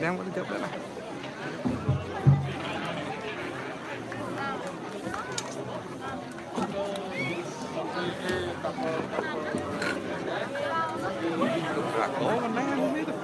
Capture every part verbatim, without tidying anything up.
Yang paling capek lah. Lah, kau menang itu.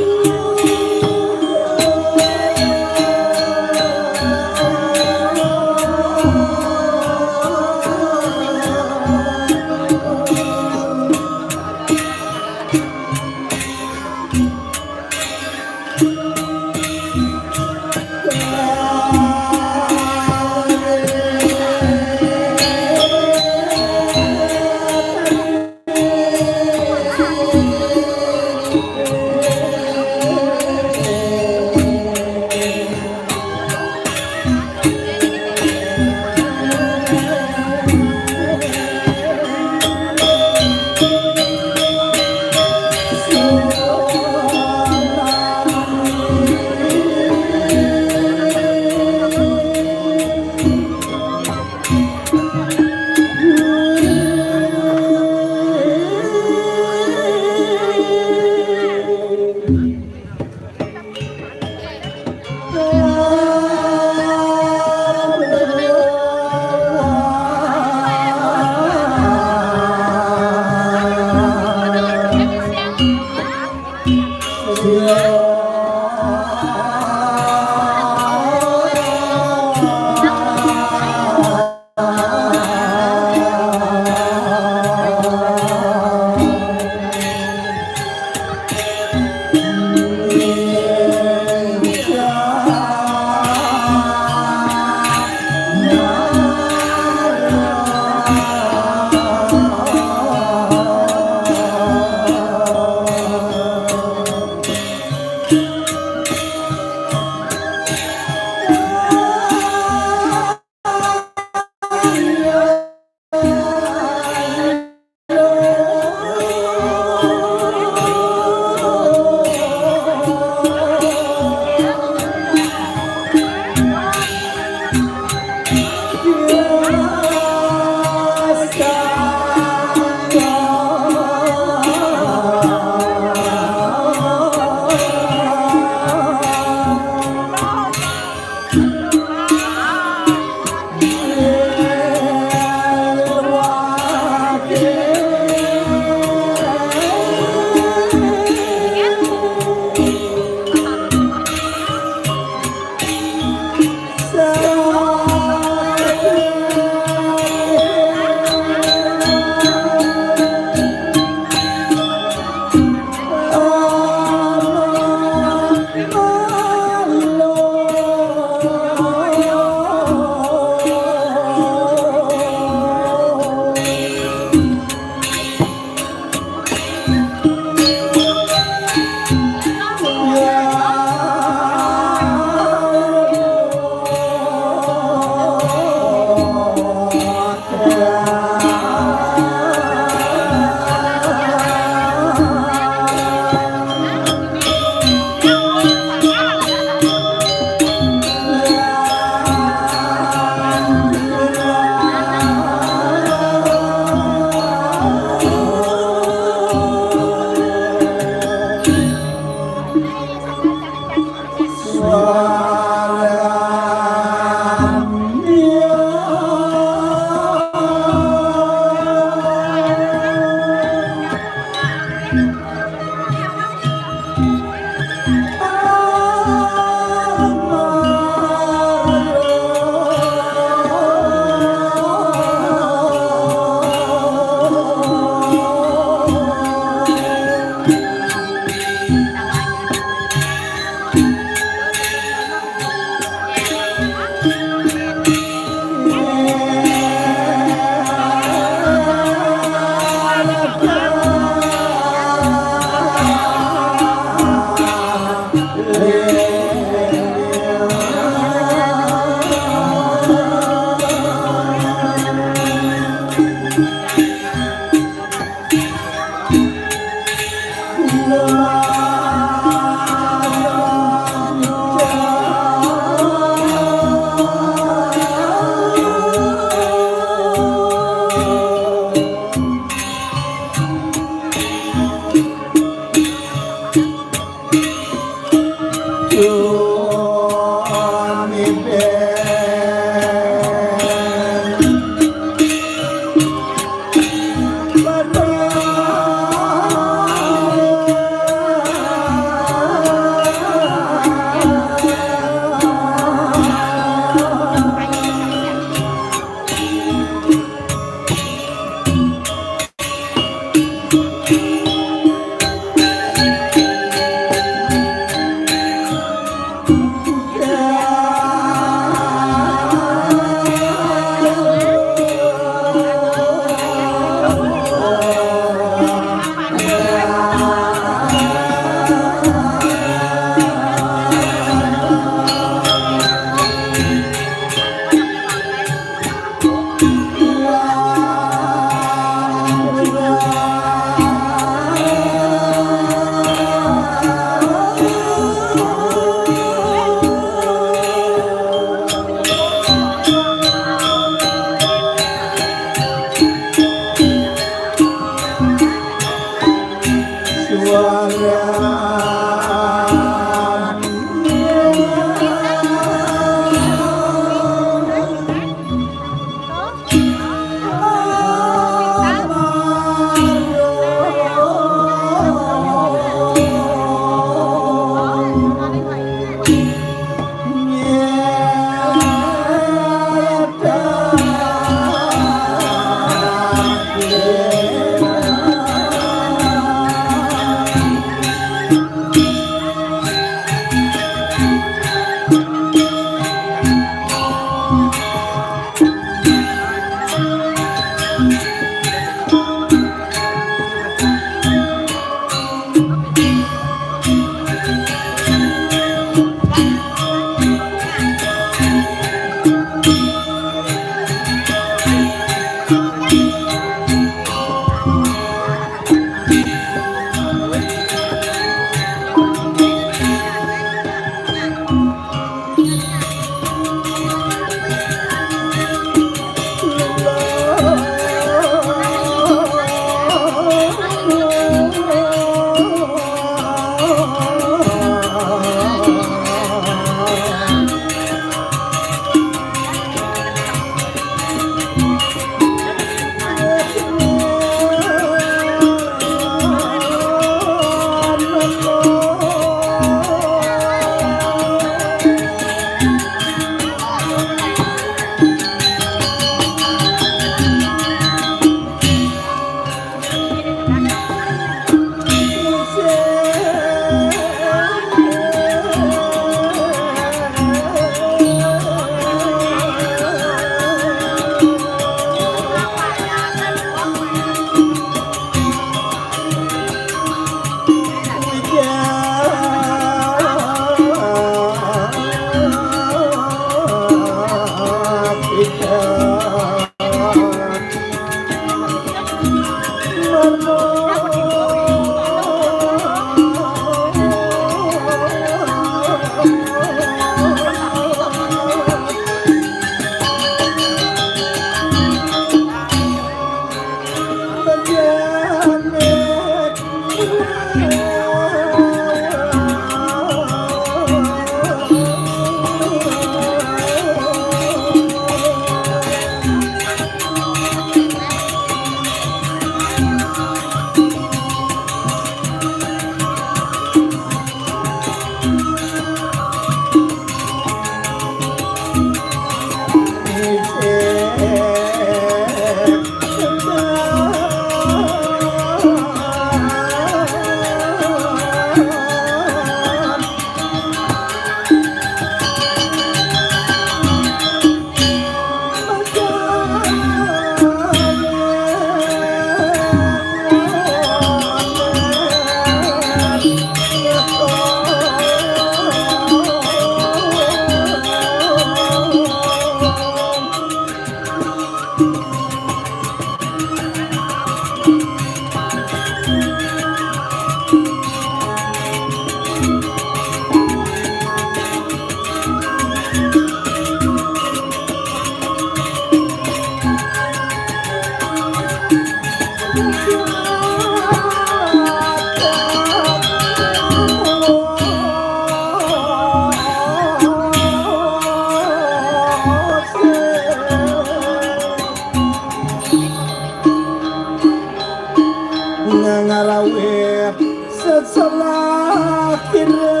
Ngarawe sesalah kira.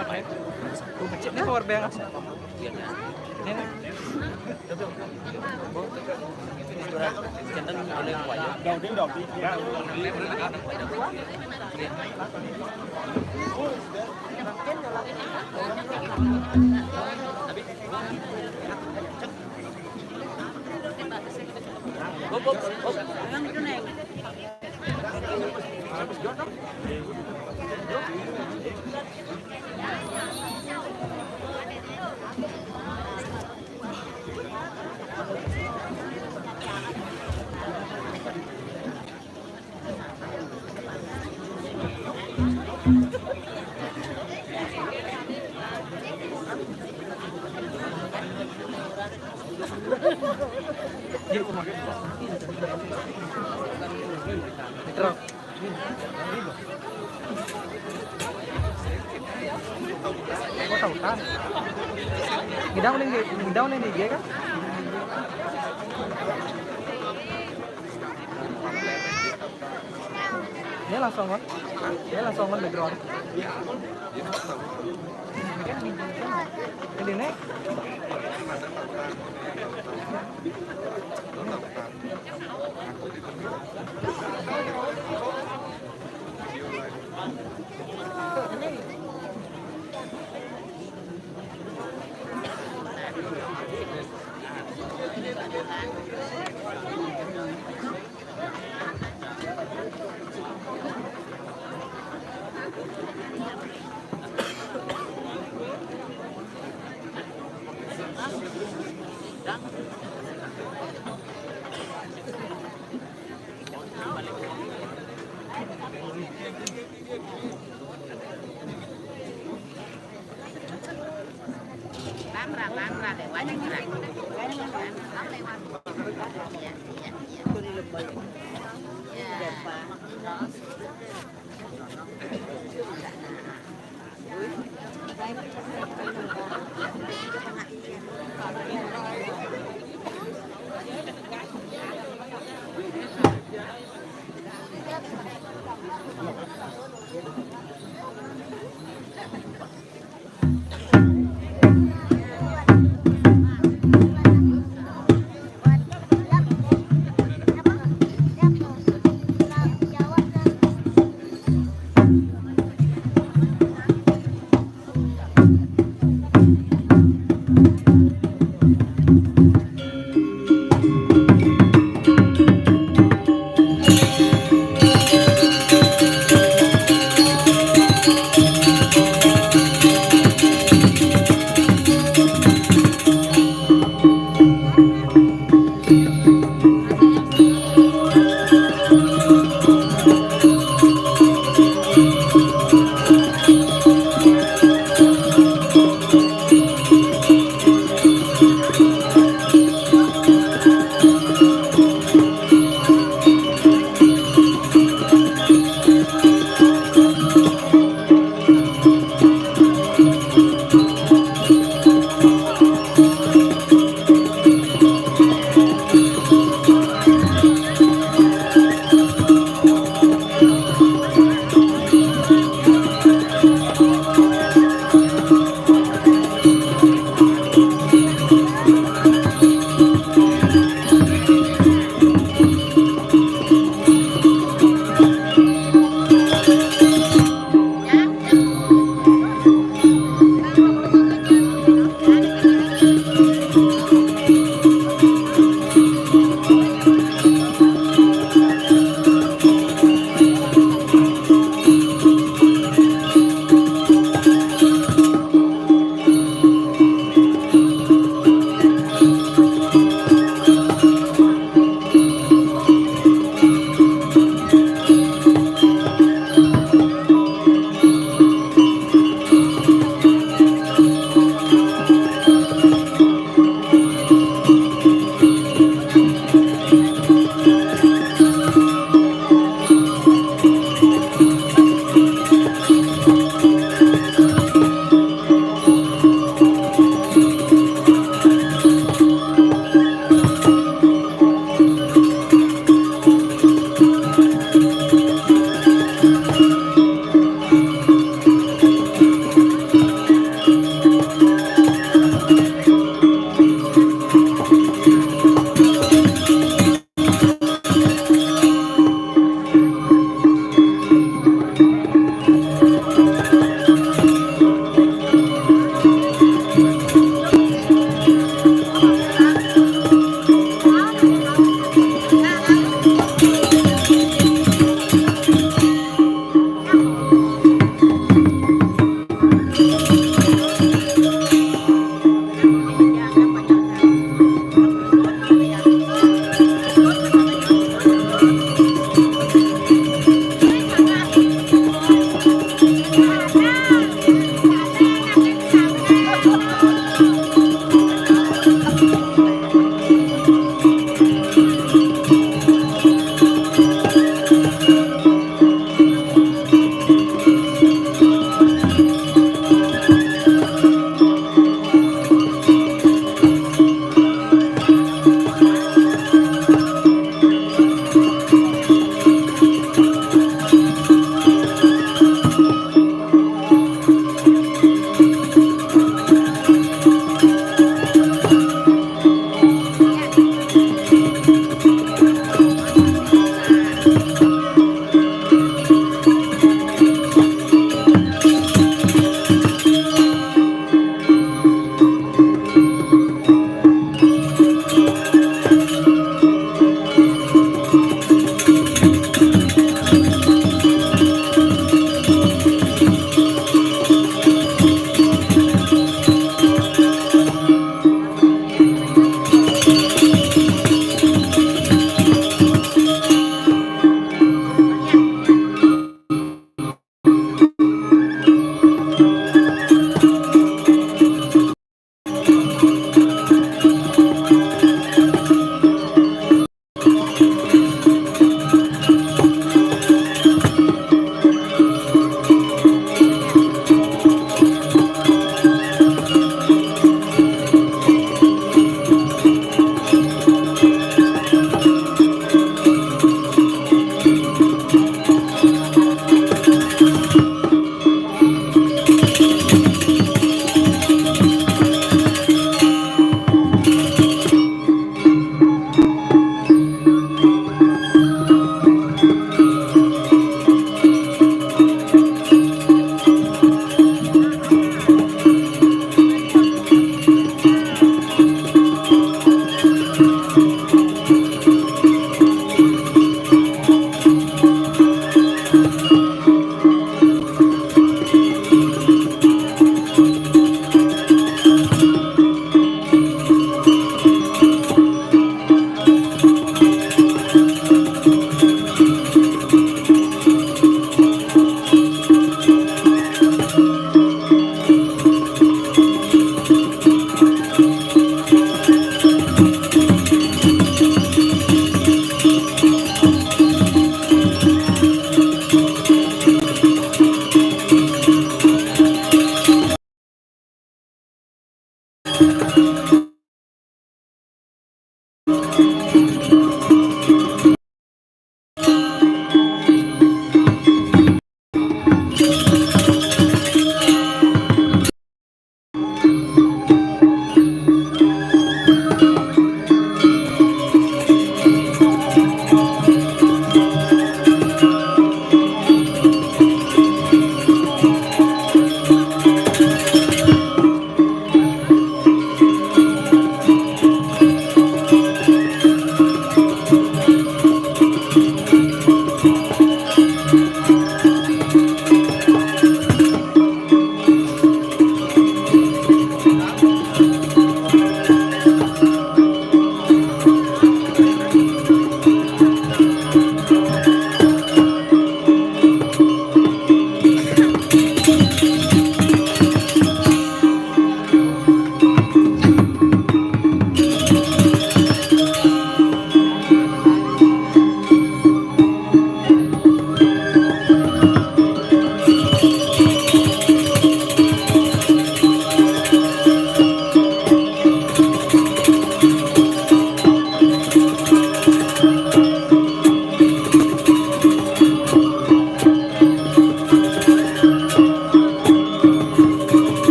Ini power bank. Ini. Gidang uling, gidang uling di kan? Ini langsung kan? Ini langsung kan background. Ini nih.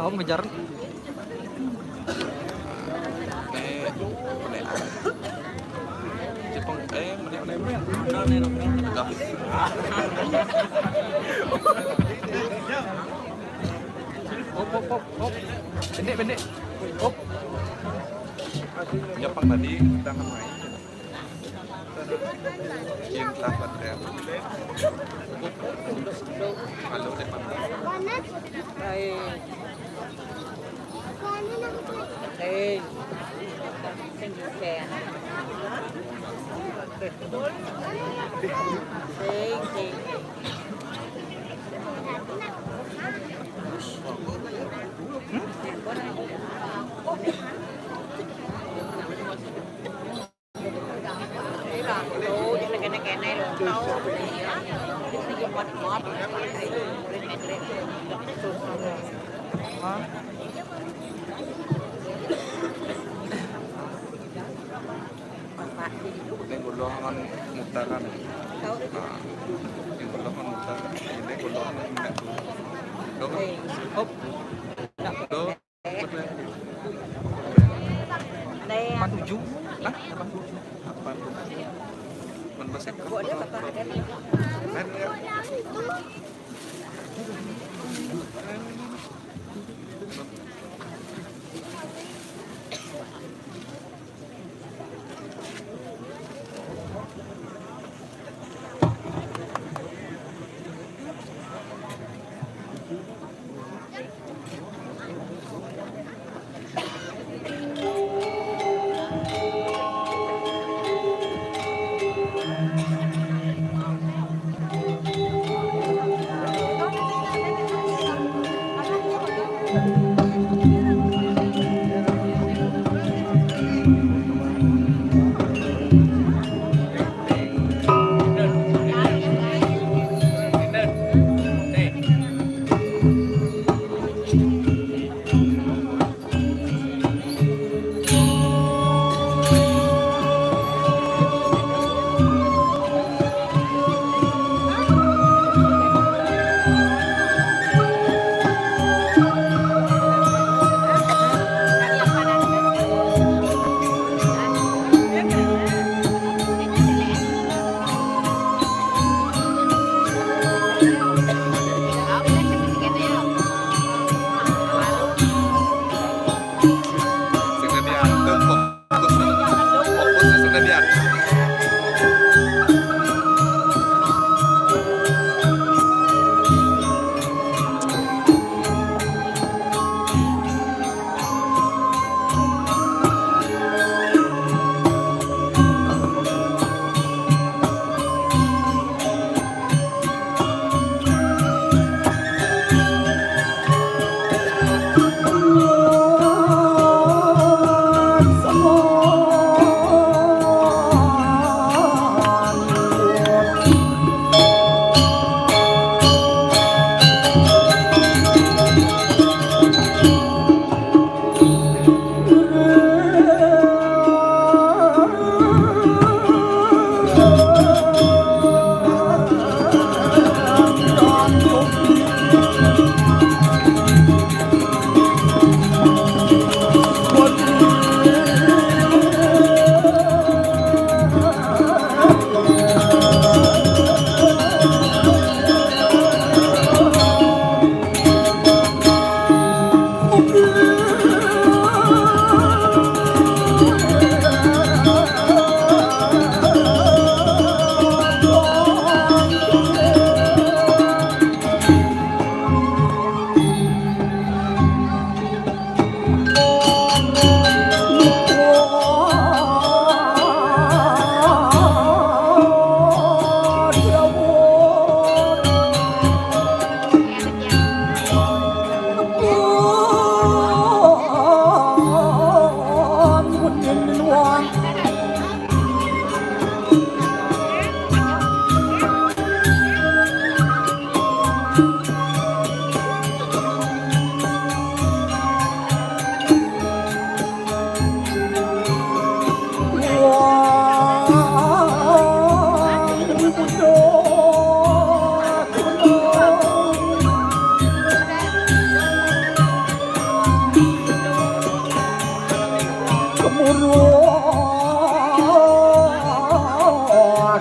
Aku ngejar. Eh, boleh lah. Jepang, eh, boleh, boleh, boleh. Udah. Hop, hop, hop, hop. Pendek, pendek. Hop. Jepang tadi kita akan main. Cinta Hotel. Halo, Depan. Hai. Hey. Hey, hey. Ning kula kan mutar kan. Nah, ning kula kan mutar. Ning kula kan nek. Lho, kan? Hop. Lho. Delapan tujuh. Hah? Delapan tujuh. Delapan tujuh. Mun pas seket. Kok dia bakal ada nih? Kan ya.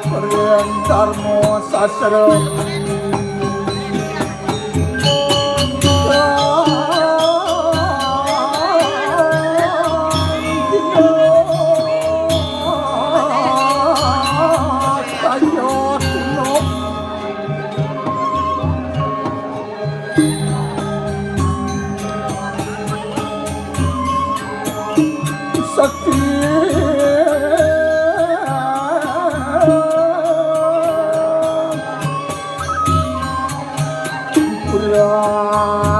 Ring Darma Sastra. Sakti Puran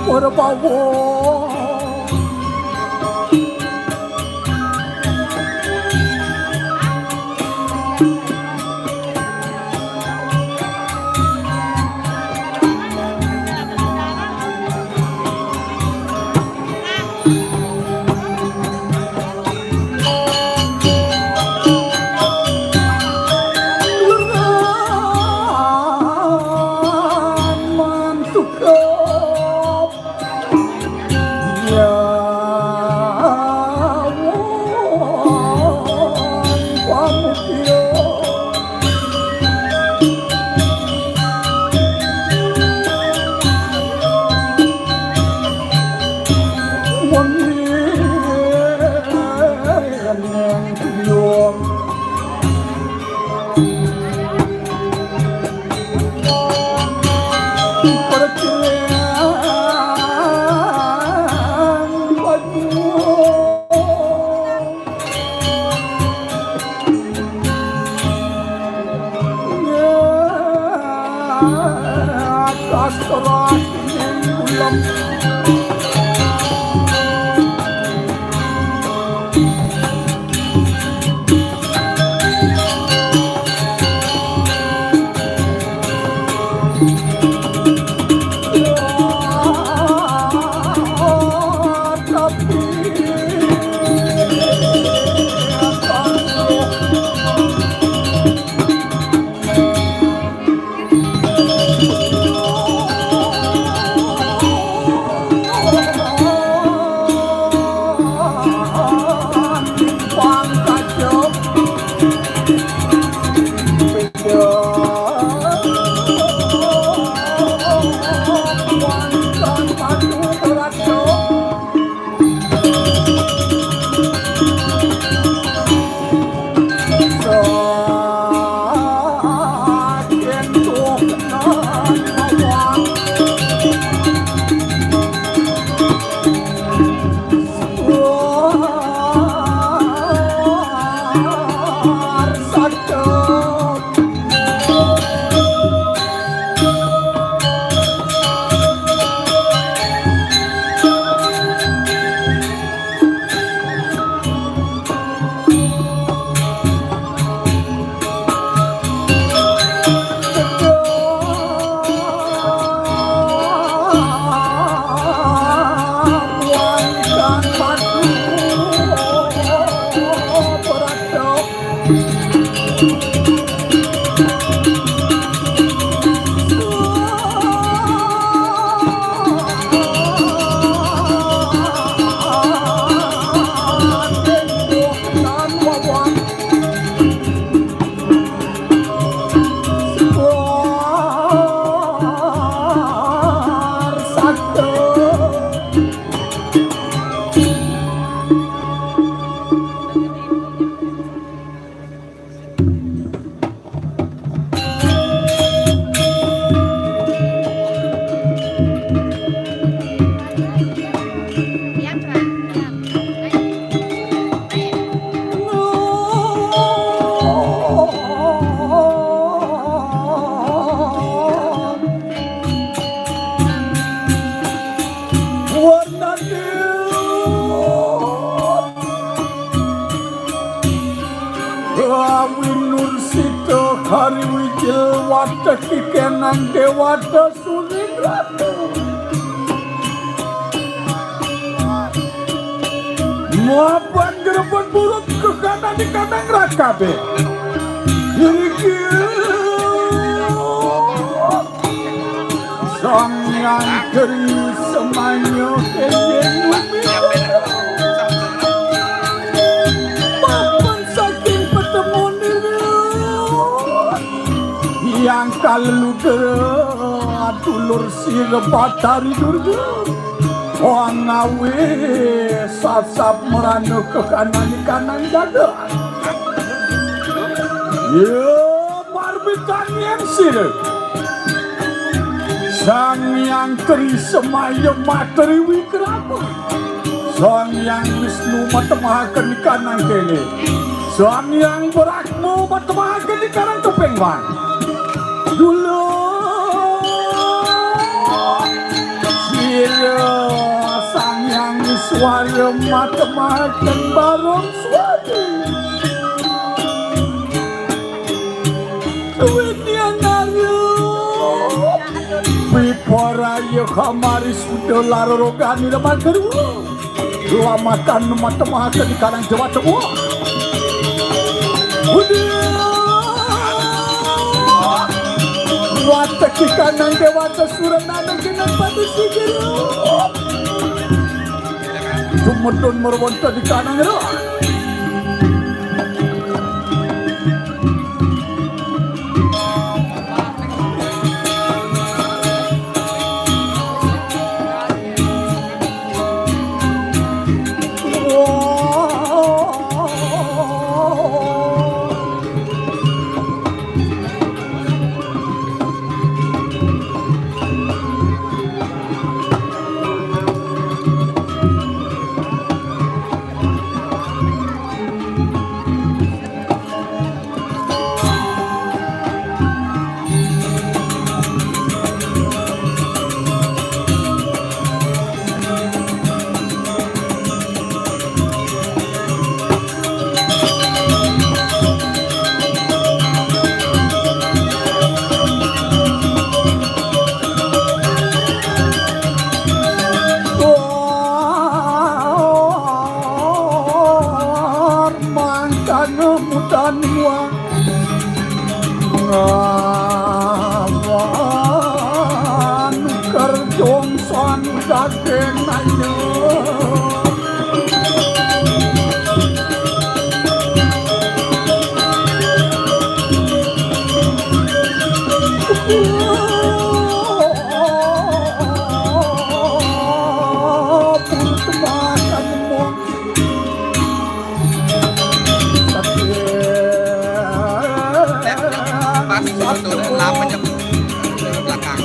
Purbawa. Rawi Nursita Hari Wijil Wadah Kikenang Dewata Suning Ratu. Mapan gerebon burung kekana di kanang rakabe. Iriki Sang Hyang Geri Semanya Kejeng Wibisana. Aludra dulur sira Batari Durga. Wong ngawe sasap merana kekanani kanang jagat. Ya, parmitan yang sira. Sang Hyang Tri Semaya Matri Wikrama. Sang Hyang Wisnu matemahaken ikanang kene. Sang Hyang Brahma matemahaken ikanang tepengwan. Dulur sira Sang Hyang Iswara matemahaken barong swati. Duit yang ngaruh. Wiporaya kamari suda lara rogani leman kedua. Lamatan matemahaken ikanang Jawa Tengah. Udah. Watek ikanang Dewata Surenana kena pada sigera. Sumedun merwonten ikanang ira. Mangkana mudan wang ngawan kerjong sang daging ayu. Pun kemakan mung Pas foto delapan jam belakang.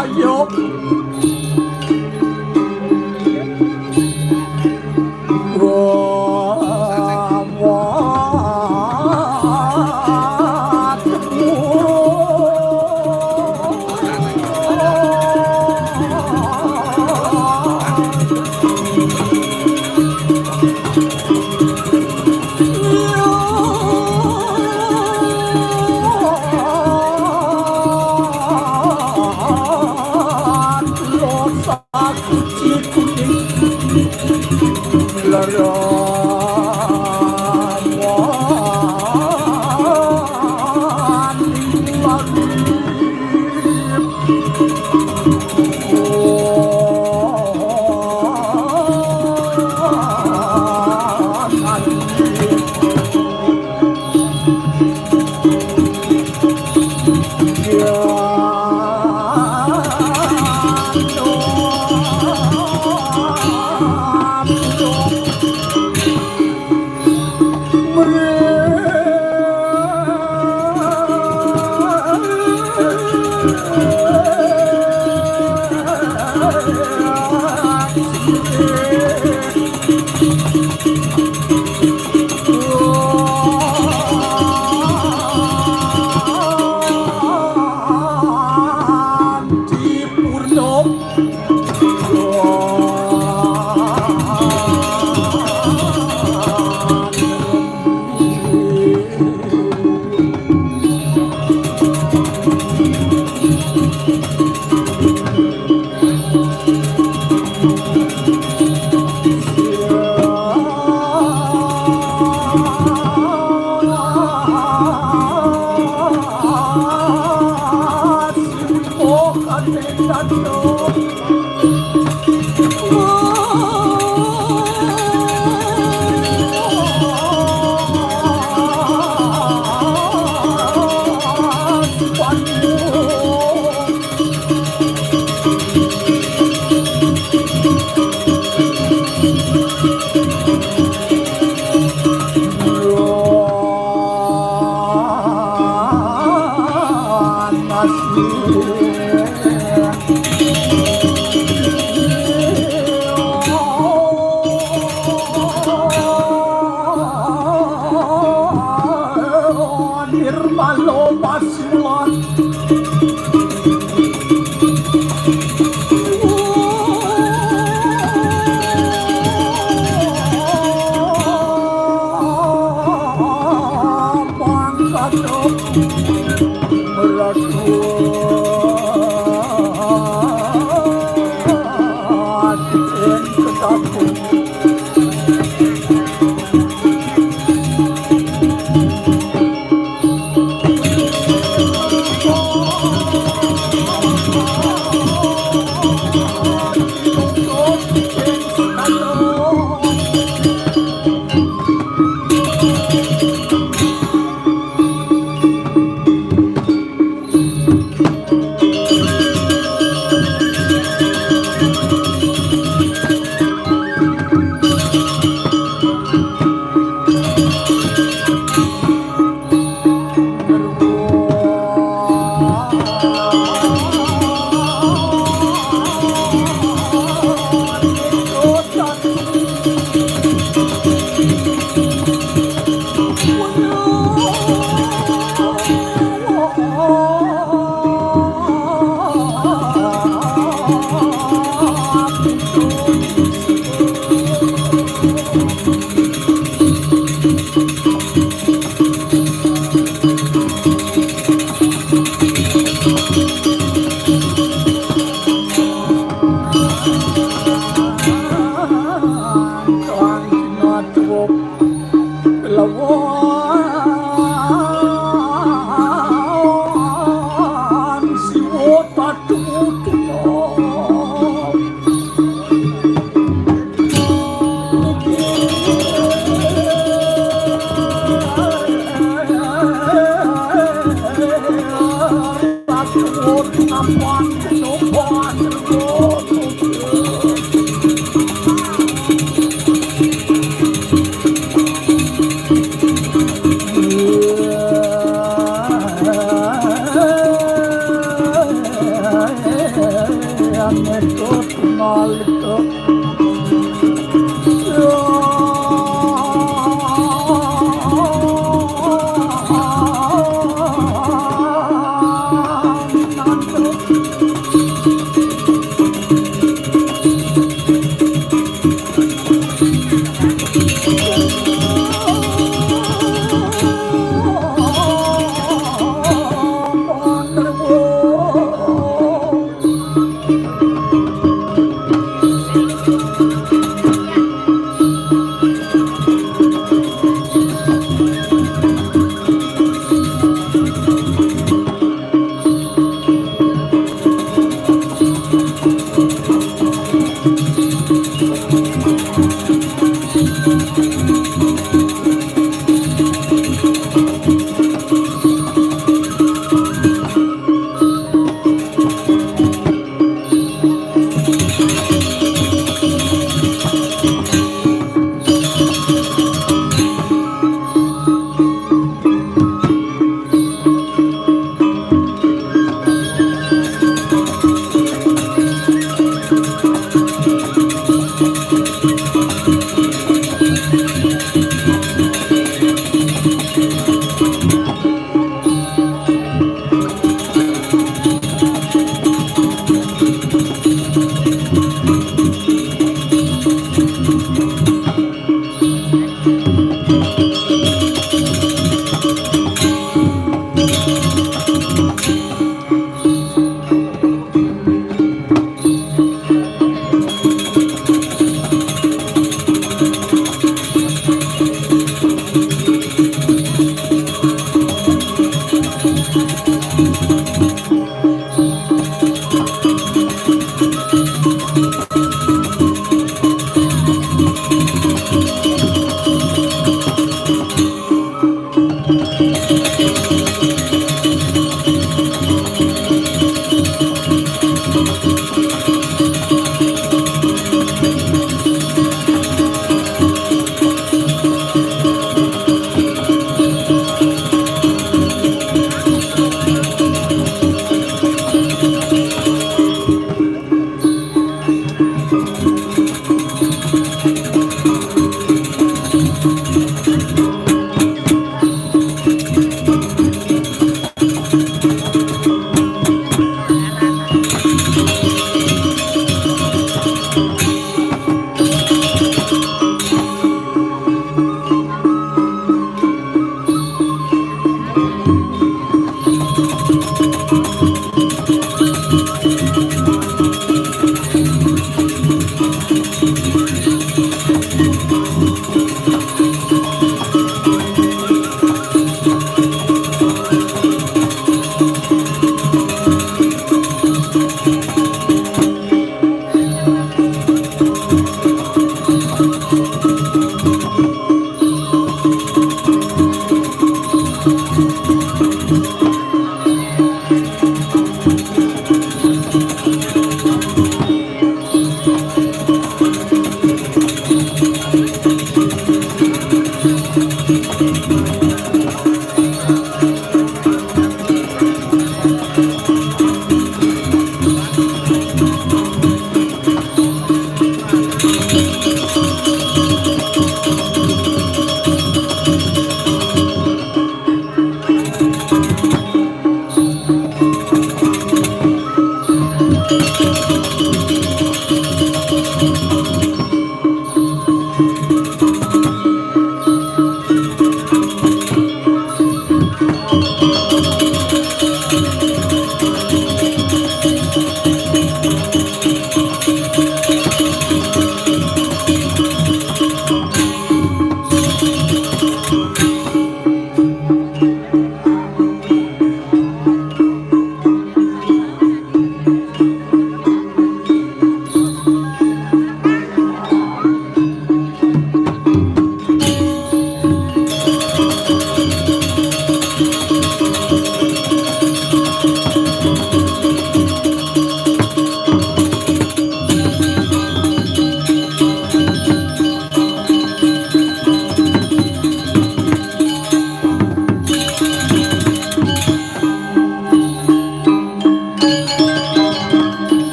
Ayo. Nirmalo Pasulan.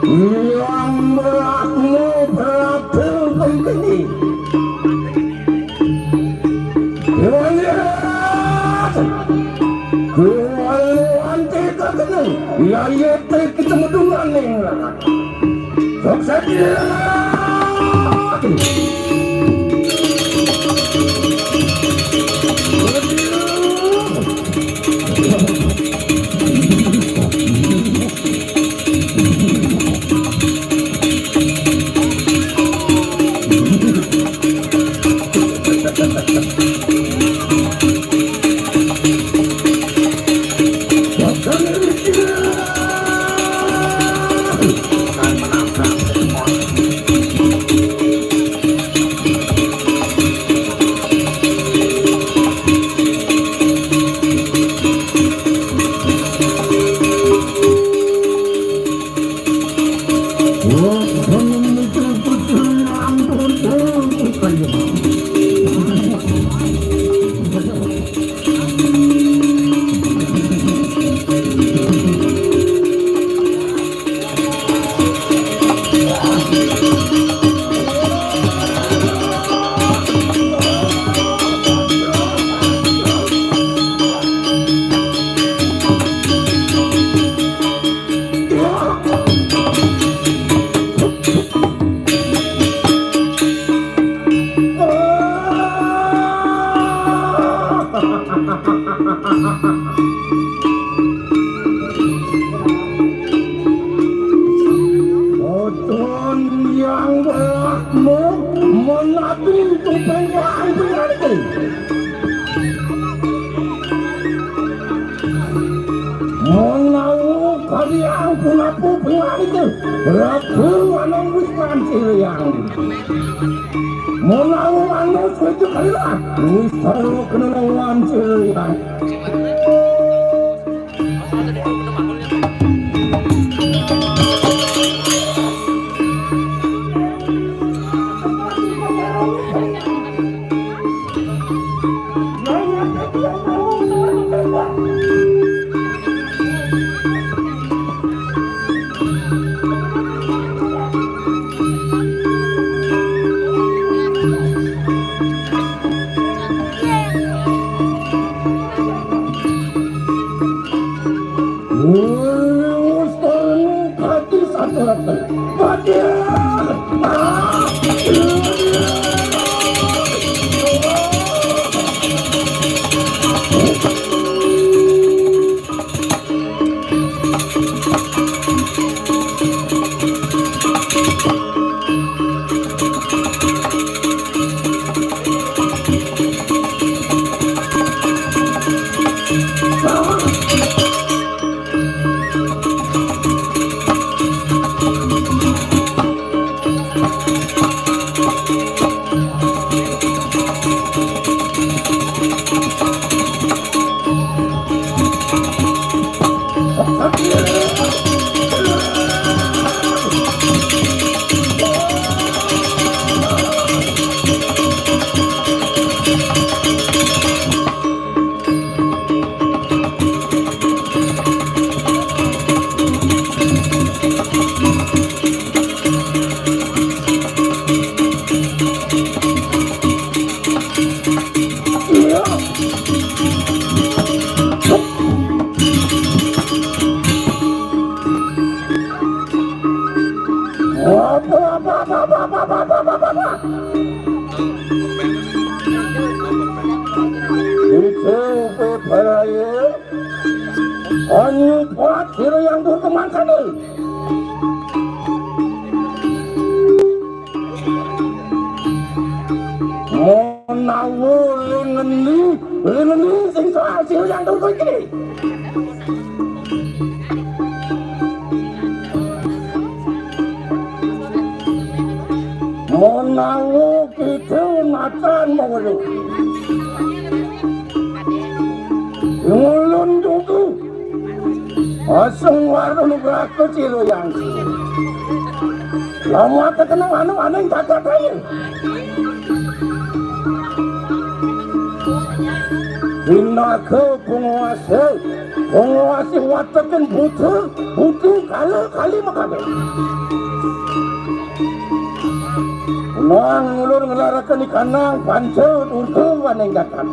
Yang berlaku berlaku begini. Kewajiban, kewajiban kita kena. Ya, ya, kita medungan ni. Sukses. Oton yang berlaku menapi tupeng wahai pengantin. Menawa kalian punapu pengantin, rapu anong wisman siliang. Menawa manus kuwi kalian, wisman kenangan siliang. Anu kuat sira yang duwe kemangsane. Menawa lingeni, lingeni sing soal sira yang duwe iki. Menawa kita macan mawelu. Ngulun dudu. Asung warung raku ciru yang. Lama tekenang anu aning kakak aye. Dinaga penguasa, penguasa watekin buta, buta kala kali makabe. Nang ngulur ngelarakan ikanang panca durga waning dakan.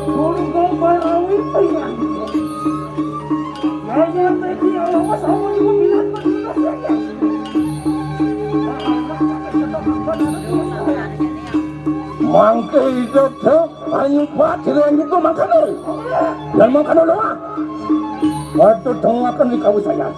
Durga Barawi pengen. Mangke idup banyu pat sira nyukup mangkane. Yen mangkane lho. Waduh, dengaken wi kawisayan.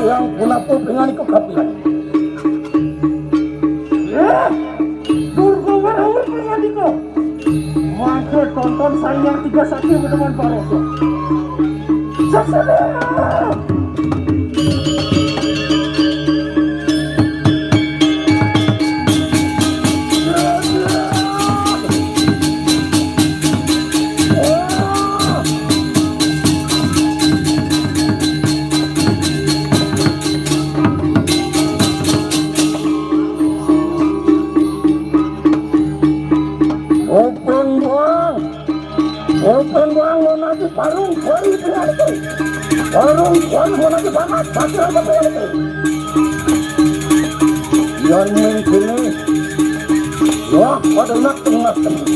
Yang punapa pingan iku kapilan. Durga Warawir ngandika, mangke tonton Sang Hyang Tiga Sakti meneman Baroka. Saksana! Upin Boang, Upin Boang monati parung kuari pengalite. Parung kuari monati banget, pati apa pengalite. Yan mengkini, wah, pada nak tengah tengah.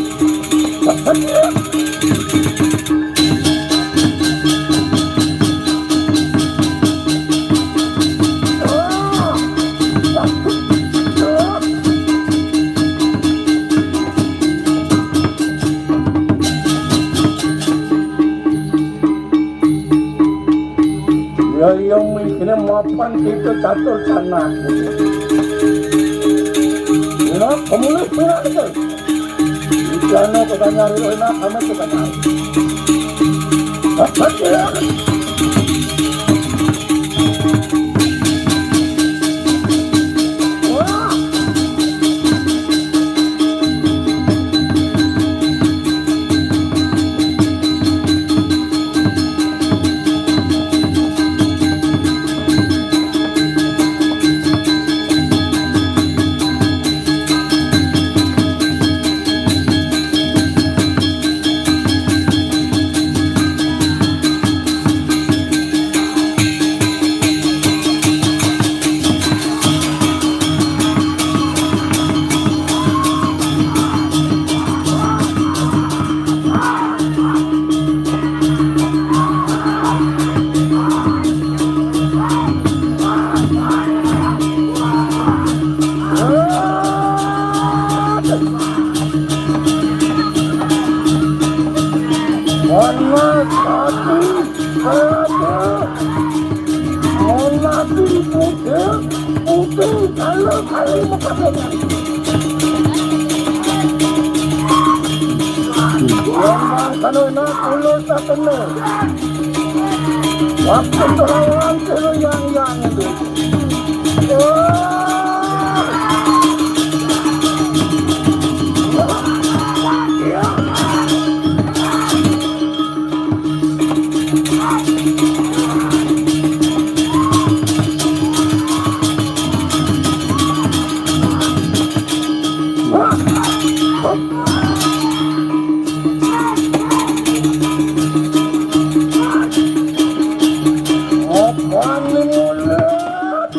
Ya, ya, mikirnya mapan kita catur sana. Ya, pemulih pula itu. Isyana kota nyari, enak amat kota nyari. Apa dia? Wah. Panas ati. Aduh. Monati putih, putih kalau kali mekaten. Yang mangkano enak ulo tak kena. Waktu terawan kero yang yang itu. Oh. Apa ini mulut?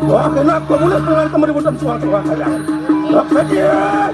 Wah, kena aku mulai pengenalan kamu di bawah suara-suara kalian. Wah, kejadian.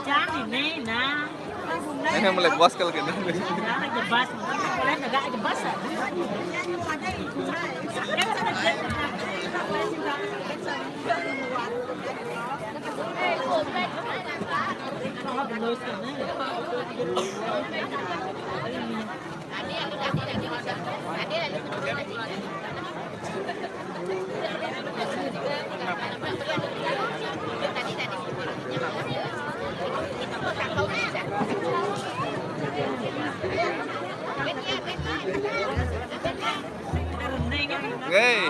Jangan ini, nah. Ini mulai bos kalau kena. Nah, jebas. Kalian agak jebas, ya? Hey.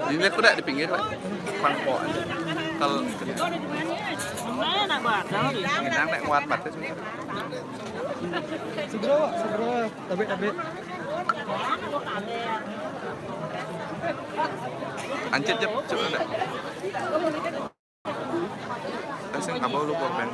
Ini aku dah di pinggir lah. Pangko aja. Kalau Mana, Bang? Minang nek kuat batis. Segera, Wak, segera. Tabik, tabik. Ancet jep, cuk ada. Kasih kabau lu korban.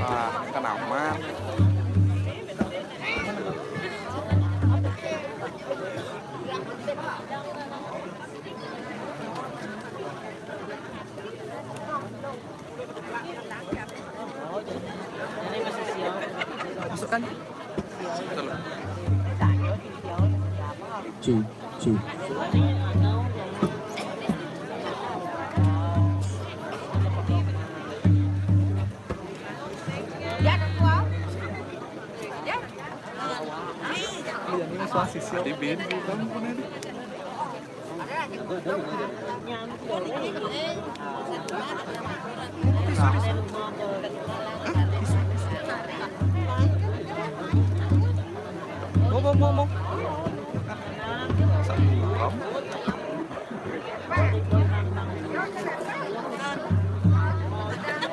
Ah, kena aman. Masukkan. Tuh. Tuh, tuh. Ini masuk sisi. Di bin. Mau, mau, mau, mau.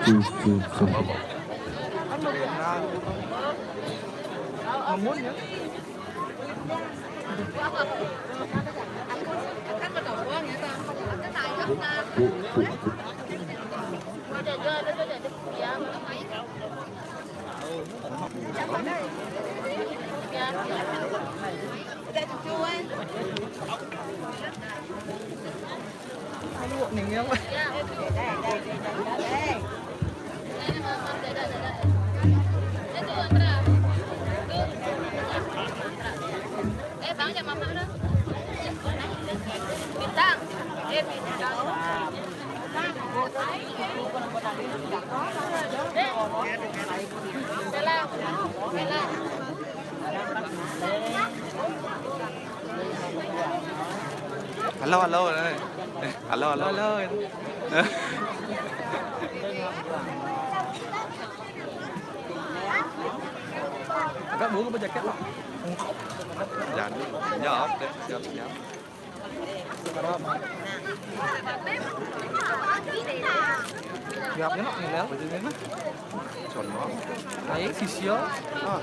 Tuh, tuh, tuh. Amun ya. Halo, halo. Eh, halo, halo. Halo, halo. Agak buru pakai jaket, Pak. Jadi, jawab deh, siap-siap. Siap ya, Pak, Nilel? Sono. Baik, sisio. Ah.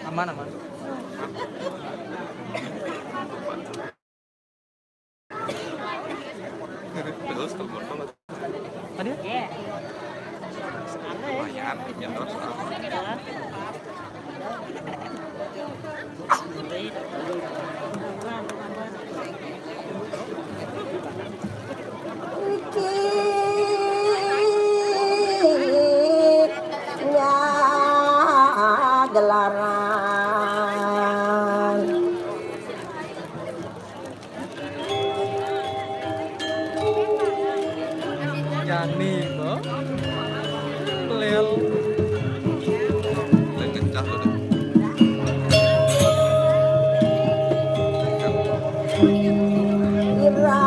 Aman, aman. Terus telepon dong. Ada? Lumayan, ya terus. Iki nya gelaran. Jani, Mbok. Lel. Lel kencah lu deh. Ira.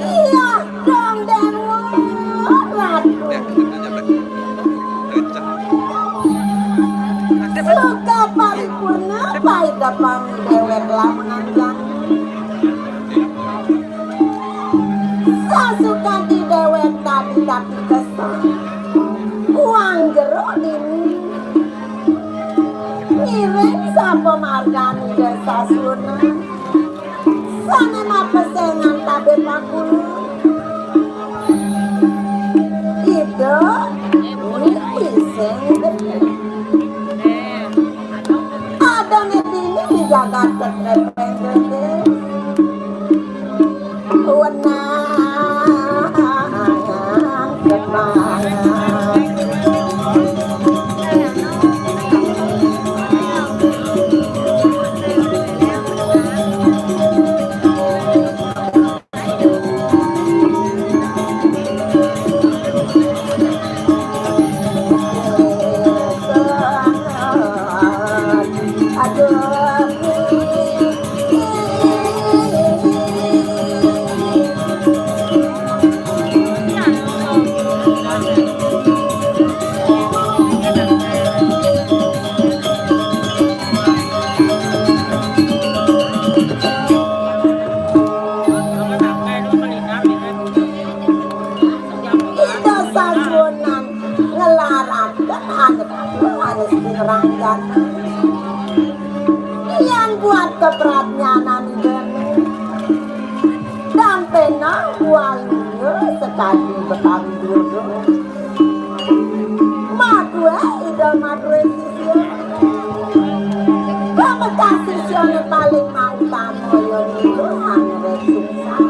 Iya, dong, Dewa Ratu. Suka paripurna, paidepang dewek lamunan jani. Sasukan di dewek tadi tapi kesel. Uang jero dini. Ngiring sapa margani desa Sunan. Sane mapesengan tabe pakulu. Ida, uli piseng gedhe. Adane dini di jagat ketrepeng gedhe. Wenang semangat. Ida sasuunan ngelaraken aneku anes ngeranggan. Yen buat kepradnyanan idane, dan penah waluya sekadi Betawi Durga. Madué Ida madué sisya. Pamekas sisyane paling mautama ya niku Sungsang.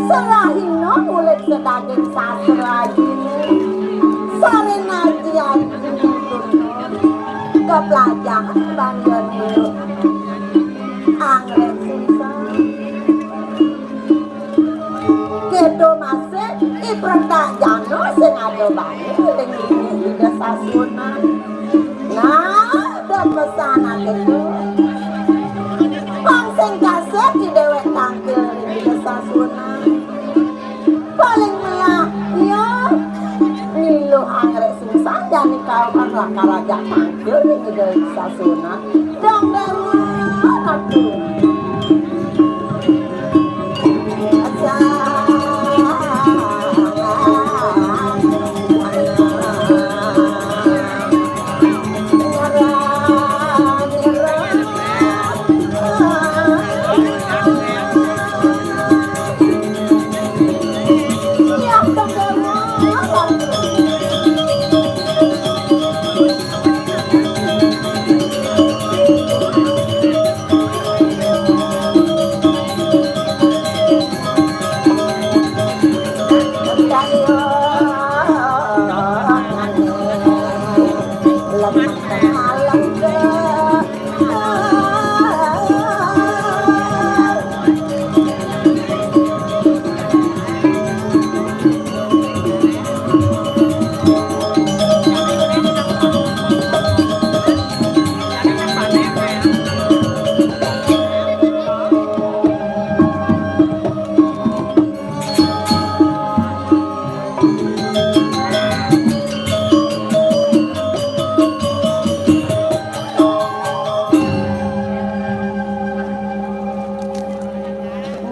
Selahina ngulik sedaging sastra aji. Sareng aji-aji nuntun kaplajahan bangga niru Anggrek Sungsang. Kéto masih i Pratajana sing ada bani ring lilis Ida Sasuhunan. Nah, da pesan akéto. Pang sing kasép i déwék tangkil ring Ida Sasuhunan. Paling melah, ya, milu Anggrek Sungsang jani kaukan lakar ajak tangkil ring Ida Sasuhunan. Dong, dong, aduh.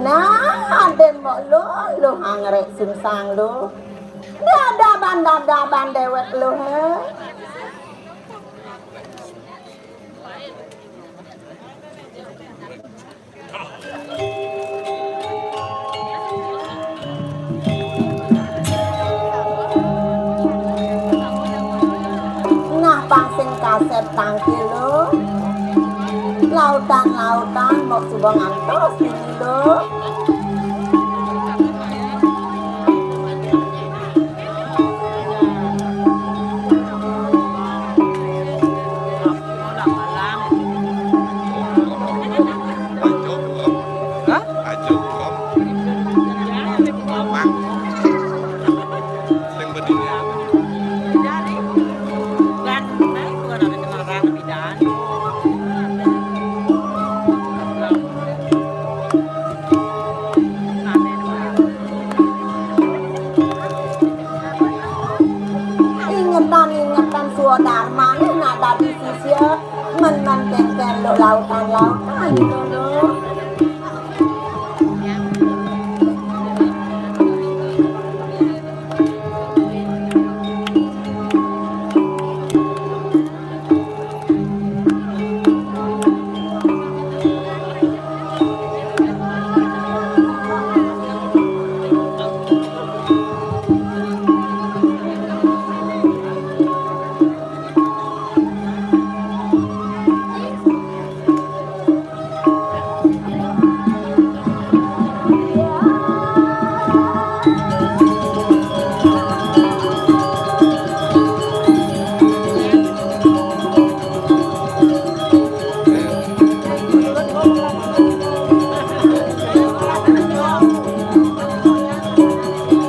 Nah, adén mbok lu, lu Anggrek Sungsang lu. Dadaban, dadaban déwék lu, hé. Nah, pang sing kasép tangkil lu. Lautan-lautan mbok suba ngantos dini lu. Hah? Mang. Sing berdiri. Ingetan-ingetan swadarmané nak dadi sisia, men-men kéngkén lu lautan-lautan dulu.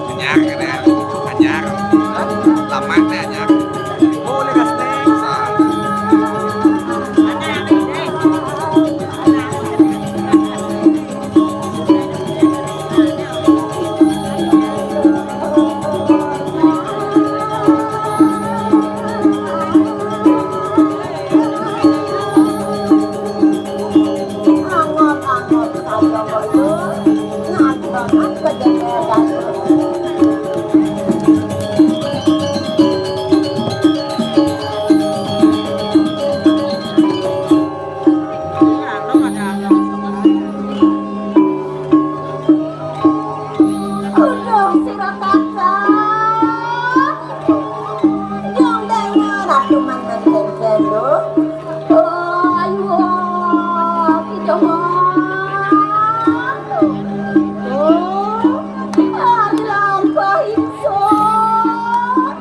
Anyar, kéné. Anyar. Lama téh anyar. Boleh gas téh. Sa- Aduh, sira kakang. Jong déwa ratu man-man kéngkén, Luh. Oh, ayu, oh, kita mah. Oh, ari lampah ingsun.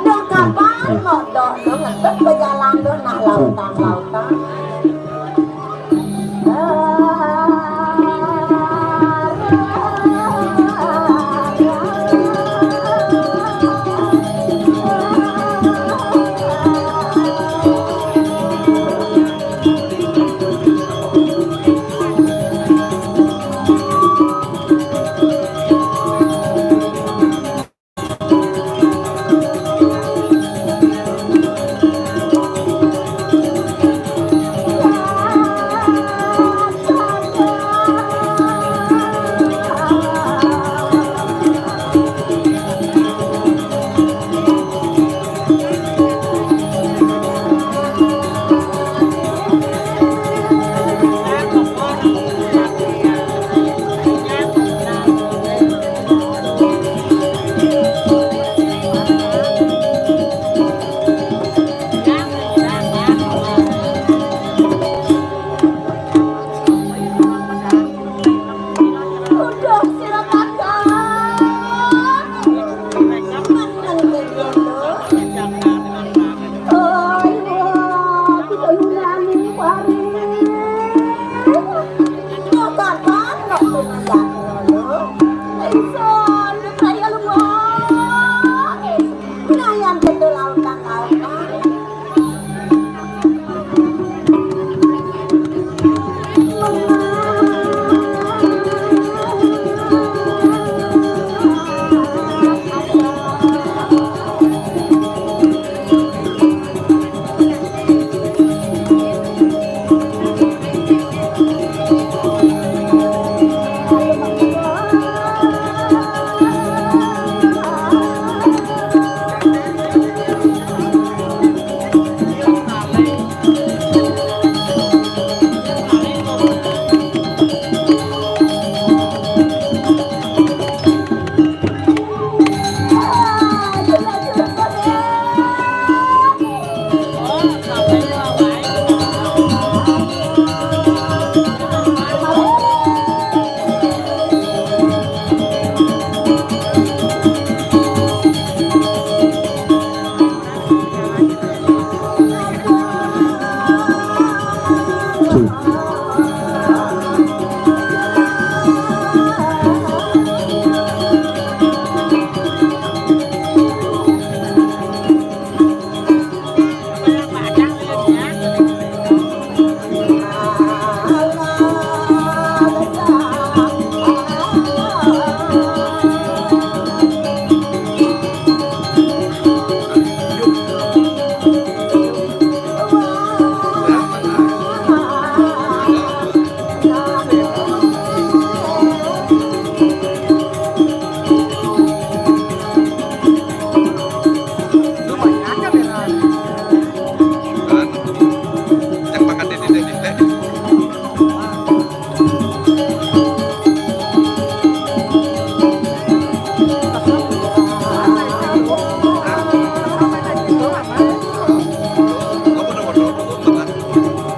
Dong kapan kok dong, dong ngetut bejalan dong nah lautan-lautan. Udah, silakan, Kak. Mantan kayak gitu. Oh, iya, kita ulangi, Farid. Bukan, Pak, nggak punya jatuh, lo. Insan, saya lu, Pak. Nah, yang kedua, lautan-lautan. Lumayan kan, Bella? Kan, yang makan di titik-titik.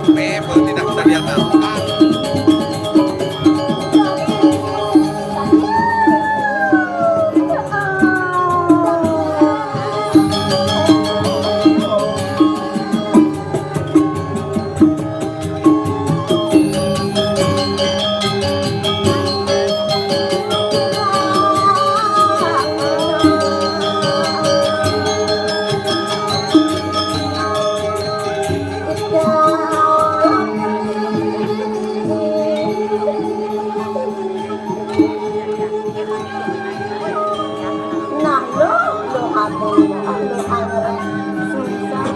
Mebel tidak bisa diandalkan. Nah, lo, lo ade, lo angrep, susah.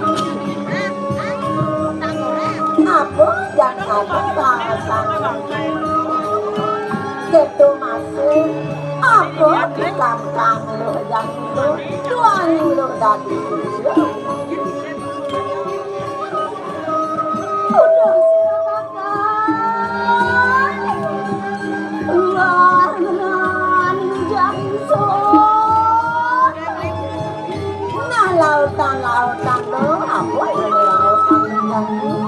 Apa yang ada balasan? Gitu masih, apa dikangkang lo yang itu, tuan lo dadi susah. Udah, silakan. Wah, menahan jangso. Nah, lautan-lautan lo, apa yang lautan yang ini?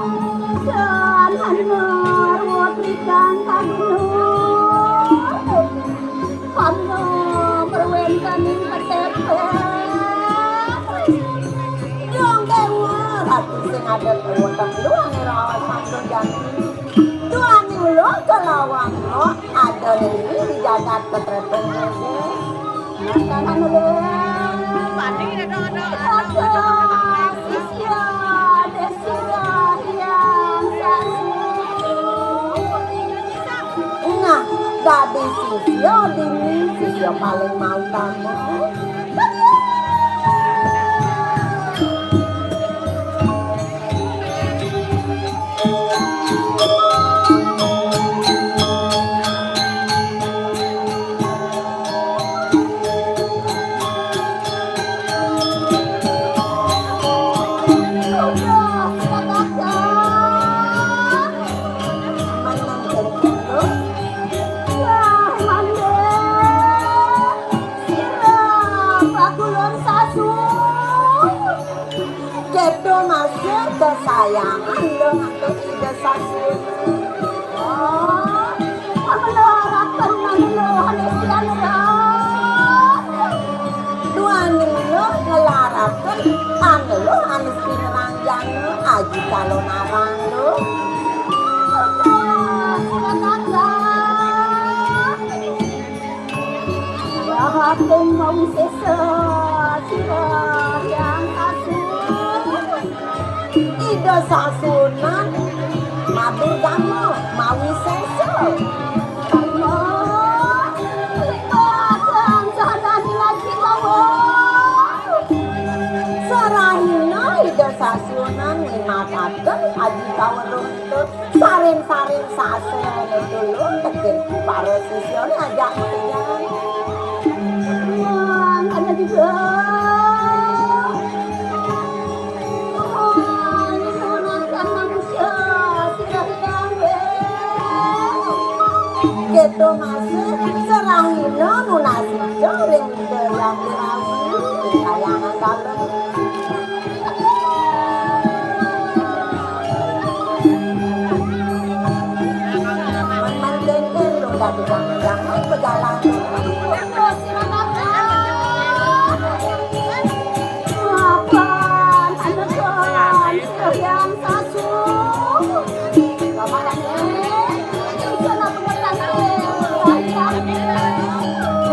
Dan hanya Ingkang kagunung, karna perwéntening ketepet. Dong Déwa, ratu sing ada wonten luwang raos sandung jani. Duaning lo kelawan lo ada ning di jagat ketrepet. Makanan lo. Ada sisya, ada sisya yang satu. Nah, dadi sisya dini, sisya paling mautama. Wah, mandé. Sira pakulon sasu. Kéto masih kesayangan lo ngatur Ida Sasu. Oh, pamela raken manelo hanes pian rat. Duaning lo ngelaraken anelo hanes pineranjang lo aji calon arang lo. Surat kakak. Rahating mawisesa sira yang asu. Ida Sasuhunan matur dama mawisesa. Dama, libatang sahananing aji kawa. Sarahina Ida Sasuhunan nglimataken aji kawa ronta. Saring-saring sasana dulu, tekén para sisyané ajak mayan. Wah, ana juga. Wah, ini nunas manusia, sira-sira wé. Kéto masih sarahina nunas ring Ida Hyang Wirawi, ing kahyangan dalem.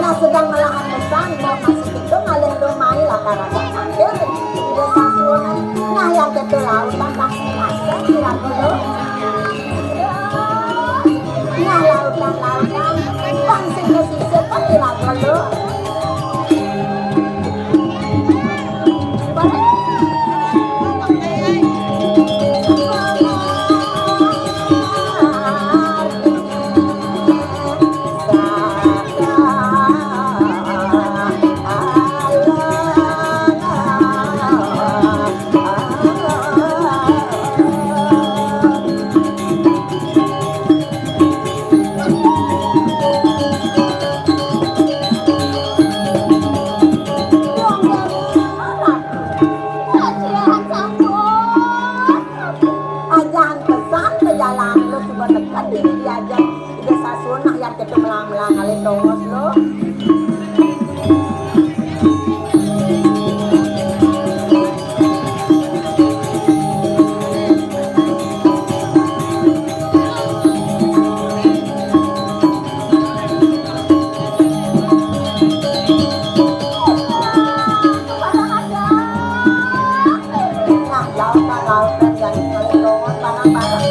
Nah, sedang melahan pesan, mau masih itu ngalih lo mai lakar aja sambil Ida Sasuhunan. Nah, yang ketu lautan pasti masuk, sira kudu. Nah, lautan-lautan, pang sing pesisir, kan sira kudu. Ajahan pesan ke jalan lo, coba tekan diri diajak. Ida Sasuhunan yang ketu melang-melang ngalih tongos lo. Nah, lautan-lautan yang ngalih tongos barang-barang.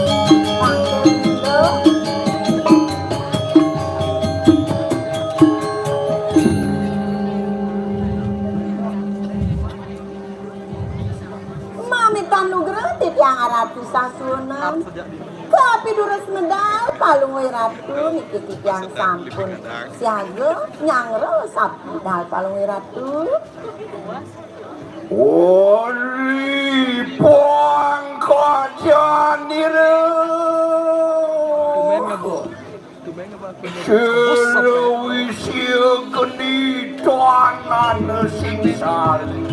Mamitan nugraha titiang Aratu Sasuhunan. Kapidurus medal Palungguh Ratu niki titiang sampun siaga nyanggra sabda medal Palungguh Ratu. Ori pangkajanira. Selawisi geni tanana sing sari.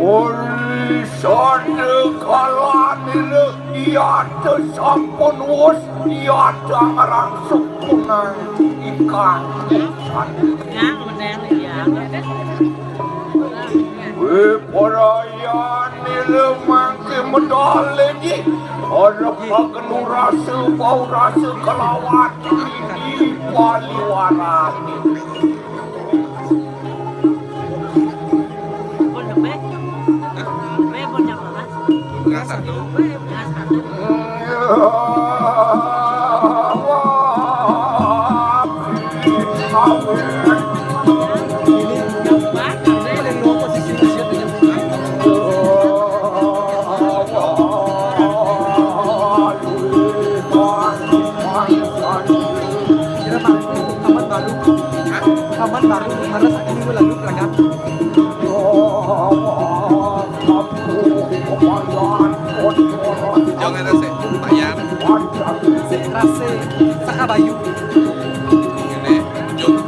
Uli sadekalanira yata sampun wus yata ngrangsuk punang ingkang pisan. Wiprayanira mangke medal inggih arep kakendu rasa bau rasa kelawan di paliwarane. Taman baru, harus satu minggu lalu, Raka. Jangan rasa, Pak Yan. Rasa, Sakabayu. Ini, Jun.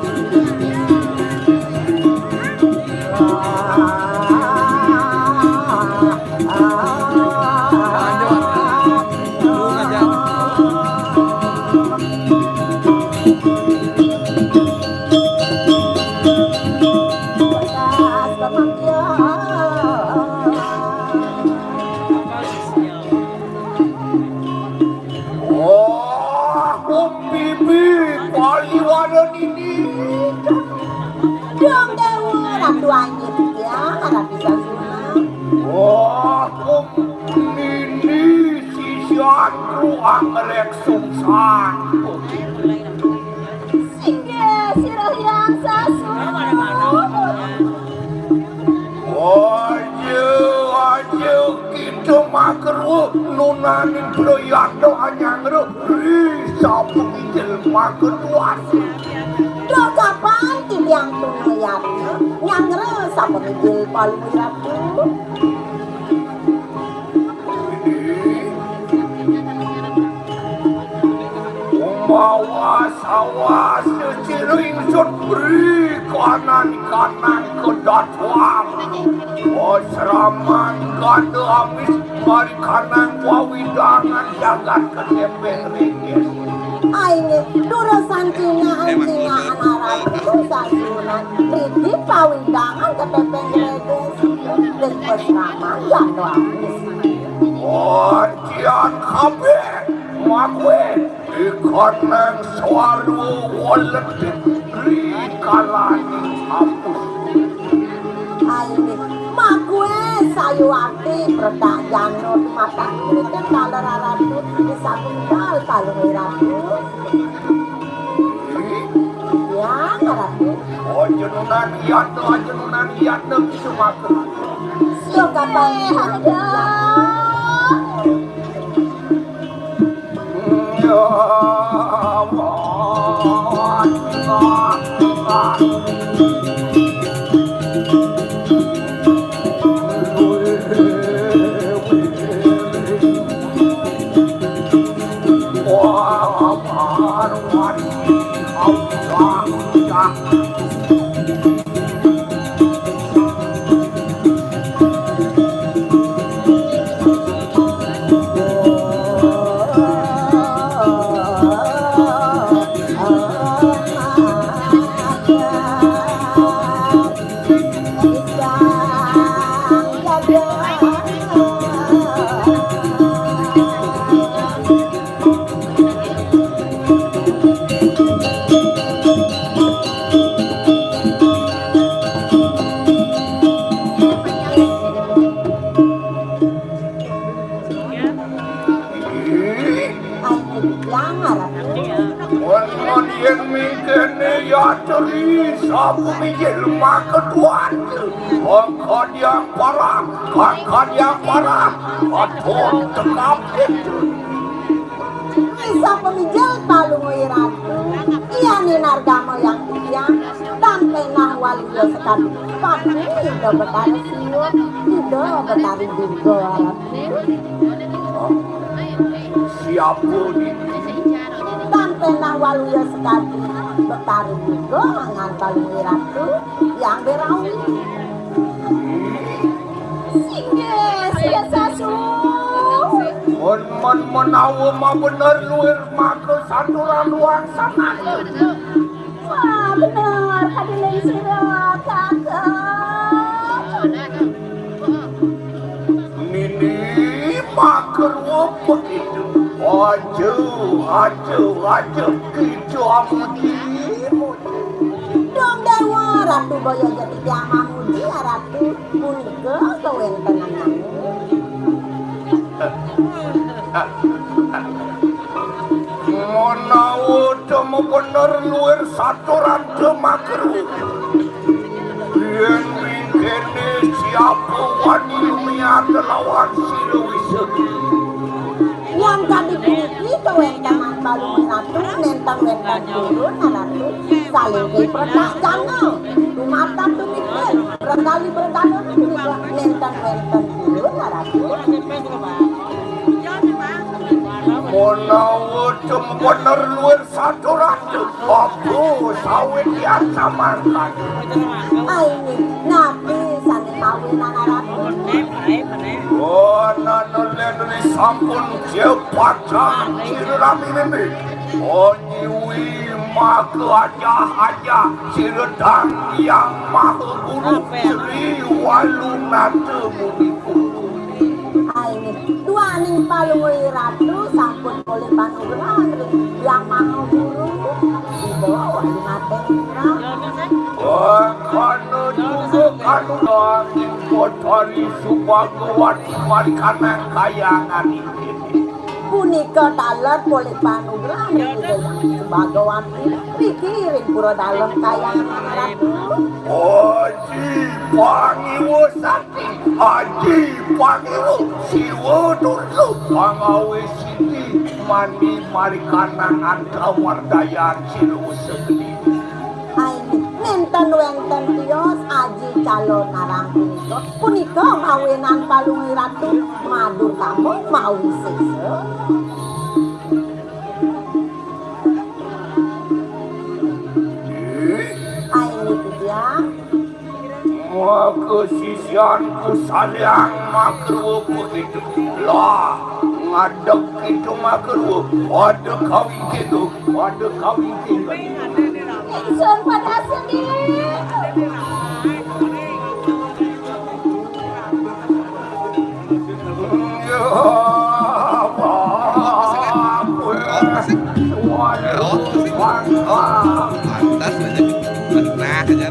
Wah, bibi, paliwara nini. Dong dewa, ratu anyit ya, ratu sasuna. Wah, nini sisianku anggrek sungsang. Singgih, sira hyang sasuna. Aja, aja, kita makeru nunaning prayatna anyang ri sapunggil maketuan. Dogapan titiang tuna yatna nyanggra sapunggil Palungguh Ratu. Mawas-awas sira ingsun bri kanan-kanan kedatwang. Asraman ganda amis mari kanang wawidangan jagat ketepeng ringgit. Ainggih, durus sancingak-cingak anak ratu sasunan. Ridi pawidangan ketepeng ringgit. Ring asraman ganda amis. Ajian kabeh makwe ikanang swaru weledit ri kalaning apus. Aini makwe sayu ati predak jano tumatang mrikan kala raratu di satunggal kalung ratu. Ya, ratu. Ajenunan yatna, ajenunan yatna, kitu maka. Sio kapan ada. Wan yen mingkene ya teri sapa mijil maketuan. Kang kadiang parah, kang kadiang parah. Aduh, tekap itu. Isa pemijil palungguh ratu. Iya ni nargama yang tiang. Dan tengah wali sekali. Pati Ida Betara Siwa, Ida Betari Durga. Siapa ini? Tan penah waluya sekadi Betari Buka ngan Palungguh Ratu yang berawi. Singgih, singgih sasu. Mun, mun menawa mabener luir maka saturan luang sangat. Wah, bener, kadi ling sira, Kakak. Nini makerwa begitu. Aja, aja, aja, kita amuji, muji. Dong Dewa, Ratu Boyo jadi tiang mamuji, Ratu. Punika kawéntenan nami. Menawa temu bener luir saturan demakru. Yén mingkene siapa wani miat lawan sira wisa. Yan kadi puniki kawéntenan Palungguh Ratu nénten wénten purun Ratu saling kipretak jana. Dumateng tumikin, renggali perdana punika nénten wénten purun Ratu. Menawa tem bener luir saturan, apa sawit yan samangkan. Ai, napi sané kawinang Ratu? Oh, nanulén sampun jepacan sira rami mimpi. Oh, nyiwi maka ajah-ajah sira Dang Hyang Maha Guru Sri Walunata Muni Punggung. Ai, duaning Palungguh Ratu sampun polih panugrahan ring Hyang Maha Guru. Dibawa wali maten. Kana juga kanugrahan Batari Subagawati marikanang kayangan inggih. Punika taler polih panugrahan ring Ida Hyang Subagawati. Niki ring pura dalem kayangan Ratu. Aji pangiwa sakti, aji pangiwa Siwa Durga, pangawis siti mandi marikanang antawardayan sira sekdi. Ai, nénten wénten tios aji calonarang punika. Punika mawinan Palungguh Ratu madukamah mawisésa. Ai, niki tiang. Maka sisianku saliang makerwa begitu. Lah, ngadeg kita makerwa. Pada kawingking, pada kawingking. Ingsun pada sedih. Pantas aja. Pernah aja.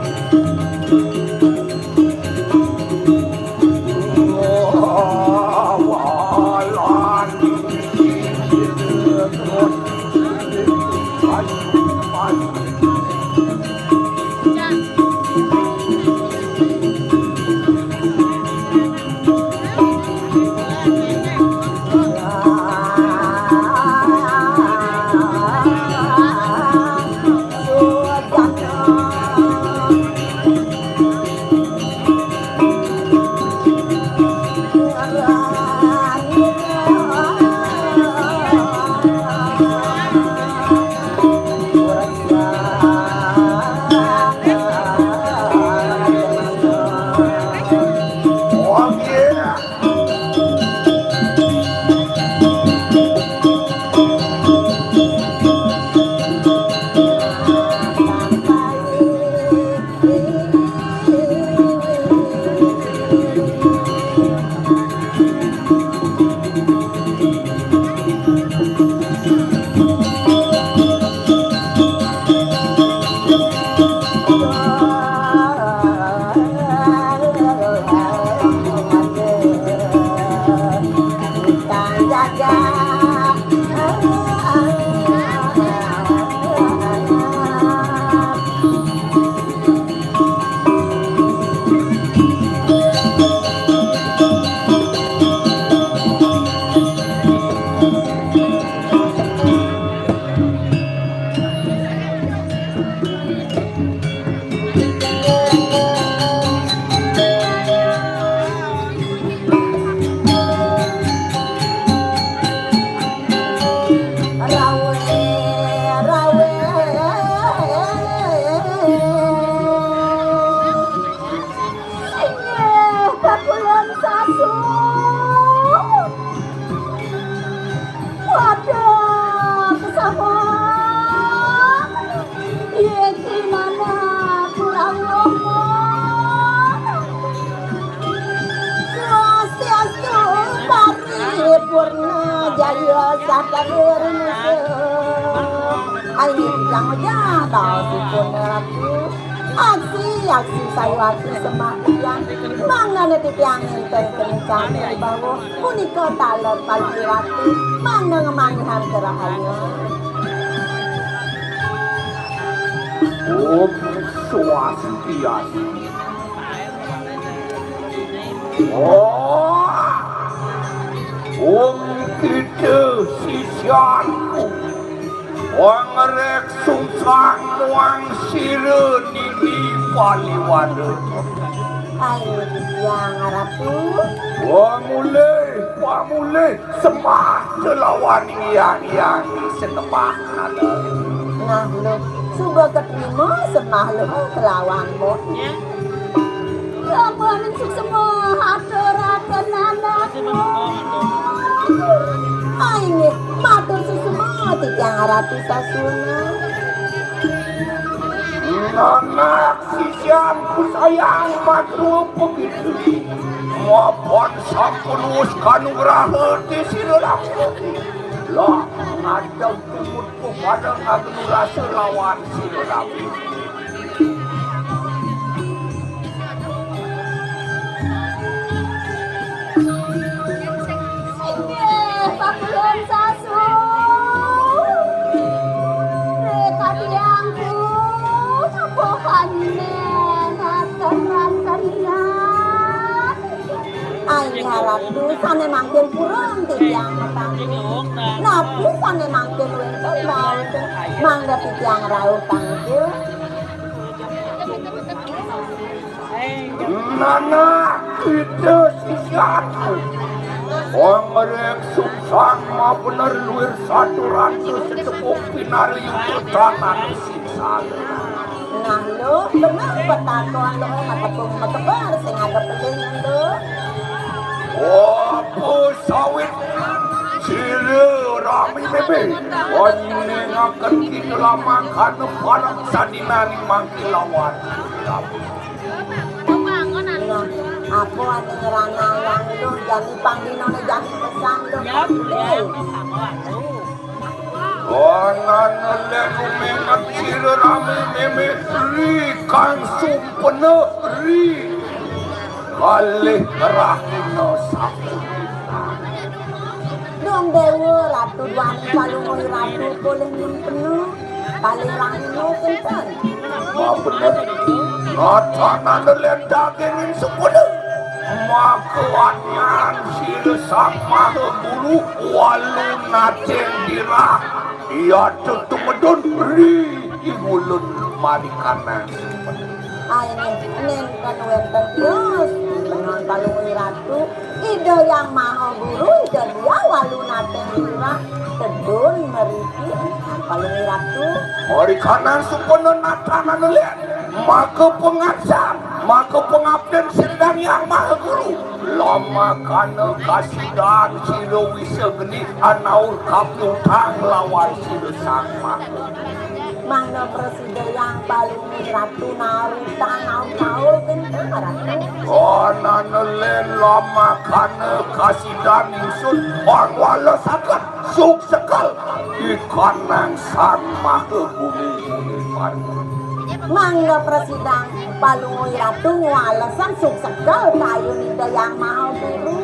Ayo, sadar musuh. Ayo, yang aja tahu si pun aku. Aksi, aksi saya aksi sematian. Mangane titiang enten kencang bawa. Punika taler palirati. Mangga ngemanihan kerahayuan. Om Swastiastu. Oh, Om kita sisyanku. Wong rek sungsang muang sira nini paliwara. Ayo, yang Ratu. Wong mulih, wong mulih. Sembah kelawan yang yang senembah ada. Nah, lo suba keterima sembah lo kelawan mo. Lamun suksma aturaken anakmu. Ayo, matur suksma titiang Ratu Sasuna. Anak sisyanku sayang makruh begitu. Mapan sampun wis kanugraha di sira lampung. Lah, ngadeg tumut kepada ngagenu rasa lawan sira lampung. Inggih, pakulun sasu. Rekatiangku, napa paninen akan-akan ingat. Ayo, Ratu, sane mangkin purun titiang matangku. Napi sane mangkin wenten mawon, mangga titiang rauh tangku. Nana kita sisyanku. Wong rek sungsang mabener luir saturan sesepuh pinari yuta tanah sisana. Nah, lo bener petakon lo matepung matebar sing ada peling lo. Apa sawit sira rami bebe? Wanyinengaken kita lamakan parak sadinani mangkilawan. Nah, aku ane ngeranayang lu jani pangdinane jani pesan lu. Ya, ya, aku. Anane lenu mengat sira rami meme ri kang sumpena ri kalih rahina sampun. Dong Dewa Ratu Dwani Palungguh Ratu polih nyumpena kalih rahina kenten. Mabener. Ratanane len dagingin sepeda. Maka watnyan sira Sang Maha Guru walu nating dirah. Iya tutumedun ri ingulun marikana. Ayo, nenten wenten tios, penon Palungguh Ratu, Ida Yang Maha Guru, Ida Dia walu nating dirah, tedun meriki, penon Palungguh Ratu. Marikanan supana natanane len, maka pengasan, maka pengabden sira Yang Maha Guru. Lamakana kasidan sira wisa geni anaur kapiutang lawan sira Sang Maha. Mangga prasida Yang Palungguh Ratu narutan naur-naur kenten Ratu. Anane len lamakana kasidan ingsun pangwala saket suksekel ikanang Sang Maha Guru Muni Parwa. Mangga prasida Palungguh Ratu ngwalesan suksekel kayun Ida Yang Maha Guru.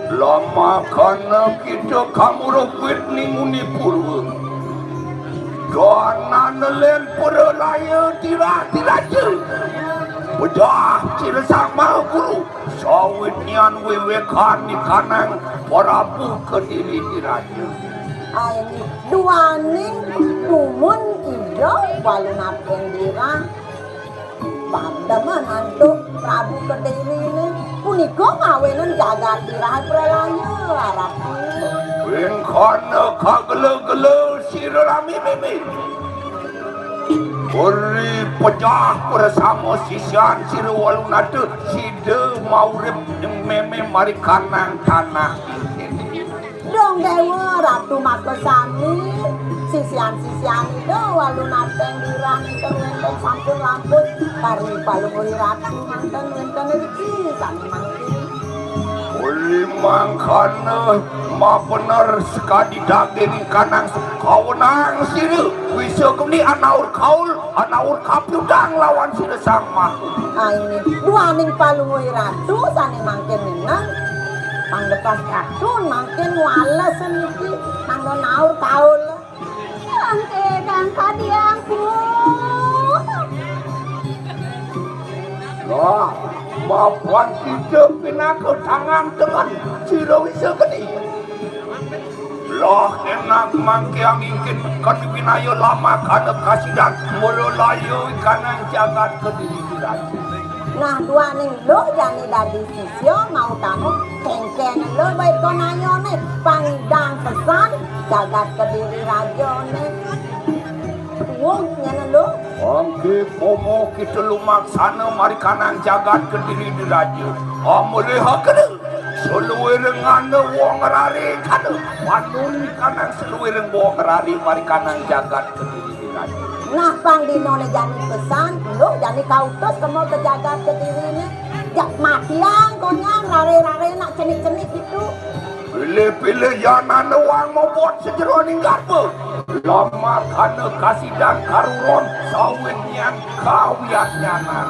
Lamakana kita kamuruk wit ning Muni Purwa. Danane len pralaya tirah-tiraja. Pejah sira Sang Maha Guru, sawitnyan wiwekan ikanang Prabu Kediri Diraja. Ayo, duaning dumun Ida walu nating dirah. Pademen antuk Prabu Kedirine punika mawinan jagat dirah pralaya, Ratu. Wingkana kagela-gela sira rami mimi. Uri pejah prasama sisian sira Walunata sida maurip ing meme marikanang tanah. Dong Dewa Ratu maka sami sisian-sisian Ida Walunateng dirah nenten wenten sampun lampus kari Palungguh Ratu nenten wenten riki sami mangkin. Uli mangkana Mabener sakadi daging kanang kawenang sira, wisa geni anaur kaul, anaur kapiutang lawan sira Sang Maha. Aini duaning paluwih ratu sane mangkin menang, panglepas ratu mangkin wales niki, mangda naur kaul. Angke kang kadiangku. Lah, mapan sida pinaka tangan tengen sira wisa geni. Lah enak mangke angingkin kadi winaya lamakana kasidan, mula layu ikanang jagat Kediri diraju. Nah, duaning luh jani dadi sisya mautama kengken luh baika nayane pangidang pesan jagat Kediri rajane. Tuwuh nyana luh. Angke pomo kita lumaksana marikanang jagat Kediri diraja. Amulihakena saluwiring ngana wong rare kana. Panun kanang saluwiring wong rare marikanang jagat Kediri diraja. Nah, pang dinane jani pesan, luh jani kautus kema ka jagat Kedirine. Jak matiang konyang rare-rare nak cenik-cenik gitu. Pilih-pilih yanane wang mobot sajeroning garba. Lamakana kasidan karuron sawit nyan kawiatnyanan.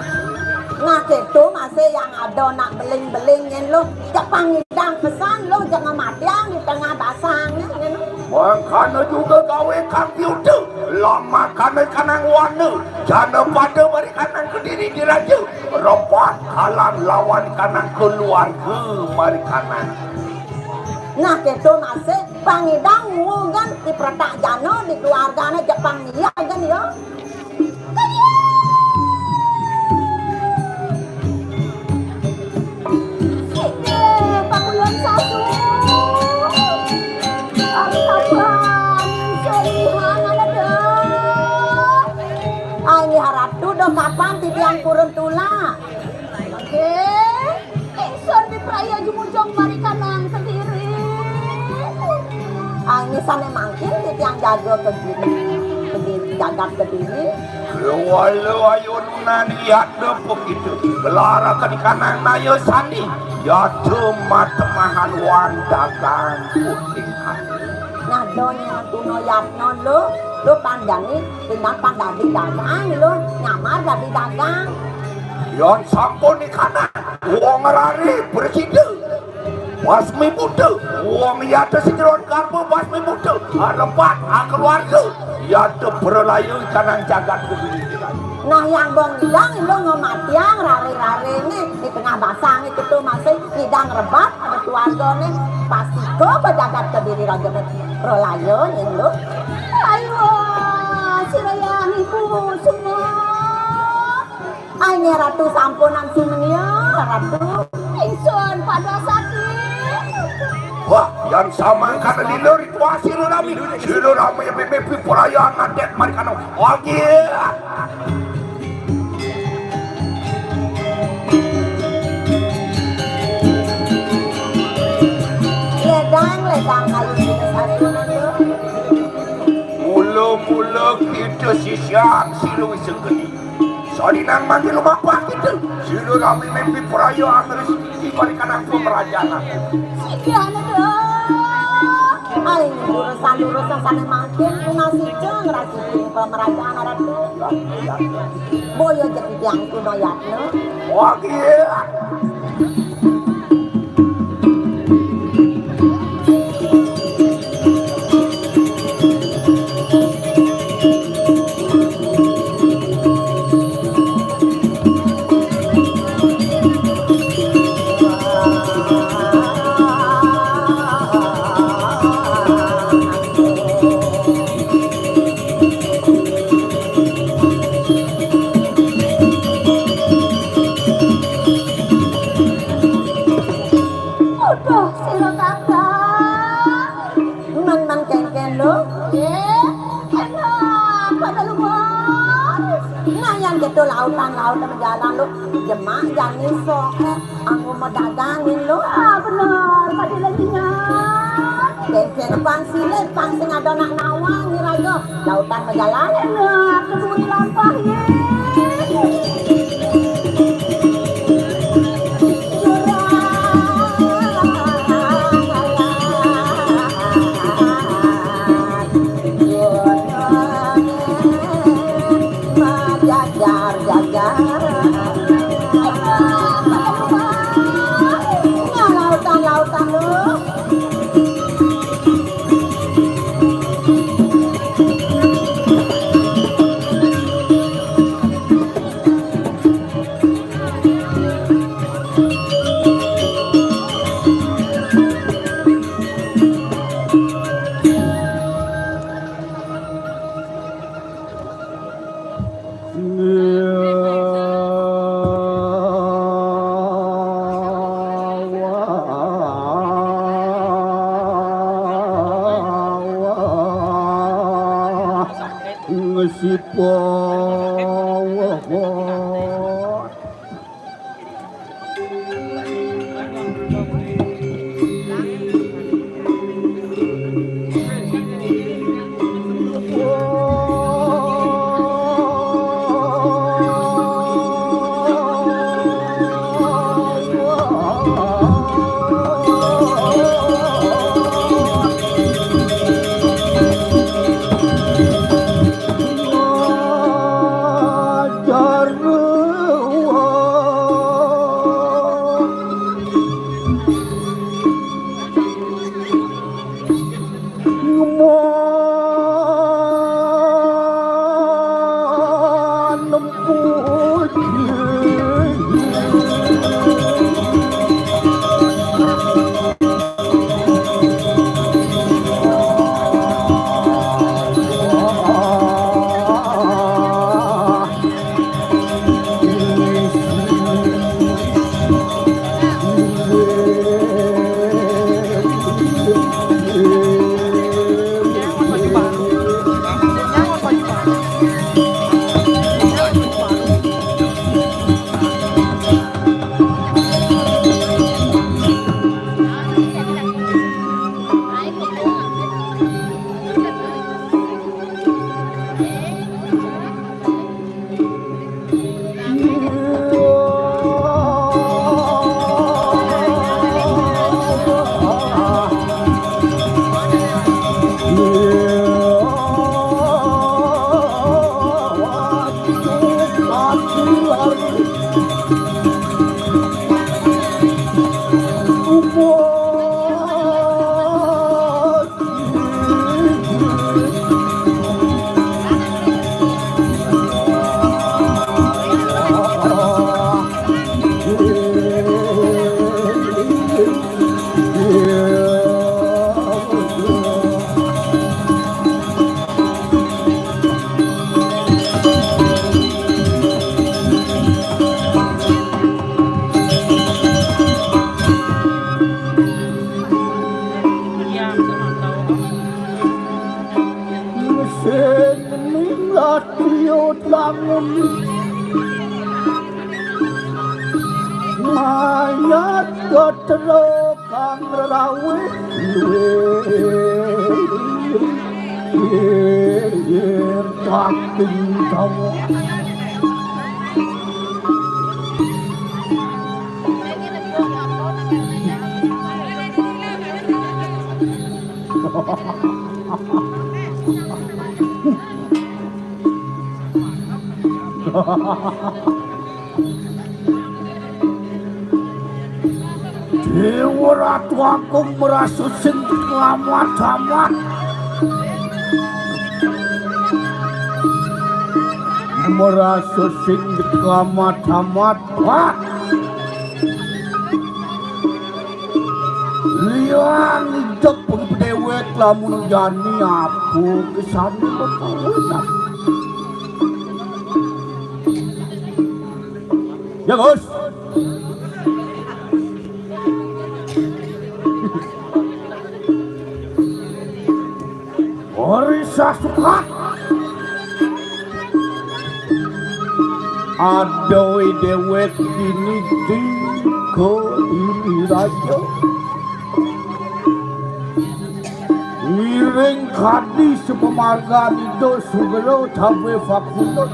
Nah, keto masih yang ada nak beling-beling nyen luh. Jak pangidang pesan luh, jak ngamatiang di tengah basang nyen luh. Mangkana juga gawe kang piuta. Lamakana kanang wana. Jana pada marikanang Kediri diraja. Rebat kalan lawan kanang keluarga marikanang. Nah, keto masih pangidang ngugan di peretak jana di keluargane Jepang iya kan ya. Sini, Pak Kulon Sasu. Kapan selihan ada dah. Ai, nggih, Ratu, do kapan titiang purun tulak? Nggih, ingsun pipraya jumujug marikanang Kediri. Ai, nggih, sane mangkin titiang jaga Kediri, Kediri, jagat Kediri. Wala ayo nunan yadna pekita. Gelar akan ikanang naya sandi. Yadna matemahan wan dagang puting ati. Nah, do nyen tuna yatna lo, lo pan jani pindah pan dadi dagang lo, nyamar dadi dagang. Yan sampun ikanang, wong rare prasida, basmi buta, wong yata sajeroning garba basmi buta, arepat, akeluarga, yata pralaya ikanang jagat Kediri. Nah, yang bong idang lo ngamatiang rare-rare ne di tengah basang itu tuh masih idang rebat. Keluargane pastika bejagat Kediri rajane pralaya nyen lo. Ayo, sira yang ibu semua. Ai, nggih, Ratu, sampunang sumenia, Ratu. Ingsun pada sakit. Wah, yang sama kan lilo ritual sira rami. Sira rami pipi perayaan adat marikana. Oke. Ledang, ledang kayu jenis asli itu. Mula-mula kita sisian sira wis geni. Sarinang mangke lumampah kita. Sira rami mimpi perayaan rezeki barikan aku merajana. Siki anu dong. Ai, urusan-urusan sane mangkin tunas ijeng rezeki pemerajaan Ratu. Boyo jadi yang kuno yatno. Wah, iya. Uduh, sira kakang. Man-man kengken lo. Eh, enak pada luar. Nah, yang gitu lautan-lautan berjalan lo. Jemak jani sok. Anggo medagangin lo. Ah, bener, pada lagi nyan. Kengken pang sile, pang sing ada nak nawang, ni raga. Lautan majalan. Enak, kedua lampah, ye. Dipawa. Sing ning ati utlangun mayat gatra kang rerawih luwih. Yen kating dawa. Dewa Ratu Agung merasa sing kelamat-amat. Merasa sing kelamat-amat. Wah. Liang idep dewek lamun jani apa kesane kekawinan. Ya, Gus. Ori sasukat. Adoh dewek dini di Kediri Raja. Ngiring kadi sepemargan Ida Sugro Tabe Fakulun.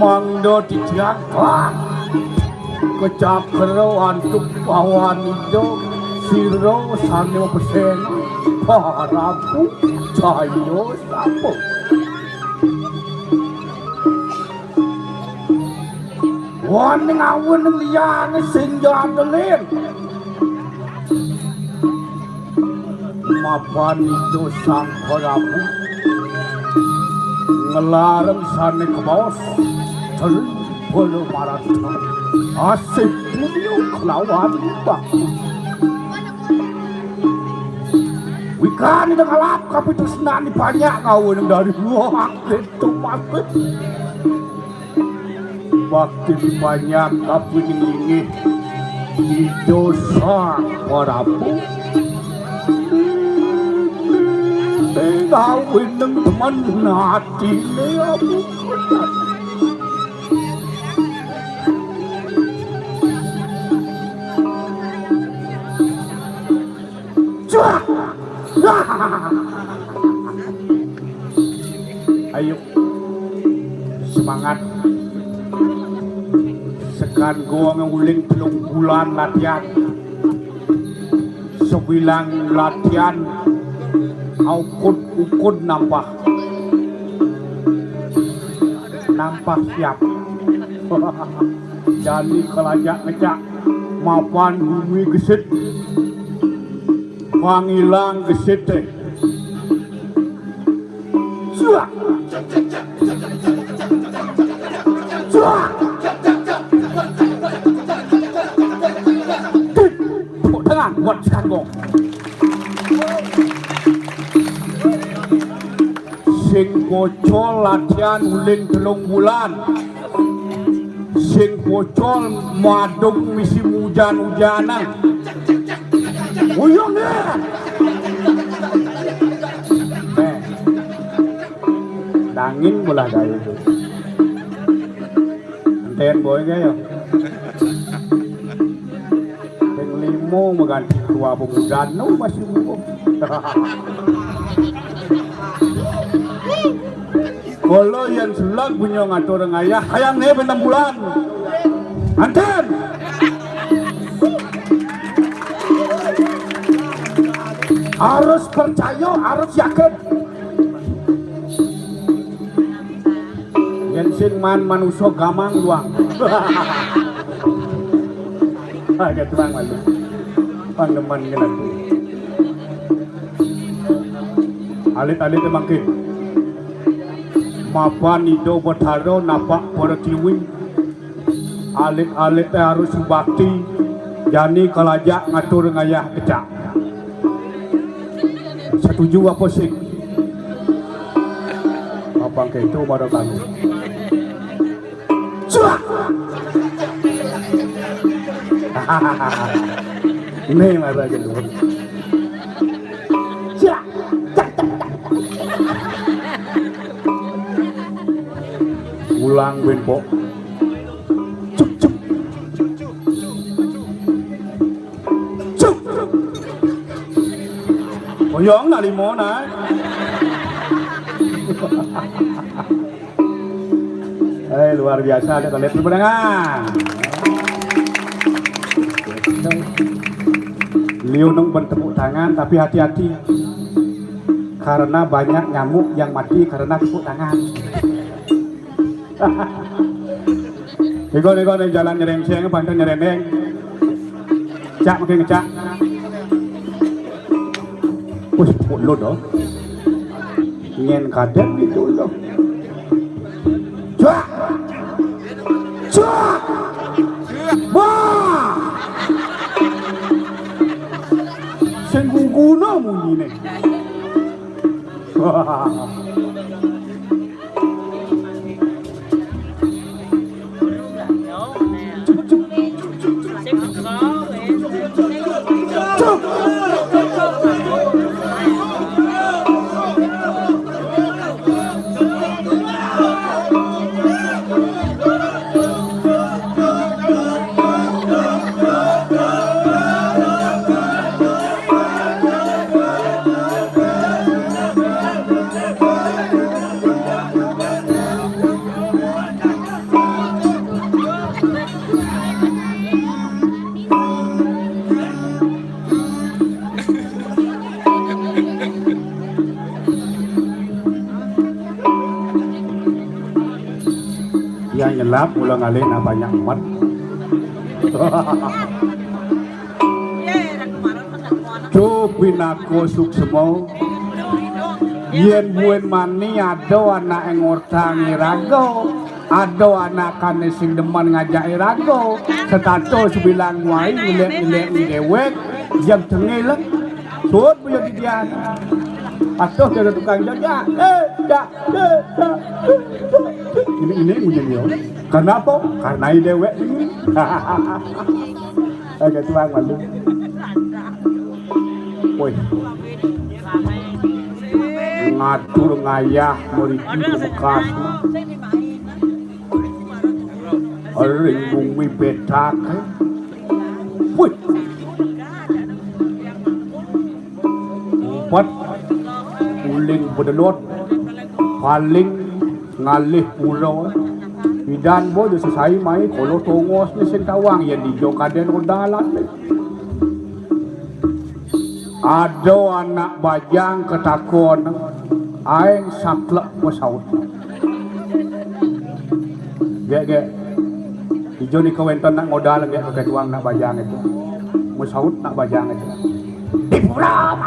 Mangda titiang kelak kecakra antuk pawan Ida sira sane mapesen Prabu Jaya Sapa. Waning awen liyane sing jadelin. Mapan Ida Sang Prabu nglareng sane kabaos telu bala marata asih punya kelawan bakti. Wikan ida ngalap kapitresnan banyak ngawen dari luar itu masih. Bakti dipanjak kapining linggih Ida Sang Prabu. Tinggal wineng temen hatiné, ya. Cuak. Ayo, semangat. Sekan gua nguling telung bulan latihan. Sebilang latihan, aukud-ukud nampah. Nampah siap. Jani kalajak ngecak, mapan bumi gesit. Pangilang gesit téh. Cuak. Cuak. Tepuk tangan buat si Kangkong. Sing pocol latihan uling telung bulan. Sing pocol madung misi ujan-ujanan. Uyung deh. Eh, dangin bola gaé. Enten boy gaé ya. Ping limo mengganti ketua pemuda nu masih umum. Kala yén seleg benya ngatur ngayah, hayang né benam bulan. Anten. Harus percaya, harus yakin. Yén sing man manusa gamang doang. Agak terang malu. Pangdeman ngenetu. Alit-alit mangkin. Mapan Ida Betara napak para tiwi. Alit-alit téh harus subakti. Jani kalajak ngatur ngayah kecak. Setuju apa sih? Apa kéto pada kamu? Cuak. Ini marah gitu. Cuak. Ulang benpok. Cuk, cuk. Cuk. Oyong nak lima nak. Eh, luar biasa ada kalian tepuk tangan. Liu nung bertepuk tangan tapi hati-hati karena banyak nyamuk yang mati karena tepuk tangan. Iko, iko, nih jalan nyerengseng, pantai nyerendeng. Cak, makin ngecak. Wis, pulut, oh. Nyen kadén gitu, loh. Cuak! Cuak! Wah! Sing guguna munyiné. Wah. Ya nyelap mula ngalih nak banyak umat. Cu pinaka suksma. Yén buin mani ada anak ngortang iraga, ada anak kané sing demen ngajak iraga, setata sebilang wai ngelék-ngelék déwék, jam tengil. Sud punya didian. Atuh ada tukang jajak. Eh, jak, eh, jak. Ini, ini munyi dia. Kenapa? Karena déwék ini. Agak tuang malu. Woi. Atur ngayah mriki bekas. Ring bumi petak. Wih. Ubat uling bedelot, paling ngalih pura. Idan bo ja sesai mai kala tongos ne sing tawang, yen dija kaden odalan. Ada anak bajang katakon, aeng saklek masaut. Gek, gek. Dija nika wenten nak ngodal, gek, pakai tuang nak bajang itu. Masaut nak bajang itu. Di pura.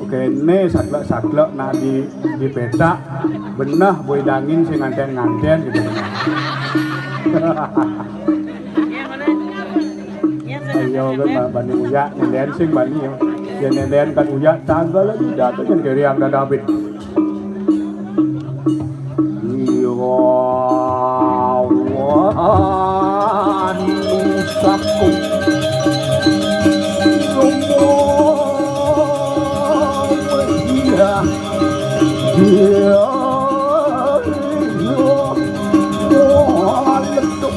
Oke, ne saklek-saklek nak di, di petak. Beneh boi dangin sing nganten-nganten gitu. Ayo, kan, ba-, bani uyak, nelen sing bani, ya. Ya, nelen kan uyak, tanggal lagi, datang kan keriang dah David. Iya, wah, anu, sapu. Iya. Iya. Iya. Wah, letuk.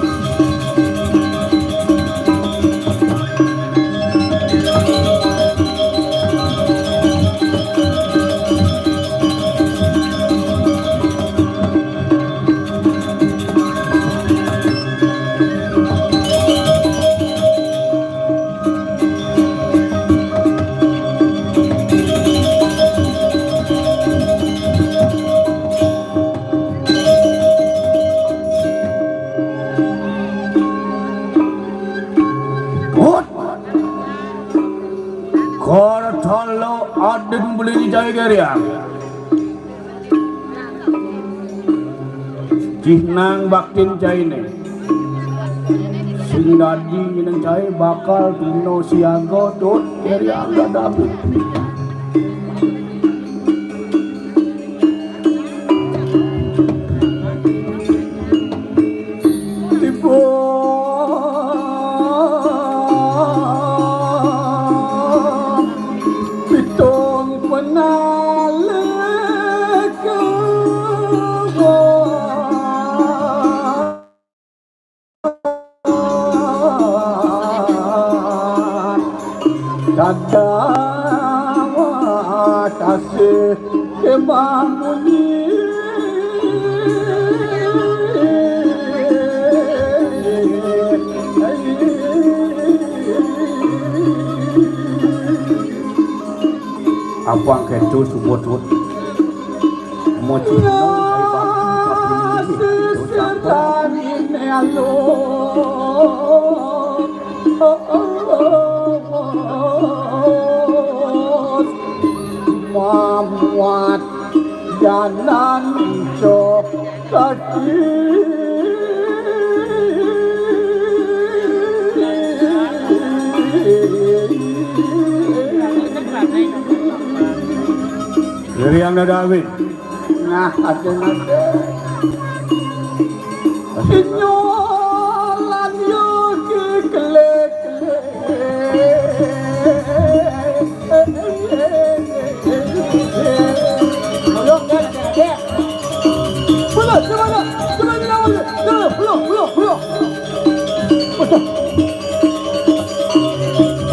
Hut! Kor tolo adin beli jai geriang. Cihnang baktin caine. Sing dadi ngineng cai bakal tuna siaga tut keriang dadapi. Tiba pitung penalika. Tanda kasih kemah munyi. Apang ketu subut-ut. Moci nong ai batu kaping. Sisiran ini alus. Mamuat danan cok kaki. Dari yang ada David. Nah, ada nanti. Sinyolan yo ki kelek-kelek. Ayo, Dek, Dek. Pulang, coba, Dek. Coba, coba, coba. Pulang, pulang, pulang, pulang. Waduh.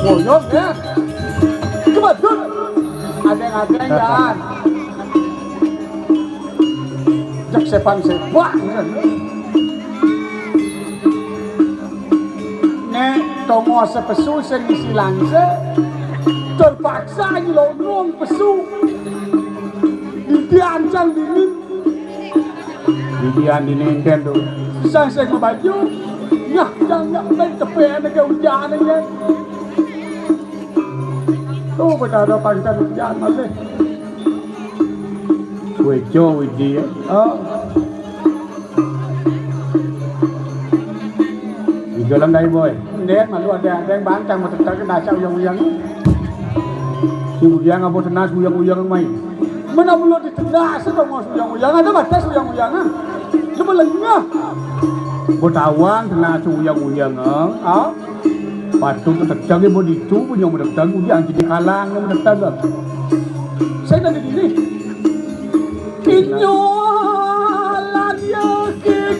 Ngoyong, Dek. Coba, Dek. Adeng-adeng, Yan. Cek sepan sepak. Nek tongo sepesu sing isi langse, terpaksa nyelonong pesu. Didi ancang dingin. Didi dingin enten tu. Sang sing mabaju. Nyah, jangan main tepe ane ke hujan ane. Tuh, betara pangkat hujan masih. Wejo, Widi, ya. Oh. Di dalam dai, boy. Ndek, malu ada, ada yang bantang, mau tetap kena acak uyang-uyang. Si uyang apa tenas, uyang-uyang mai. Mana belum ditenas, itu mau uyang-uyang, ada batas uyang-uyang, ah. Cuma lengah. Mau tawang, tenas uyang-uyang, ah. Ah? Patut teteg ibu ditu, punya teteg, udah anti dikalang yang teteg. Saya tadi gini. Inyo lagi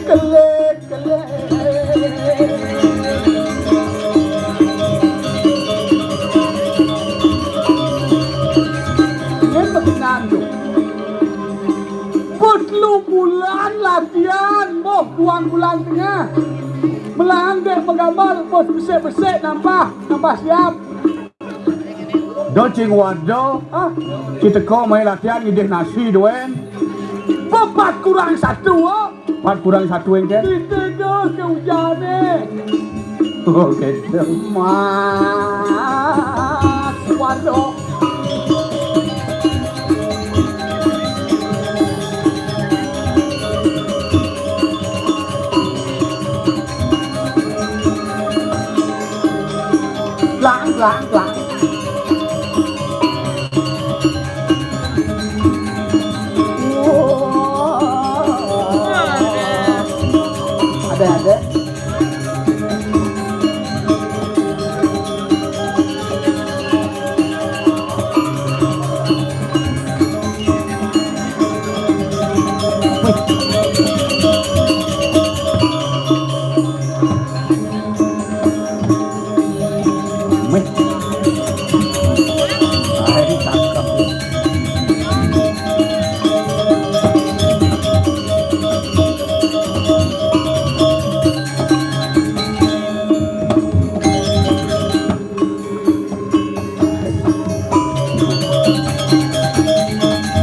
kelek-kelek. Ini pekenan tu. Pun telu bulan latihan, boh, buang bulan tengah. Melanggar penggambar, bos besek-besek nambah, nambah siap. Do cing wado, ah, kita ko main latihan ngidih nasi duen. Empat kurang satu, oh. Empat kurang satu yang kan? Kita do ke hujan ni. Oh, kecil. Mas, wado. Lang, lang, lang. Ada, ada.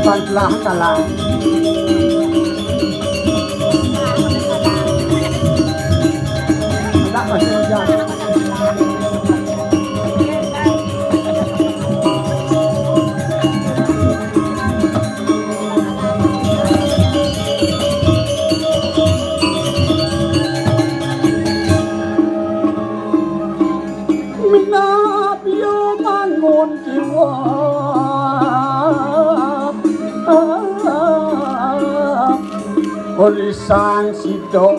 Pantelah kalah. Agak masih hujan. Minab yo mangun jiwa. Risang sida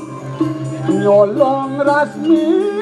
nyolong rasmi.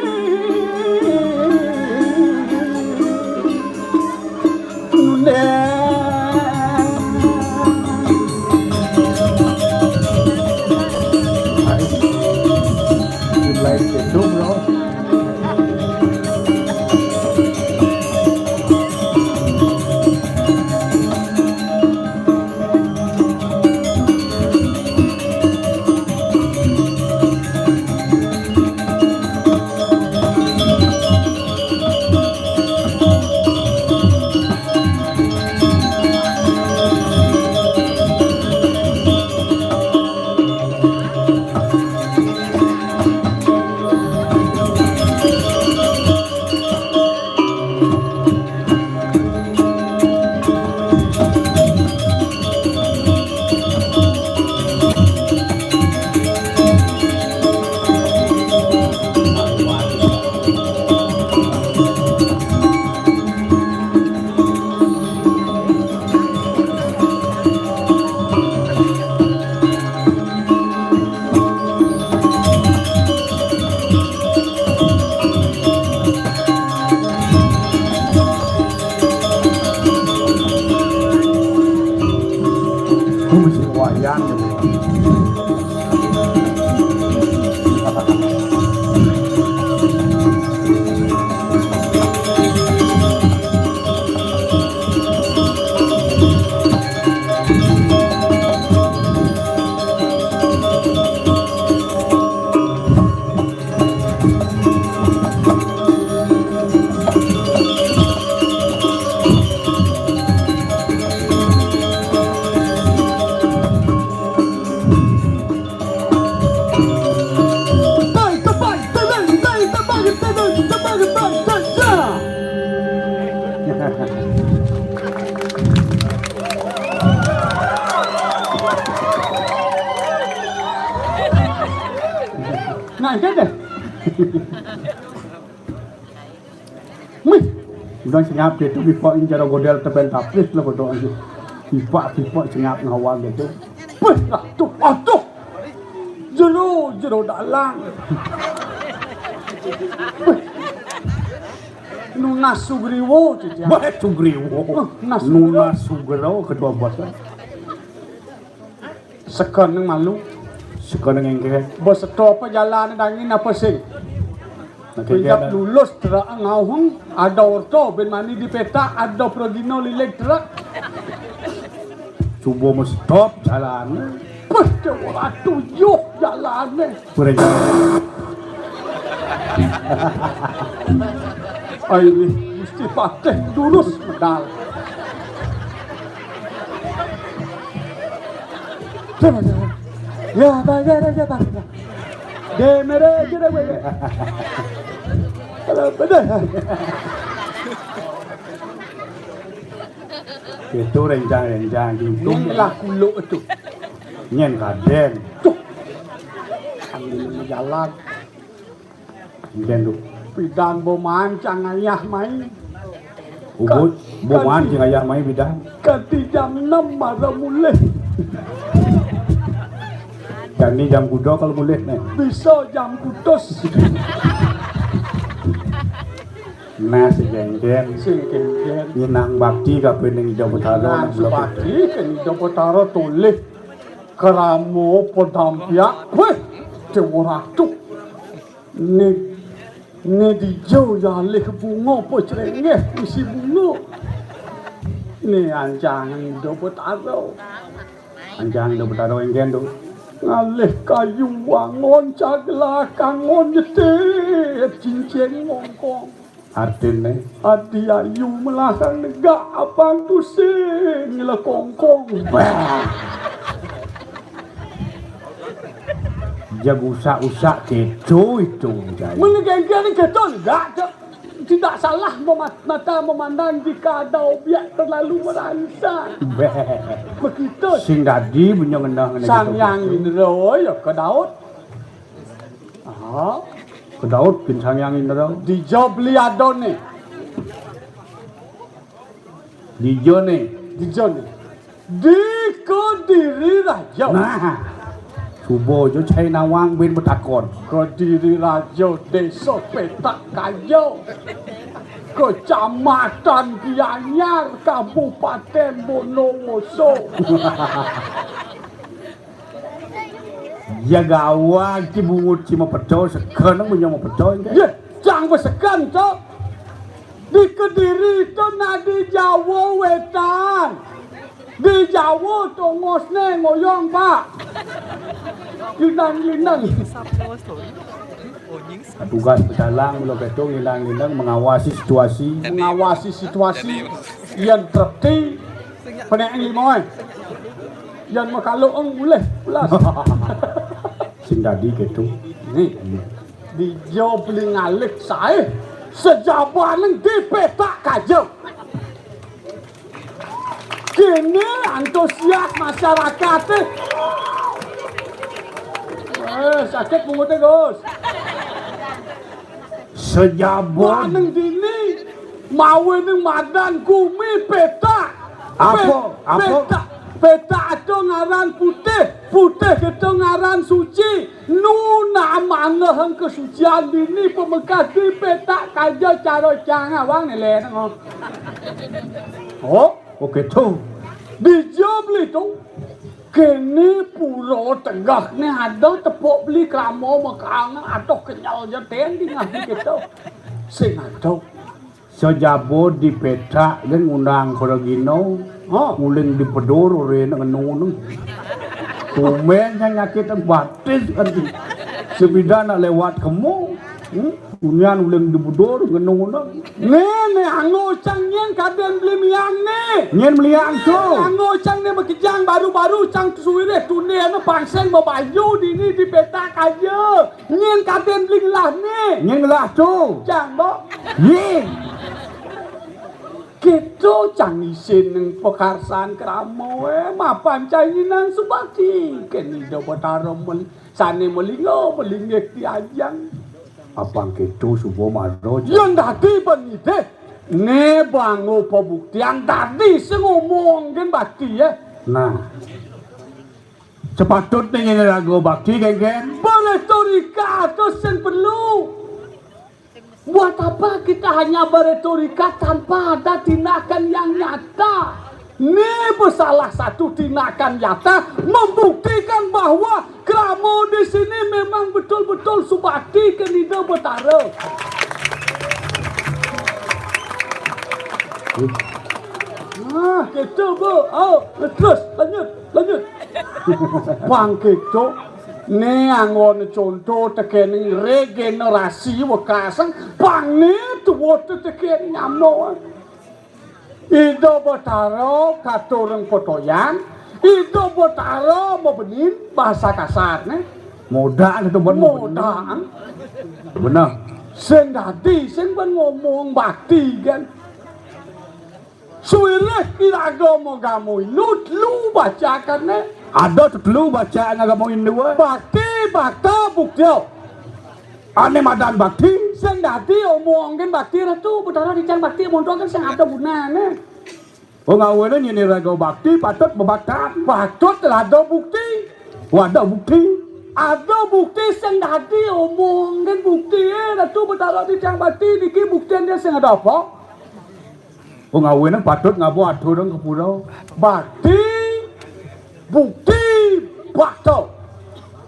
Wayang. Nah, itu deh. Mih, udah senyap gitu, bipak ini cara godel tebel tapis lah, bodoh aja. Bipak, bipak senyap ngawal gitu. Wih, aduh, aduh. Jero, jero dalang. Wih. Nunas Sugriwo, Cicing. Wah, Sugriwo. Nunas Sugriwo. Nunas Sugriwo, kedua bos. Sekeneng malu. Sekeneng engke. Bos, seto apa jalan dangin apa sing? Nah, kejap lulus truk ngauheng, ada orto ben mani di petak, ada pragina lileg truk. Coba mesti stop jalan. Peh, ora tuyuh jalane. Kurang. Ai, Gusti Patih durus medal. Ya, ya, ya, ya, ya, ya. Demere aja dah gue. Kalau bener. Itu rencang-rencang gitu. Ini lah kuluk itu. Nyen kaden. Tuh. Sambil jalan. Nyen tuh. Pidan boman cang ayah mai. Ubud, boman cang ayah mai pidan. Kanti jam enam baru mulih. Jani jam kuda kalau mulih nih. Bisa jam kutus. Nah, sing kengken. Sing kengken. Nyenang bakti kabeh ning Ida Betara. Nah, nang blok bakti itu. Ken Ida Betara tolih krama pedampiak. Weh, Dewa Ratu. Ni, ni dija yalih bunga apa crenggeh isi bunga. Ni ancangan Ida Betara. Anjang do Betara engken do. Ngalih kayu wangon cagla kangon nyetit cincin ngongkong. Artine? Adi ayu melahang negak abang tusing ngelekongkong. Bah. Jag usak-usak keto itu, Jai. Menegengke ni keto negak, Cok. Tidak salah memat-, mata memandang jika ada objek terlalu merangsang. Beh. Begitu. Sing dadi punya ngenah ngene. Sang Hyang Indra ya ke Daud. Ah, ke Daud kin Sang Hyang Indra. Dija beli adone. Dija ne. Dija ne. Di Kediri Raja. Nah, coba aja cai nawang ben betakon. Kediri Raja, Desa Petak Kaja, Kecamatan Gianyar, Kabupaten Bondowoso. Ya gawang ci bungut ci mapedo, seken nang punya mapedo engke. Ya, cang besekan, Cok. Di Kediri itu nah di Jawa Wetan. Di Jawa tongosne ngoyong, Pak. Linang-linang. Tugas pedalang mula keto linang-linang mengawasi situasi. Mengawasi situasi. Yen trepti, penek limo, eh. Yen makaluk, eng, ulih pulas. Sing dadi keto. Nih, dija beli ngalih sae. Sejabaning di Petak Kaja. Kene antusias masyarakat, eh. Eh, sakit punguté, Gus. Sejaba. Wah, neng dini, mawe neng madan gumi petak. Apa? Pe-, apa? Petak, petak ato ngaran putih, putih ato ngaran suci. Nu namangeheng kesucian dini pamekas di Petak Kaja cara cang awang nilai neng. Oh, oke tuh. Dija beli tuh. Kene pura tegeh ne ada tepuk beli krama makana adoh kenyal je ten di ngaji kita. Sing adoh. Sejaba di petak dan ngundang pergino. Ha, nguling di pedur ore nang ngenu nang. Tumben nyakit batis kan. Sepeda nak lewat kemu. Hmm? Unian uling di budur, ngenung-ngenung. Nih, nih, anggo cang nyen kaden beli miang nih. Nyen beli anggo. Nih, anggo cang nih makejang baru-baru cang suwireh tunde anu pangseng mabayu dini di Petak Kaja. Nyen kaden beli ngelah nih. Nyen ngelah tu. Cang, Mbok. Ye. Kito cang isin neng pakarsan krama, eh, mapan cainan subakti. Kene Ida Betara mel-, sane melinga, melinggih ti ajang. Apang keto suba mara, Cang? Yen dadi panidih, ne bango pabuktian dadi sing ngomong gen bakti, ya. Nah. Sepatutne ngene raga bakti, Geng-geng. Boleh torika atus sing perlu. Buat apa kita hanya berretorika tanpa ada tindakan yang nyata? Ini salah satu tindakan nyata membuktikan bahwa krama di sini memang betul-betul subakti ke Ida Betara. Ah, gitu, Bu. Oh, terus, lanjut, lanjut. Pang gitu. Ni anggon conto tekening regenerasi wekas, pang ni tuwuh tekening nyamno. Ida Betara katurung potoyan, Ida Betara mabenin bahasa kasar ni. Modak gitu, Ben. Modak. Bener. Sing dadi, sing Ben ngomong bakti kan. Suwireh iraga magama Hindu, telu bacaan ne. Ada tetelu bacaan agama Hindu, eh. Bakti, bakta, buktya. Ane madan bakti. Sing dadi omongin bakti Ratu Betara, dicang bakti monto kan sing ada gunane. Oh, ngawene nyene raga bakti patut bebaktan. Patut lada bukti. Wadah bukti. Ada bukti sing dadi omongin bukti, eh, Ratu Betara, dicang bakti niki buktine sing ada apa? Pengawinang patut ngaba aturang ka pura. Bakti, bukti, bakta.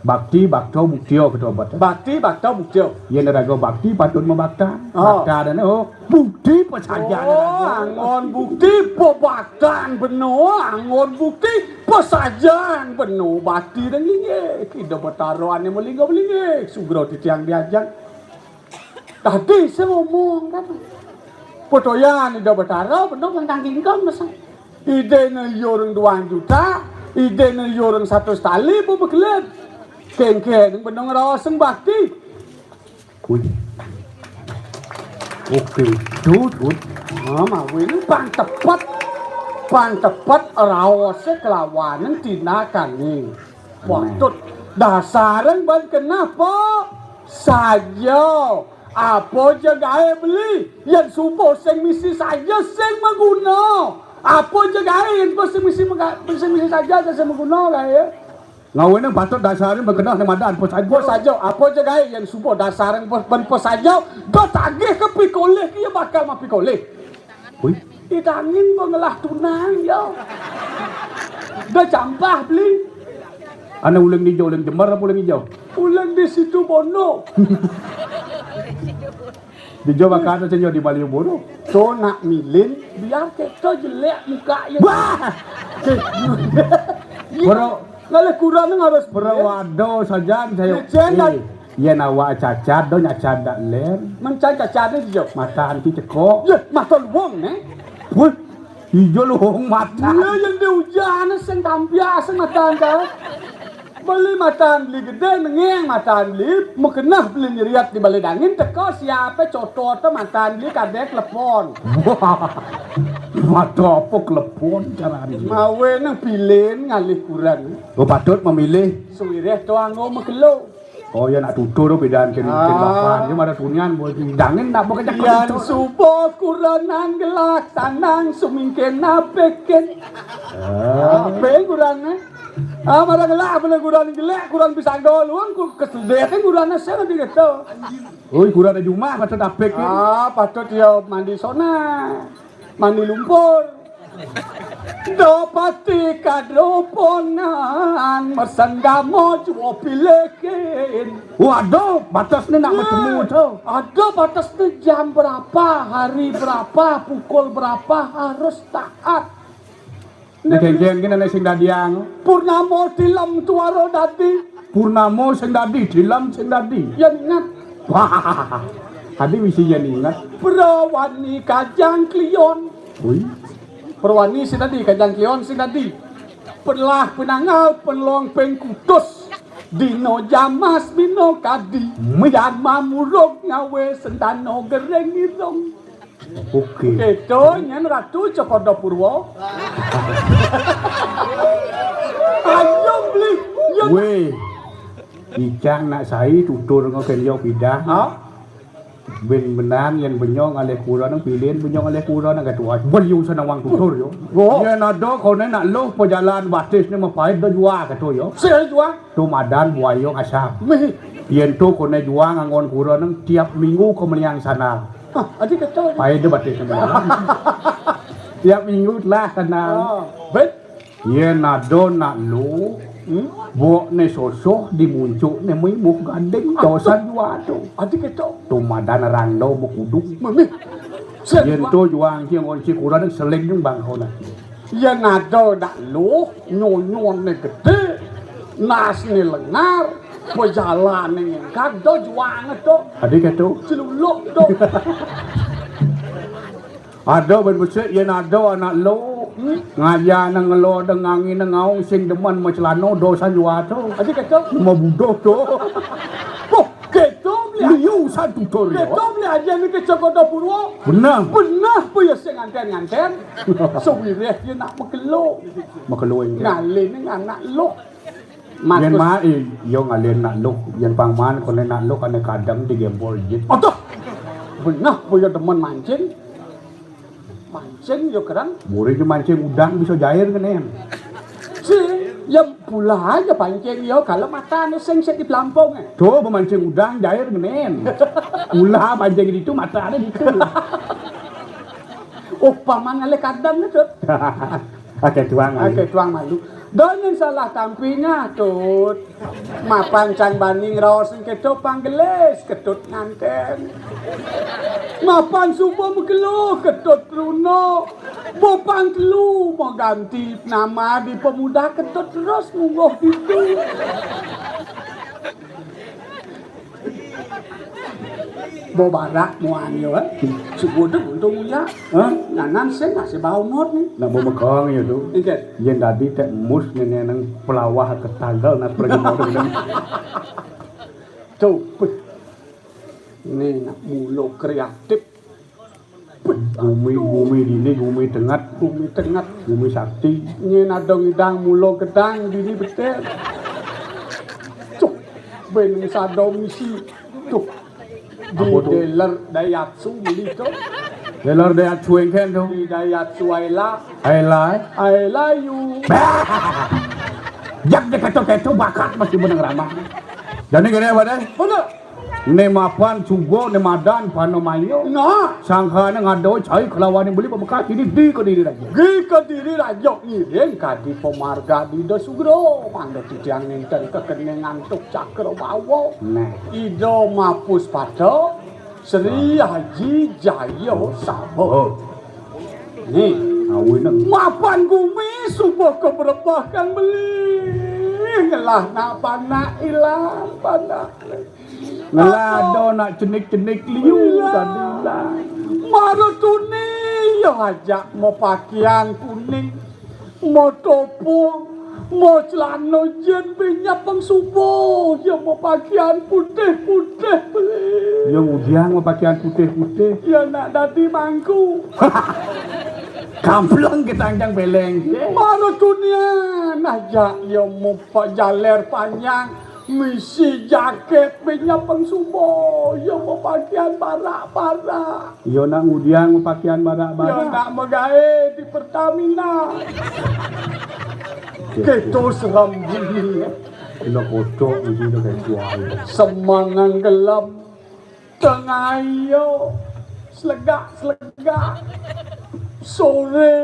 Bakti, bakta, bukti, oh, ketua bakta. Bakti, bakta, bukti. Yen raga bakti patut mabaktan. Ah. Bakta dane, oh, bukti pasajan. Oh, raga. Anggon bukti pabaktan beno, anggon bukti pasajan beno. Bakti dang linggih. Ida Betara ane malingga-malingga. Sugra titiang diajak. Tadi saya ngomong kan. Potoyan Ida Betara, bener kan kangking kan masa. Idene yurung duang juta, idene yurung satus tali, bu bekelet. Kengkeng bener ngeroseng bakti. Wih. Oke, tut, tut. Nah, mau ini pang tepet. Pang tepet raose kelawanan tindakan nih. Patut. Dasareng ban kenapa? Saja. Apa ja gae beli? Yen suba sing misi saja sing maguna. Apa ja gae yen pa sing misi mega-, sing misi saja sing maguna gae. Ngawene patut dasareng ban kenah ne madan pa saja. Pa saja, apa ja gae yen suba dasareng pa-, ban pa saja, da tagih ke pikolih, iya bakal mapikolih. Wih. Idangin ba ngelah tunang, ya. Da campah beli. Ana uling ijo, uling jemer apa uling ijo? Uling di situ bono. Di jo bakal tu senyo di Malioboro. To nak milin, biar kita jelek muka ya. Wah! Bro, ngalih kurang harus bro, waduh, sajan saya. Yen awak cacat, do nyacat dak len. Mencan cacat ni jo. Mata anti cekok. Ye, mata luwung ne. Wih, ijo luwung mata. Ye, yang di hujan sing tampias sing mata anta. Beli matan beli gede nengeng matan beli, mekenah beli nyeriat di balik dangin teko siape cotot matan beli kadek lepon. Wah, mata apa kelepon carane? Mawe nang pilin ngalih kurang. Oh, patut memilih. Suwireh to anggo makelo. Oh, ya nak tutur bedaan ken, ken lapan. Dia marah tunian buat dangin nak bukan cakap. Yan suba kuranan gelak sanang sumingkin napekin. Ah. Ape kurang, eh? Ah, marah gelak bener kurang gelak, kurang bisa dol, wong ku kesedet kurang sing di gitu. Oi, kurang ada jumah patut apik. Ah, patut ya mandi sona. Mandi lumpur. Dapati kadroponan, masenggama jua pilekin. Waduh, batas ni nak bertemu tu. Ada batas ni jam berapa, hari berapa, pukul berapa harus taat. Ni kengkeng kena nak sing dadiang. Purnama tilam tuara dadi. Purnama sing dadi, tilam sing dadi. Yang ingat. Wah, tadi misi yang ingat. Perawani kajang klion. Ui. Perwani sing dadi, kajang klion sing dadi. Pelah penanggal, penlong pengkutus. Dino jamas, dino kadi. Mih. Jama muruk ngawe sentano gereng irung. Oke. Oke, to nyen Ratu Cokodo Purwo. Ayo beli. Yo. Weh. Icang nak sai tutur ngoken yo pidah. Ha? Ben benan yen benyong aleh kurang pilin benyong aleh kurang agak tua. Beliau sana wang tutur yo. Go. Yen ada kau nak loh pejalan batis ni mapait dah jua kata yo. Saya jua. Tu madan buayo asam. Mih. Yén to koné juang anggon kura nang tiap minggu ka meliang sana. Hah, adi kéto. Paida batis meliang. Tiap minggu telah sana. Oh, bet. Yén ada nak luh, hmm? Bokné sosoh di muncukné mih muh gandéng dosan jua to. Adi kéto. To madan rang do mukuduk. Mami. Yén to juang ci anggon ci kura nang seling jung bangkona. Yén ada nak luh, nyonyoné gedé, nasné lengar, pejalané ngingkad, da juang to. Adi kéto. Celuluk to. Ada bén besik, yén ada anak luh, hmm? Ngajana ngelo deng angin ngaung sing demen macelana dosan jua to. Adi kéto. Mabudoh to. Boh, kéto beli. Liu satu to. Kéto beli aja ni ke Cokota Purwo. Beneh. Beneh apa ya sing nganten-nganten. Sewireh dia nak makelo. Makelo ini. Ngalih ni anak luh. Yén ma, eh, yo ngalih nak luh, yén pang maan koné nak luh kané kadang digémbol jit. Aduh. Beneh apa ya demen mancing. Mancing yo kerang. Muri di mancing udang bisa jair ngenén. Si, ya pula aja pancing yo kalau matané sing sik di pelampung, eh. To, bemancing udang jair ngenén. Ulah pancing di itu matané di itu. Oh, paman ngalih kadang to. Aké tuang. Aké tuang malu. Dong yang salah tampinya, Tut. Mapan cang bani ngraos kéto panggelis, Ketut nganten. Mapan suba makelo, Ketut truna. Bopang telu maganti nama di pemuda, Ketut terus mungguh ditu. Bo barak muan yo, eh. Suku tu untung uya. Hah? Nyanan sing masih bau mot ni. Nak bo mekong yo tu. Ingat. Yén dadi tek mus nene nang pelawah ke tanggal nak pergi mot ni. Tu, peh. Ni nak mulo kreatif. Peh. Gumi, gumi dini, gumi tengat. Gumi tengat. Gumi sakti. Nyén ada ngidang mulo gedang dini betel. Cuk, ben sada misi. Tuh. Di apa tu? Dealer Daihatsu beli tu. Dealer Daihatsu engken tu. Di Daihatsu Aila. Aila, eh? Aila you. Bah! Jak deh keto-keto bakat masih menang ramah. Jadi gini apa deh? Bener. Né mapan suba né madan panamayo. Nah. Sangkané ngadoi cai kelawané beli pamekas dini di Kediri Raja. Di Kediri Raja ngiring kadi pamarga Ida Sugra, mangda titiang nénten kekening antuk cakrabawa. Nah. Ida Mapuspata, Sri Haji Jaya Sabha. Oh. Nih, awinang. Mapan gumi suba kabrebah kan beli. Ngelah nak panak ilang panak. Ngelah ada nak cenik-cenik liu tadi lah. Mara tuni ya ajak mau pakaian kuning, mau topo, mau celana jin, binya pengsubuh ya mau pakaian putih-putih. Ya ngudiang mau pakaian putih-putih. Ya nak dadi mangku. Kampleng ke tanjang beleng. Mara tunian ajak ya mau pa-, jaler panjang. Misi jaket benya pengsubo, ya mau pakaian barak-barak. Ya nak ngudiang pakaian barak-barak. Ya nak magaé di Pertamina. Kéto serem dini. Kena kotok dini dah kayak jual. Semengan gelem, tengah iya, selegak-selegak. Sore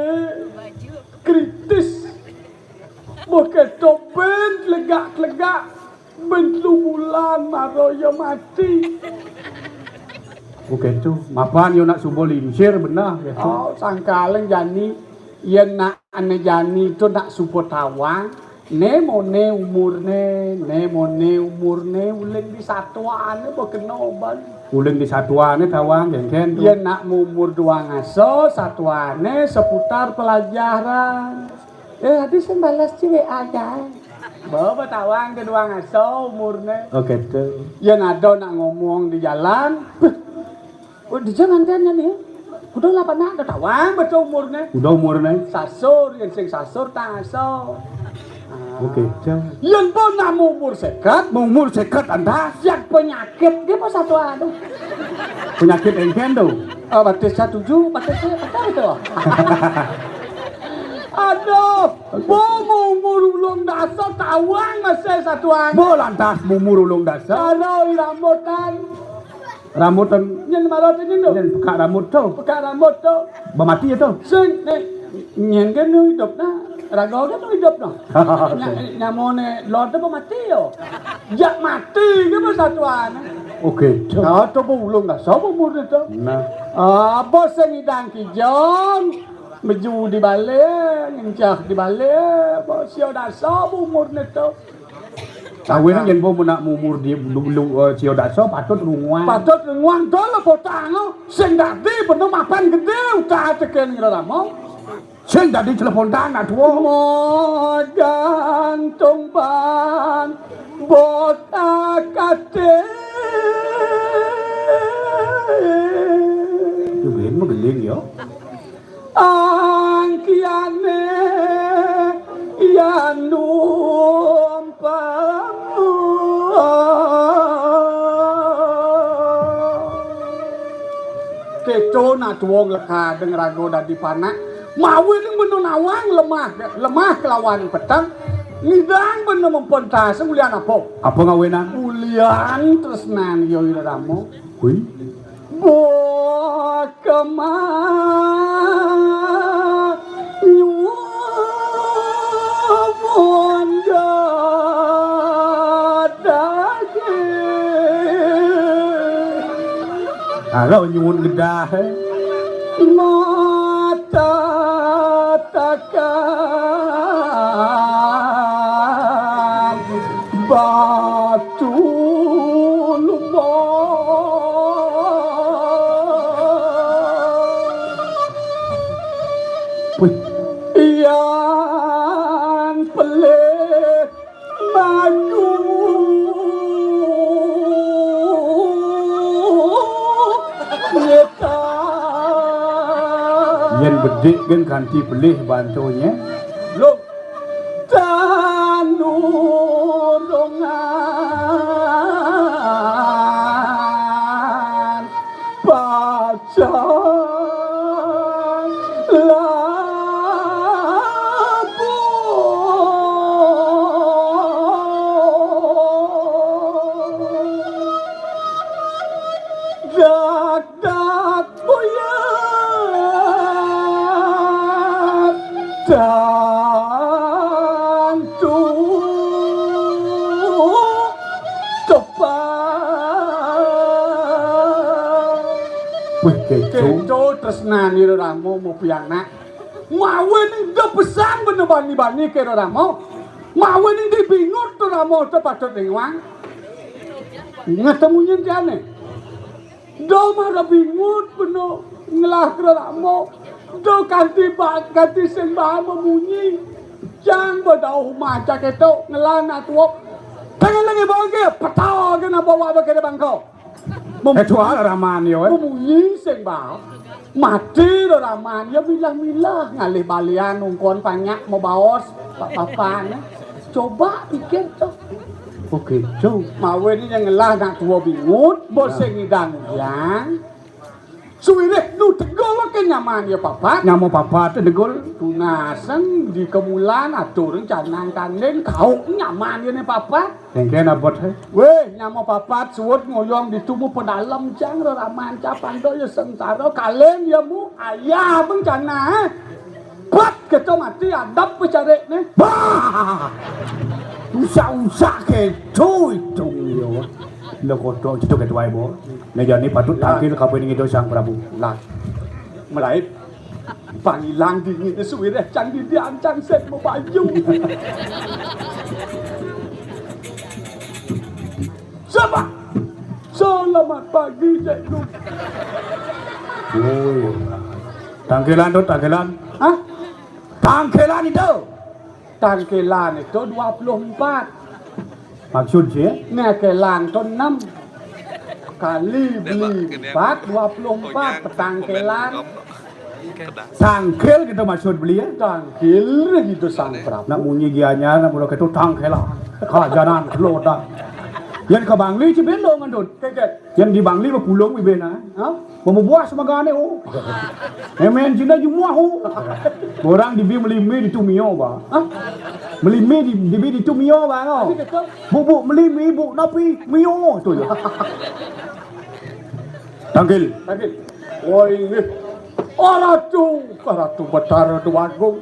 kritis. Bekéto ben tlegak-tlegak, ben telu bulan mara ya mati. Oh, kéto. Mapan ya nak suba lingsir beneh, kéto. Oh, sangkaling jani, yén nak ané jani to nak suba tawang, né moné umurné, né moné umurné uling di satuané ba kena ban. Uling di satuané tawang, kéngkén to. Yén nak umur dua ngasa, satuané seputar pelajaran. Eh, adi sing balas ci W A ja. Ba, ba tawang ke dua ngasa umurné. Oh, kéto. Yén ada nak ngomong di jalan, "Beuh, oh, dija nganténné ni? Kuda lapan nak, da tawang beto umurné." Kuda umurné? Sasur, yén sing sasur, tang ngasa. Oh, kéto. Yén ba nak umur seket. Umur seket, antas. Siap penyakit, dia apa satu anu? Penyakit engkén to. Ah, batis satuju, batis saya, apa itu? Aduh. Bo mumur ulung dasa tawang masih satuan. Bo lantas mumur ulung dasa. Cara rambutan. Rambutan. Nyén malah nyén to. Nyén pekak rambut to. Pekak rambut to. Ba mati ya to. Sing, né, nyén kan nu idup nah. Raga kan nu idup nah. Nya-, nyamoné lor to ba mati yo. Jak mati kan ba satuan. Oké, to. Nah, to ba ulung dasa ba mumur to. Nah. Apa sing idang kijang? Meju di balé, ngencah di balé, ba sia dasa ba umurné to. Awéné yén ba mun nak mumur di dulu, eh, sia dasa patut runguang. Patut runguang to lah potang, oh. Sing dadi bener mapan gedé utak tekén ngira rama. Sing dadi celepontang nak tuwa. Magantung ban botak katé. Tuwin mageling ya. Angkiané yan numpang. Kéto nak tuwa nglekadang raga dadi panak. Mawinan bena nawang lemah, lemah kelawan peteng. Ngidang bena mempentas ulian apa? Apa ngawinan? Ulian tresnan ya ira rama. Kuwi. Bokema nyuwun gedahé. Halo nyuwun gedahé. Mata takam batu lumba. Wih. Yan pelih maju nyeta. Yén bedik gén kanti pelih bantunya. Lho. Tan nulungan pacang labuh. Dak dak buyat tantu tepat. Wih, kéto. Kéto tresnan ira rama mau pianak. Mawinan ida pesan bena bani-bani ké ira rama. Mawinan ida bingut to rama to patut réwang. Ngetemunyin tiané. Da mara bingut bena ngelah ké ira rama. Da kanti ba-, kanti sing ba mamunyi. Jang ba dauh maca kéto ngelah nak tuwa. Tangan lagi bagi peta gén apa wa ba kéné bangko. Mem-, eh, tuah raman ya, eh. Mamunyi sing ba. Mati ira raman ya milah-milah ngalih balian ungkon panyak mabaos pa-, papan. Coba pikir to. Oké, to. Mawinan ngelah nak tuwa bingut, ba sing ngidang ulian. Suwirih nu tegul ké nyaman ya papat. Nyama papat tegul. Tunasen di kemulan atur canang tanding kau nyaman ya né papat. Engkén abot, hé. Wéh, nyama papat suud ngoyong ditu mu pedalem cang reraman capando ya sengsara kalén ya mu ayah bencana, hé. Pat kita mati adep pecarik né. Bah! Usah-usah kéto itu ya. Lo koto itu kéto ae, Bo. Nah, jani patut tangkil kapan ngida Sang Prabu. Lah. Melaib. Pangilang dingin suwireh can didian can sing mabayu. Siapa? Selamat pagi, Cikgu. Oh. Tangkilan to, tangkilan. Hah? Tangkilan itu. Tangkilan itu dua puluh empat. Maksud sih? Nah, kelan to enam. Kali beli empat, dua puluh empat. Petang kelan. Tangkil gitu maksud beli ya? Tangkil gitu Sang Prabu. Nak munyi gianyar, nak mula gitu tangkil lah. Kajanan kelodak. Yén ka Bangli ci bén dong, Ndut. Kékét. Yén di Bangli ba pulung bi bén, ah. Ha? Ba mu buah semagane, oh. Emen cina jumuah, oh. Orang dibi melimi di tumio ba. Ha? Melimi di, dibi di tumio ba, no. Tapi kata Bu, bu, melimi, bu, napi, mio, tu ya. Tangkil. Tangkil. Woi, nggih. Aratu, Aratu Betara Déwa Agung.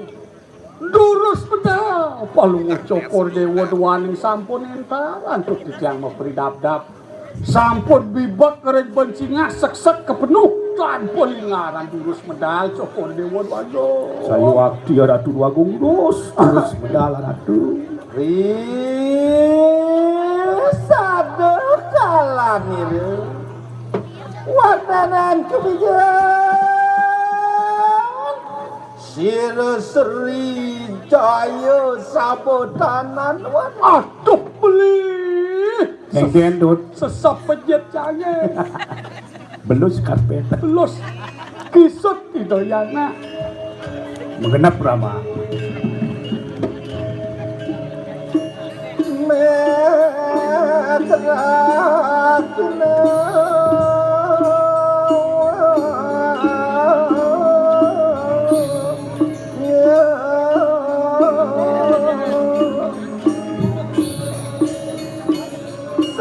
Durus medal, Palungguh Cokor Déwa Déwaning sampun entar, antuk titiang mapridabdab. Sampun bibek ring bencingah seksek kepenuh tanpa linggaran, durus medal Cokor Déwa Déwa Agung. Sayuwakti Ratu Déwa Agung, durus, durus medal Ratu. Ri sada kalanira. Warnanan kebijan. Sira Sri Jaya Sabatanan wan. Aduh, beli. Engken, Dut. Sesep pejit cangé. Belus karpet. Belus. Kisut Ida Yana. Menggenep rama.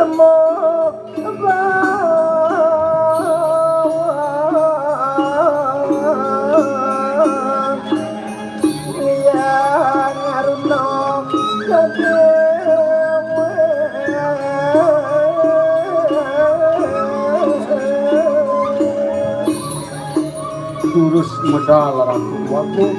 Semua Durus medal Ratu Wagung.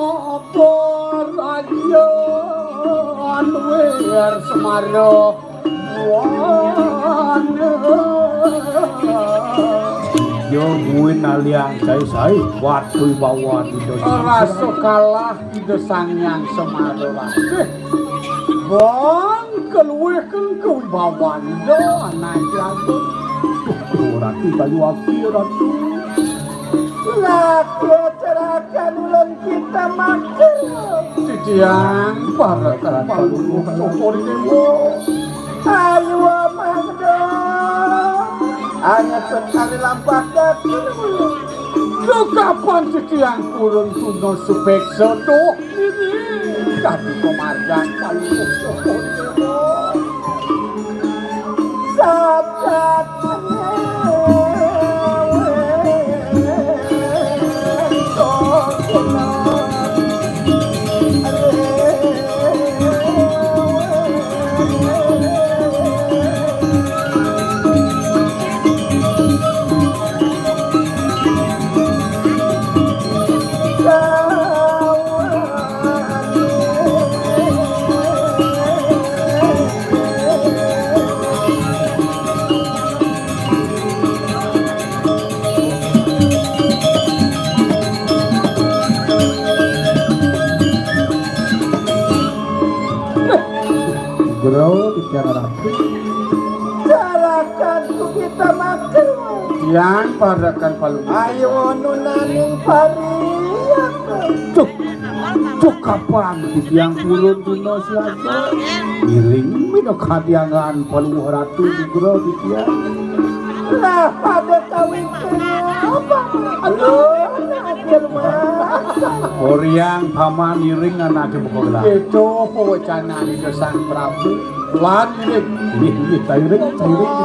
Sapa raja Anwar Semara? Yo buin aliang sai-sai, watu bawa di dosa. Rasa kalah Ida Sang Hyang Semara Ratih. Bang keluih keng kewibawan do anak jago. Duh, Ratu Kayu Api, Ratu. Laki cerakan ulun kita makan. Titiang parekan Palungguh Cokor Déwa. Ayo, Amang, dong. Hanya sekali lampak datang. Duh, kapan titiang purun tuna supeksa, duh. Ini kami komargan Palungguh Cokor Déwa. Sadat. Jero titiang rapi. Carakan ku kita makan. Tiang parekan Palungguh. Ayo nunaning pariak. Duh. Pekapan titiang purun dina siaga. Ngiring minakadiangan Palungguh Ratu Nugra titiang. Lah, pada kawin apa? Aduh, akhir mah. Oriang paman ngiring anaké buka gelah. Itu pawecanan Ida Sang Prabu. Lan ngiring. Nggih, nggih, tairing, tairing.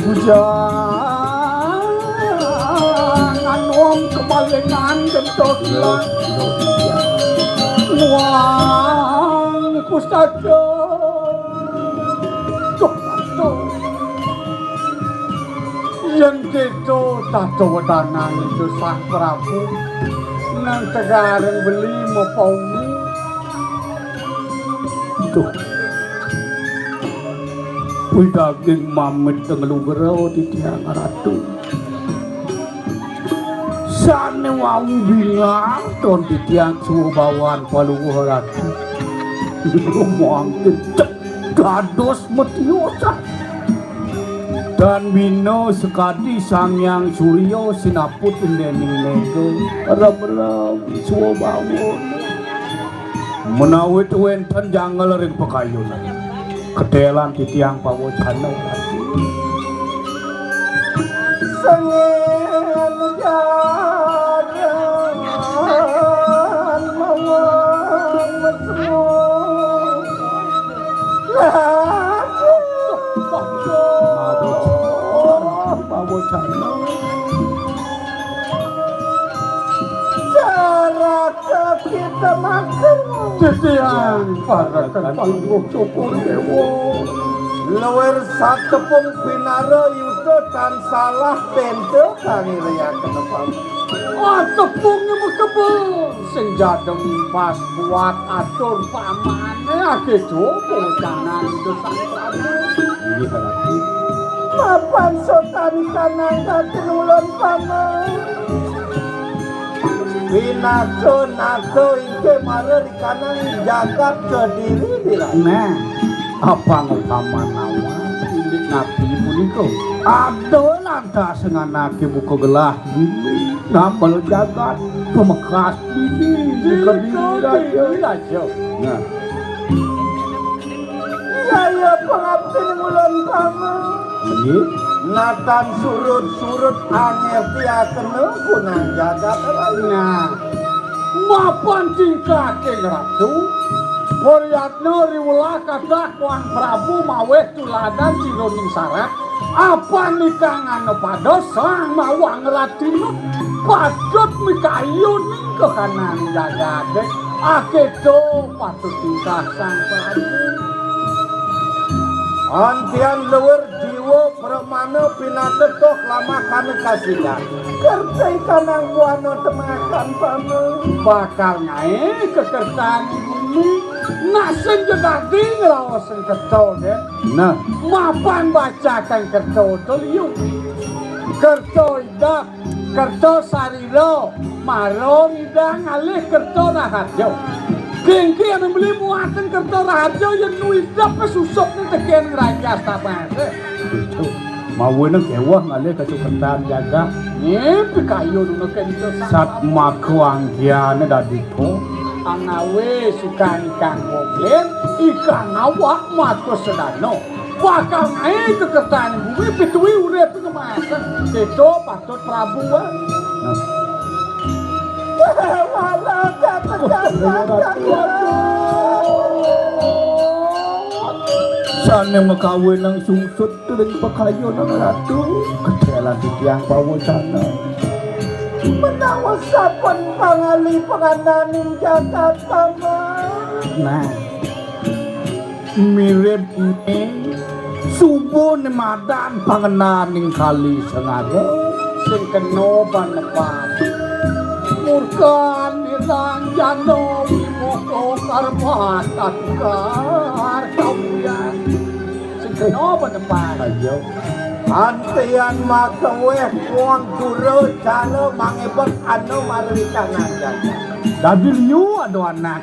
Bujang anom kemalingan gento hilang. Nuang pustaka. Duh, duh. Yén kéto tata wedanan Ida Sang Prabu, nang tegareng beli mapauni. Duh. Widaging mamit nglugra titiang ratu. Sané wau bingang ton titiang subawan Palungguh Ratu. Mangkin cek dados matiosan. Dan bina sakadi Sang Hyang Surya sinaput indéning méga. Rem-rem swabawa. Menawi wénten jangel ring pakayunan, ketélan titiang pawacana. Sengit jalan mawon mesmu. Lah, pawacana. Caraka kita makan. Titiang parekan pangguh syukur déwa. Luwir satepung pinara yuda tan salah benta kang irayaken pamit. Ah, tepungé makebul sing jadem pas buat atur pamane akéto kocangan Ida Sang Prabu. Inggih, Ratu. Mapan sotani kanang katin ulun paman. Pinaka-naka ingkih mara rikanang jagat Kediri, Biran. Nah, apang upama nawa indik napi punika? Ada lantas nganaké buka gelah dini, nambel jagat pamekas dini di Kediri Raja. Nah. Yaya pangaptin ulun pama. Nggih. Natan surut-surut angertiakena kunang jagat raya. Nah, mapan tingkah ing Ratu, Poryatna riwulah kadah Kuang Prabu maweh tuladan jironing sarat, apan nikangana pada sang mawang ratina. Patut mikayuning kahanan jagaté. Akéto patut tingkah Sang Prabu. Antian luwir jiwa pramana pinatetoh lamah kana kasidan. Kerta ikanang buana temakan pama. Bakal ngaé kekertan bumi. Nak sing jegati ngraos sing kerta, Dén. Nah. Mapan bacakan kerta to liu. Kerta idap, kerta sarira, mara ngidang ngalih kerta raharja. Kéngkén anu meli muatan kerta raharja yén nu idap susuk ni tekén raja tapase. Itu. Mawinan kéweh ngalih kasukertan jagat. Nggih, pikayun nuna kénto Sang Satmaka anggiané dadi to. Angawé sukan ikang goblin, ikang awak maka sedana. Bakal ngaé kekertan bumi pituwi urip ngemasen. Kéto patut Prabu. Nah. Sané makawinang sungsut ring pakayunan Ratu, ketelan titiang pawacana. Menawa sampun pangalih pangananing jagat paman. Nah. Mirib ning suba nemadan pangenaning kali Sengara. Sing kena panepan. Murkan nirang jana wimuka karma tatkar kawian. Sing kena panepan. Ayo. Antian makaweh kuang dura cara mangibet anu marwikanan jagat. Dadi liu ada anak.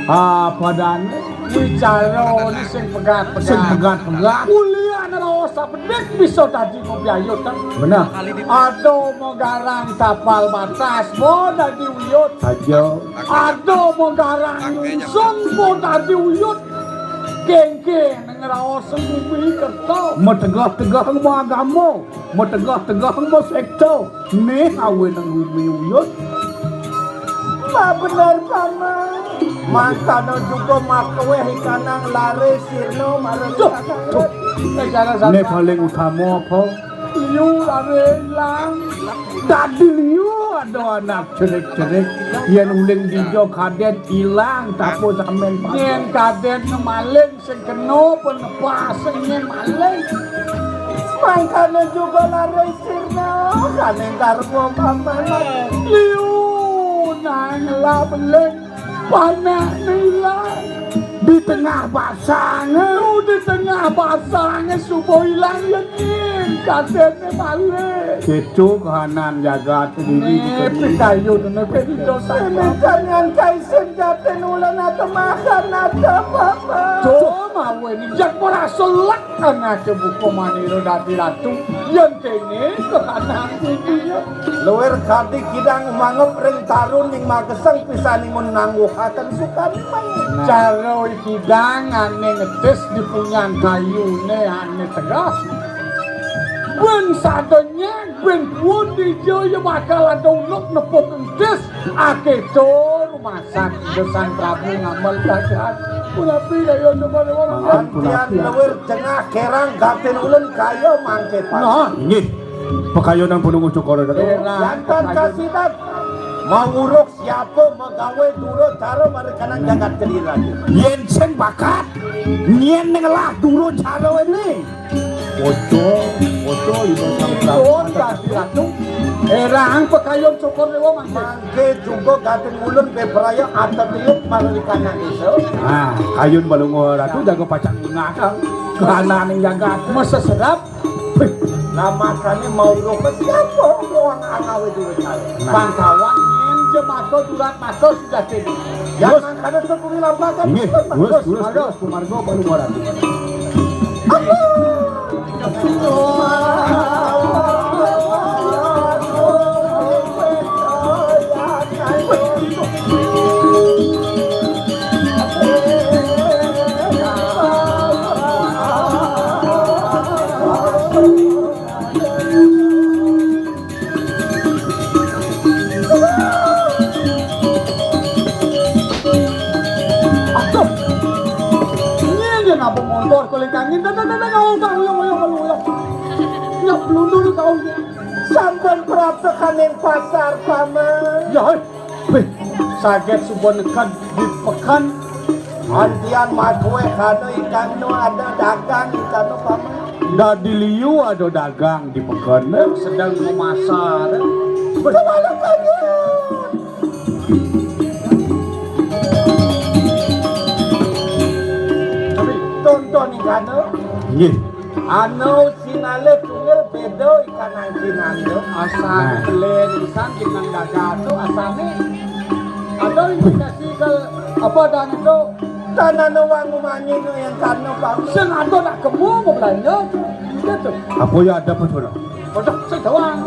Ah, padané. Wicara ni sing pegat-pegat. Sing pegat-pegat. Kuliah ana raos sabedik bisa dadi mabiayutan. Bener. Ada magarang tapal batas, mau dadi uyut. Aja. Ada magarang nyungsung, mau dadi uyut. Kéngkén ngraos sembumi kerta. Mategah-tegah mau agama, mategah-tegah mau sekta. Nih, awinang bumi uyut. Mabener, Paman. Mangkana juga makaweh ikanang lare sirna marang duh, ikanang duh. Né paling utama apa? Liu lare ilang. Dadi liu ada anak cerik-cerik. Yén uling dija kadén ilang, tapo samén. Yén kadén maling. Sing kena penepas sing maling. Mangkana juga lare sirna, sané karma paman. Liu nang ngelah beling, panak ilang. Di tengah basangé. Lu di tengah basangé suba ilang yén kadéné maling. Itu kahanan jagat diri. Né dikeni. Pikayun né pedido. Ini jangan kaisin jatin ulan atau makan atau apa. Cuma wéni jak merasa lek anaké buka manira dadi ratu. Yén kéné kahanan diriné. Luwir kadi kidang mangep ring tarun ning mageseng pisaning nangguhaken sukan. Nah. Cara kidang ané ngetis di punyan kayuné ané tegas. Bén sadenya Bén puun dija ya bakal ada uluk nepuk entis. Akéto rumasak Ida Sang Prabu ngamel jagat. Punapi kaya coba dewa. Antian luwir jengah kerang gatin ulun kaya mangké. Nah, inggih. Pakayunan Palungguh Cokor. Jantan kasidan. Manguruk siapa magawé dura cara marekanan jagat kediri lagi. Yén sing bakat, nyén ngelah dura cara ini. Waca, waca lima sampuran. Nuwun, Ratu. Erang pakayun syukur dewa mangké. Mangké juga gatin ulun bebraya atetilip marikanan desa. Nah, kayun balunga Ratu jaga pacang ngakal. Kehananing jagat. Meseserap. Nah, makané mau roh ke siapa? Wong angawé duit kali. Nah. Bangsawan nyén jemata durat mata sudah sini. Jangan kada sepuri lampakan. Nggih, terus, terus, terus. Marga baru orang. Aduh. Ini aja ngapa montor kolekangin. Dah, dah, dah, dah, kau, kau, uyang, uyang, uyang, uyang. Nyap lundur kau. Sampun prapta kaning pasar, Paman. Ya, hei. Wih, saget suba neked di peken. Antian matué kana ikan nu ada dagang ikan nu, Paman. Dadi liu ada dagang di peken, sedang mamasar. Kewalakannya. Tapi tonton ikan nu. Nggih. Anu sinalih tunggal beda ikan angkinan to. Asane nah. Belen isan jeneng gagah to asane. Ada indikasi kal apa dan itu tanah no wangu manyi no yang karena bang. Sing ada nak kemu mau belanja. Gitu. Apa ya ada apa sudah? Otak sing doang.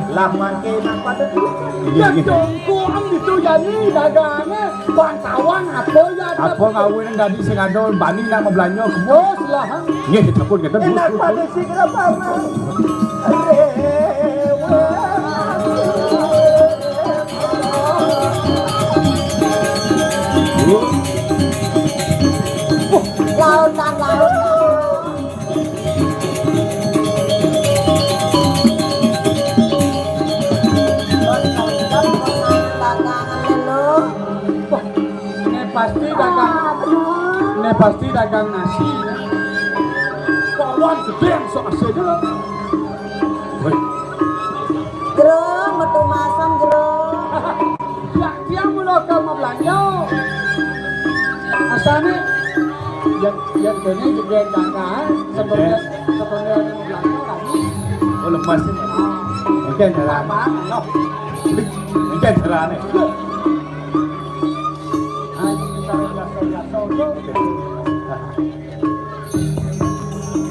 Lah mangke nang pada dulu. Iya, iya. Dongko am ditu yani dagangnya bangkawan apa ya ada. Apa ngawin dadi sing ada bani nang belanja kemu? Oh, silahan. Nggih, ditelepon kita. Enak pada sing kira paman. Lautan laut. Wah, ini pasti dagang. Ini pasti dagang nasi. Kawan gedeng sok asli dulu. Woi. Jero, metu masam, Jero. Ya, dia mula ke mau belanja. Asane, ya, ya, ini juga jangan. Sebenarnya, sebenarnya mau belanja lagi. Oh, lepas ini. Mungkin jalan. Apa? No. Mungkin jalan.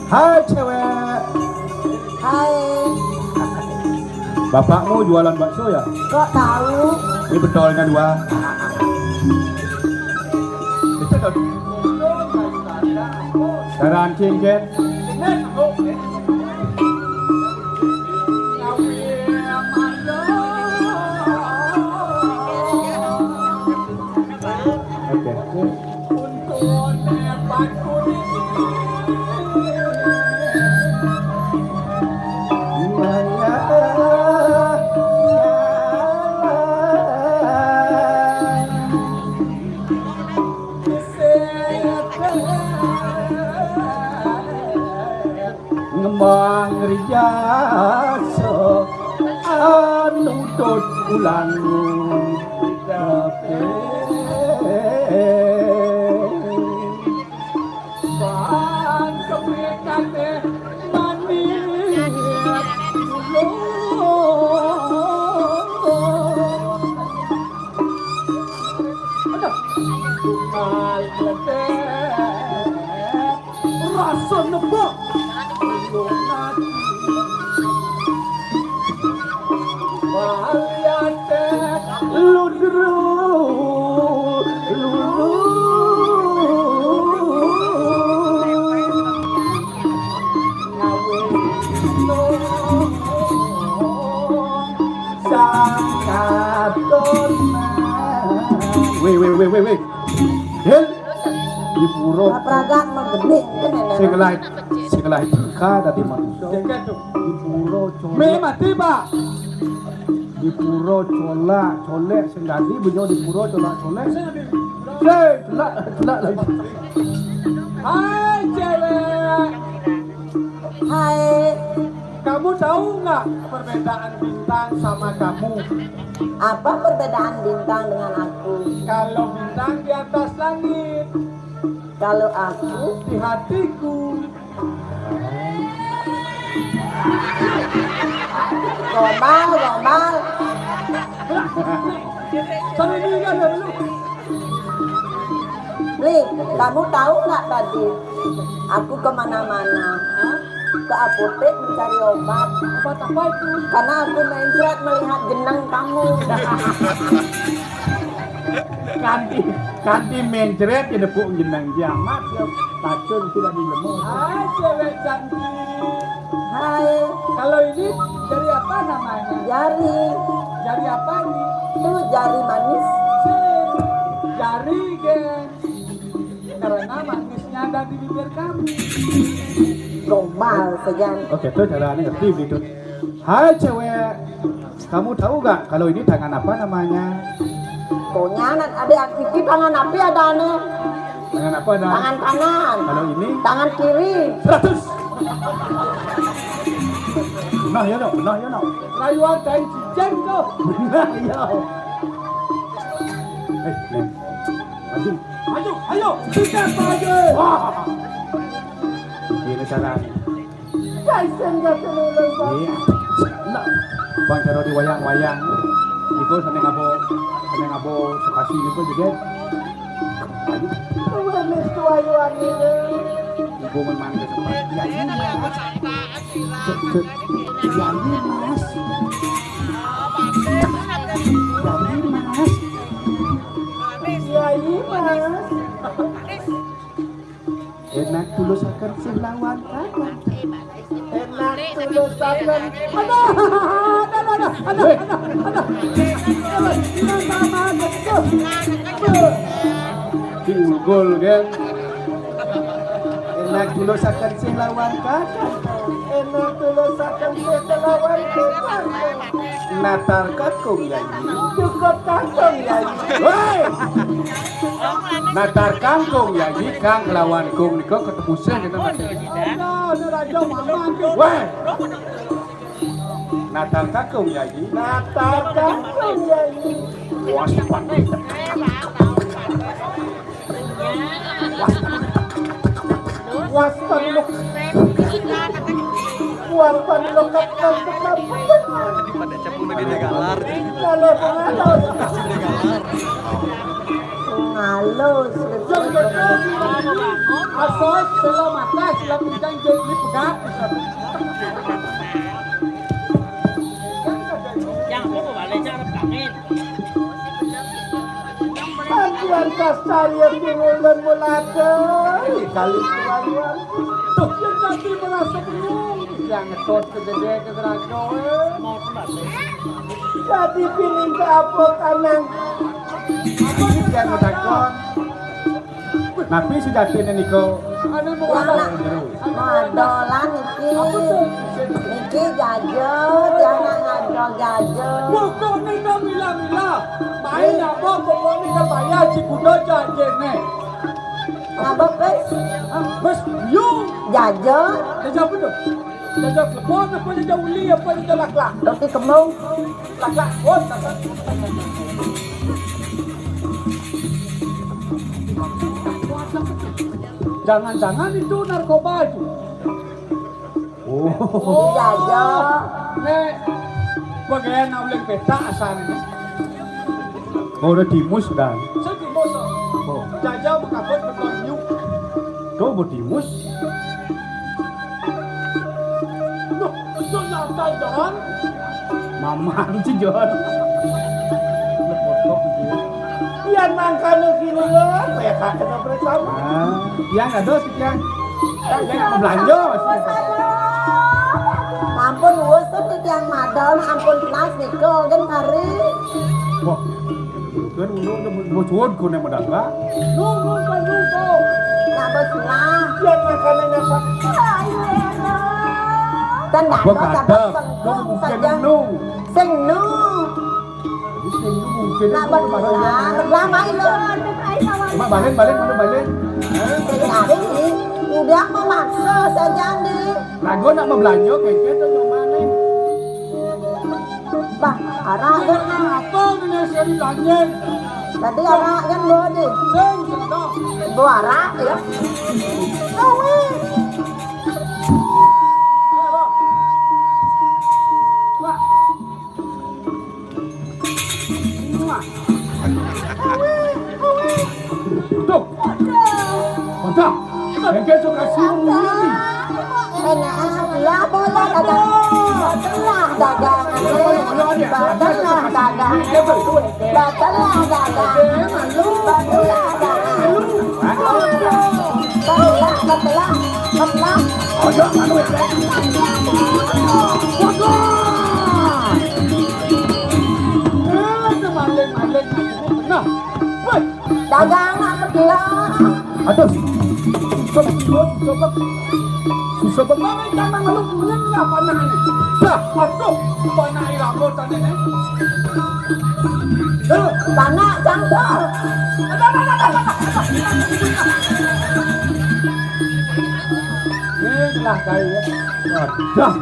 Hai, cewek. Hai. Bapakmu jualan bakso ya? Kok tahu? Ini betulnya dua. Itu tuh. Sekarang cincin. Oke. Ngembang rijasa anutut ulangun dapet. Bang kepikate manis dulu. Aduh. Tukang leteh. Rasa nebak. Waliate ludru, ludru. Ngawi. Sang katon. Weh, weh, weh, weh, weh. Hil. Di pura. Pragat mah gedé kan, nenek. Sing lain, sing lain teka dadi manusia. Di pura colak. Mé mati, Pak. Di pura colak, colek sing dadi benyo di pura colak, colek. Sing dadi. Sing celak, celak lagi. Hai, cewek. Hai. Kamu tahu nggak perbedaan bintang sama kamu? Apa perbedaan bintang dengan aku? Kalau bintang di atas langit. Kalau aku? Di hatiku. Gombal, gombal. Sama ini kan ada lu. Li, kamu tahu nggak tadi? Aku kemana-mana. Ke apotek mencari obat. Obat apa itu? Karena aku mencret melihat jeneng kamu. Kanti, kanti mencret ya nepuk jeneng kiamat ya. Pacun tidak dilemu. Hai, cewek cantik. Hai. Kalau ini jari apa namanya? Jari. Jari apa ini? Itu jari manis. Sip. Jari, geng. Karena manisnya ada di bibir kamu. Gombal saja. Oke, itu caranya ngerti begitu. Hai cewek, kamu tahu gak kalau ini tangan apa namanya? Pokoknya anak adik Kiki tangan apa ada nih? Tangan apa ada? Tangan kanan. Kalau ini? Tangan kiri. Seratus. Nah ya no, nah ya no. Rayuan kain cincin tuh. Nah ya. Eh, Neng. Maju. Maju, ayo, kita maju. Wah. Ini caranya. Kaisen gak kenal, Bang. Iya. Nah, Bang Jaro di wayang-wayang. Iku seneng apa? Seneng apa? Sukasi iku juga. Wis tuwa-tuwa ngene. Ibu men mangke sempat. Ya ini, Mas. Cek, cek. Ya ini, Mas. Ya ini, Mas. Ya ini, Mas. Enak tulusaken sih lawan kakak. Enak tulusaken. Aduh, aduh, aduh, aduh, aduh, aduh, aduh. Aduh, ini sama aja. Tuh. Diunggul, kan? Enak tulusaken sih lawan kakak. Enak tulusaken sih lawan kakak. Natar kakung, Yayi. Cukup kakung, Yayi. Woi! Natar kangkung, Yayi, kang lawan kung nika ketemu sih kita nanti. Aduh, ini raja mama tuh. Woi! Natar kangkung, Yayi. Natar kangkung, Yayi. Waspada. Waspada. Waspada. Pada cepul di galar. Lalu pengalos. Pengalos. Asal sila mata, sila pincang, jadi pegat. Yang aku mau balik, jangan pamit. Antian kasarya pingundan mulata, kali kelaluan. Tuh, yang tadi merasa bingung, yang ngetot ke gede ke gerajo, eh. Jadi pining ke apa kanang? Ini yang ngetakon. Napi sejatine nika? Anu mau Wah, madolan niki. Niki jaja, tiang nak ngadol jaja. Pokokne nika mila-mila. Main apa pokokne kebaya si kuda jajene. Apa, Pes? Hah? Wes, yo. Jaja. Jaja apa tuh? Jaja klepon apa jaja uli apa jaja laklak? Roti kembung. Laklak, oh, laklak. Jangan-jangan itu narkoba itu. Oh. Jaja. Nek bagian nak uling peta asalnya. Oh, udah timus dah. Saya timus. Oh. Jaja mengkaput betul nyuk. Kau betimus? Loh, itu nyata, Jon. Mamang sih, Jon. Lepotok gitu ya. Pian mangkane kini lho, kayak kakek bersama. Ah, pian ada sih, pian. Kan dia mau belanja, sih. Ampun, wes tuh tiang madal, ampun, pelas nika, kan kari. Wah, kan udah mau suwun ku nek madal, Kak. Nunggu, nunggu, nunggu. Nak bersulah. Pian mangkane nyapa? Kan apa dapat kadang? Sengkung saja. Kau mungkin nu. Sing nu. Jadi sing nu mungkin. Nak bersulah, bersulah main lo. Cuma balen, balen, mana balen? Jadi udah memaksa saja nih. Lagu nak mau belanja, kengkeng tuh yang mana? Bah, arak kan. Apa ini seri lanjut? Tadi arak kan bawa di. Sing, sing, dong. Bawa arak ya. Awe. Ayo, Bang. Wah. Wah. Awe, awe. Tuh. Mantap. Kengkeng suka sih. Enak, lah, bola dagang. Batelah dagang. Batelah dagang. Batelah dagang. Batelah dagang. Batelah, batelah, batelah. Ayo, anu, ya. Waduh. Eh, maling, maling. Nah, woi. Dagang nak betulan. Aduh. Susah betul, susah betul. Susah betul. Mana jangan malu punya lah panah ini. Aduh, banyak irama tadi nih. Tuh, banyak cangkul. Ini lah kayu ya. Waduh.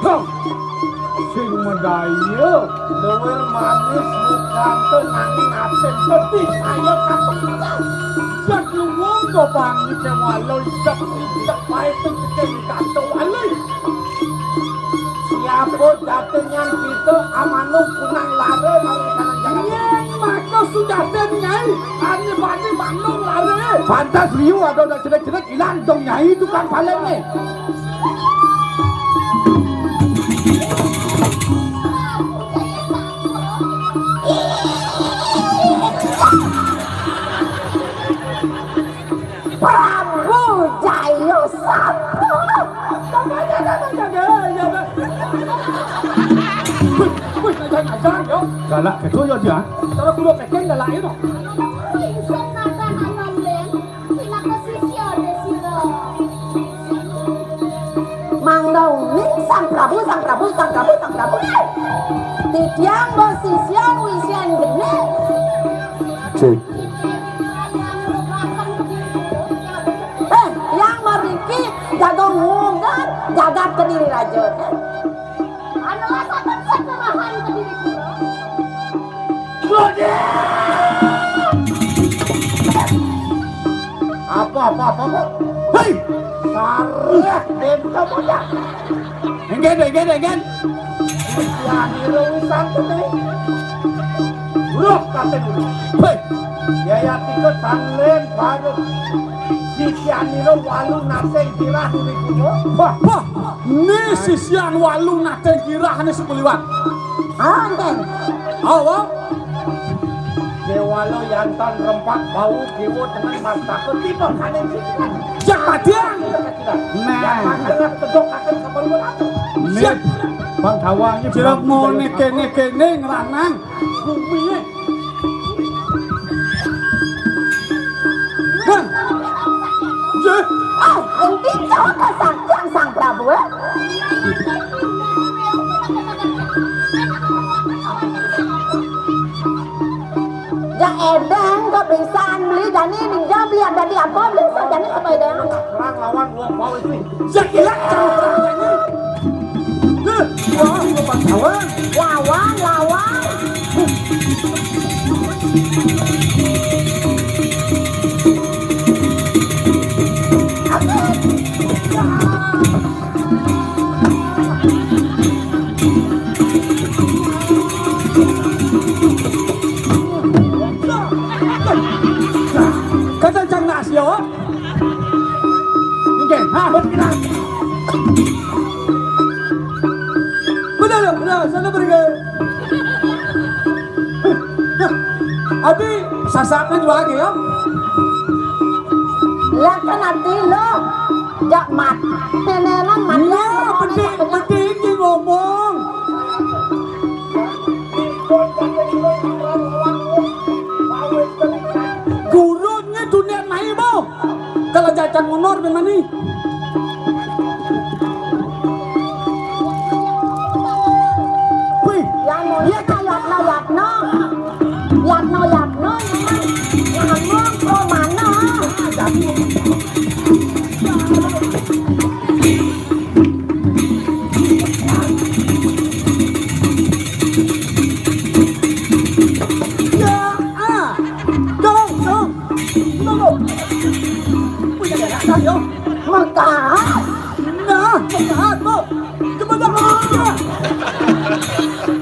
Hah! Sing madaya, luwih manis mukanto nanging asin pedih, ayo katemu. Jan luwung go pangité walo, idep-idep waé tekeng kanto wali. Siapa jatengan kita amanu kunang lara maring kanang jagat. Yén maka sujaten Nyai, ane bani manung lara. Pantes liu ada nak cenik-cenik ilang dong Nyai tukang palengné. Prabu Jaya Sabda. Wih, wih, ngajar-ngajar, yo. Galak gitu ya dia. Cara guru pekeng galak itu. Ingsun nata anom len, pinaka sisya Desira. Mangga uning Sang Prabu, Sang Prabu, Sang Prabu, Sang Prabu. Titiang basisya wisian geni. Cek. Eh, yang mariki jaga ngugat jagat Kediri Raja. Anu asaken saturahan Kediri Pura. Apa, apa, apa, apa? Hei! Sarah, bento bocah. Enggen, enggen, enggen. Wah, nira wisan to, Teh. Uruh, katen uruh. Hei. Yaya tiga tanglen baru. Sisian nira walu nateng kirah di gua. Wah, wah. Ni sisian walu nateng kirah ni sekuliwan. Ah, enggen. Awa. Déwala yantan rempak bau déwa dengan mastaka tiba kaning sisian. Jak padian. Nah. Yang makan tedok akan kapan gua atur. Nih, Bang Dawang ini Cilok mau kéné-kéné ngranang. Bumi. Hah? Yé. Ah, endi coba Sang Hyang Sang Prabu, eh? Ya édéng kok bisaan beli jani ninja beli ada di apa beli sa jani apa édéng? Perang lawan wong mau itu. Ya gila, jangan perang jani. Hah? Wah, lepas lawan. Lawan, lawan. Kata Cang Nasio. Nggih, ha, betul. Bener, bener, sana pergi. Abi sasakna jual ya. Lah kan ati lo. Jak mat. Nenenan mat. Iya, penting, penting ngomong. Gurunnya dunia mai mo. Kalau jajan mundur gimana nih? Wih, yatno, yatno, yatno. Yatno, yatno, nyamang. Nyamang, pro mana? Ya, ah. Dong, dong. Tunggu. Punya darah, yo. Mekaat. Nah, mekaat, Bob. Coba dah.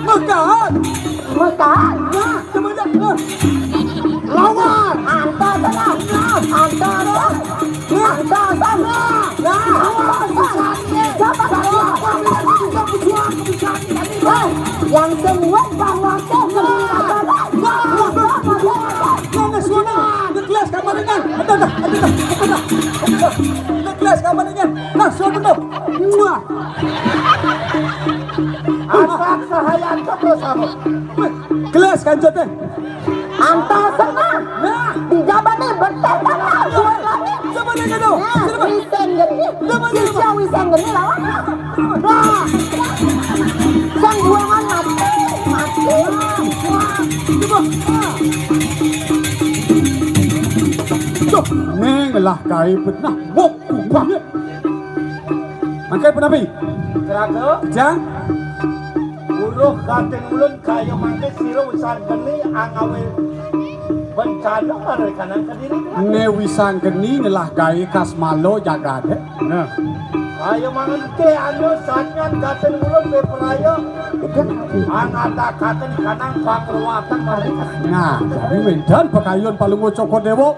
Mekaat. Mekaat. Nah, coba dah. Nah. Lawan. Antar dah. Nah. Antar dah. Nah. Antar dah. Nah. Antar dah. Siapa dah? Yang semua bang wakil. Nah, nah, suara. Ngeles kabar dengan. Ada dah, ada dah, ada dah. Ngeles kabar dengan. Nah, suara tuh. Muah. Cahaya terus sama. Wih, gelas kancut téh. Antos senang. Nah. Di jabane betek tanah. Buat langit. Coba nih, aduh. Nah, wisen geni. Coba nih. Bisa wisen geni lawan. Nah. Sang buangan mati. Mati. Coba. Tuh, neng lah kai benah. Wok, kumpah. Mangké punapi? Raga. Jang. Uruh gatin ulun kaya mangké sira wisan geni angawé bencana maré kanang kediri. Né wisan geni ngelah gaé kas malo jagadé. Nah. Kaya mangké anu satnyan gatin ulun bepraya. Angada katen kanang pangruatan maré. Nah, jadi wénten pakayun Palungguh Cokor Déwa.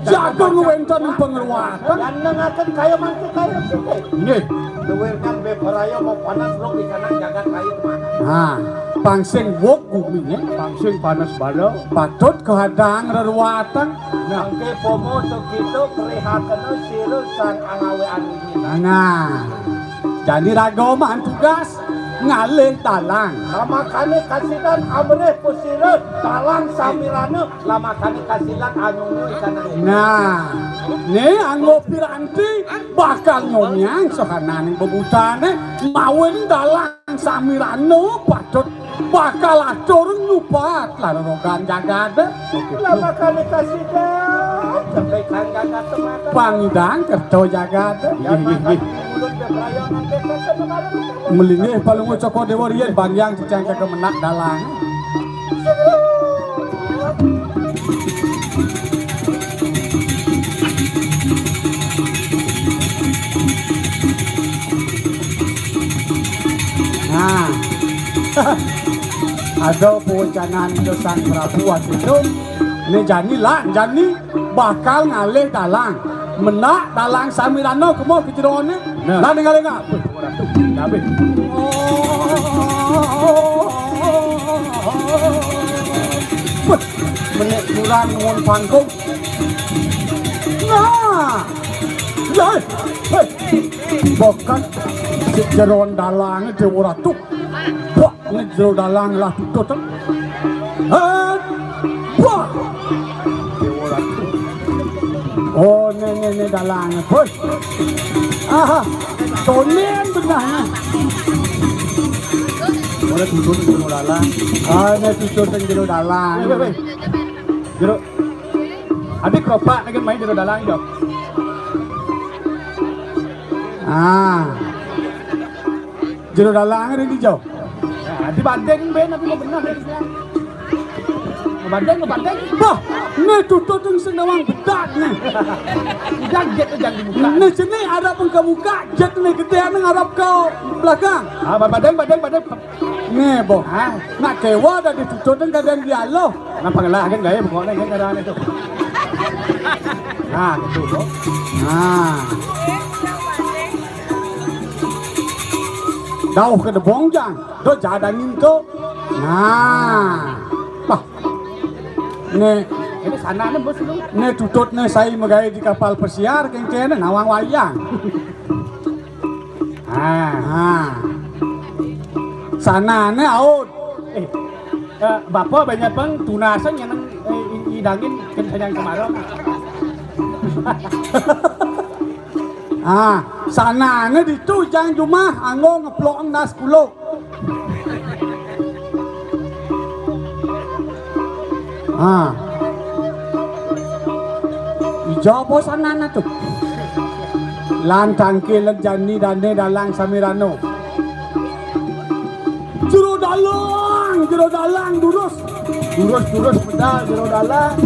Jagung wénten ing pangruatan. Yan nengaken kaya mangké kaya sithik. Nggih. Duwirkan bepraya mau panas rok di kanang jagat kaya mana. Nah, pang sing wuk guminé. Pang sing panas bala. Patut kahadang reruatan. Nah. Mangké pomo sakita prihakena sira sang angawé anu ini. Nah. Jani raga maan tugas ngalih dalang. Samakané kasidan amrih pasira dalang samirana. Lamakané kasilan anyunya ikan. Nah, né anggo piranti bakal nyonyang sahananing bebutané mawin dalang samirana patut bakal atur nyupat lararogan jagadé. Lamakané kasilan sampai kang jagat temata. Pangidang kerta jagadé. Nggih, nggih, nggih. Melinggih Palungguh Cokor Déwa riyin banggiang cicang kagem menak dalang. Nah. Ada pewencanan ke Sang Prabu waktu itu. Né jani lah, jani bakal ngalih dalang. Menak dalang samirana kemo ka jeroné. Nah. Lah ningalé ngap. Wéh, ora tuh, kabéh. Wéh, menék kurang nuwun panggung. Nah. Lah, héh. Bokat si jeroan dalangé Déwa Ratu. Wah, né jero dalang lah tutut. Hét. Wah. Déwa Ratu. Oh, né, né, né dalang. Bos. Aha. Tonen benahnya. Mulai tutut jero dalang. Ah, né tutut jero dalang. Wéh, wéh, wéh. Jero. Adik kopak lagi main jero dalang, Jok. Ah. Jero dalang ada di jauh. Nah, di banding ben tapi mau benar dari siang. Banding, banding. Bah, né tutut sing nawang bedak né. Udah jet udah dibuka. Né sini arep engko buka, jet né gedé né ngarep ke belakang. Ah, banding, banding, banding. Né, boh. Ah. Nak kéwa ada di tutut kadang dialog. Napa ngelah kan gaya pokoknya kan caranya tuh. Nah, gitu, boh. Nah. Dauh ke debong jang. Do jadangin to. Nah. Bah. Né. Ini sana né bos lu. Né tutut né sai magaé di kapal pesiar kengkene nawang wayang. Ah. Ah. Sanané aud. Eh, eh, Bapak banyak pang tunasan nyeneng eh, i- idangin kenceng kemarin. Ah, sanané ditu jang jumah anggo ngeplok nas kulo. Ah. Ijo apa sanana tuh? Lan tangkil jani dané dalang samirano. Jero dalang, jero dalang durus. Durus, durus medal jero dalang.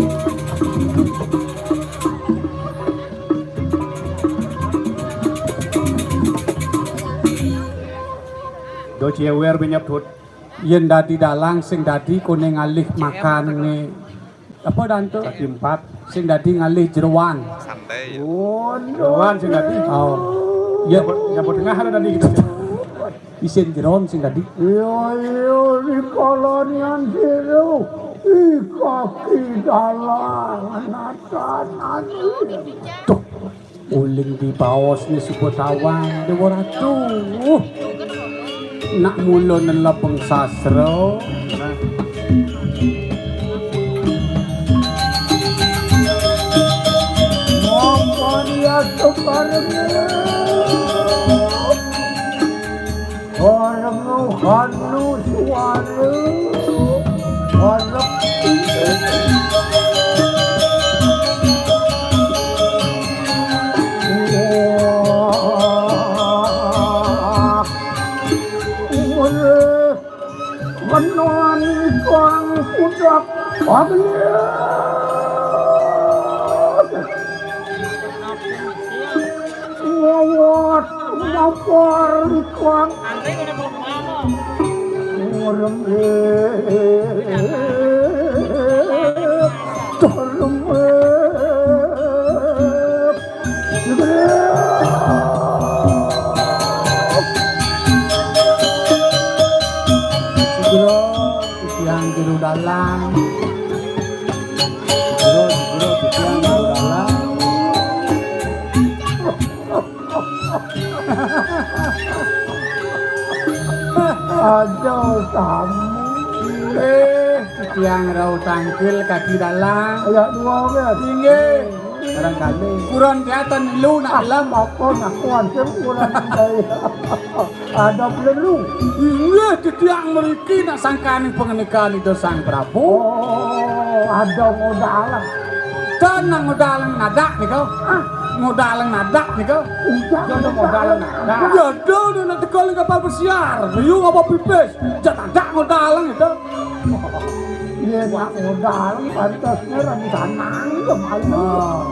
Do cewér benyebut. Yén dadi dalang sing dadi koné ngalih makan né apa danto? Kaki empat. Sing dadi ngalih jeroan. Santai. Oh, jeroan sing dadi. Oh. Ya, ya tengah ada tadi gitu. Isin jeroan sing dadi. Iya, iya, di kolonian jero. Ih, kaki dalang, natanan. Tuh. Uling di baos ni suba tawang, Déwa Ratu. Nak mula nelebeng sastra. Mampariya sekarene. Karena hanu suara. Karena Wah, menawi kang pudak. Ngawat mapar kang. Ngurem. Ngurem. Sugro, titiang jero dalang. Sugro, sugro, titiang jero dalang. Aduh, kamu. Eh, titiang rauh tangkil kaki dalang. Ayak dua, Mas. Inggih. Barangkali. Kurang kelihatan lu nak dalam. Apa nak kuat, kurang saya. Ada peluru. Iya, titiang mriki nak sangkaning pangandikan Ida Sang Prabu. Oh, ada modal. Dan nak modal nadak nika. Ah, modal nadak nika. Iya, ada modal nadak. Ya ada nak teka ning kapal pesiar. Liu apa pipis? Jan nadak modal nika. Iya, nak modal pantasnya rencana ke malu. Ah,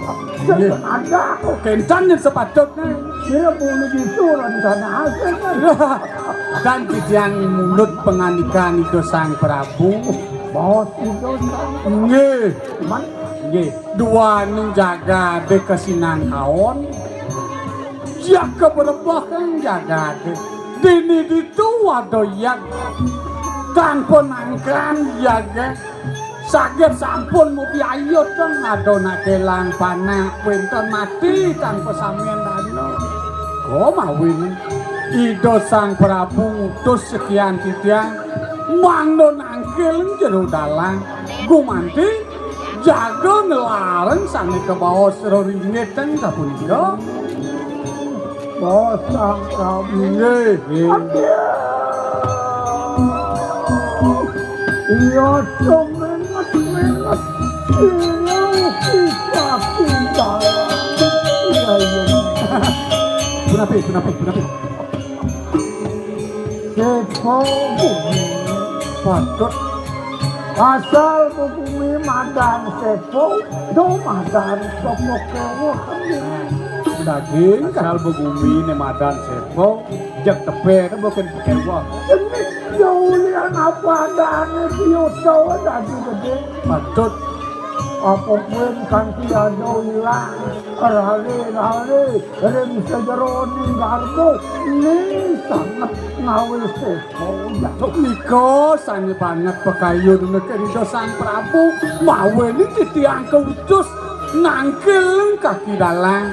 iya. Ada. Kencan yang sepatutnya. Dia boleh gitu rencana hasil kan. Dan titiang mulut pangandikan Ida Sang Prabu. Bos itu kan. Nggih. Cuman nggih. Duaning jagade kasinangkaon. Jaga berebah kang jagade. Dini ditu ada yang tanpa nangkan jaga. Saged sampun mubi ayu teng ada nak kelang panak wenten mati tanpa samian dana. Ko mawin Ida Sang Prabu ngutus sekian titiang mangda nangkil jero dalang gumanti jaga ngelareng sane kabaos reringit teng sapunika. Bosang kami. Nggih, nggih. Iya, semenget-menget. Iya, kita tinggal. Iya, iya. Punapi, punapi, punapi. Sepo bumi. Patut. Asal bumi madan sepo, do madan sapa kewah. Daging asal bumi ne madan sepo, jek tepe ne bukan kewah. Ini jauh lian apa adane biasa dadi gede. Patut. Apa kuwi kanthi ada ilang, rale-rale, ring sajeroning garbo, ni sanget ngawe sepo. Nika sane banget pakayun neke Ida Sang Prabu, mawinan titiang kautus nangkil kaki dalang,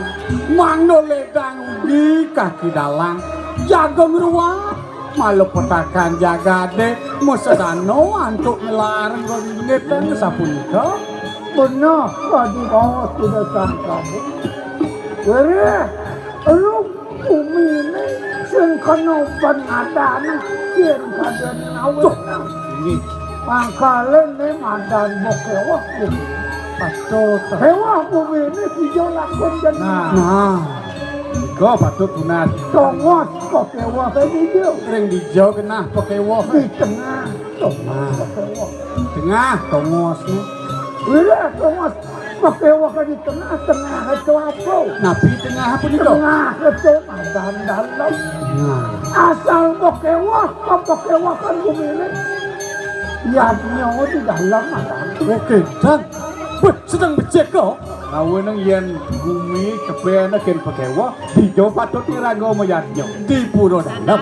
mangda ledang ugi kaki dalang, jaga ngruwat, malepetakan jagade, masedana antuk ngelareng ringitan sapunika. Bener, kadi baos Ida Sang Prabu. Wereh, lu Bumine sing kena pengadane yen kadene awet. Duh, inggih. Mangkale ne madan bok kewah bumi. Patut. Kewah bumine ijo lakon jan. Nah. Nah. Iku patut tunas. Tongos kok kewah kayak ijo. Ring dija genah kok kewah. Di tengah. Tongos kok kewah. Tengah tongos ne. Wilah tongos. Pakewah di tengah, tengah itu apa? Napi tengah apa nika? Tengah itu madan dalem. Nah. Asal pakewah, pakewah kan bumine. Yadnya di dalem madan. Oke, dan weh, sedang becik kok. Aweneng yen bumi kepene ken pakewah, dija patut irangga mayadnya. Di pura dalem.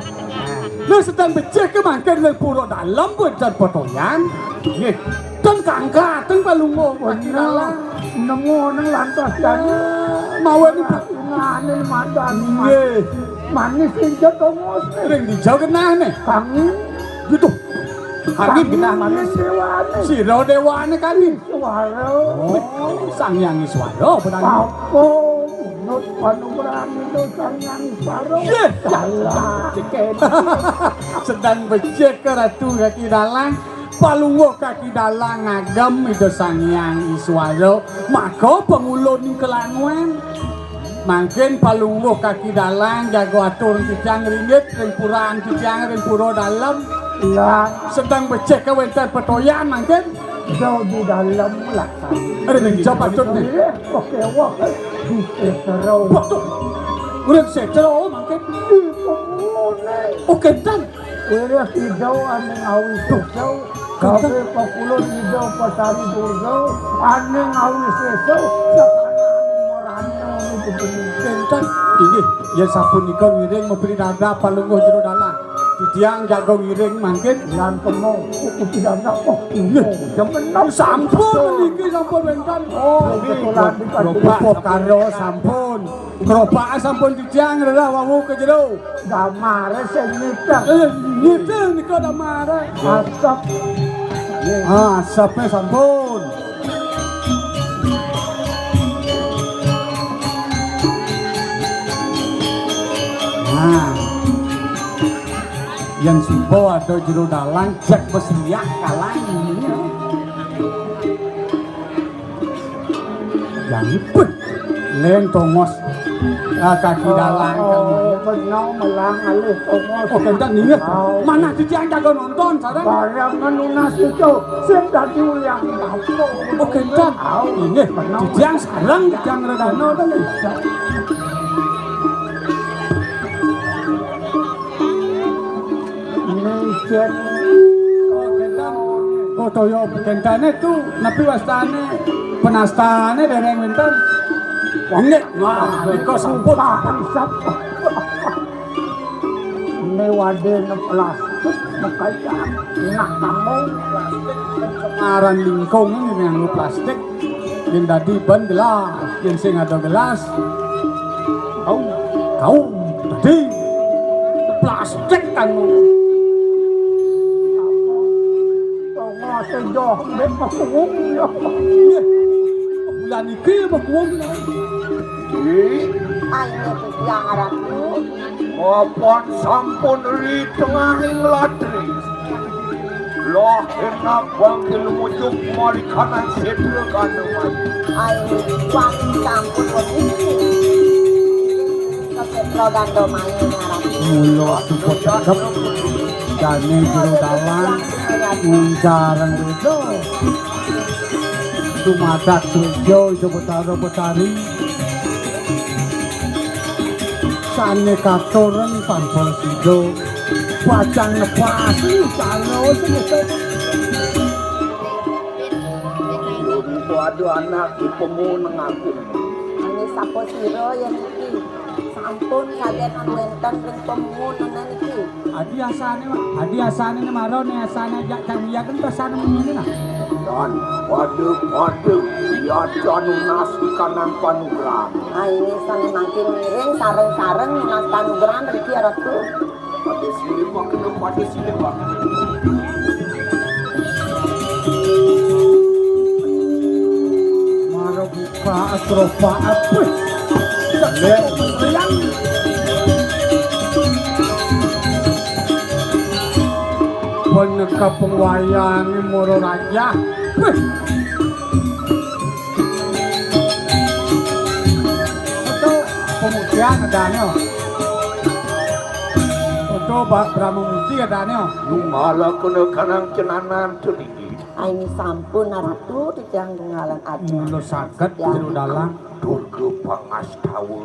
Nah, sedang becik ke mangkin ning pura dalem, bukan potoyan. Nggih. Teng kangka, teng palungguh, bener. Nemu neng lantas jani. Mawen ibu. Ngane madan. Nggih. Manis injak tongos. Ring dija genahné. Kangin. Gitu. Kangin genah manis. Déwané. Sira déwané kangin. Suara. Oh, Sang Hyang Iswara benang. Apa? Nut panugrahan itu Sang Hyang Iswara. Yé. Salah. Sedang becik Ratu Kaki Dalang. Palungguh Kaki Dalang ngagem Ida Sang Hyang Iswara, maka pangulun kelanuan. Mangkin Palungguh Kaki Dalang jaga atur titiang ringgit ring puran titiang ring pura dalem. Iya. Sedeng becik wénten petoyan mangkin. Jauh di dalam lah. Ada ning japat tut nih. Iya, oke, wah. Di Setro. Waduh. Urang Setro mangkin. Di pangulun. Oke, dan. Wiréh Ida ané ngawi sésa, kabéh pakulun Ida Betari Durga ané ngawi sésa, sakana ané marana ané bebenih. Kénten. Inggih, yén sapunika ngiring mapridadab Palungguh Jero Dalang. Titiang jaga ngiring mangkin. Lan kemo, kudu pidadab. Oh, inggih. Jam enam. Sampun niki sampun wénten. Oh, nggih, kebetulan dikasih. Gerobak karo sampun. Gerobak sampun titiang rerah wau ka jero. Damar sing nyidang. Eh, nyidang nika damar. Asep. Ah, asepé sampun. Nah. Yén suba ada jero dalang, jak besriak kalang. Yang ipun. Lén tongos. Ah, Kaki Dalang. Oh, bener melang alih tongos. Oh, kénten inggih. Oh. Manah titiang jaga nonton, sareng. Barang nunas itu, sing dadi ulian kampung. Oh, kénten. Au. Inggih, bener. Titiang sareng, titiang redana, to, nggih. Mungkin. Oh, kénten. Oh, toya kéntené tu, napi wastané? Penastané déréng wénten. Inggih. Wah, nika sampun. Pahan sap. Né wadé ne plastik, makaya nak kamu. Aran lingkung ini nganggo plastik. Yén dadi ban gelas, yén sing ada gelas. Kau, kau, dadi plastik kan. Apa? Tongos joh, mbek makuwung ya. Bulan iki makuwung. Ih, ayo titiang Ratu. Mapan sampun ri tengahing latri. Loh, enak bangke lumucuk marikanan setra gandumai. Ayo, wangi sampun wengi. Ke setra gandumai ngarang. Mula suka cakep. Jane jero dalang. Uncaran reda. Dumadak Surya Ida Betara Betari. Sane katuren tanpa sida. Bajang nebas, calo sing ngetok. Waduh, anak ibumu nang aku. Ane sapa sira yen iki? Sampun saget wenten ring pemungunan iki. Adi asane, Mak. Adi asane ne maro ne asane jak kang iya kan pesane menene, nah. Dan pada-pada iya nunas kanan panugrahan. Ah, ini sane mangkin ngiring sareng-sareng nunas panugrahan riki Ratu. Pada sini, Pak, kena pada sini, Pak. Mara buka asrofa apa? Sayang. Peneka pengwayane moro raja. Wih. Betul, pemutihan adanya. Foto Pak Brahma Muti katanya. Lumala kena kanang cenanan tu niki. Aini sampun Ratu titiang tunggalan aja. Mula saged jero dalang. Durga Pangastawa.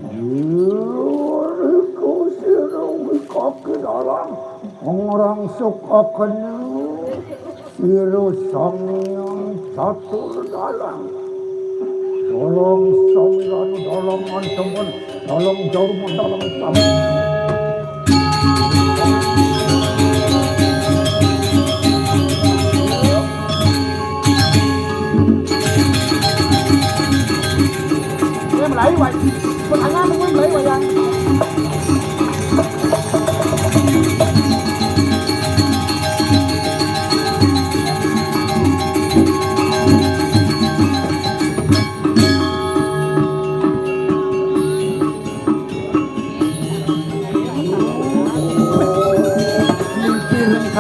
Durga sira wikaki dalang. Ngrangsuk akene. Ira Sang Hyang Catur Dalang. Dalang Sang Hyang Dalang Ancaman, Dalang Jarum, Dalang Sam. Dia Melayu, Pak.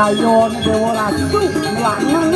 Ayo, Dewa Ratu, lanang.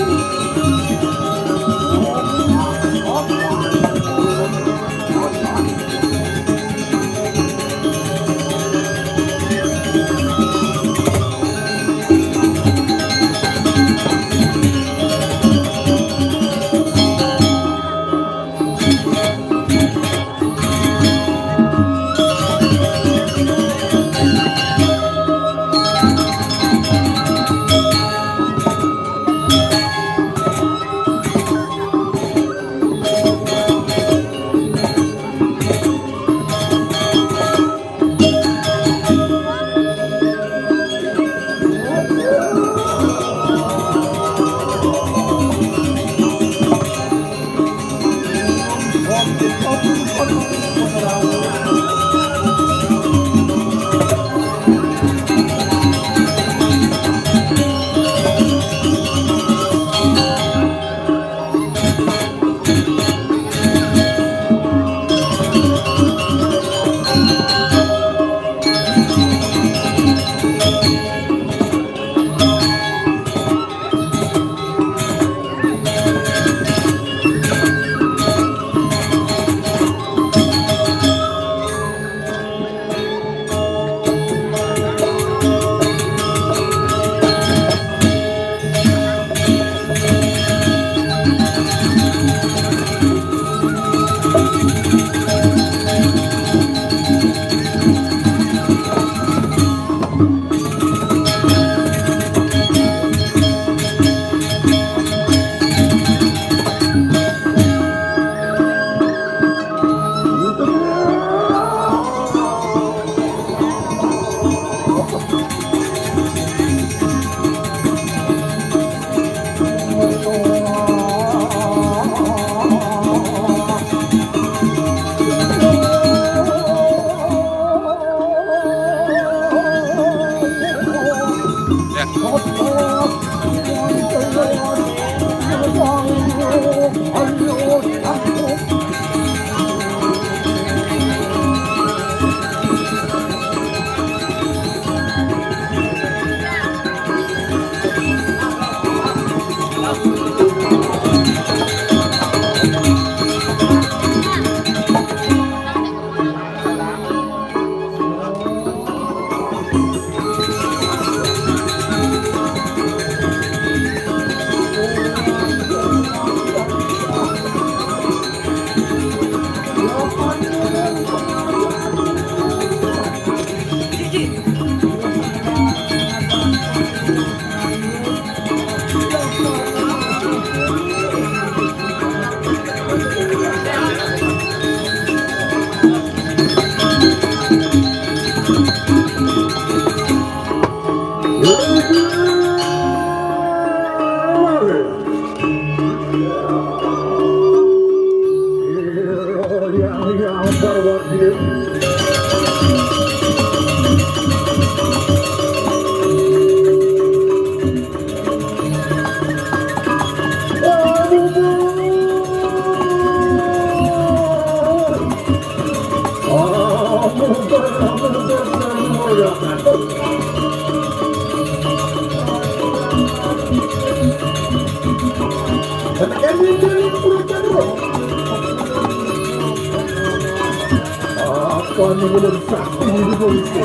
Apa ni belum sakti di polisi?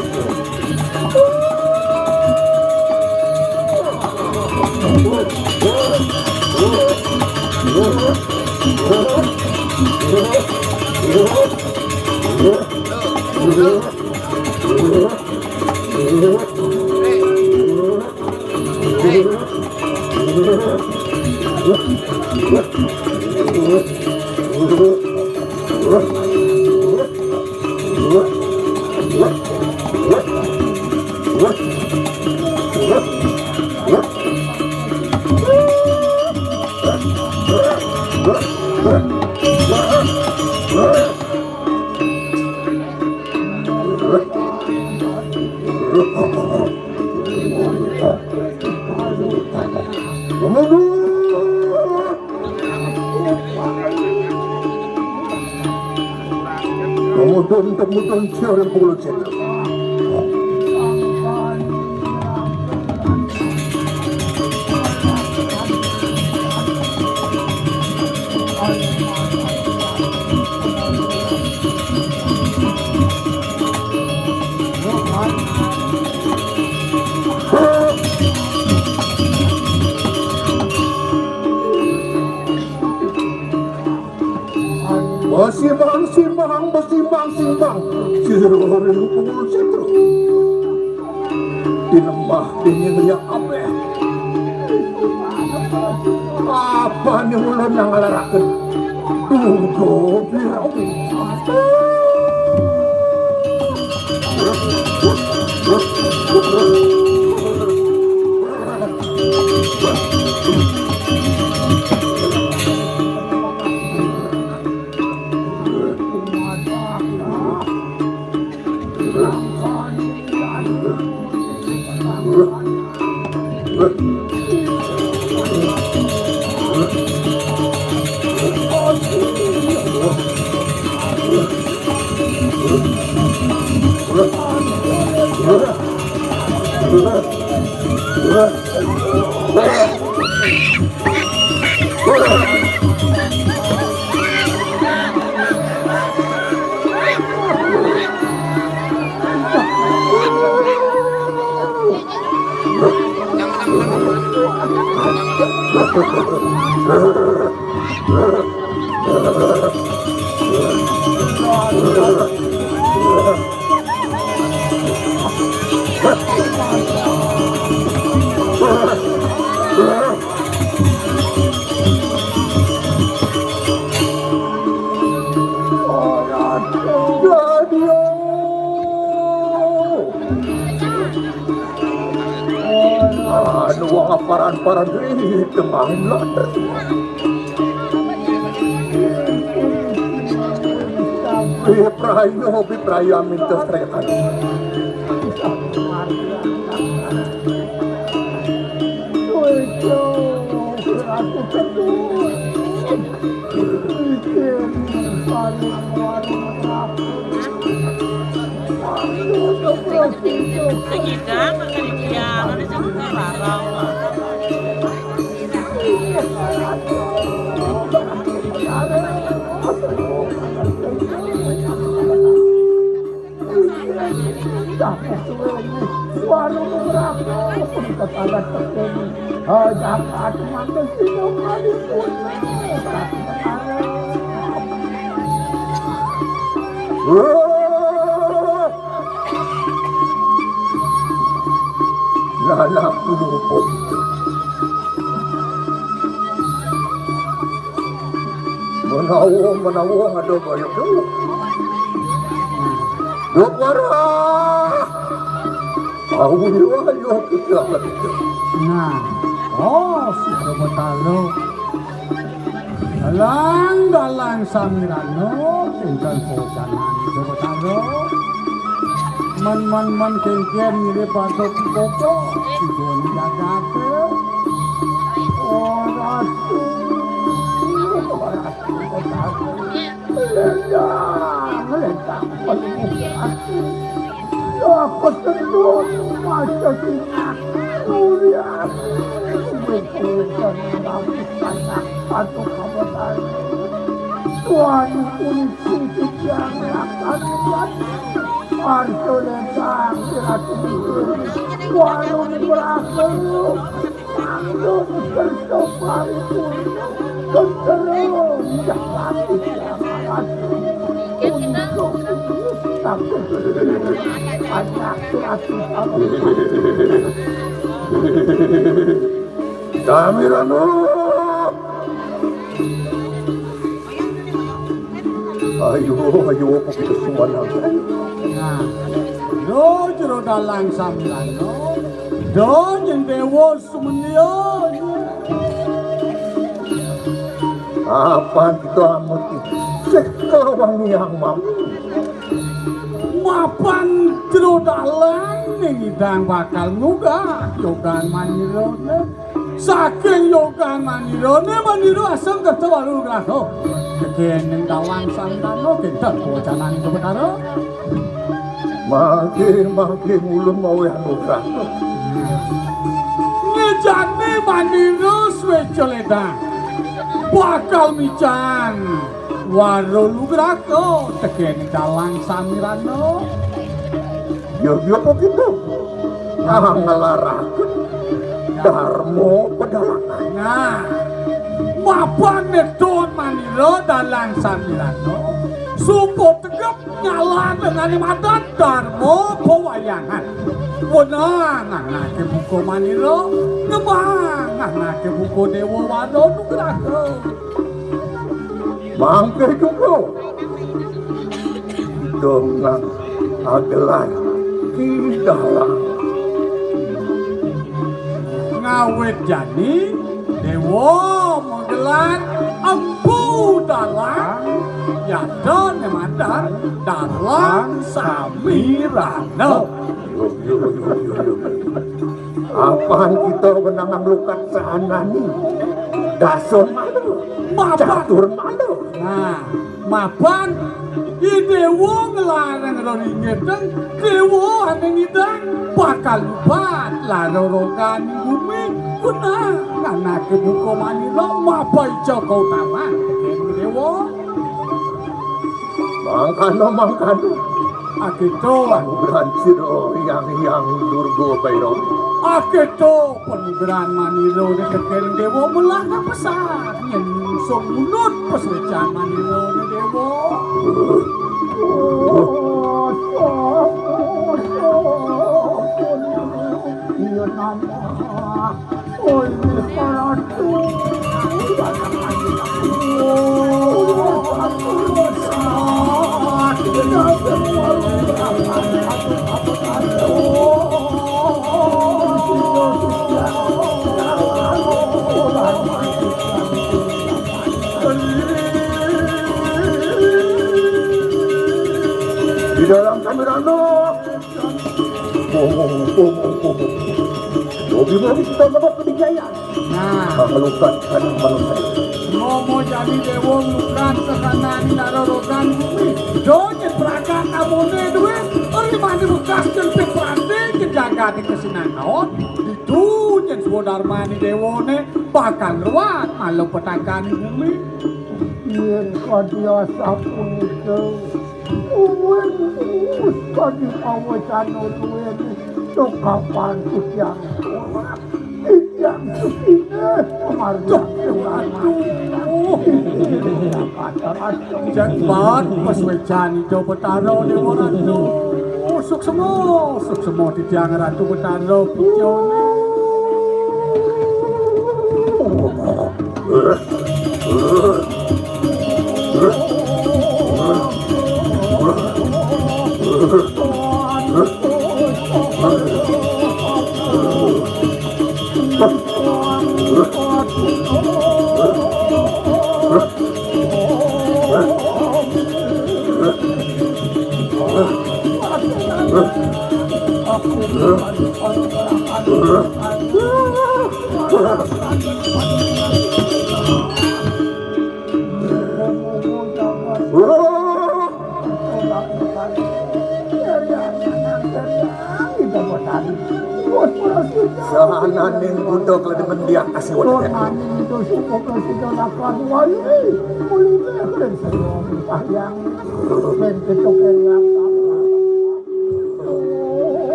Pemudun, pemudun, siapa yang pukul cendol? Besimbang-simbang, besimbang-simbang. Sira ring pungul sitra. Tinembah dene ngriya kabeh. Apane ulun nang ngalaraken? Duga biau. Anu wong aparan-paran ri tengahing lantas. Bipraya, bipraya minta trekan. Warung murah pun kepala tekuni. Jagat mantes dino kalipun. Wah! Nalak luput. Menawa, menawa ada bayar tu. Duk warah. Tahu dia, ayo kita kita. Nah, oh, si Betalo. Dalang-dalang samirana, tinggal pocanan Betalo. Men-men-men kengken mirip batuk koko, sidon jagate. Oh, Ratu, oh, Ratu, oh, Ratu. Lendang, lendang, penuh hati. Ya, pesenun, masa sinak, mulia. Bukan rapisan, atau kabar. Tuan polisi yang akan. Arjo lendang, Ratu. Warung berasal. Samirana. Ayo, ayo, apa kita sumanang? Nah, lo jero dalang samirana. Do nyen dewa sumendya. Apan kita amut sih kawangiang mami. Mapan jero dalang ning idang bakal nugah yogan manirane. Saking yogan manirane, manira asem kerta walu graha. Tekening dalang sandana kenten pawacanan Betara. Mangke, mangke ulun maweh anugrah. Ngejane manira sweca ledang. Bakal mican wara lugraka tekening dalang samirana. Ya, ya, apa gitu? Ah, ngelaraken dharma pedalangan. Nah, mapan nedon manira dalang samirana. Suku tegep nyala dengan madan Darma Pawayangan. Wenang anaké buka manira, ngemang anaké buka Déwa Wara Nugraha. Mangké juga. Dengan agelan Kidalang. Ngawit jani, Déwa magelar Empu Dalang, yadin madan Dalang Samirana. Yo, yo, yo, yo, yo. Apan kita wenang lukat sahanani. Dasa mala. Mapan. Catur mala. Nah, mapan. I Déwa nglarang reringiteng, Déwa ané ngidang bakal lubat lara rogan bumi. Wenang anaké buka manira, mapan ica kautaman tekén Déwa. Mangkana, mangkana. Akéto. Panugrahan sira, Hyang Hyang Durga Bairawa. Akéto panugrahan manira tekén Déwa, melah kapesan yén sing ngunut paswécan manira Déwa. Iya, nambah. Di dalam kami rano. Bobo, bobo, bobo. Bobi, bobi, kita mabok ke Dijaya. Nah. Manglukat anak manusia. Momo jani Déwa nglukat sekanan dara rogan bumi. Do nyén pragat amoné dué, ori mani bekas jén piprati ke jagat di kesinangaon. Ditu nyén swadarmani Déwané bakal ruwat malu petakaning bumi. Yén kadi asapunika, Uwin wus kadi pawecana duwin tukapan titiang turak. Titiang sukine pamargi. Aduh. Jabat paswecan Ida Betara Déwa Ratu. Suksema, suksema titiang Ratu Betara Picone. Sahananing Buddha kala demen diak asiwat.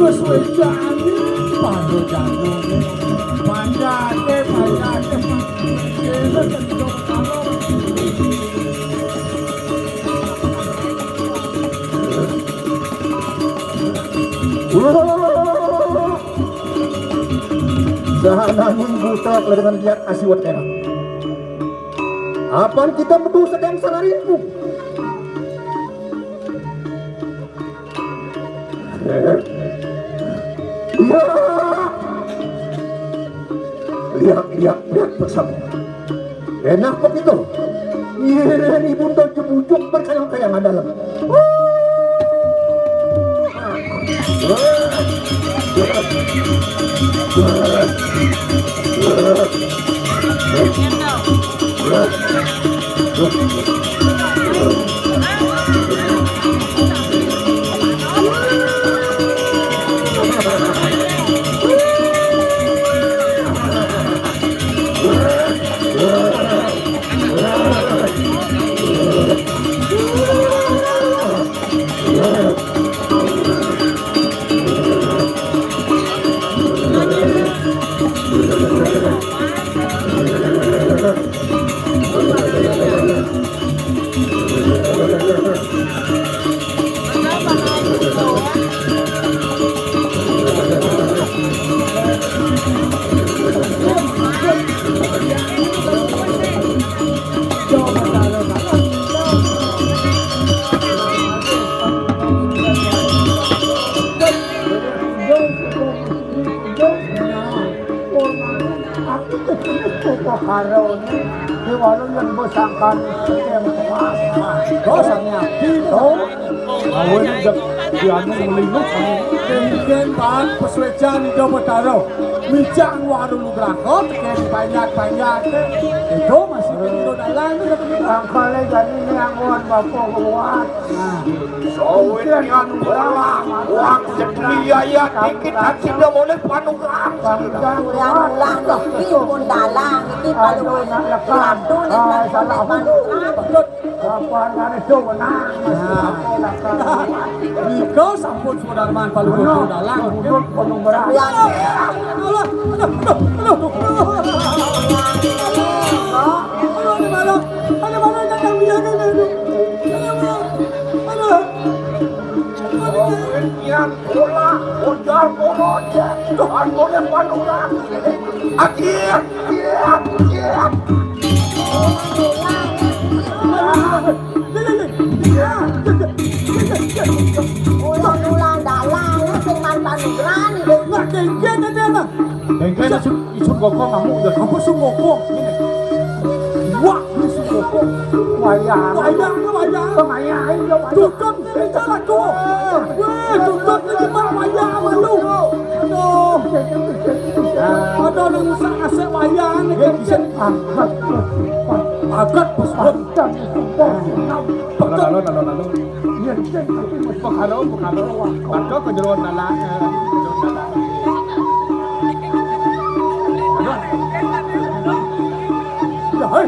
Terus wécane pada jatuh. Panjate, panjate. Sahananing buta keledengan diat asiwat enak. Apan kita metu sedang sanaringku. Iya. Lihat, lihat, lihat bersama. Enak begitu. Ngiring ibu to jebujuk berkayang-kayangan dalam. Wuh. Aku jenis karo ni, di walau yang bersangkan yang kuasa. Dosanya itu. Awalnya jam dianu melingkup. Mungkin bahan persuecan Ida Betara. Mijang waru nugraha, teken banyak-banyak. Itu masih kira dalam ni, kata dia. Angkale jadi ni anggon bapa kuat. Nah. Sawit yang bola, wang setri ayat dikit hati dah boleh panugrahan. Ulang-ulang niki pun dalang niki kalau ratu ni salah panugrahan. Apa nang itu menang. Nah. Nika sampun Sudarman palu dalang. Ulang. Aduh, aduh, aduh, aduh. Aduh, aduh, aduh. Aduh, aduh, aduh, aduh. Aduh, aduh. Niat bola, ujar bola, jatuh, angkone panuran. Akhir, akhir, akhir. Ulang-ulang dalang, sing mantan berani. Nggak, kayak gini, dia, nah. Kayak gini, Isun Gokong kamu udah. Apa Sun Gokong? Ini. Wah, ini Sun Gokong. Wayang. Wayang, wayang. Pemain, ya, wayang. Duduk, ini jalan tuh. Weh, duduk, ini mah wayang malu. Aduh. Ada orang rusak ngasih wayang, ini. Dia bisa angkat. Angkat, bos. Lalu, lalu, lalu, lalu. Iya, iya, tapi mesti pekara, pekara. Warga ke jero dalan, eh, jero dalan. Ya, hei.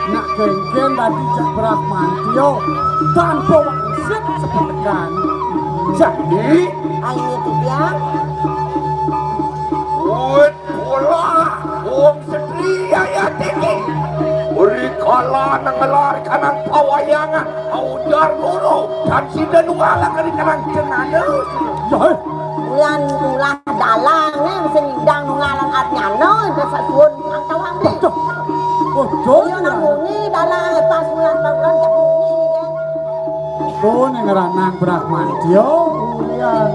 Nak kengken dadi cak beras mantio, tanpa wangsit sepetekan. Jadi, ayo itu dia. Woi, Pola, wong setri ayat iki. Rikala nang ngelar kanang pawayangan, aujar guru, dan sida nungala kari kanang cenana. Ya, eh. Bulan ulah dalang, eh, sing ndang nungalan arnyana, itu sasuwun pangkawang, eh. Betul. Betul. Iya, nang muni dalang, eh, pas bulan, pas bulan, cak muni, ya. Pun yang ngeranang Brahmantio. Ulian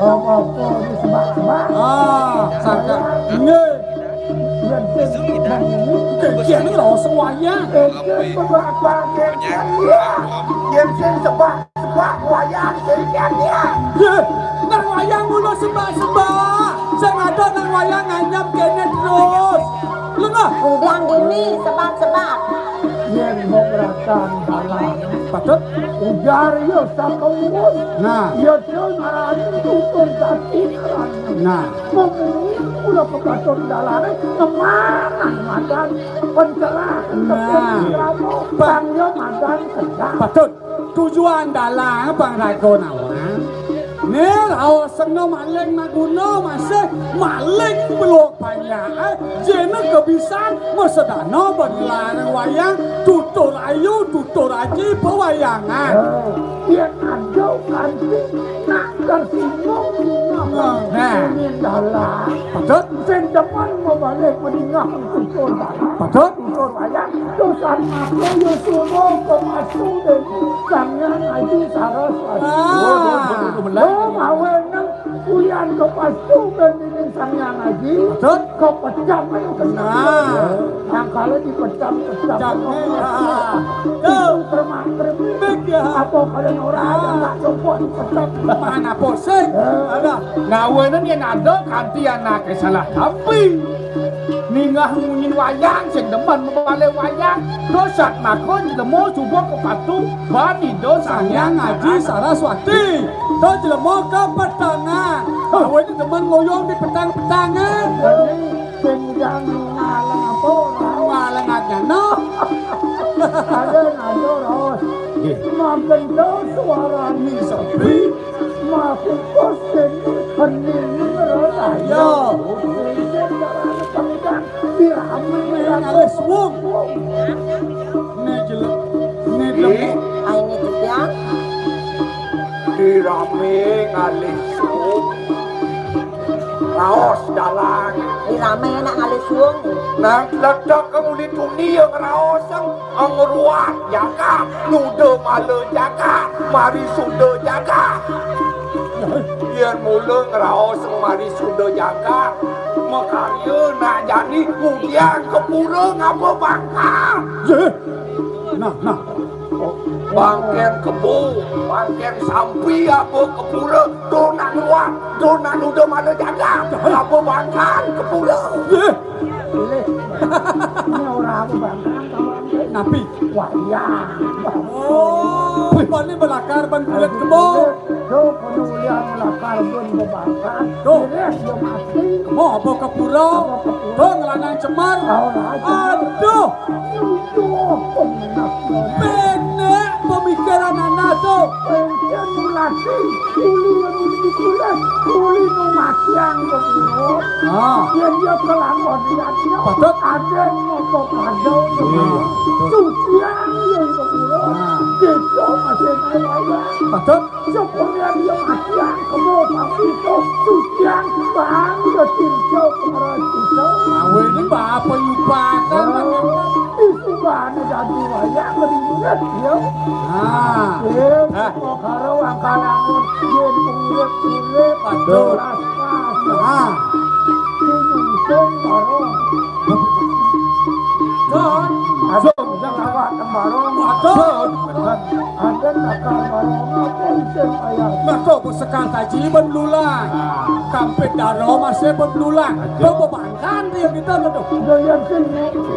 apa-apa disebak-sebak. Ah, sangka. Nggih. Yen sing nang ini. Nggih, nggih, ini lho, sewaya. Yen sing sebak-sebak, yen sing sebak-sebak, wayang sing nyanyi. Nggih, nang wayang mula sebak-sebak. Sing ada nang wayang nganyam kene terus. Lengah. Undang dini sebak-sebak. Yen mau ngerasan dalang. Patut. Ujar ya sakawon. Nah. Ya dia ngarani tutur dadi ngarani. Nah. Ngomongin kula kebatur dalane ngemanah madan pencerahan. Nah. Bang ya madan kendang. Patut. Tujuan dalang Bang Rago Nawang. Nir, awasenna maling maguna masih maling beluk panjake, jene kebisan masedana benglareng wayang, tutur ayu, tutur aji, pewayangan. Oh, yen ada kanthi nak tersinggung, nah. Nah. Ini dalang. Patut. Sing demen mau balik meninggal tutur dalang. Patut. Tutur wayang, dosan maka ya suruh ke pasu deh. Sangnya ngaji saraswati. Ah. Oh, oh, oh, oh, benar. Oh, mawe nang ulian ke pasu ben dening sangnya ngaji. Patut. Kepecam ayo kena. Nah. Yang kalau dipecam-pecam. Pecam, eh, ah. Itu termak-termik. Baik, ya. Apa kalian ora ada tak sopan petak? Mana pusing? Alah, ngawene yen ada kanthi anake salah tampi. Ningah munyin wayang sing demen mebale wayang. Dosat makon jelema suba kepatu ban Ida Sang Hyang Aji Saraswati. To jelema kepetangan. Awake demen ngoyong di petang-petangan. Sing jang ngalang apa ora? Ngalang aja no. Ada nado ros. Nggih. Makin to suarane sepi, makin pusing hening ora. Ya. Sing jang ngalang dirame ngalih suwung. Ne jelek. Ne jelek. Aine titiang. Dirame ngalih suwung. Raos dalang. Dirame nak ngalih suwung. Nang ledak ke uli tuni yang raos yang ngruat jagat, nuda mala jagat, mari suda jagat. Yen mula ngraos mari suda jagat, makarya nak jani ngudiang ke pura ngaba bangkang. Yeh. Nah, nah. Bangkeng kebo, bangkeng sampi apa ke pura, do nak ngruat, do nak nuda mala jagat, ngaba bangkang ke pura. Yeh. Pilih. Ini ora aku bangkang kawan. Napi? Wayang. Oh, rupane melakar ban kulit kebo. Tuh, kono ulian melakar ban bebangkang. Tuh. Beres dia mati. Kemo apa ke pura? Apa ke pura? Tuh, ngelanang cemar. Tahu aja. Aduh. Itu apa menakutkan? Pendek pemikiran anak tuh. Pengen mulasi. Uli yang ini kulit. Uli nu matiang ke pura. Ah. Yen ya kelawan liat ya. Patut. Ada ngopo padha. Iya, betul. Sucian ya itu pura. Ah. Kita masih kaya. Patut. Syukurnya dia matiang kebo tapi itu sucian bang ya tirta pengeras kita. Awe ini apa nyupatan? Oh, itu bane dadi wayang ringet ya. Ah. Eh, ah. Karo angkal-angkal yen urip-urip. Betul. Pas-pas. Ah. Sing nyungsung barong. Don. Aduh, sing awak teng barong. Waduh. Ada nakal barong apa isin ayam? Nah, kok besekan taji ben lulang. Ah. Kampit daro masih ben lulang. Aduh. Kok bebangkan dia kita tuh. Udah yang sing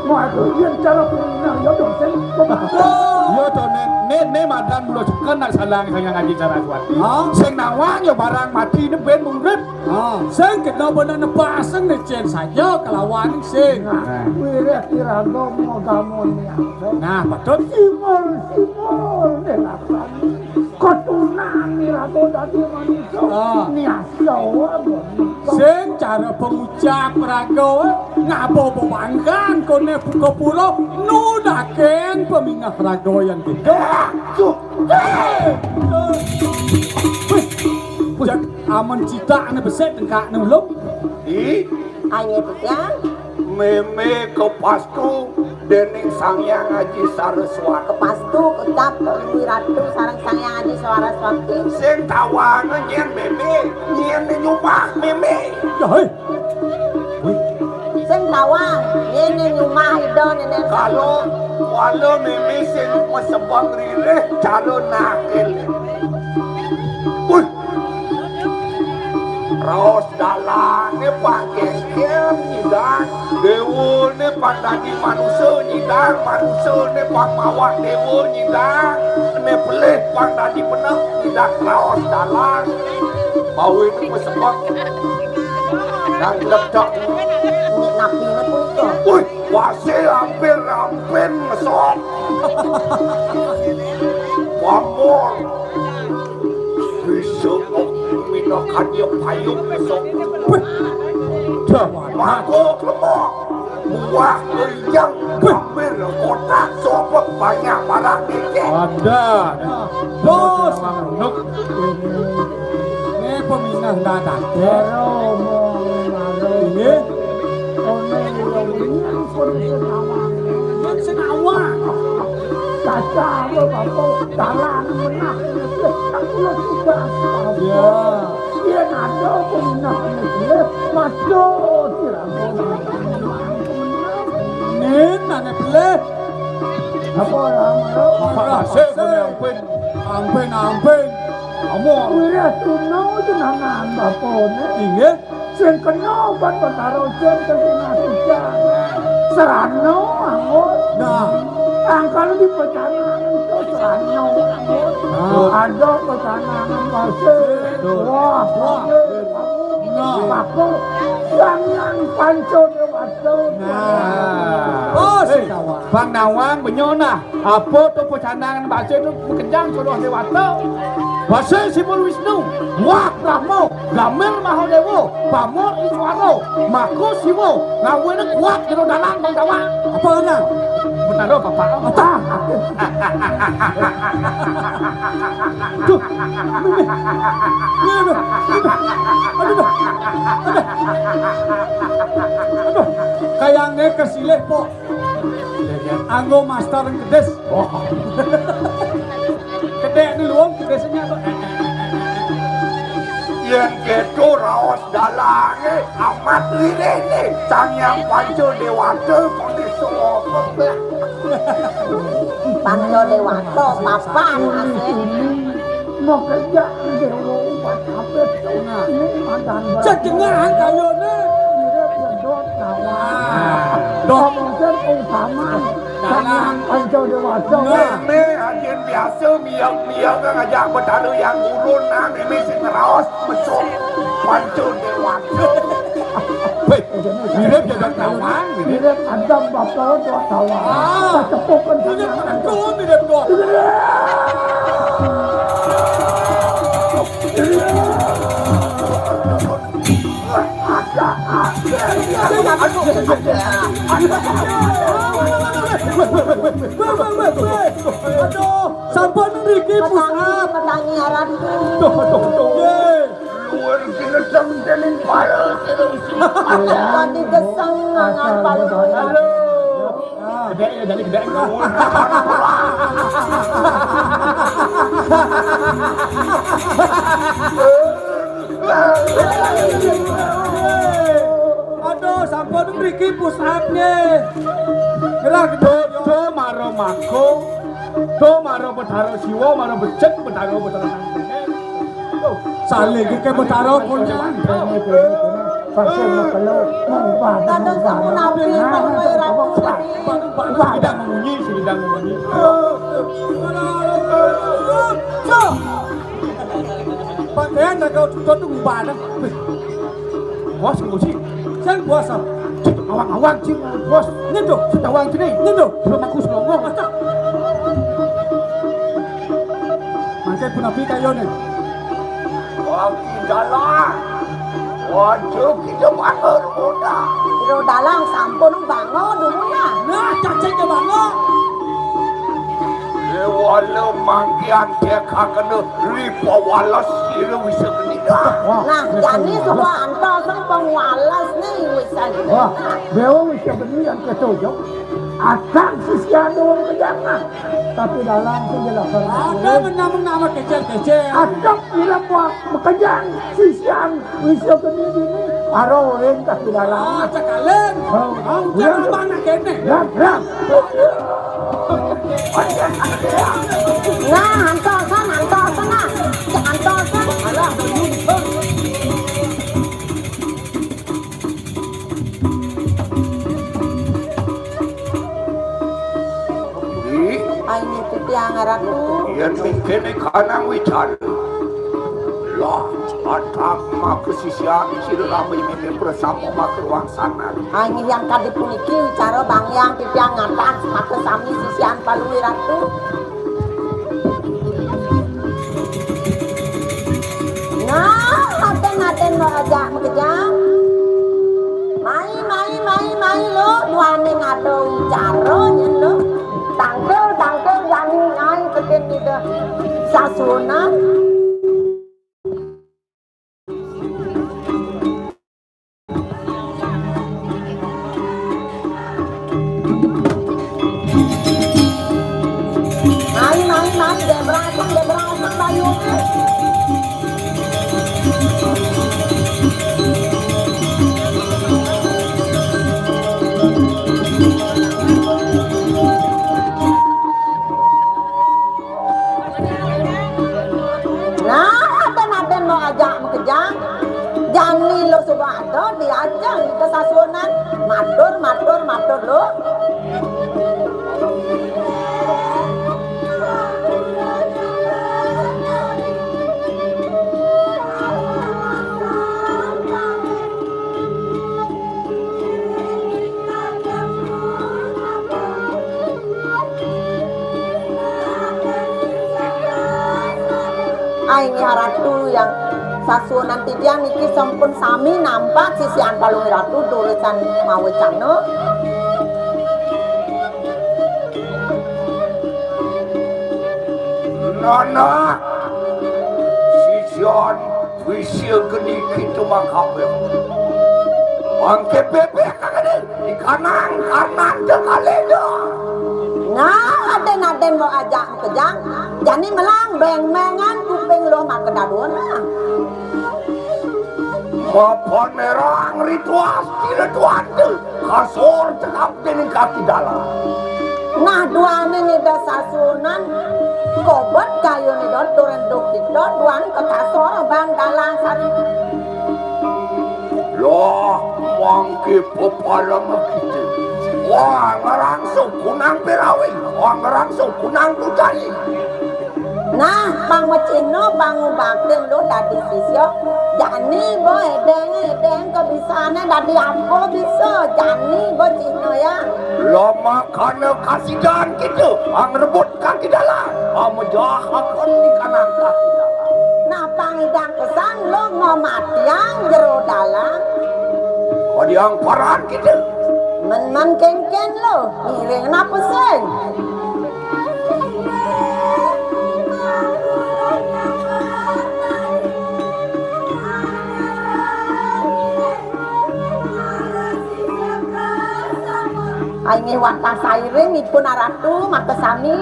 mau aku yang cara punya ya dong sing. Waduh. Iya to, ne, ne, ne madan mula suka nak salang Sang Hyang Aji Saraswati. Hah? Sing nawang ya barang mati ne ben urip. Ah, sing kena bener nepaseng ne cen saja kelawan sing. Nah, wirid tirangga mau gamun ya. Nah, patut. Simul, simul, ne laksan. Ketunan tirangga dadi manusia. Ah. Niasa, wah, sing cara pengucap raga, eh, ngabo bebangkan kone buka pura, nudaken pemingah raga yang gede. Tuh. Wih, wih, amun citak ane besek tengkak ne ulung. Ih, ane titiang. Meme kepastu dening Sang Hyang Aji Saraswati. Kepastu kecap Dewi Ratu sareng Sang Hyang Aji Saraswati. Sing tawang nyen meme, nyen nyumbah meme. Ya, hei. Wih. Sing tawang, ngene nyumah ida nene. Kalau wala meme sing mesebang ririh cara nakil. Wih. Raos dalange panggeger nyidang, dewane pang dadi manusa nyidang, manusane pang mawak dewa nyidang, ne pelih pang dadi beneh nyidang raos dalang. Bawene mesebek. Nang ledek. Nek napine punika? Wih, wase hampir rampin ngesot. Pamor. Bisa kok minakadya payung ngesot. Wih. Dah. Mako lemah. Buah kejang hampir kotak sobek banyak barang dikit. Ada. Bos. Nuk. Ini pemindah dadak. Ini. Ini sing awak. Caca apa bapak dalan menah. Tak pula sudah. Ya. Yen ada pemindah ini, masuk dirangkul. Nin, ane pelih. Apa ya, Maro? Apa Asik, ampun. Ampun, ampun. Amor. Wireh tuna jenengan bapane. Inggih. Sing kena obat Betara Ucen, sing kena sujat. Serana angut. Nah. Angkal di pecanan itu serana angut. Nah. Ada pecanan pasir. Betul. Wah, wah. Nah. Paku. Yang, yang panco dewasa. Nah. Oh, si Bang Nawang, benyo nah. Apa tu pecandangan basa tu makejang jodoh dewata? Basa Simbul Wisnu, Wah Brahma, Gamil Mahadewa, Pamor Iswara, Mako Siwa, ngawina kuat jero dalang Bang Dawang. Apa nang? Betara Bapak. Apa? Duh. Aduh. Aduh. Aduh. Aduh. Aduh. Kayaknya kesilih, Pok. Anggo master kedis. Oh. Kedek ni luwung kedisnya tu. Yang ketu raos dalange amat lirih ni. Sang Hyang Panca Dewata kondisi apa? Panca Dewata, papan asih. Mau kerja di rumah apa? Nah. Ini mantan. Sedengahan kayune. Mirip Dot Nawang. Nah. Dot. Mungkin utama. Dalam. Panca Dewata. Nah. Ini ajen biasa miang-miang ngajak Betara Hyang Gurun, nah, ini sing ngeraos mesuk Panca Dewata. Weh, mirip Dot Nawang, mirip. Mirip Adam bapa Dot Nawang. Ah. Sacepukan mirip sama. Betul, mirip Dot. Aduh, sampun mriki push up. Petangi aran. Duh, duh, duh. Nggih. Luwih gineceng dening pala terus. Kanthi geseng ngangan palu. Halo. Gedek ya, jadi gedek. Aduh, sampun mriki push up nggih. Gerak do, do maro mako. Do maro Betara Siwa, maro becik Betara Betara. Saling ke Betara punya. Pasir makelo, mengubah. Kadang sampun nabi, Pak Ratu. Pak, Pak, Pak, tidak mengunyi, tidak mengunyi. So. Pakaian dah kau tuntut tu ngubah dah. Bos ngusi. Sing bos ah. Cik awang-awang cing bos. Nyentuh. Cik awang cini. Nyentuh. Belum aku selongo. Mata. Mangke punapi kayone? Wong ki dalang. Waduh, kita bangun muda. Jero dalang sampun bangun dulu nah. Nah, cacing ke bangun. Dewala mangkian tekakena ripa walas sira wisa kenida. Nah, jani semua antos sing pengwalas nih wisa. Wah, dewa wisa beni yang ketujuh. Asal sisian doang kejangan. Tapi dalam penjelasan ada menang-menang kecil-kecil. Asal ila buat makejang sisian wisa kene dini. Aro ulin kaki dalam. Ah, cekalen. Oh, ah, ujar abang nak kene. Rak, rak. Nah, antosan, antosan, nah. Antosan. Alah, Ih. Ai, niku tiang Ratu. Yen mungkin kanang wican. Lah, atak maka sisian sira rame mimih bersama maka ruang sana. Ai, yang kadi puniki wicara Bang Yang titiang ngatas maka sami sisian Palui Ratu. Nah, aten-aten mau aja makejang. Mai, mai, mai, mai lo, duane ngado wicara nyen lo. Tangkil, tangkil jani nyai keten tidak sasunan. Nai, nai, nai, gebrakan, gebrakan, bayune. Diajeng ida sasuhunan. Matur, matur, matur, Luh. Ai, nggih, Ratu, yang sasuhunan titiang niki sampun sami nampak sisian Palungguh Ratu durusang mawecana. Nana, sisian wisia geni kita makabe. Mangke bebek kagede, ikanang karnan tekaleda. Nah, aden-aden mau ajak kejang, jani melang beng-bengan kuping lo maka dadua nah. Mapanerang ritual sila tuante, kasor cekap dening kaki dalam. Nah, duane nida sasuhunan, kobet kayune don turen duk kita, duane ke kasor ban dalang sari. Lah, mangke pepalang kita. Wah, ngerangsuk kunang pirawing, wah, ngerangsuk kunang dujari. Nah, pang macena, pang ngubaktin lu dadi sisya. Jani bo edeng, edeng kebisane dadi apa bisa. Jani bo cihna ya. Lo makana kasidan kita, angrebut kaki dalang. Amejah akan di kanan kaki dalang. Nah, pang idang pesan lu ngamatiang jero dalang. Kadiang paran kita. Men-men kenken lu, ngiring napa sing? Ai nggih, wantah sairing ipun Aratu makasami.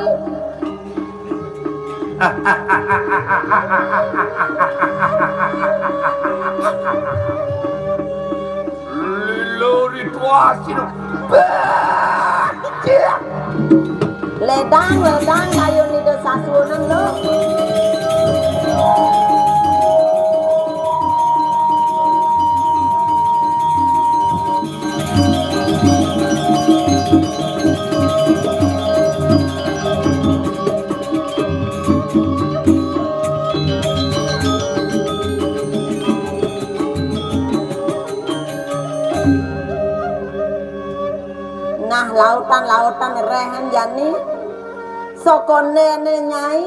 Lilo ritual sinu. Bah, cek. Ledang, ledang, kayun ida sasuhunan, Luh. Nah, lautan-lautan rehen jani. Sokondene Nyai.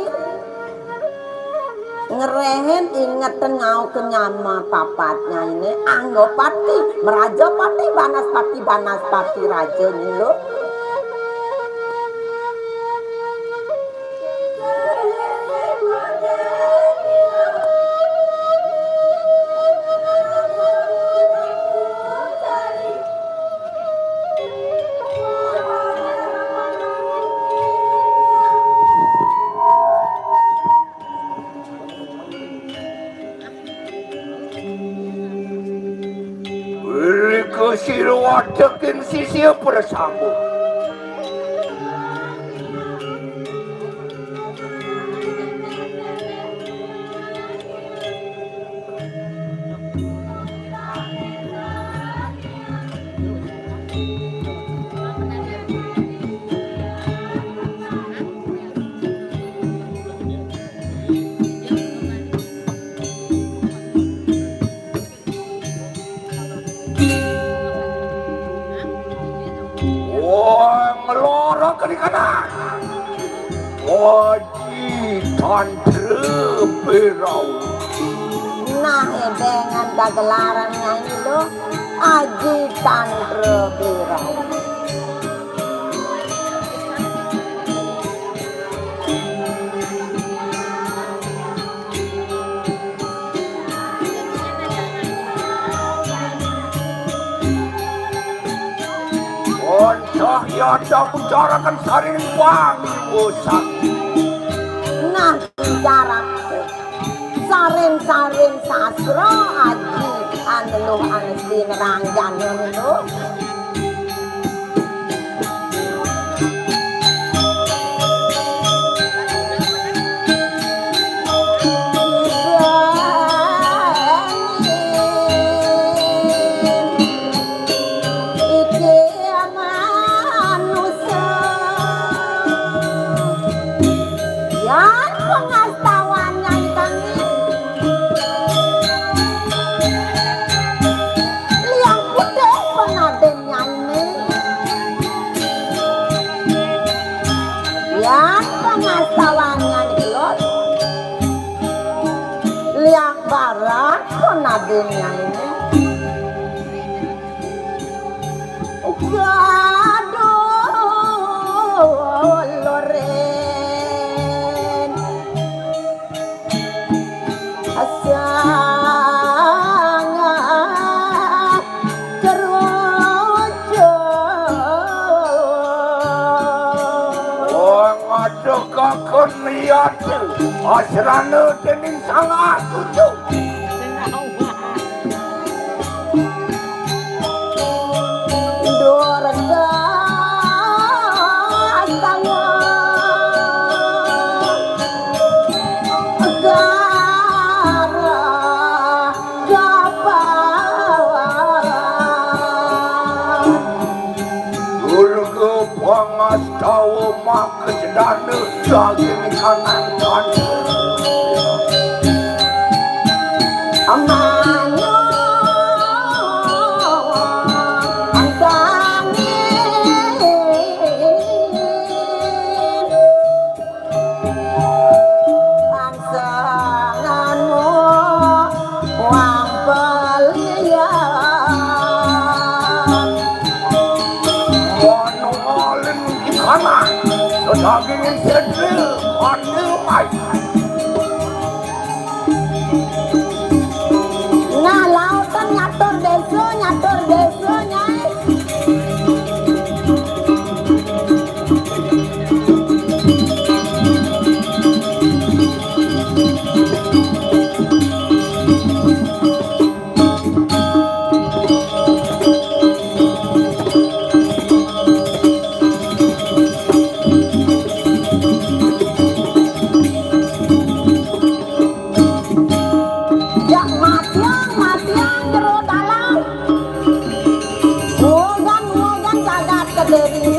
Ngrehen inget tengau kenyama papat nyaine Anggapati, Mrajapati, Banaspati, Banaspati Raja nyi Luh. Irika sira watekin sisia prasambut. Wong lara kene kanan. Aji Tantra Berau. Nah, edengan kagelaran nyanyi lo, Aji Tantra Berau. Oncah ya tak bicarakan saring wangi bosan. Nah, bicara saring-saring sastra aji anu luh anu sinerang jana lu. Dunia ini. Gaduh loren. Asang cerucuk. Oh, ngadeg kakon liat. Asrana dening salah tujuh. Durga Astawa Gara Gapan. Durga Pangastawa Makecendana daging kanan. Amanu Antangin. Pangsenganmu wampel ya. Manunggalin di kanan, sedaging sedri, pandil mai. Nah, lautan nyatur desa, nyatur desa, Nyai. Jak matiang, matiang jero dalan. Mugan, mugan jagat Kediri.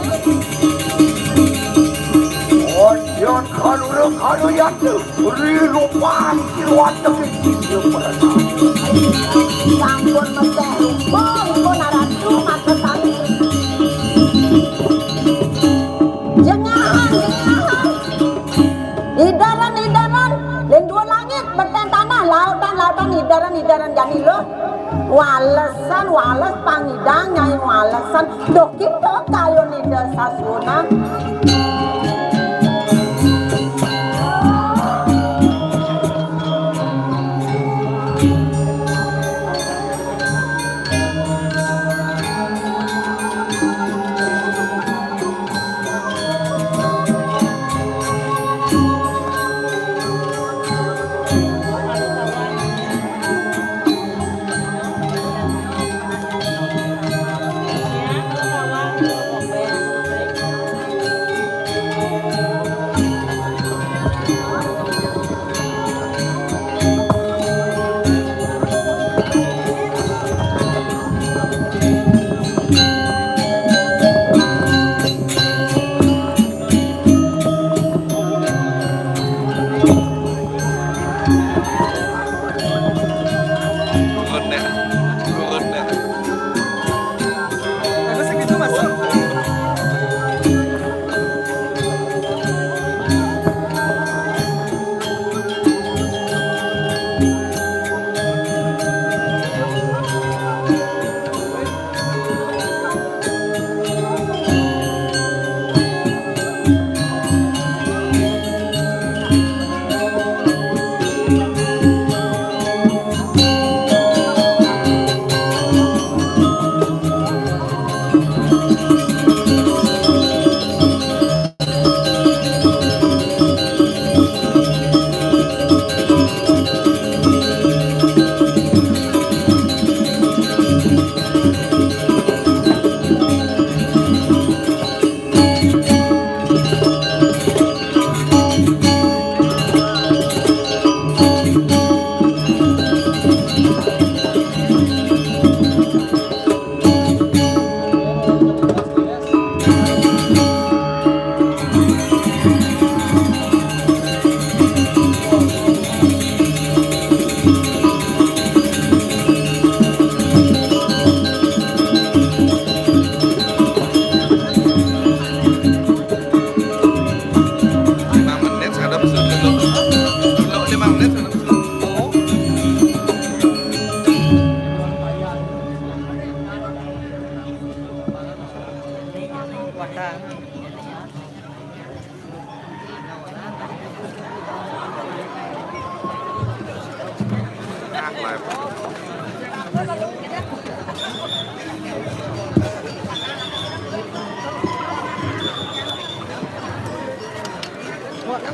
Ojon kalura kaluyatu, ri rupan kiruan demi sisi perasaan. Sampun meseh rupa, ipun aratu makasami. Jengahan, jengahan. Idaran, idaran, ring dua langit, beten tanah, lautan, lautan, idaran, idaran, jani luh. Walesan, wales pangidang, Nyai walesan. Duh, kita kayun Ida Sasuhunan.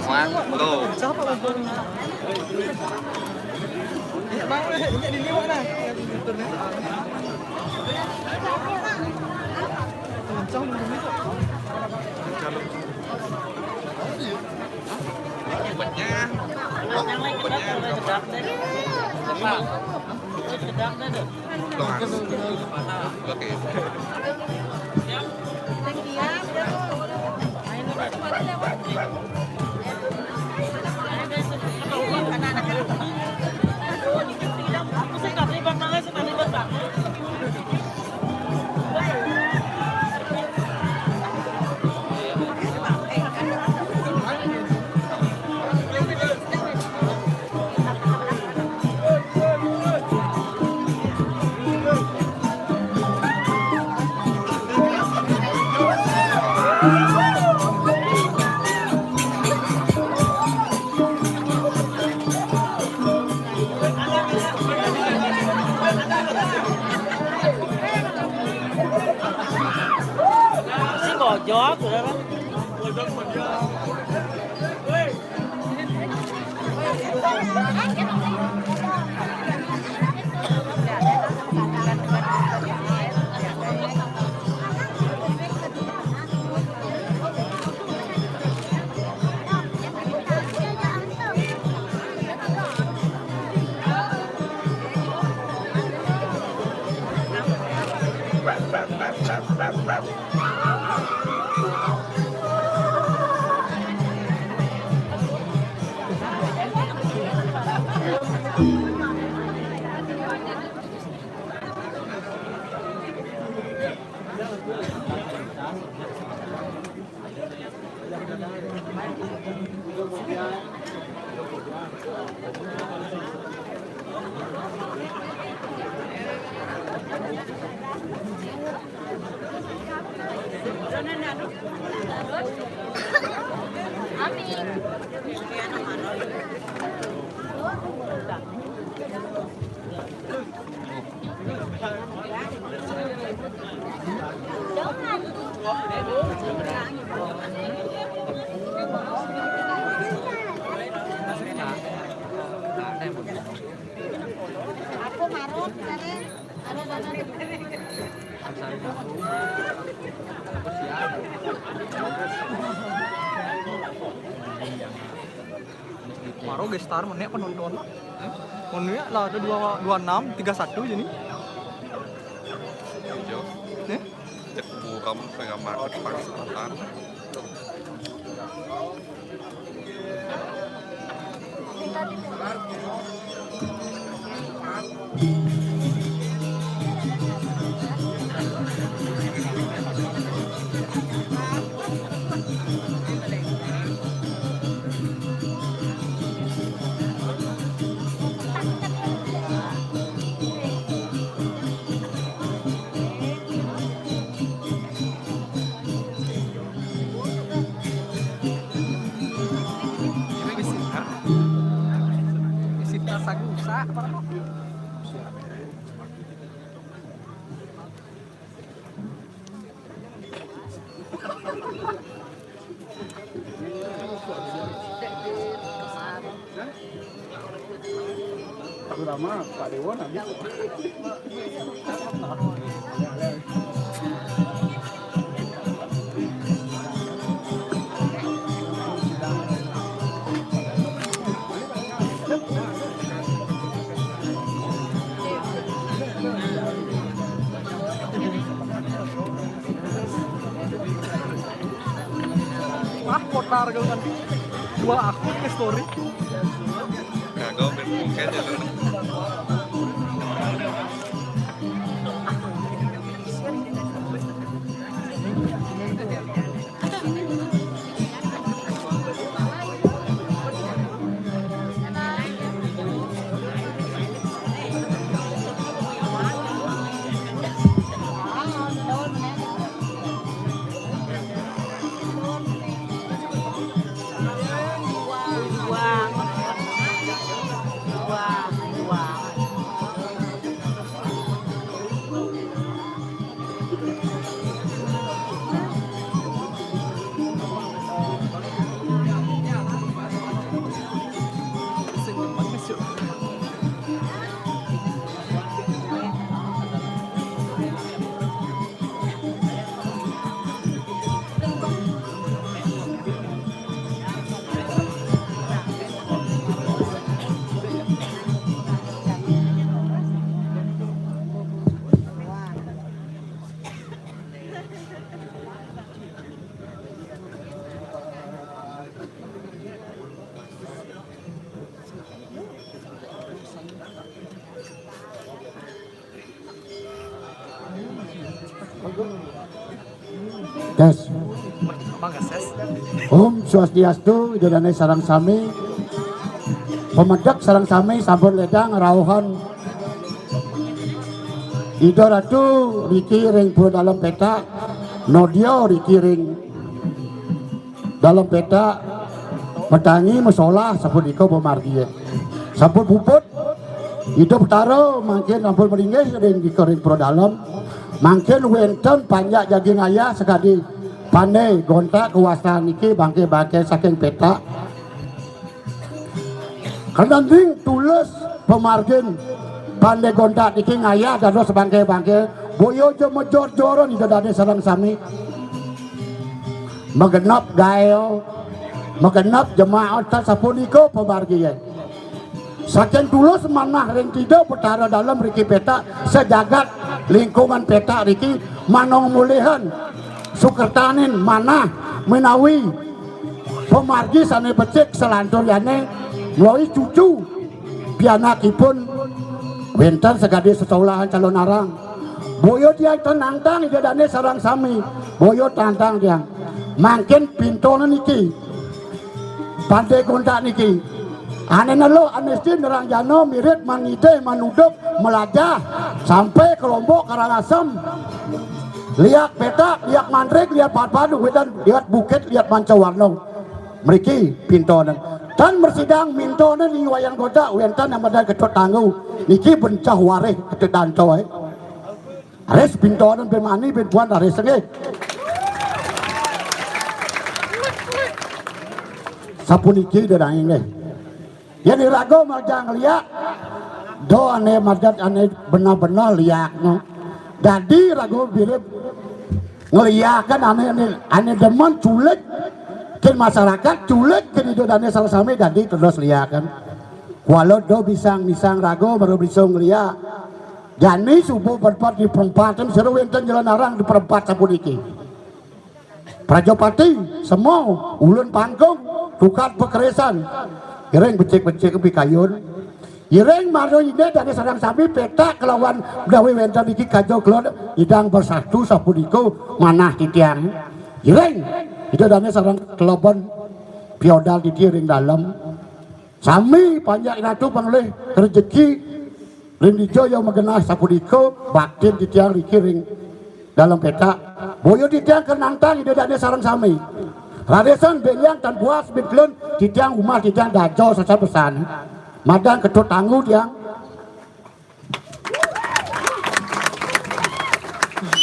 One, go. Obatnya. Obatnya. Oke. Si Bojok, sudah kan? Aku marut, kemarin. Maro gestar menek penonton. Menek lah ada dua, dua enam, tiga satu jadi. Jauh. Eh? Cek buram, pengamat, depan selatan. Isi tas aku rusak, apa apa? Aku lama Pak Dewan habis. Ah, kotor kan. Dua akun ke story. Kagak, main mungkin ya lu. Tes. Om Swastiastu, Ida Dane sareng sami. Pamedek sareng sami sampun ledang rauhan Ida Ratu riki ring pura dalem petak, Nadia riki ring dalem petak, matangi masolah sapunika pamargi. Sampun puput Ida Betara mangkin ampun malinggih ring dika ring pura dalem. Mangkin wenten panjak jagi ngayah sakadi pande gontak kawastan niki bangke-bangke saking petak. Kananding tulus pamargin pande gontak niki ngayah dados bangke-bangke, boya ja major-joran Ida Dane sareng sami. Magenep gael, magenep jemaat, tan sapunika pamargine. Saking tulus manah ring Ida Betara Dalem riki petak, sajagat lingkungan petak riki manong mulihan sukertanin manah menawi pamargi sane becik salanturnyane menawi cucu pianakipun wenten sakadi sesolahan calonarang. Boya tiang tan nantang Ida Dane sareng sami, boya tantang tiang. Mangkin pintona niki, pande gontak niki, ane nelo, ane stin, ranjana, mirit, manide, manudup, melajah, sampai ka Lombok, Karangasem, liat petak, liat mantrik, liat padu, wedan, liat bukit, liat manca warna. Mriki pintona. Tan mrasidang mintona ning Wayan Gontak, wenten sane madan Ketut Tanggu. Niki bencah warih Ketut Danto, eh. Raris pintona ben mani, ben puan raris nggih. Sapuniki Ida Dane nggih. Yen iraga marjang liak, da ane madan ane benah-benah liakne. Dadi raga bilih ngliakan ane, ane, ane demen culik ken masyarakat, culik ken Ida Dane sareng sami, dadi terus liakan. Kuala da bisang-bisang raga mara bisa ngliak. Jani suba perempat di perempatan sira wenten jalan arang di perempat sapuniki. Prajapati, Sema, Ulun Pangkung, Tukad Pakerisan. Iring becik-becik pikayun. Iring mara ine Dane sareng sami petak kelawan menawi wenten iki kaja kula idang bersatu sapunika manah titiang. Iring Ida Dane sareng kelebon piodal titi ring dalem. Sami panjak ratu panglih rejeki ring dija ya magenah sapunika baktin titiang riki ring dalem petak. Boya titiang ken nantang Ida Dane sareng sami. Raresan benjang tan puas bin kelun titiang umah titiang daja sasan pesan. Madan Ketut Tanggu tiang.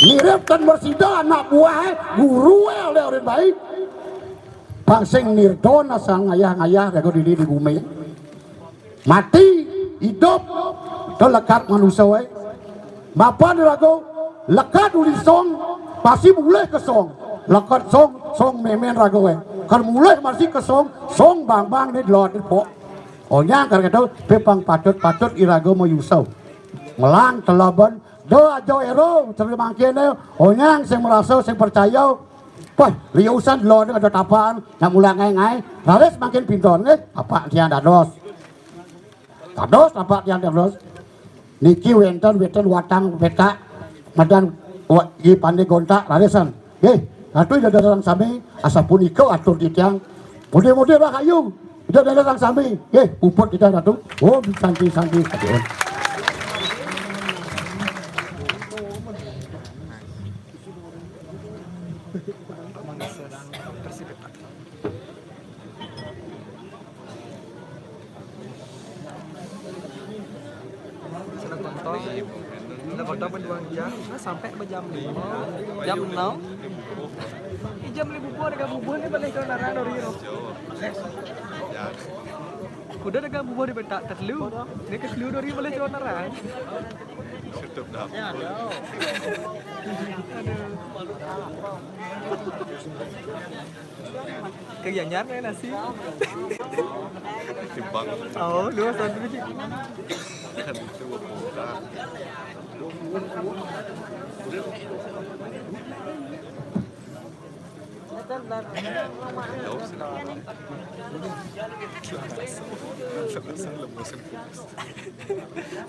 Mirip tan mresida anak buahe guru oleh orang baik. Pang sing nirdon asal ngayah-ngayah raga dini di bumi. Mati, idup, to lekad manusia wae. Mapan raga lekad uli song, pasti mulih ke song. Lekad song, song memen raga wae. Kan mulih masih ke song, song bang-bang ni delod ni pok. Onyang kar keto, pepang patut-patut iraga mayusa. Ngelang telebon, do aja ero, terus mangkene, onyang sing merasa, sing percaya. Wah, liusan delod ada tapaan, nak mula ngai-ngai, raris mangkin pinton nggih, apak tiang dados. Dados, apak tiang dados. Niki wenten, wenten watang petak, madan wa-, i pande gontak, rarisan. Nggih, Ratu Ida Dane sareng sami, asapunika atur titiang. Mugi-mugi rahayu, Ida Dane sareng sami. Nggih, puput kita Ratu. Om Santi, Santi, Santi Om. Sudah kontol. Sudah kontol berjuang jam. Nah, sampai ke jam lima. Jam enam. Ih, jam lima bubuh, ada bubuh ni balik ke narang dari roh. Udah ada bubuh di petak terlu. Dia ke terlu dari balik ke narang. Tutup dah. Aduh. Kegianyar kayak nasi. Timbang. Oh, dua satu biji. Kan itu bukan.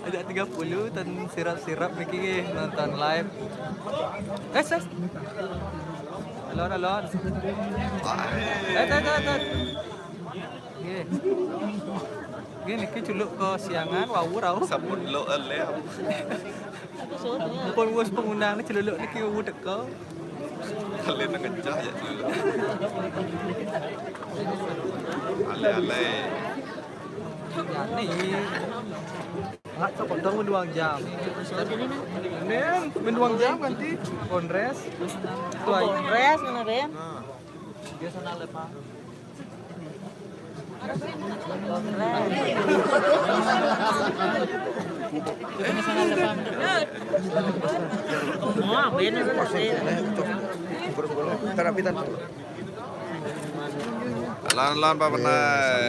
Ada tiga puluh tan sirap-sirap niki nonton live. Eh, ses. Alon, alon. Eh, tet, tet, tet. Nggih. Nggih, niki culuk kasiangan, wau rauh. Sampun lo elem. Pun wus pengundang ni celuluk niki wau teka. Kalian ngecah ya celuluk. Ale-ale. Ya, ni. Ngat tak potong menduang jam. Nen, menduang jam nanti kongres. Tuai. Kongres, mana, Ben? Dia sana lepas. Lan-lan Pak Penai.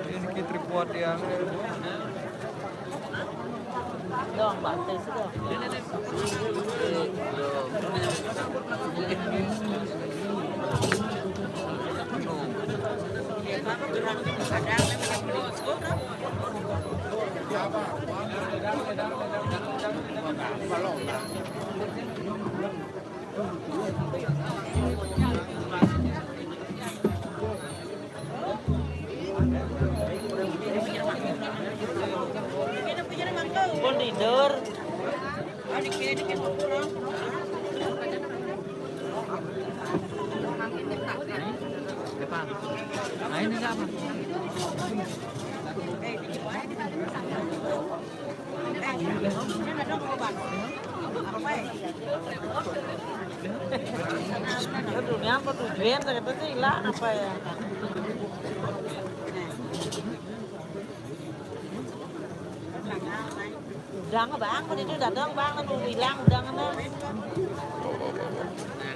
Ini tripod yang Pun tidur. Nah, ini siapa? Dunia apa tujuan, ternyata sih hilang apa ya? Udang, Bang, tadi itu dadong, Bang, lalu hilang udang, Bang.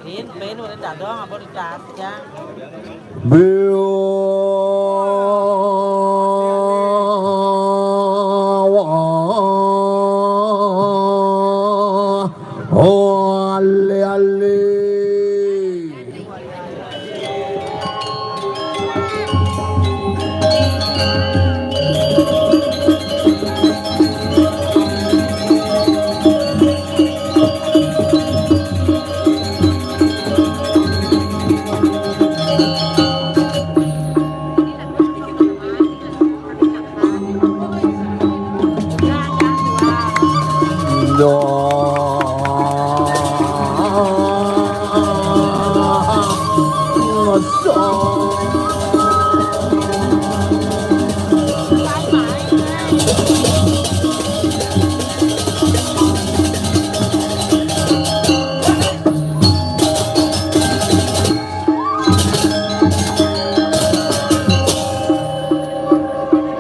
Rin, pen, udah dadong, apa di tas, ya? Biwa. Oh, ale, ale.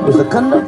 Bisa kan dah?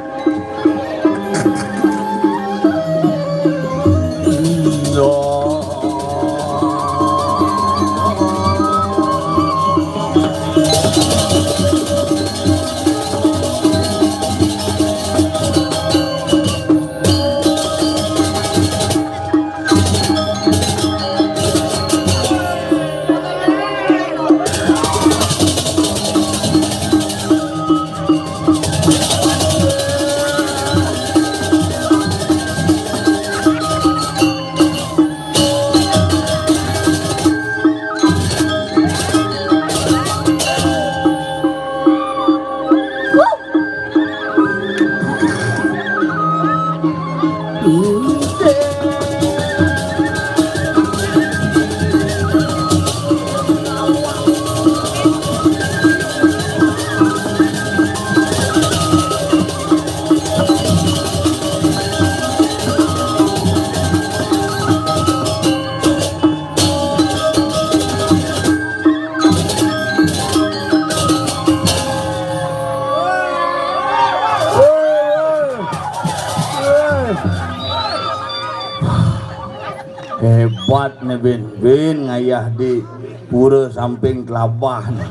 Hebat nih, Bin. Bin ngayah di pura samping telabah nih.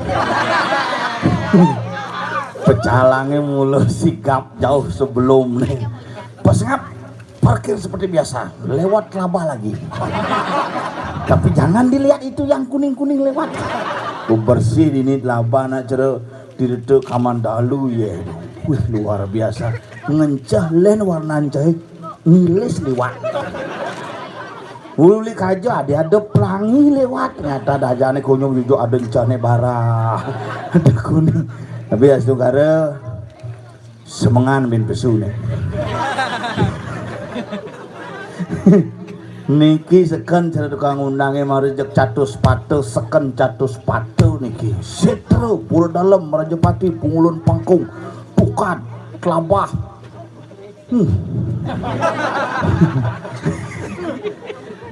Pecalangnya mula sigap jauh sebelum nih. Pas ngap. parkir seperti biasa, lewat telaba lagi. Tapi jangan dilihat itu yang kuning-kuning lewat. Bebersih dini telaba nak cara didetek kaman dalu ye. Wih, luar biasa. Ngencah len warna encah ngilis liwat. Uli kaja ada ada pelangi lewat. Nyata dajane kunyung jujuk ada encane barah. Ada kuning. Tapi astungkara semengan bin pesu nih. Niki seken cara tukang undange mari jek catus patu seken catus patu niki. Setro pura dalam Raja Pati pungulun pangkung tukad kelabah. Hmm.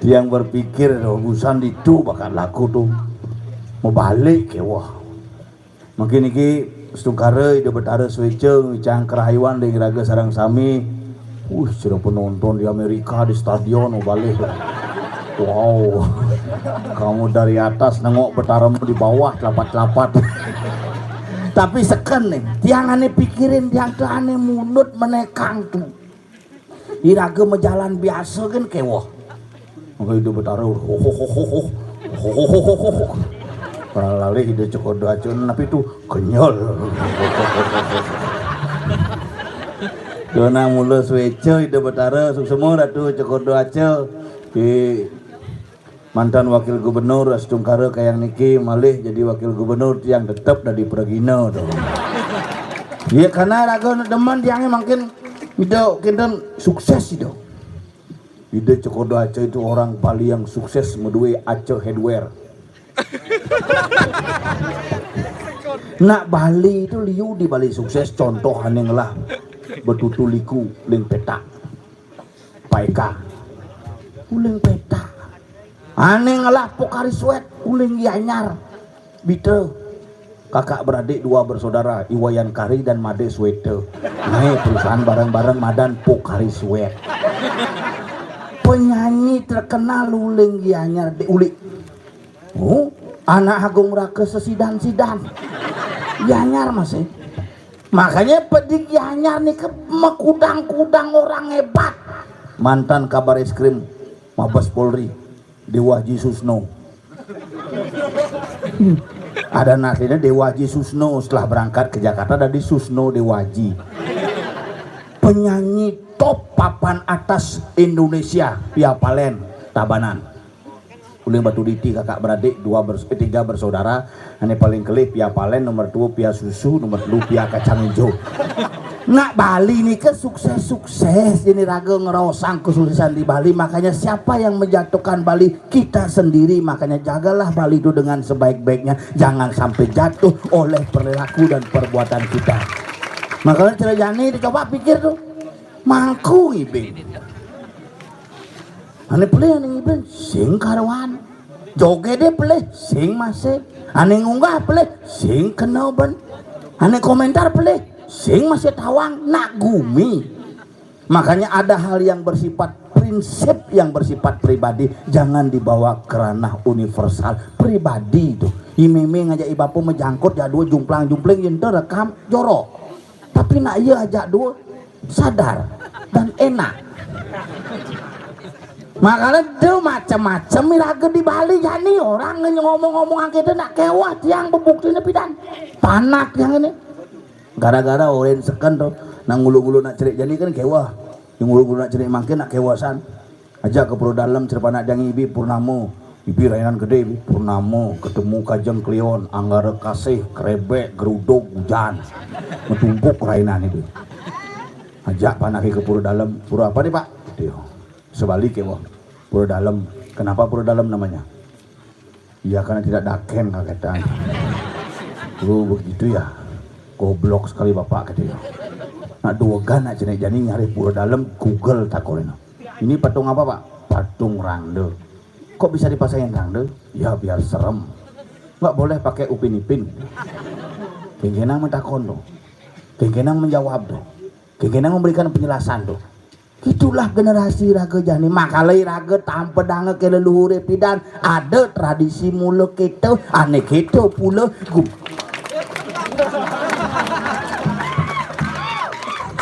Tiang berpikir urusan itu bakal laku tuh. Mau balik ya wah. Mungkin niki astungkara Ida Betara Swéca ngicang kerahayuan ring raga sareng sami. Uh, sira penonton di Amerika di stadion oh, balik. Wow. Kamu dari atas nengok Betaramu di bawah telapat-telapat. Tapi seken nih, tiang ane pikirin tiang tuh ane munut menekang tuh. Iraga majalan biasa kan keweh. Maka Ida Betara, ho, ho, ho, ho, ho. Ho, ho, ho, ho, ho. Lalih Ida Cokoda Aca, napi tu? Kenyel. Dona mula Swéca Ida Betara, suksema Ratu Cokoda Aca. Di mantan wakil gubernur astungkara kayang niki malih jadi wakil gubernur tiang tetep dadi pragina to. Ya karena raga demen tiangnya makin Ida kinten sukses Ida. Ida Cokoda Aca itu orang Bali yang sukses madue Aca Hardware. Nak Bali itu liu di Bali sukses contoh ane ngelah betutu liku ling petak. Paeka. Uling petak. Ane ngelah Pocari Sweat, uling Gianyar. Bita. Kakak beradik dua bersaudara, Iwayan Kari dan Made Sweta. Naik perusahaan bareng-bareng madan Pocari Sweat. Penyanyi terkenal uling Gianyar di uli. Oh, anak Agung Raka sesidan-sidan. Gianyar masih. Makanya pedik Gianyar nih ke mekudang-kudang orang hebat. Mantan kabar eskrim Mabes Polri, Dewa Haji Susno. Ada aslinya Dewa Haji Susno setelah berangkat ke Jakarta dari Susno Dewa Haji. Penyanyi top papan atas Indonesia, Pia Palen, Tabanan. Uling Batu Diti kakak beradik dua bers, eh, tiga bersaudara. Ane paling kelih Pia Palen, nomor dua Pia Susu, nomor telu Pia Kacang Hijau. Nak Bali nih ke sukses-sukses ini raga ngerosang kesuksesan di Bali. Makanya siapa yang menjatuhkan Bali? Kita sendiri. Makanya jagalah Bali itu dengan sebaik-baiknya. Jangan sampai jatuh oleh perilaku dan perbuatan kita. Makanya Cerejani itu coba pikir tuh. Mangku ibing. Ane pelih ane ngibing sing karuan. Jogede pelih sing masih. Ane ngunggah pelih sing kena ben. Ane komentar pelih sing masih tawang nak gumi. Makanya ada hal yang bersifat prinsip yang bersifat pribadi jangan dibawa ke ranah universal pribadi itu. Imeme ngajak ibapu menjangkut jadua jumplang-jumpling yen rekam jorok. Tapi nak iya ajak dua sadar dan enak. Makanya dia macam-macam raga di Bali jani orang ngomong-ngomong kita nak kewah tiang bebukti pidan panak yang ini gara-gara orang seken tuh nang ngulu-ngulu nak cerik jani kan kewah yang ngulu-ngulu nak cerik makin nak kewasan. Ajak ke Pura Dalem, cerpanak jang ibi Purnama. Ibi rainan gede, ibi Purnama, ketemu Kajeng Kliwon, Anggara Kasih, Krebek, Geruduk, Hujan. Metumpuk rainan itu. Ajak panak ke Pura Dalem. Pura apa nih, Pak? Dia. Sebalik ya, Wah. Pura Dalem. Kenapa Pura Dalem namanya? Ya karena tidak daken kagetan. Oh begitu ya. Goblok sekali bapak gitu ya. Nak dua gan nak jenek jani nyari Pura Dalem Google takorin. Ini patung apa pak? Patung rangda. Kok bisa dipasangin rangda? Ya biar serem. Nggak boleh pakai upin ipin. Kengkenang mentakon tuh. Kengkenang menjawab tuh. Kengkenang memberikan penjelasan tuh. Itulah generasi raga jani. Makalai raga tanpa danga ke leluhure pidan. Ada tradisi mula kita, ane kita pula.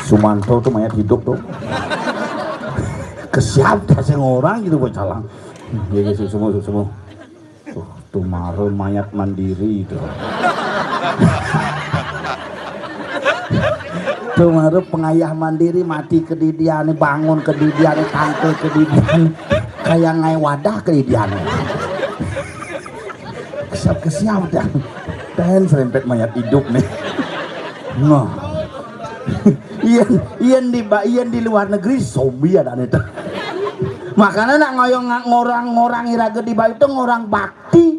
Sumanto tuh mayat hidup tuh. Kesiap dah sing orang gitu, bocalang. Ya, ya, semua, semua. Tuh, tuh mara mayat Mandiri itu. Tuh mara pengayah Mandiri mati kedidian, bangun kedidian, tangkil kedidian. Kayak ngai wadah kedidian. Kesiap-kesiap dah. Ten serempet mayat hidup nih. Nah. Iya, iya di ba-, iya di luar negeri zombie ada nih tuh. Makanya nak ngoyong ngorang-ngorang iraga di Bali tuh ngorang bakti.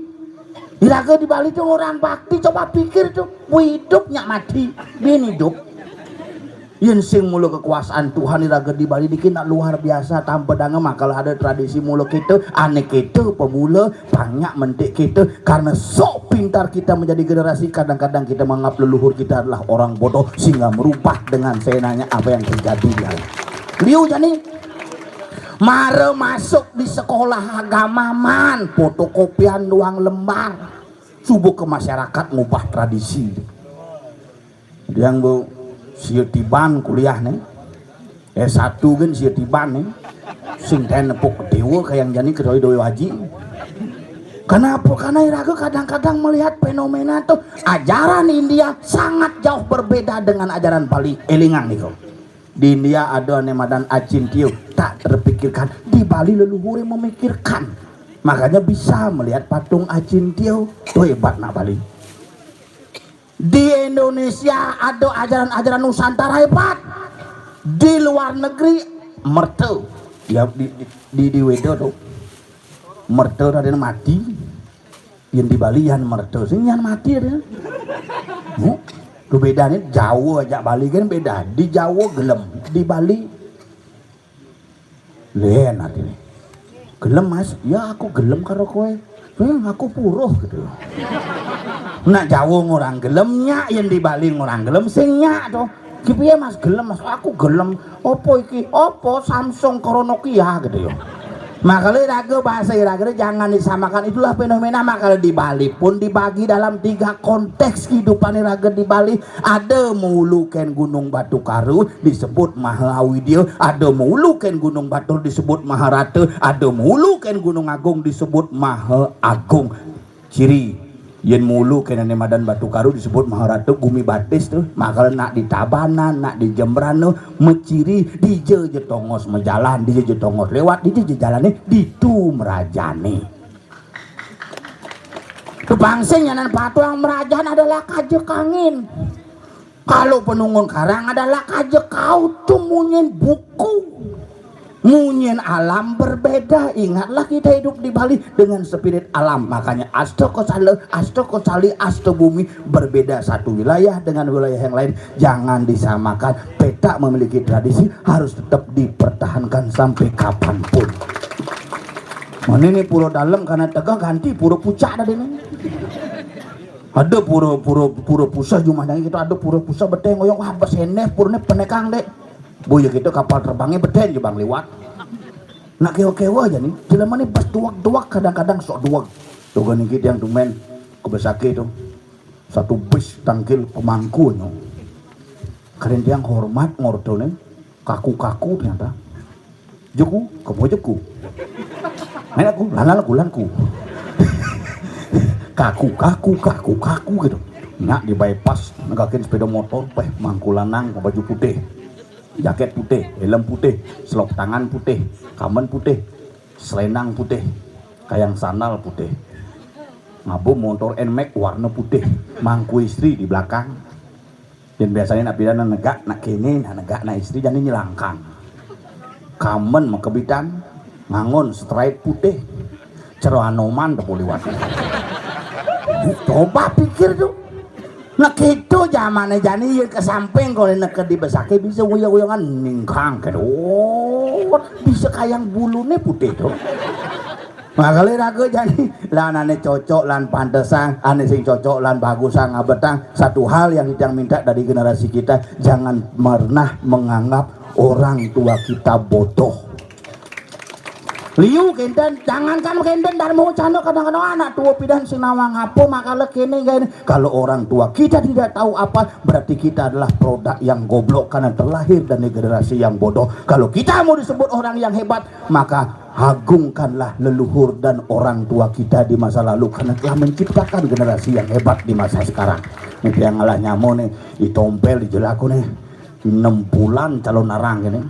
Iraga di Bali tuh ngorang bakti. Coba pikir tuh, bu hidup nyak mati, bin hidup. Yen sing mula kekuasaan Tuhan iraga di Bali niki nak luar biasa tanpa danga, makala ada tradisi mula kita, ane kita pemula, banyak mentik kita, karena sok pintar kita menjadi generasi, kadang-kadang kita menganggap leluhur kita adalah orang bodoh sehingga merubah dengan seenaknya apa yang terjadi di Bali. Liu jani mara masuk di sekolah agama man fotokopian doang lembar, subuh ke masyarakat ngubah tradisi. Yang bu sia tiban kuliah nih. S satu kan sia tiban nih. Sing ten nepuk dewa kayak jani kedoi doi haji. Kenapa? Karena iraga kadang-kadang melihat fenomena tuh ajaran India sangat jauh berbeda dengan ajaran Bali. Elingang nih kok. Di India ada ane madan Acintio, tak terpikirkan. Di Bali leluhur yang memikirkan. Makanya bisa melihat patung Acintio. Tuh hebat nak Bali. Di Indonesia ada ajaran-ajaran Nusantara hebat. Di luar negeri merta. Ya di di, di, di Weda tuh. Merta ada mati. Yang di Bali yang merta. Sing yang mati ada. Hmm? Tuh bedanya Jawa aja Bali kan beda. Di Jawa gelem, di Bali len hati nih. Gelem mas, ya aku gelem karo kowe. Hmm, aku puruh gitu. Nak Jawa ngurang gelem nyak, yang di Bali ngurang gelem sing nyak tuh. Kipiye mas gelem mas, aku gelem. Opo iki? Opo Samsung karo Nokia gitu ya. Makanya raga bahasa iraga jangan disamakan, itulah fenomena. Makanya di Bali pun dibagi dalam tiga konteks kehidupan iraga di Bali. Ada mulu ken Gunung Batu Karu disebut Maha Awidya, ada mulu ken Gunung Batur disebut Maharata, ada mulu ken Gunung Agung disebut Maha Agung. Ciri yen mulu ken ane madan Batu Karu disebut Maharata, gumi batis tuh, makal nak di Tabanan, nak di Jembrana, meciri dija je tongos mejalan, dija je tongos lewat, dija je jalane ditu merajane. Kebangsing nyanan patuang merajan adalah kaja kangin. Kalau penungun karang adalah kaja kau tuh munyin buku. Munyin alam berbeda. Ingatlah kita hidup di Bali dengan spirit alam. Makanya Asto Kosala, Asto Kosali, Asto Bumi berbeda satu wilayah dengan wilayah yang lain. Jangan disamakan. Petak memiliki tradisi harus tetap dipertahankan sampai kapanpun. Mana ini pura dalam karena tegak ganti pura pucak tadi nih. Ada pura pura pura pusah jumahnya kita ada pura pusah beteng ngoyong wah beseneh purne penekang dek. Boya kita kapal terbangnya beten je bang liwat. Nak kewa-kewa aja nih. Jelema nih bas duak-duak kadang-kadang sok duak. Tuh gini kita yang tumen ke Besaki tuh. Satu bis tangkil pemangku nyo. Karen tiang hormat ngorto nih. Kaku-kaku ternyata. Jeku, kemo jeku. Main aku, lalan aku, lanku. Kaku, kaku, kaku, kaku gitu. Nak di bypass, negakin sepeda motor, peh mangku lanang, baju putih, jaket putih, helm putih, selop tangan putih, kamen putih, selendang putih, kayang sandal putih. Ngabu motor Nmax warna putih, mangku istri di belakang. Dan biasanya nak pidana negak, nak kene, nak negak, nak istri jadi nyelangkang. Kamen makebitan, ngangon straight putih. Cero Anoman tepu liwat. Coba pikir tuh. Nah gitu zamannya jani yang ke samping kalau neke di besake bisa uyang-uyangan ningkang kedot. Bisa kayang bulune putih tuh. Makale raga jani lan ane cocok lan pantesan, ane sing cocok lan bagusan ngabetang. Satu hal yang kita minta dari generasi kita, jangan pernah menganggap orang tua kita bodoh. Liu kénten, jangankan kénten, Darma Wacana, kadang-kadang anak tua pidan sing nawang apa, makala kéné gaéné. Kalau orang tua kita tidak tahu apa, berarti kita adalah produk yang goblok karena terlahir dari generasi yang bodoh. Kalau kita mau disebut orang yang hebat, maka agungkanlah leluhur dan orang tua kita di masa lalu karena telah menciptakan generasi yang hebat di masa sekarang. Nih, yang ngalah nyamo nih, i Tompel di jelaku nih, enam bulan calon arang ini.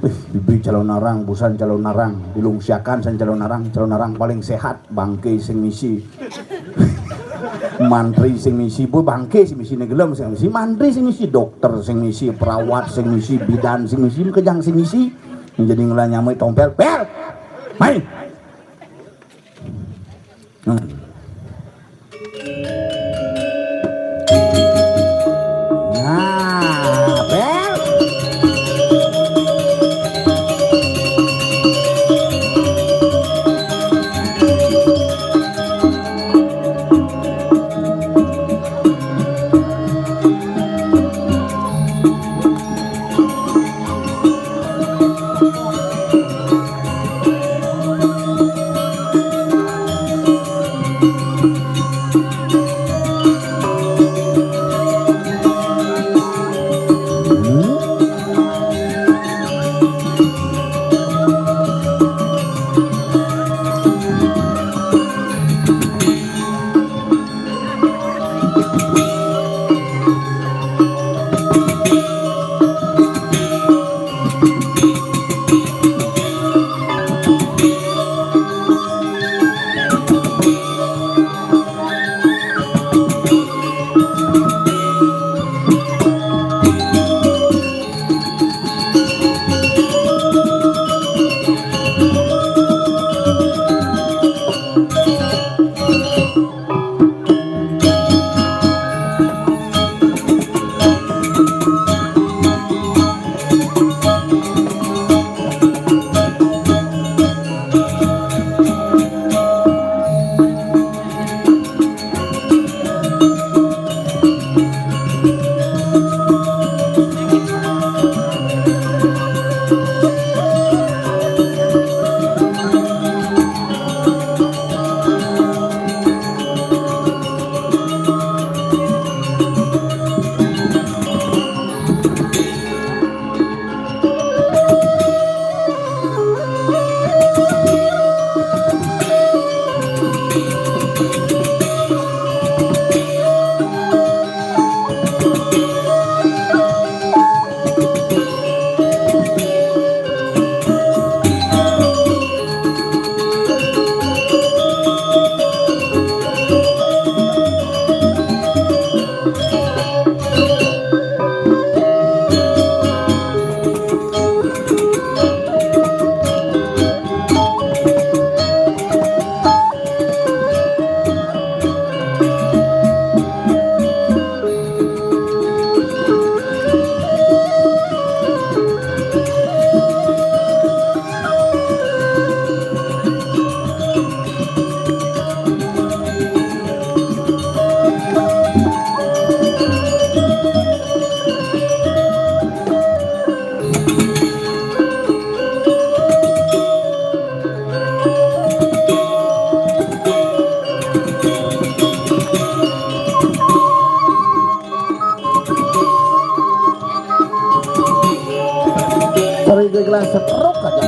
Wih, bibi calon arang, busan calon arang, dilungsiakan san calon arang, calon arang paling sehat, bangké sing misi. Mantri sing misi, bu, bangké sing misi, nih gelem sing misi, mantri sing misi, dokter sing misi, perawat sing misi, bidan sing misi, kejang sing misi. Yang jadi ngelah nyamuk Tompel, pel, main. Hmm. Nah, pel. Sering gelas setruk aja.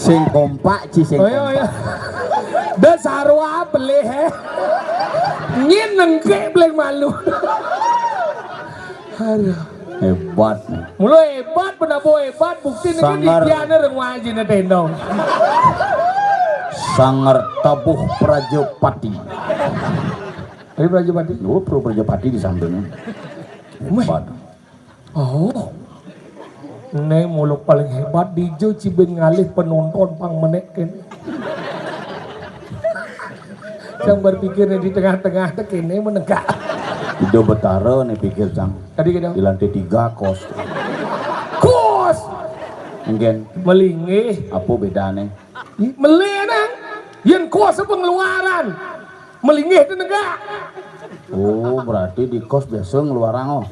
Sing kompak, ci, sing Oh, iya, kompak. Iya. Da sarwa pelih, eh. Nyin nengke pelih malu. Aduh. Hebat nih. Mula hebat, penapa hebat, bukti niki Sangar. Didiane reng wajine tendong. Sangar tabuh Prajapati. Ayo Prajapati. Oh, Pro Prajapati di sampingnya. Wah. Hebat. Oh. Né mula paling hebat, dija ci bin ngalih penonton pang menék kéné. Cang berpikir né di tengah-tengah té kéné menegak. Ida Betara né pikir, Cang. Tadi kita. Di lantai tiga kos. Kos. Mungkin. Melinggih. Apa bedané? Ih, melih nang. Yén kos apa ngeluaran? Melinggih té negak. Oh, berarti di kos biasa ngeluaran, oh.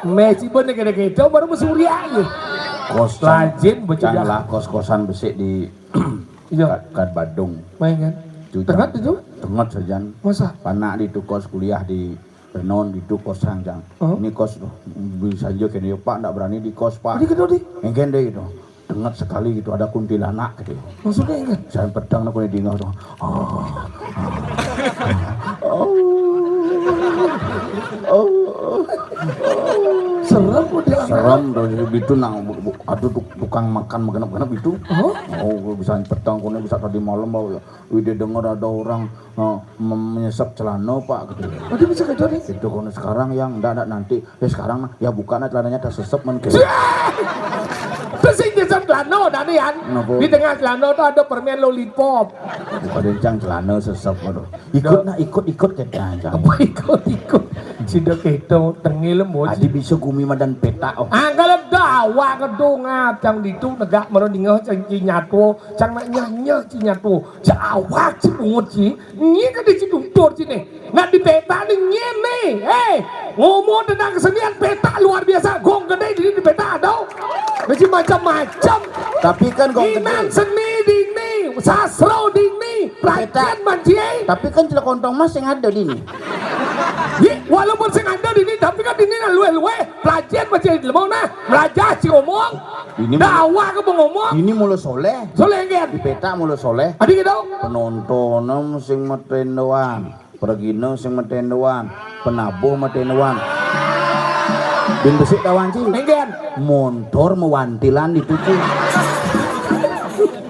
Mé ci bin kéné-kéné baru mesurya ya. Kos Cang, Cang lah, kos-kosan besik di Iya. Kad, Kad Badung. Main kan? Itu Tenget Cang. Itu? Tenget sajan. Masa? Panak ditu kos kuliah di Renon ditu kos Cang. Oh. Ini kos bisa aja kéné, "Pak, ndak berani di kos, Pak." Tadi kedua di? Engkén deh gitu. Tenget sekali gitu, ada kuntilanak gitu. Maksudnya enggak? Saya pedang aku di dingin tuh. Oh. Oh. Oh. Serem kok dia. Serem tuh itu nang bu-, bu-, aduh tuk-, tukang makan genep-genep itu. Oh. Oh, bisa petang kono bisa tadi malam bawa. Wih, dia dengar ada orang, eh, mem-, menyesap celana, Pak, gitu. Oh, dia bisa gitu nih. Itu kono sekarang yang ndak, ndak nanti. Ya sekarang nah, ya buka nah celananya tersesep men. Terus sing nyesap celana tadi kan. Kenapa? Di tengah celana tuh ada permen lollipop. Bukan dencang celana sesep, aduh. Ikut nah, ikut, ikut kita, Cang. Apa ikut, ikut? Sida kéto tengil mo. Adi bisa gumi madan pétak, oh. Ah, kalau dawa kedung, ah, Cang ditu negak mara dingeh Cang ci nyatwa, Cang nak nyah-nyah ci nyatwa. Cang awak ci bungut ci, nyi kadé ci tutur ci né. Nak di pétak né nyi né. Héi, ngomong tentang kesenian pétak luar biasa. Gong gedé di, di pétak ada. Mesti macam-macam. Tapi kan gong gedé. Inang seni dini, sastra dini, pelajaran manci. Tapi kan celak kontong mas sing ada dini. Ye, walaupun sing ada dini, tapi kan dini nah luweh-luweh. Pelajaran manci lemo nah, belajar ci ngomong. Ini mula, dawa ke ngomong. Ini mula soleh. Soleh kan? Di pétak mula soleh. Adi gitu. Penonton sing metendoan. Pergina sing metendoan, penabuh metendoan. Bin besik tawan ci. Enggan. Montor mewantilan itu ci.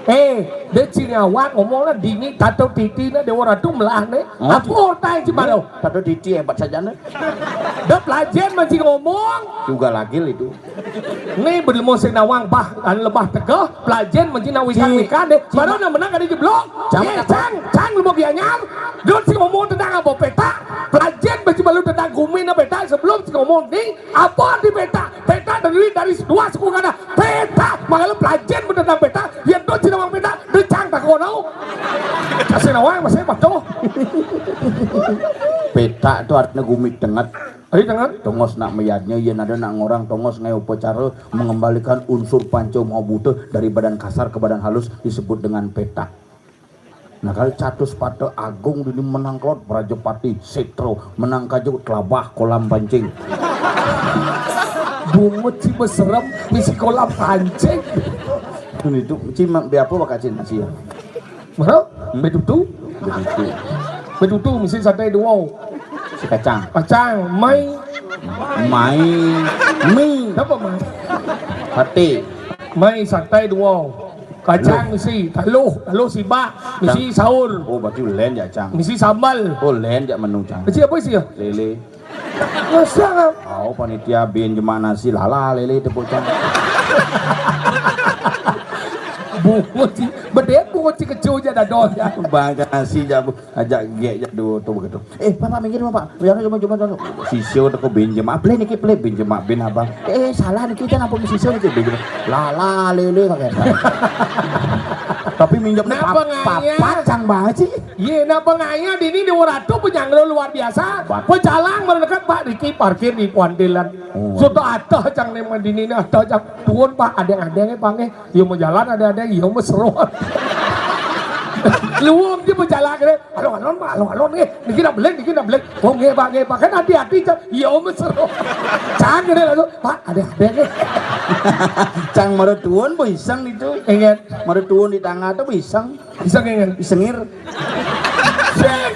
Eh, dé ci ngawak ngomong lah dini tato titi nah Déwa Ratu melah né. Oh, apa otai ci baru? Tato titi hebat saja né. Dé pelajen masih ngomong. Juga lagi itu. Né belum sing nawang bah, an lebah tegeh, pelajen mesti nak wikan-wikan deh. Baru nak menang ada jeblok. Cang, eh, cang, cang lu mau gianyar. Dot sing ngomong tentang apa pétak. Pelajen mesti baru tentang gumi na pétak sebelum sing ngomong ni apa di pétak. Pétak dari, dari dua suku kada. Pétak, makanya pelajen tentang pétak. Ya dot sing nawang pétak. Dé cang tak kono. Kasih nawang masih patuh. Pétak tu artinya gumi tenget. Ayo, dengar. Tongos nak mayadnya, yén ada nak ngorang tongos ngaé upacara mengembalikan unsur panca maha buta dari badan kasar ke badan halus disebut dengan pétak. Nah, kali catus pata agung dini menang kelot Prajapati, Sétra, menang kajuk telabah kolam pancing. Bungut ci beserem misi kolam pancing. Ini tuh, ci mak, be apa wakasin sih ya? Mana? Hmm? Betutu? Betutu. Betutu mesti sate dua. Si kacang. Kacang, mai. Mai. Mi. Apa mai? Sate. Mai sate dua. Kacang mesti, taluh, taluh sibak, mesti sahur. Oh, berarti lain ya, Cang. Mesti sambal. Oh, lain ya menu, Cang. Mesti apa sih ya? Lele. Masa nggak? Au panitia bin jemak nasi lala lele tepuk tangan. Bungut ci, bedé bungut ci kecu ja dado ja. Bang nasi ja bu, ajak gek ja dua tu begitu. Eh, Bapak minggir, Bapak. Jangan cuma cuma cuma. Sisio teko bin jemak, pelih niki pelih bin jemak bin abang. Eh, salah niki jangan apa sisio niki bin jemak. Lala lele pakai. Tapi minjem ni pap-, papat cang banget sih. Yé, napa ngaya dini Déwa Ratu penyanglo luar biasa. Pecalang mendekat Pak Riki parkir di Kuantilan. Oh. Sudah ada cang né dini né ada cang tuun Pak, adéng-adéng Pak nggih. Iya mau jalan ada-ada, iya mau seru. Luwung ci pecalang né. Alon-alon Pak, alon-alon nggih. Niki nak belén, niki nak belén. Oh nggih Pak, nggih Pak. Kan hati-hati cang. Iya mau seru. Cang né langsung, Pak, ada-ada nggih. Cang mara tuun bu iseng itu. Ingat. Mara tuun di tangah tu bu iseng. Iseng, iseng. Isengir.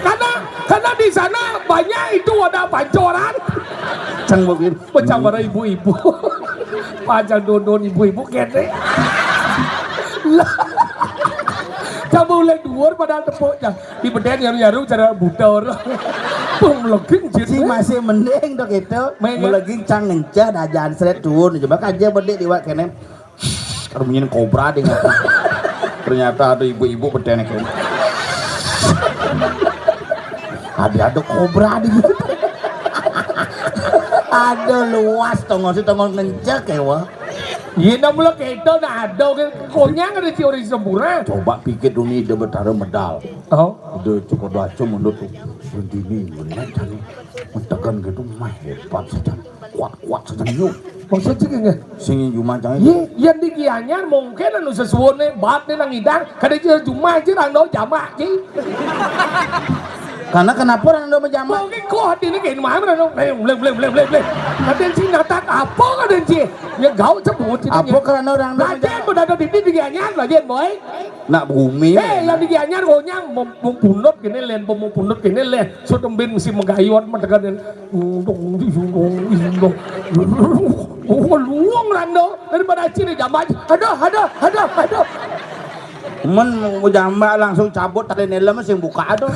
Karena, karena di sana banyak itu ada pancoran. Cang begini. Pecah para ibu-ibu. Panjang dondon ibu-ibu kéné. Lah. Coba oleh dhuwur padahal tepuk ya. Di bedén nyaru-nyaru cara buta ora. Pung meleging jit. Si masih mending to gitu. Mending. Meleging cang ngenceh dah jansret turun. Coba kaja bedik diwak kene. Karo munyin kobra ding. Ternyata ada ibu-ibu bedén kene. Ada ada kobra ding. Ada luas tongol si tongol ngenceh kewa. Iya, nah mula kita nah ada ke konyang ada teori sempurna. Coba pikir dulu nih, dia betara medal. Oh. Udah cukup baca menurut tuh. Begini, benar kan. Mentekan gitu, mah hebat saja. Kuat-kuat saja yuk. Maksud sih nggak? Sing cuma cang. Iya, yang di Gianyar mungkin anu sesuatu nih, bat nih nang idang, kada aja cuma aja rando jamak sih. Karena kenapa rando menjamak? Mungkin kok hati ini kayak mana rando, blem blem blem blem blem blem. Kadén sih natak apa kadén sih? Ya gau sebut itu. Apa karena orang rando latihan menjamak? Udah ada di di Gianyar latihan boy. Nak bumi. Eh, yang di Gianyar konyang mau mau punut gini len, mau punut gini len. Sotembin mesti megayot mentekan. Untung di sungkong di sungkong. Oh, luang rando daripada sini jambat. Aduh, aduh, aduh, aduh. Men mau jambak langsung cabut tali nelem sing buka aduh.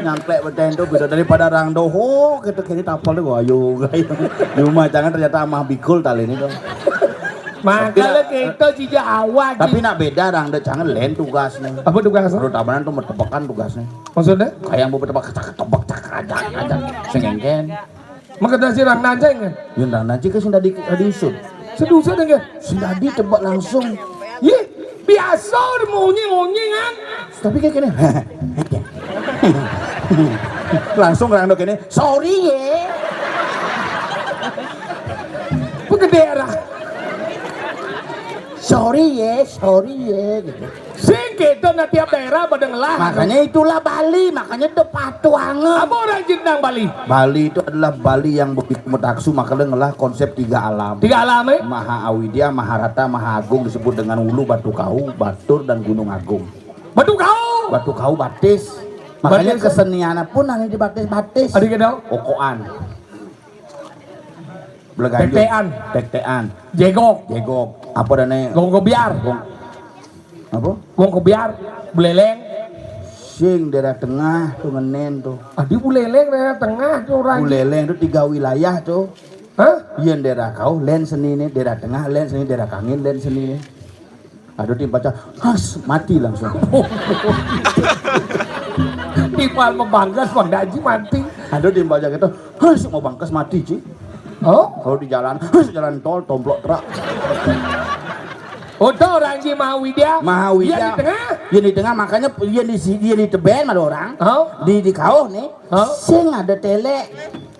Nyangklek beten tuh bisa daripada rando ho gitu kini tapal tuh ayo. Di rumah jangan ternyata amah bikul tali ini tuh. Makanya kita sih awak. Tapi nak beda rando jangan len tugasnya. Apa tugasnya? Terutama tuh mertepekan tugasnya. Maksudnya? Kayak mau bertebak cak tebak cak aja aja. Sing engken. Maka dah sirang nanceng kan? Ya ndak nanceng kan sing tadi tadi usut. Sedusa dengan. Sing tadi tebak langsung. Ye, biasa udah munyi-munyi kan? Tapi kayak gini. Langsung rando kene, "Sorry ye." Pegede arah. "Sorry ye, sorry ye," gitu. Sing kita nah tiap daerah pada ngelah. Makanya itulah Bali, makanya itu patuange. Apa orang Jin nang Bali? Bali itu adalah Bali yang begitu metaksu, makanya ngelah konsep tiga alam. Tiga alam, eh? Maha Awidya, Maha Rata, Maha Agung disebut dengan Ulu, Batu Kau, Batur, dan Gunung Agung. Batu Kau. Batu Kau batis. Makanya batis, eh? Keseniannya pun hanya dibatis-batis. Ada gitu? Okoan. Bleganjut. Tektean. Tektean. Jegog. Jegog. Apa dane? Gong kebiar. Gong. Apa? Gong kebiar. Buleleng. Sing daerah tengah tuh ngenen tuh. Adi Buleleng daerah tengah tuh orang. Buleleng tuh tiga wilayah tuh. Hah? Iya daerah kau, len seni nih, daerah tengah, len seni, daerah kangin, len seni nih. Aduh, tim baca, has, mati langsung. Timpal membanggas, Bang Daji mati. Aduh, tim baca gitu, has, mau bangkas mati, Ci. Oh? Kalau di jalan, has, jalan tol, tomplok truk. Udah orang Ji Mahawidya. Mahawidya. Iya di tengah. Iya di tengah, makanya iya di si-, iya di teben ada orang. Oh? Di di kau nih. Oh? Sing ada tele.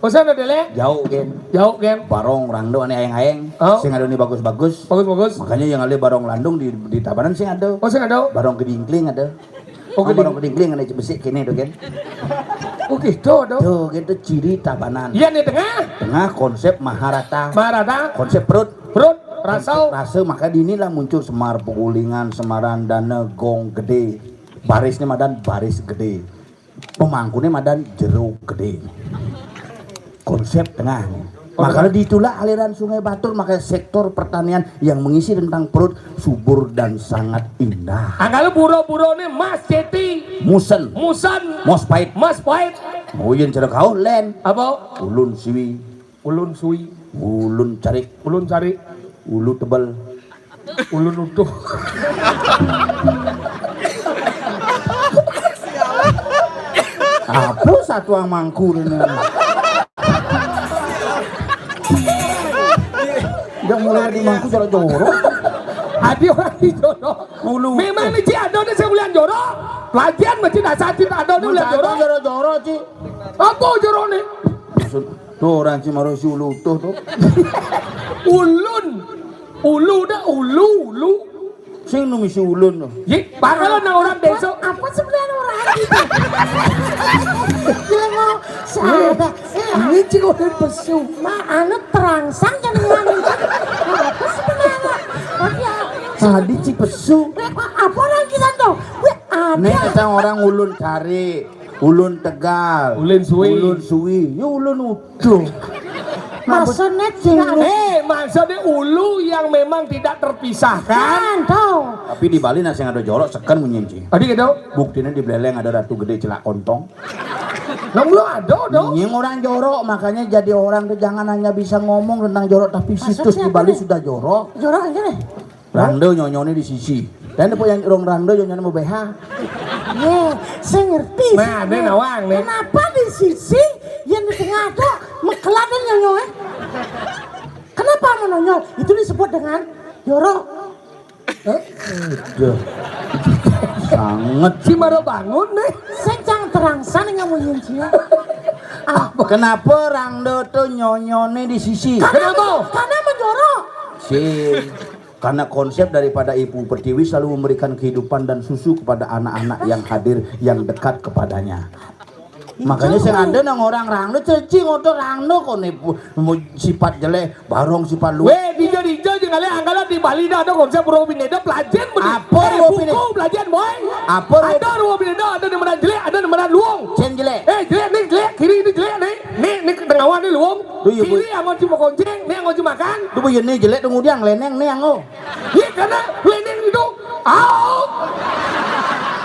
Oh, sana deh, Le. Jauh, Gen. Jauh, Gen. Barong rando ane aeng-aeng. Oh. Sing ada nih bagus-bagus. Bagus, bagus. Makanya yang ada barong landung di, di Tabanan sing ada. Oh, sing ada. Barong kedingkling ada. Oh, keding- barong kedingkling ada besik kene tuh, Gen. Oh, gitu tuh. Tuh, gitu ciri Tabanan. Iya, nih tengah. Tengah konsep Maharata. Maharata. Konsep perut. Perut, rasa. Konsep rasa, maka di inilah muncul Semar Pegulingan, Semarandana, Gong Gede. Barisnya madan baris gede. Pemangkune madan jero gede. Konsep tengah. Makanya ditulah aliran Sungai Batur, makanya sektor pertanian yang mengisi tentang perut subur dan sangat indah. Angkala buro-burone Mas Ceti. Musen. Musen. Mos pait. Mas Pait. Muyen jero kau len. Apa? Ulun siwi. Ulun sui. Ulun carik. Ulun carik. Ulu tebel. Ulun utuh. Apa satuang mangkur ini? Udah mulai di mangkur jorok-jorok. Adi orang di jorok. Ulu. Memang ini Ci ada nih sebulan jorok. Lagian mesti dasar Ci ada nih bulan jorok. Jorok-jorok, Ci. Apa jorok nih? Maksud Tuh orang Cimarosi ulu utuh tuh. Ulun. Ulu dah, ulu, ulu. Sing nu misi ulun tuh. Ye, bakal nang orang desa. Apa sebenarnya orang itu? Dia mau sahabat. Ini cik orang pesu. Ma, anu terangsang kan ngomong. Apa sebenarnya? Tapi ya. Tadi cik pesu. Apa lagi kan tuh? Weh, ada. Nih kita orang ulun cari. Ulun Tegal. Ulun Sui. Ulun Sui. Ya ulun utuh. Maksudnya tidak ada. Eh, maksudnya ulu yang memang tidak terpisahkan. Kan, tahu. Tapi di Bali nek sing ada jorok seken munyin, Ci. Tadi gitu. Buktinya di Beleleng ada ratu gede celak kontong. Nang belum ada dong. Nying orang jorok, makanya jadi orang tuh jangan hanya bisa ngomong tentang jorok, tapi situs di Bali sudah jorok. Jorok aja deh. Rangda nyonyone di sisi. Dan apa yang rong rangda nyonyone mau B H? Ye, saya ngerti. Nah, ini nawang nih. Kenapa di sisi yang di tengah ada mekelat dan nyonyone? Kenapa menonyol? Itu disebut dengan jorok. Eh, udah. Sangat. Si Maro bangun nih. Saya jangan terang sana nggak mau nyincia. Apa? Kenapa rangda tuh nyonyone di sisi? Karena, kenapa? Karena menjorok. Si Karena konsep daripada Ibu Pertiwi selalu memberikan kehidupan dan susu kepada anak-anak yang hadir, yang dekat kepadanya. Makanya sing ada nang orang rangno cecing oto rangno kone sifat jelek, barong sifat lu. Weh, dijo-dijo jeung ale anggalan di Bali dah ada konsep ruo bineda pelajen bener. Apa ruo bineda? Buku pelajen, boy. Apa ruo? Ada ruo bineda, ada di mana jelek, ada di mana luong. Cen jelek. Eh, jelek nih, jelek kiri ini jelek nih. Nih, nih tengah nih luong. Kiri anggo cuma konceng, nih anggo cuma makan. Tuh, ini jelek tunggu dia ngeleneng nih anggo. Iya, karena lendeng itu. Au.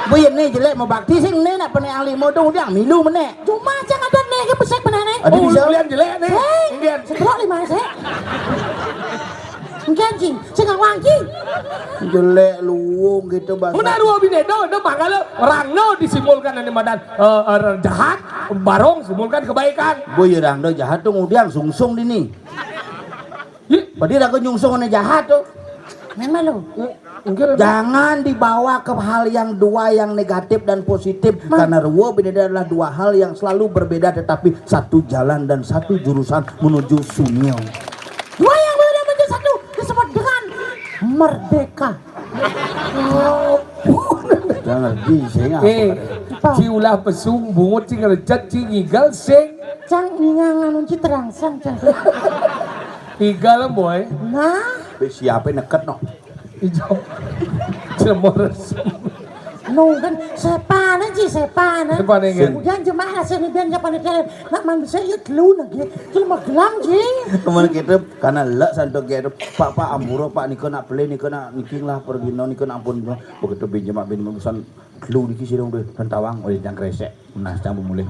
Bu, ya, nih jelek mau bakti sing nih nak pene ahli modong udah milu meneh. Cuma aja ada nih ke pesek meneh. Ada bisa. Kalian jelek nih. Hei, setrok lima sih. Enggak, Jing. Sing wangi. Jelek luwung gitu bahasa. Benar, dua bineda, udah mangkal rangno disimbolkan ane madan, eh, eh, jahat, barong simbolkan kebaikan. Bu, ya rangno jahat tuh ngudiang sungsung dini. Padahal aku nyungsung ane jahat tuh. Memang lo. Jangan dibawa ke hal yang dua yang negatif dan positif. Karena ruo bineda adalah dua hal yang selalu berbeda tetapi satu jalan dan satu jurusan menuju sunyo. Dua yang berbeda menjadi satu disebut dengan merdeka. Jangan di sini. Eh, ciulah pesung bungut sing ngelejat sing ngigal sing. Cang ningang anu ci terangsang cang. Igal boy. Nah. Siapa neket no? Ijo. Cemor. No kan sepan aja sepan. Sepan aja. Udah jemaah sini biar siapa nih kalian nak manusia yuk lu lagi. Cuma gelam sih. Teman kita karena lek santo gitu. Pak, Pak, ampura, Pak, nika nak beli, nika nak niki lah, pergi no, nika nak ampun. Begitu bin jemaah bin memesan lu niki sih dong deh, tentawang oleh jang kresek. Nah, cang mulih.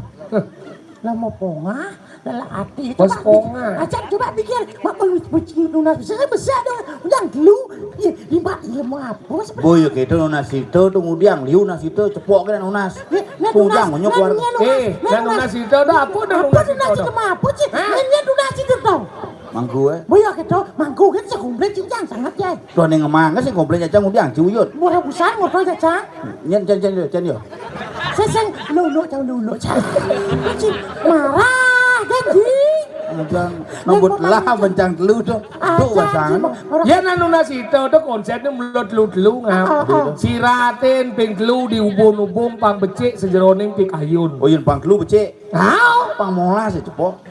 Lah mau pongah, lah ati. Pas pongah. Acak coba pikir, mak perlu bucing nunas bisa besar dong. Yang dulu, iya, di mak ilmu apa? Boy, ya gitu nunas itu tuh ngudiang liu nunas itu cepok kan nunas. Ngudiang menyok keluar. Eh, dan nunas itu ada apa dah nunas itu? Apa nunas itu? Apa sih? Ini nunas itu dong. Mangku, eh? Boy, ya gitu, mangku kan sekomplek cincang sangat ya. Tuh ning ngemang sing komplek cang ngudiang ciuyut. Murah besar motor ya, Cang. Nyen cen cen yo, cen yo. Seseng lulu cang lulu cang. Marah kan ji. Ancang nombut lah bencang telu tuh. Tuh basang. Ya nanu nasi itu tuh konsepnya mulut telu telu ngap. Siratin ping telu di ubung-ubung pang becik sejeroning pikayun. Oh, yen pang telu becik. Hao, pang molas itu po.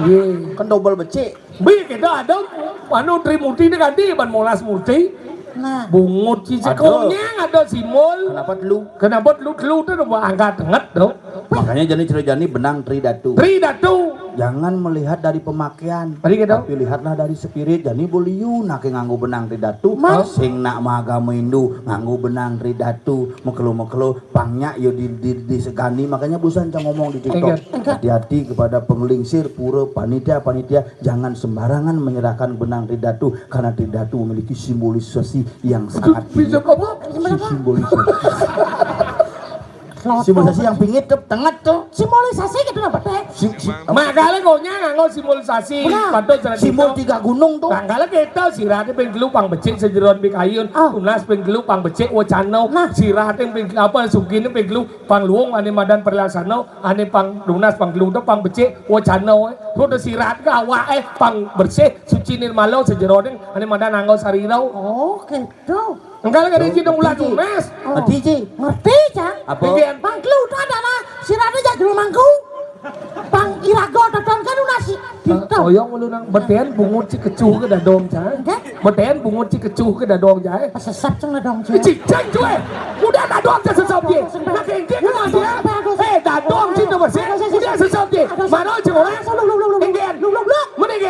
Iya. Kan double becik. Bi kita ada anu Trimurti ini ganti ban molas murti. Nah. Bungut ci sekonyang ada simbol. Kenapa telu? Kenapa telu telu tuh angkat tenget dong. Makanya jani cerita jani benang Tri Datu. Tri Datu. Jangan melihat dari pemakaian, tapi lihatlah dari spirit. Jani boliu nak nganggo benang Tri Datu. Sing nak maagama Hindu nganggo benang Tri Datu. Mekelo-mekelo pangnya yo di, di, disegani. Makanya busan cang ngomong di TikTok. Hati-hati kepada penglingsir pura panitia-panitia. Jangan sembarangan menyerahkan benang Tri Datu karena Tri Datu memiliki simbolisasi yang sangat bisa apa? Simbolisasi. Simbolisasi yang pingit tuh, tenget tuh. Simbolisasi gitu apa teh? Si, si, makanya koknya nganggo simbolisasi. Benar. Simbol tiga gunung tuh. Makanya kita sirate ping telu pang becik sejeron pikayun. Tunas ping telu pang becik wacana. Nah. Sirate ping apa sugine ping telu pang luwung ane madan perlaksana. Ane pang tunas pang telu to pang becik wacana. Kudu sirat ke awake pang bersih suci nirmala sejeroning ane madan anggo sarira. Oh, gitu. Enggal kene iki dong ulah tunas. Ngerti, Ci? Ngerti, Cang. Apa? Pang telu to adalah sirate jak jero mangku. Pang iraga teton kan unas. Oyong lu nang beten bungut ci kecuh ke dadong, Cang. Beten bungut ci kecuh ke dadong jae. Sesep ceng dadong jae. Cicing cuy. Udah dadong jae sesep ye. Nak engke kan dia. Eh, dadong ci to masih. Udah sesep ye. Mana ceng orang? Engke. Lu lu lu lu. Mending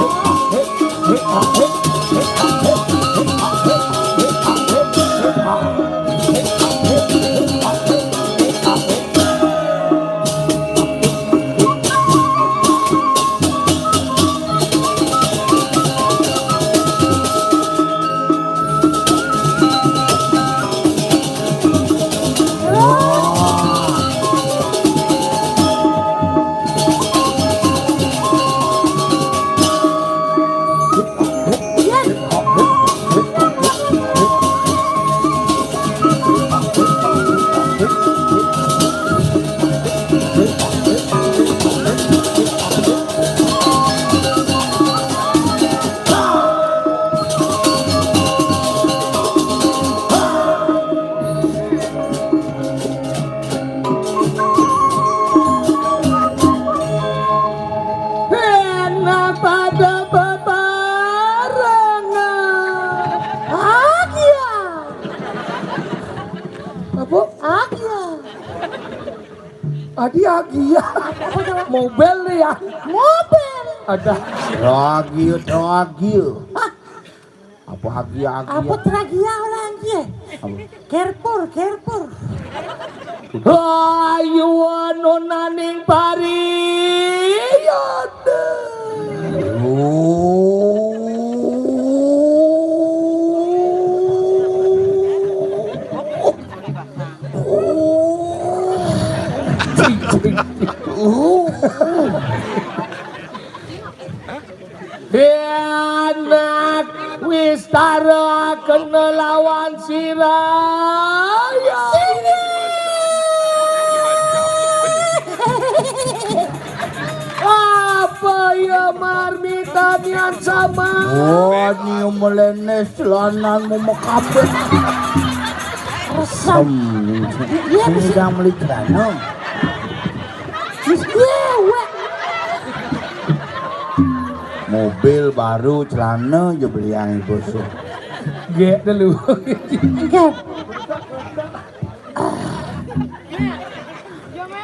Adi agia. Mobil nih ya. Mobil. Ada. Agia, agia. Apa agia, agia? Apa teragia orang dia? Apa? Kerpur, kerpur. Ayo anonaning pari. Anak wis tara kena lawan sira. Ya. Apa ya marmita nian sama? Oh, nyium melenes lananmu mekabeh. Resep. Iya, ini bisa. Yang beli celana. Iya, wek. Mobil baru, celana aja beli yang bosok. Gek dulu. Gek.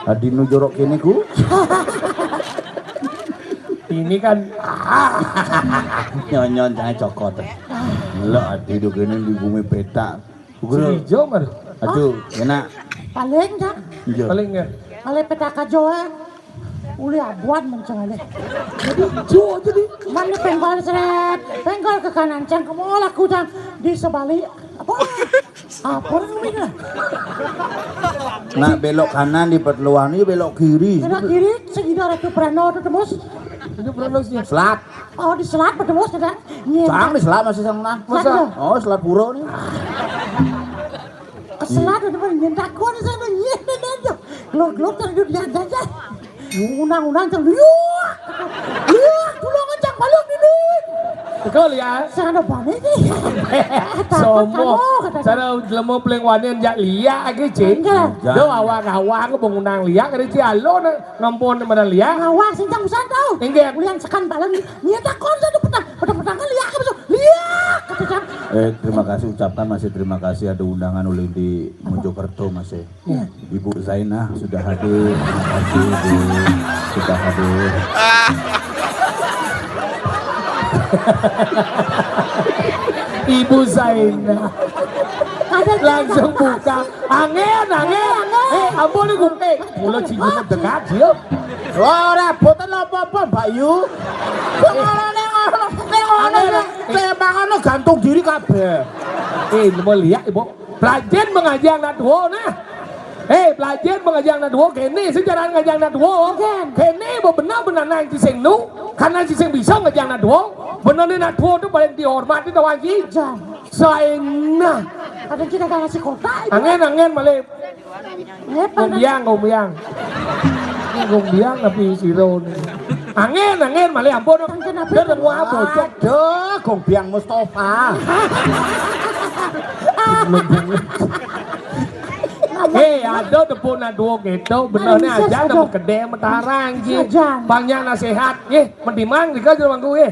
Adi nu jorok kene ku. Ini kan nyonyon jangan cokot. Lah adi do kene di bumi peta. Ugra. Ijo mar. Aduh, enak. Paling ya. Iya. Paling ya. Paling petaka joe. Uli abuan mencengale. Jadi jo jadi. Mana penggol seret, penggol ke kanan cang kemol aku cang di sebalik. Apa? Apa namanya? Nak belok kanan di Petluan ini belok kiri. Belok kiri, segida Ratu Prano itu tembus. Itu Prano sih. Selat. Oh, di selat tembus ada. Iya. Cang di selat masih sana. Masa? Oh, selat pura nih. Ke selat ada mah nyentak gua di sana. Iya, iya, iya. Gelok-gelok terus dia aja. Unang-unang cang liuk. Liuk, tulung cang balik ini. Betul ya. Saya ada balik nih. Takut somo. Kamu kata. Cara lemo peleng wanian jak liak agi, Cik. Enggak. Do awak-awak aku bangunang liak kali, Cik. Alo na ngampun mana liak. Awak sing cang usah tahu. Enggak. Ulian sekan balik. Niat takon saya petang. Petang-petang kan liak apa tuh? Liak kata cang. Eh, terima kasih ucapkan masih terima kasih ada undangan ulin di Mojokerto masih. Iya. Ibu Zainah sudah hadir, terima kasih, Bu. Sudah hadir. Ibu Zainah. Ada langsung buka. Angin, angin. Angin, angin. Eh, ampun iku. Eh, mula cincin dekat dia. Ora boten apa-apa, Mbak Yu. Sing ngono ning ngono, ning ngono. Angin, angin. Nek mangan gantung diri kabeh. Eh, mau lihat, Ibu. Belajar mengaji anak dua nah. Eh, belajar mengaji anak dua kene sing jaran ngaji anak dua. Oke. Kene benar-benar nang sing nu, karena sing bisa ngaji anak dua. Bener nih anak dua tuh paling dihormati tau aji. Jan. Saena. Ada kita gak ngasih kota. Angin, angin, malih. Ngombiang, ngombiang. Ngombiang tapi siro nih. Angin, angin, malih ampun. Angin apa? Dia udah mau apa, Cok? Aduh, gombiang Mustafa. Hei, ada tepuk nak dua gitu, benernya aja ada mau kedai mataran ji. Banyak nasihat, ye, mendimang juga jero mangku ye.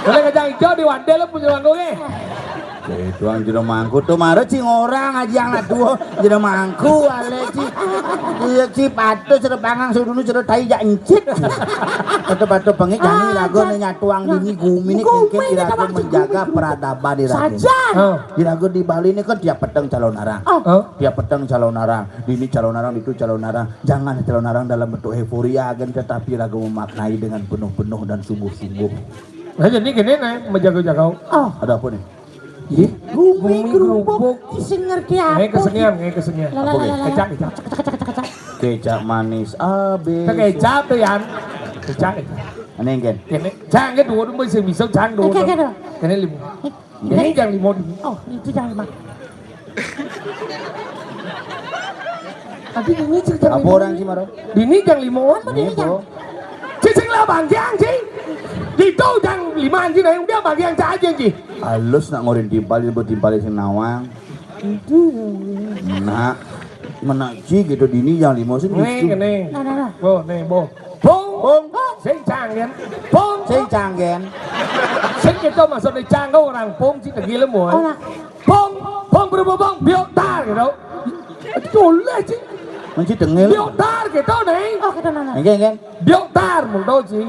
Boleh kacang hijau di wadel punya mangku ye. Itu yang jero mangku tuh mare cing orang aja yang nak dua jero mangku ale ci. Iya ci patuh jero pangang sudunu jero tai jak encit. Patuh-patuh bengi jani lagu nih nyatuang dini gumi nih kengken irago menjaga peradaban irago. Saja. Irago di Bali ini kan tiap peteng calon arang. Tiap peteng calon arang. Dini calon arang, itu calon arang. Jangan calon arang dalam bentuk euforia agen tetapi irago memaknai dengan penuh-penuh dan sungguh-sungguh. Nah, jadi gini nih, menjaga-jaga. Oh. Ada apa nih? Ih, gumi kerupuk, sing ngerti apa? Nggak kesengian, nggak kesengian. Apa, Ge? Kecap, kecap. Kecap manis abis. Kecap tuh, Yan. Kecap, kecap. Ini, Gen. Ini, jangan dua, dua, bisa, bisa, jangan dua. Oke, oke, oke. Ini lima. Ini jangan lima. Oh, itu jangan lima. Tapi ini cerita apa orang sih, Maro? Ini jangan lima. Apa ini, Bro? Cicing lah bangkiang, Ci. Itu jangan lima, Ci. Nah, yang dia bangkiang, Ci, aja, Ci. Halus nak ngorin timpal, buat timpal sing nawang. Itu. Nak, menak, Ci, gitu, dini yang lima sih. Nih, nih. Nah, nah, nah. Bo, nih, bo. Pung. Pung. Sing canggen. Pung. Sing canggen. Sing itu maksudnya canggo orang pung, Ci, tegilem, boy. Oh, nah. Pung, pung, berubah, pung, biok, tar, gitu. Itu boleh, Ci. Mesti dengil. Bioktar gitu, Neng. Oh, gitu, Nana. Nggih, nggih. Bioktar, monto, Ji.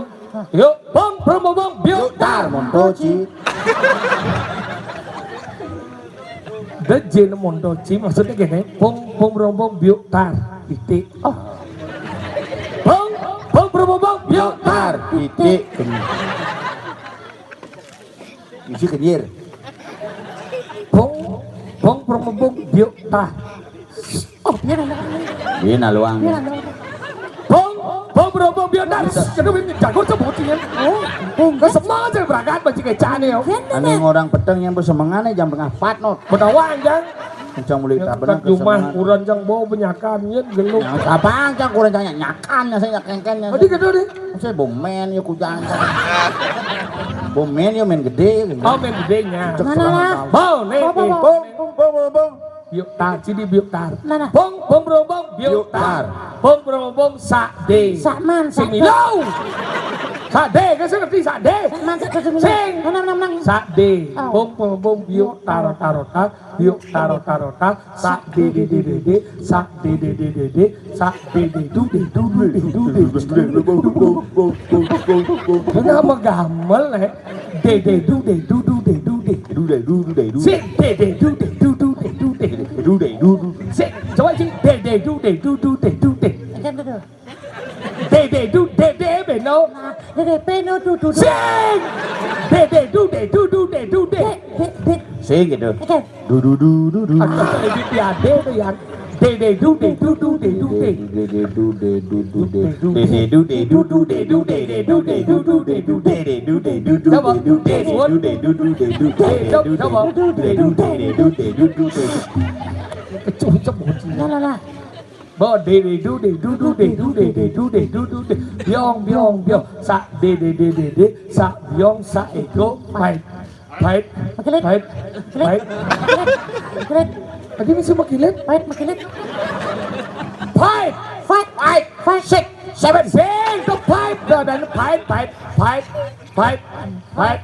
Yuk, Bong, Bromo, Bong, Bioktar, monto, Ji. Dadi jeneng monto, Ji, maksudnya gini, Bong, Bong, Bromo, Bong, Bioktar, titik. Oh. Bong, Bong, Bromo, Bong, Bioktar, titik. Isi kenyir. Bong, Bong, Bromo, Bong, Bioktar. Oh, iya, iya, iya. Iya, nah, luang. Iya, iya. Bong, Bong, Bromo, Bioktar. Jadi, ini jago sebut, ya. Oh, enggak. Semangat saya berangkat, baju kecane, yo. Iya, iya. Ane orang peteng yang bersemangat nih, jam tengah empat, no. Benawan, Jang. Kencang mulai. Ya, tabenan kan cuma kesenangan. Kurang, Jang, bawa penyakan, ya, gelo. Ya, apa, Jang, kurang, Jang, nyakan, ya, saya nyakan, ya. Tadi gitu, deh. Saya bomen, ya, kujang. Bomen, ya, main gede, gitu. Oh, main gedenya. Cek mana, serangan lah? Tahu. Bau, nih, bau, bau, nih. Bau, bau, bau, bau, bau. Bioktar, sini Bioktar. Mana? Bong, Bong, Bro, Bong, Bioktar. Bioktar. Bong, Bro, Bong, Sak D. Sak man, Sak D. Similau. Sak D, kan saya ngerti Sak D. Sak man, Sak D, Similau. Sing. Menang, menang, menang. Sak D. Oh. Bong, Bong, Bong, Bioktar, Bioktar. Tar, tar, tar, tar. Sak D, D, D, D, D. Sak D, D, D, D, D. Sak D, D, du, D, du, du, D, du, D, du, D, du, D. Kenapa gamel, eh? D, D, du, D, du, du, D, du, D. Du, D, du, du, D, du. Sik, D, D, du, D, du, du, D, du, D. Du, D, du, du. Sik, coba sik. D, D, du, D, du, du, D, du, D. Macam tu, tu. D, D, du, D, D, beno. Nah, D, D, beno, du, du, du. Sing. D, D, du, D, du, du, D, du, D. D, D, D. Sing gitu. Oke. Du, du, du, du, du. Aku tak edit di ade tu, Yan. D, D, du, D, du, du, D, du, D. D, D, du, D, du, du, D. D, D, du, D, du, du, D, du, D. D, D, du, D, du, du, D, du, D. D, D, du, D, du, du, D, du, D. Coba. D, D, du, D, du, du, D, du, D. D, coba, coba. D, D, du, D, du, D, du, D. Kecucuk bocil. Lah, lah, lah. Bo, de, de, du, de, du, du, de, du, de, de, du, de, du, du, de. Biong, biong, biong. Sak, de, de, de, de, de. Sak, biong, sak, ego, fight. Fight. Makilit. Fight. Makilit. Fight. Makilit. Makilit. Tadi mesti makilit. Fight. Fight. Fight. Fight. Fight. Six, seven. Sing, to fight. Dah, dan fight, fight, fight, fight, fight.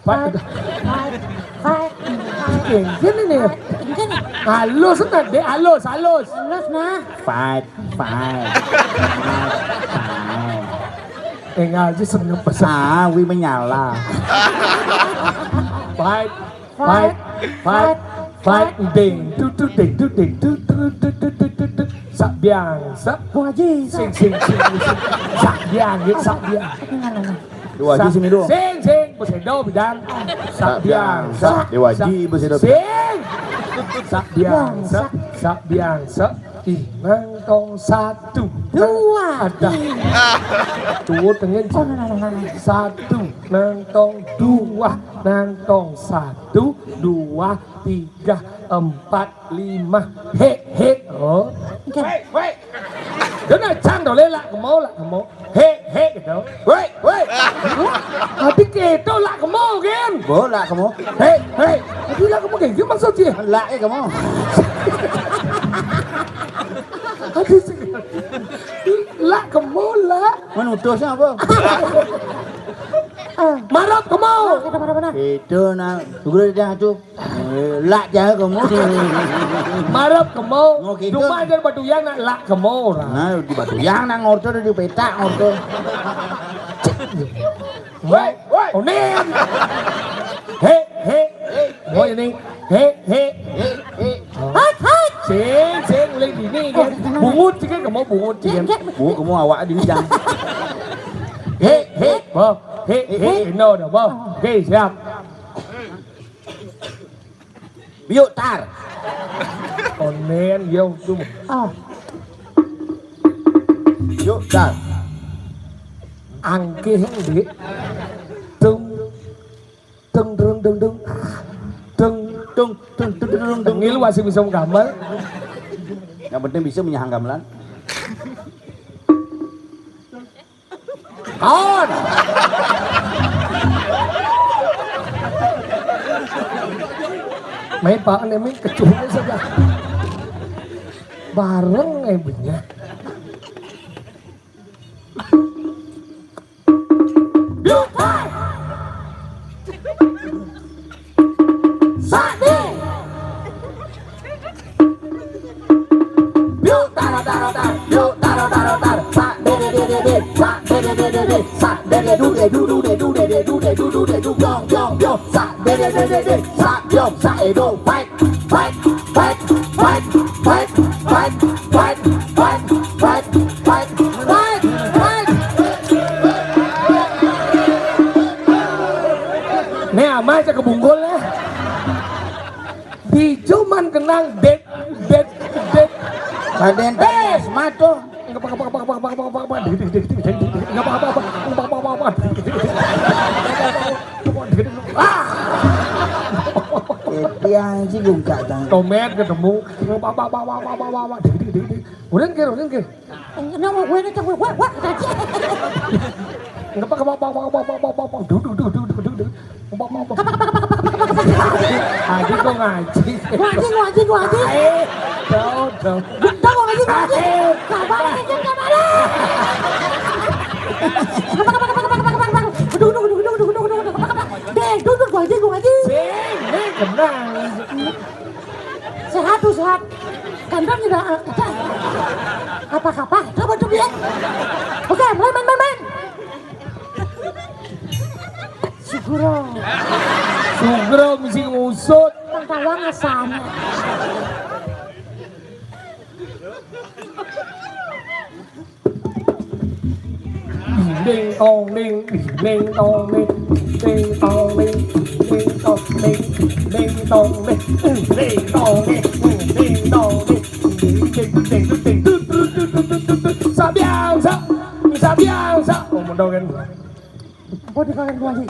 Fight, fight, fight. Oke, gini nih. Gini. Halus, nah, Dek, halus, halus. Halus, nah. Fight, fight. Fight, fight. Eh, ngaji seneng pesan. Sawi menyala. Fight, fight, fight, fight. Ding, du, du, ding, du, ding, du, du, du. Sak biang, sak. Wong Haji, sak. Sing, sing, sing, sing. Sak biang, ya, sak biang. Oke, nah, nah, nah. Dewa Haji sing milu. Sing, sing, besedo bidan. Sak biang, sak. Dewa Haji besedo bidan. Sing. Sak biang, sak, sak biang, sak. Ih, nang tong satu. Dua. Ada. Tuh, tengen. Oh, nah, nah, nah, nah. Satu, nang tong dua, nang tong satu, dua, tiga, empat, lima. He, he. Oh. Oke. Wait, wait. Dene cang dole lak kemo, lak kemo. He, he gitu. Woi, woi. Ati keto lak kemo, gen. Bo, lak kemo. He, he. Ati lak kemo, gen. Gimana maksudnya? Lak, eh, kemo. Ati sih. Lak kemo, lak. Menuduh siapa? Marap kemo. Kita marap mana? Itu, nah. Tunggu dia, tuh. Eh, lak jae kemo. Marep kemo. Ngono gitu. Cuma aja Batu Yang nak lak kemo ora. Nah, di Batu Yang nang ngorto, di petak ngorto. Woi, woi. Onen. He, he. Woi, ini. He, he. He, he. Hai, hai. Sing, sing, mulai dini kan. Bungut sih kan, kemo bungut sih kan. Bungut kemo awak dini jang. He, he. Bo. He, he. Ino dah, bo. Oke, siap. Yuk, tar. Onen, yo, tuh. Ah. Yuk, tar. Angkih, Dik. Tung. Tung, tung, tung, tung. Tung. Tung, tung, tung, tung, tung. Tengil masih bisa menggambar. Yang penting bisa menyahang gamelan. Kaon. Main Pak, ini main kecuhnya saja. Bareng, eh, benyah. Yuk, hai. Sadi. Yuk, taro, taro, taro. Sa de de du de du du de du de de du de du de du biong biong biong. Sa de de de de de. Sa biong sa e do. Fight, fight, fight, fight, fight, fight, fight, fight, fight, fight, fight, fight. Nih, amah cak kebungkul ya. Di cuman kenang det, det, det. Saden Eh! Asma tuh. Enggak apa-apa, apa-apa, apa-apa, apa-apa, apa-apa. Dikit, dikit, dikit, dikit, dikit. Enggak apa-apa, apa-apa. Enggak apa-apa, apa-apa. Dikit, dikit, dikit. Ah! Dia sih juga tang. Tomet ketemu. Enggak apa-apa, apa-apa, apa-apa, apa-apa, apa-apa. Dikit, dikit, dikit, dikit. Udah, kir, udah, kir. Enggak, wah, wah, wah, wah, wah. Duh, duh, duh, duh, duh, duh, duh. Apa, apa, apa, apa, apa, apa, apa. Ngaji kok ngaji. Ngaji, ngaji, ngaji. Eh, jauh, jauh. Bentar, ngaji, ngaji. Eh. Sabar, ngaji, sabar. Apa, apa, apa, apa, apa, apa, apa. Duh, duh, duh, duh, duh, duh, duh, duh, apa, apa. Deh, duduk, ngaji, ngaji. Sing, ini kenal. Sehat tuh, sehat. Kandang tidak, eh, apa, apa, apa, apa tuh dia? Oke, main, main, main, main. Sugro. Sugro mesti ngusut. Tang tawang asalnya. Ding dong ding, ding dong ding, ding dong ding, ding dong ding, ding dong ding, ding dong ding, ding dong ding, ding ding ding ding ding. Sabiang sa, sabiang sa. Oh, mendong kan. Apa di kalian gua sih?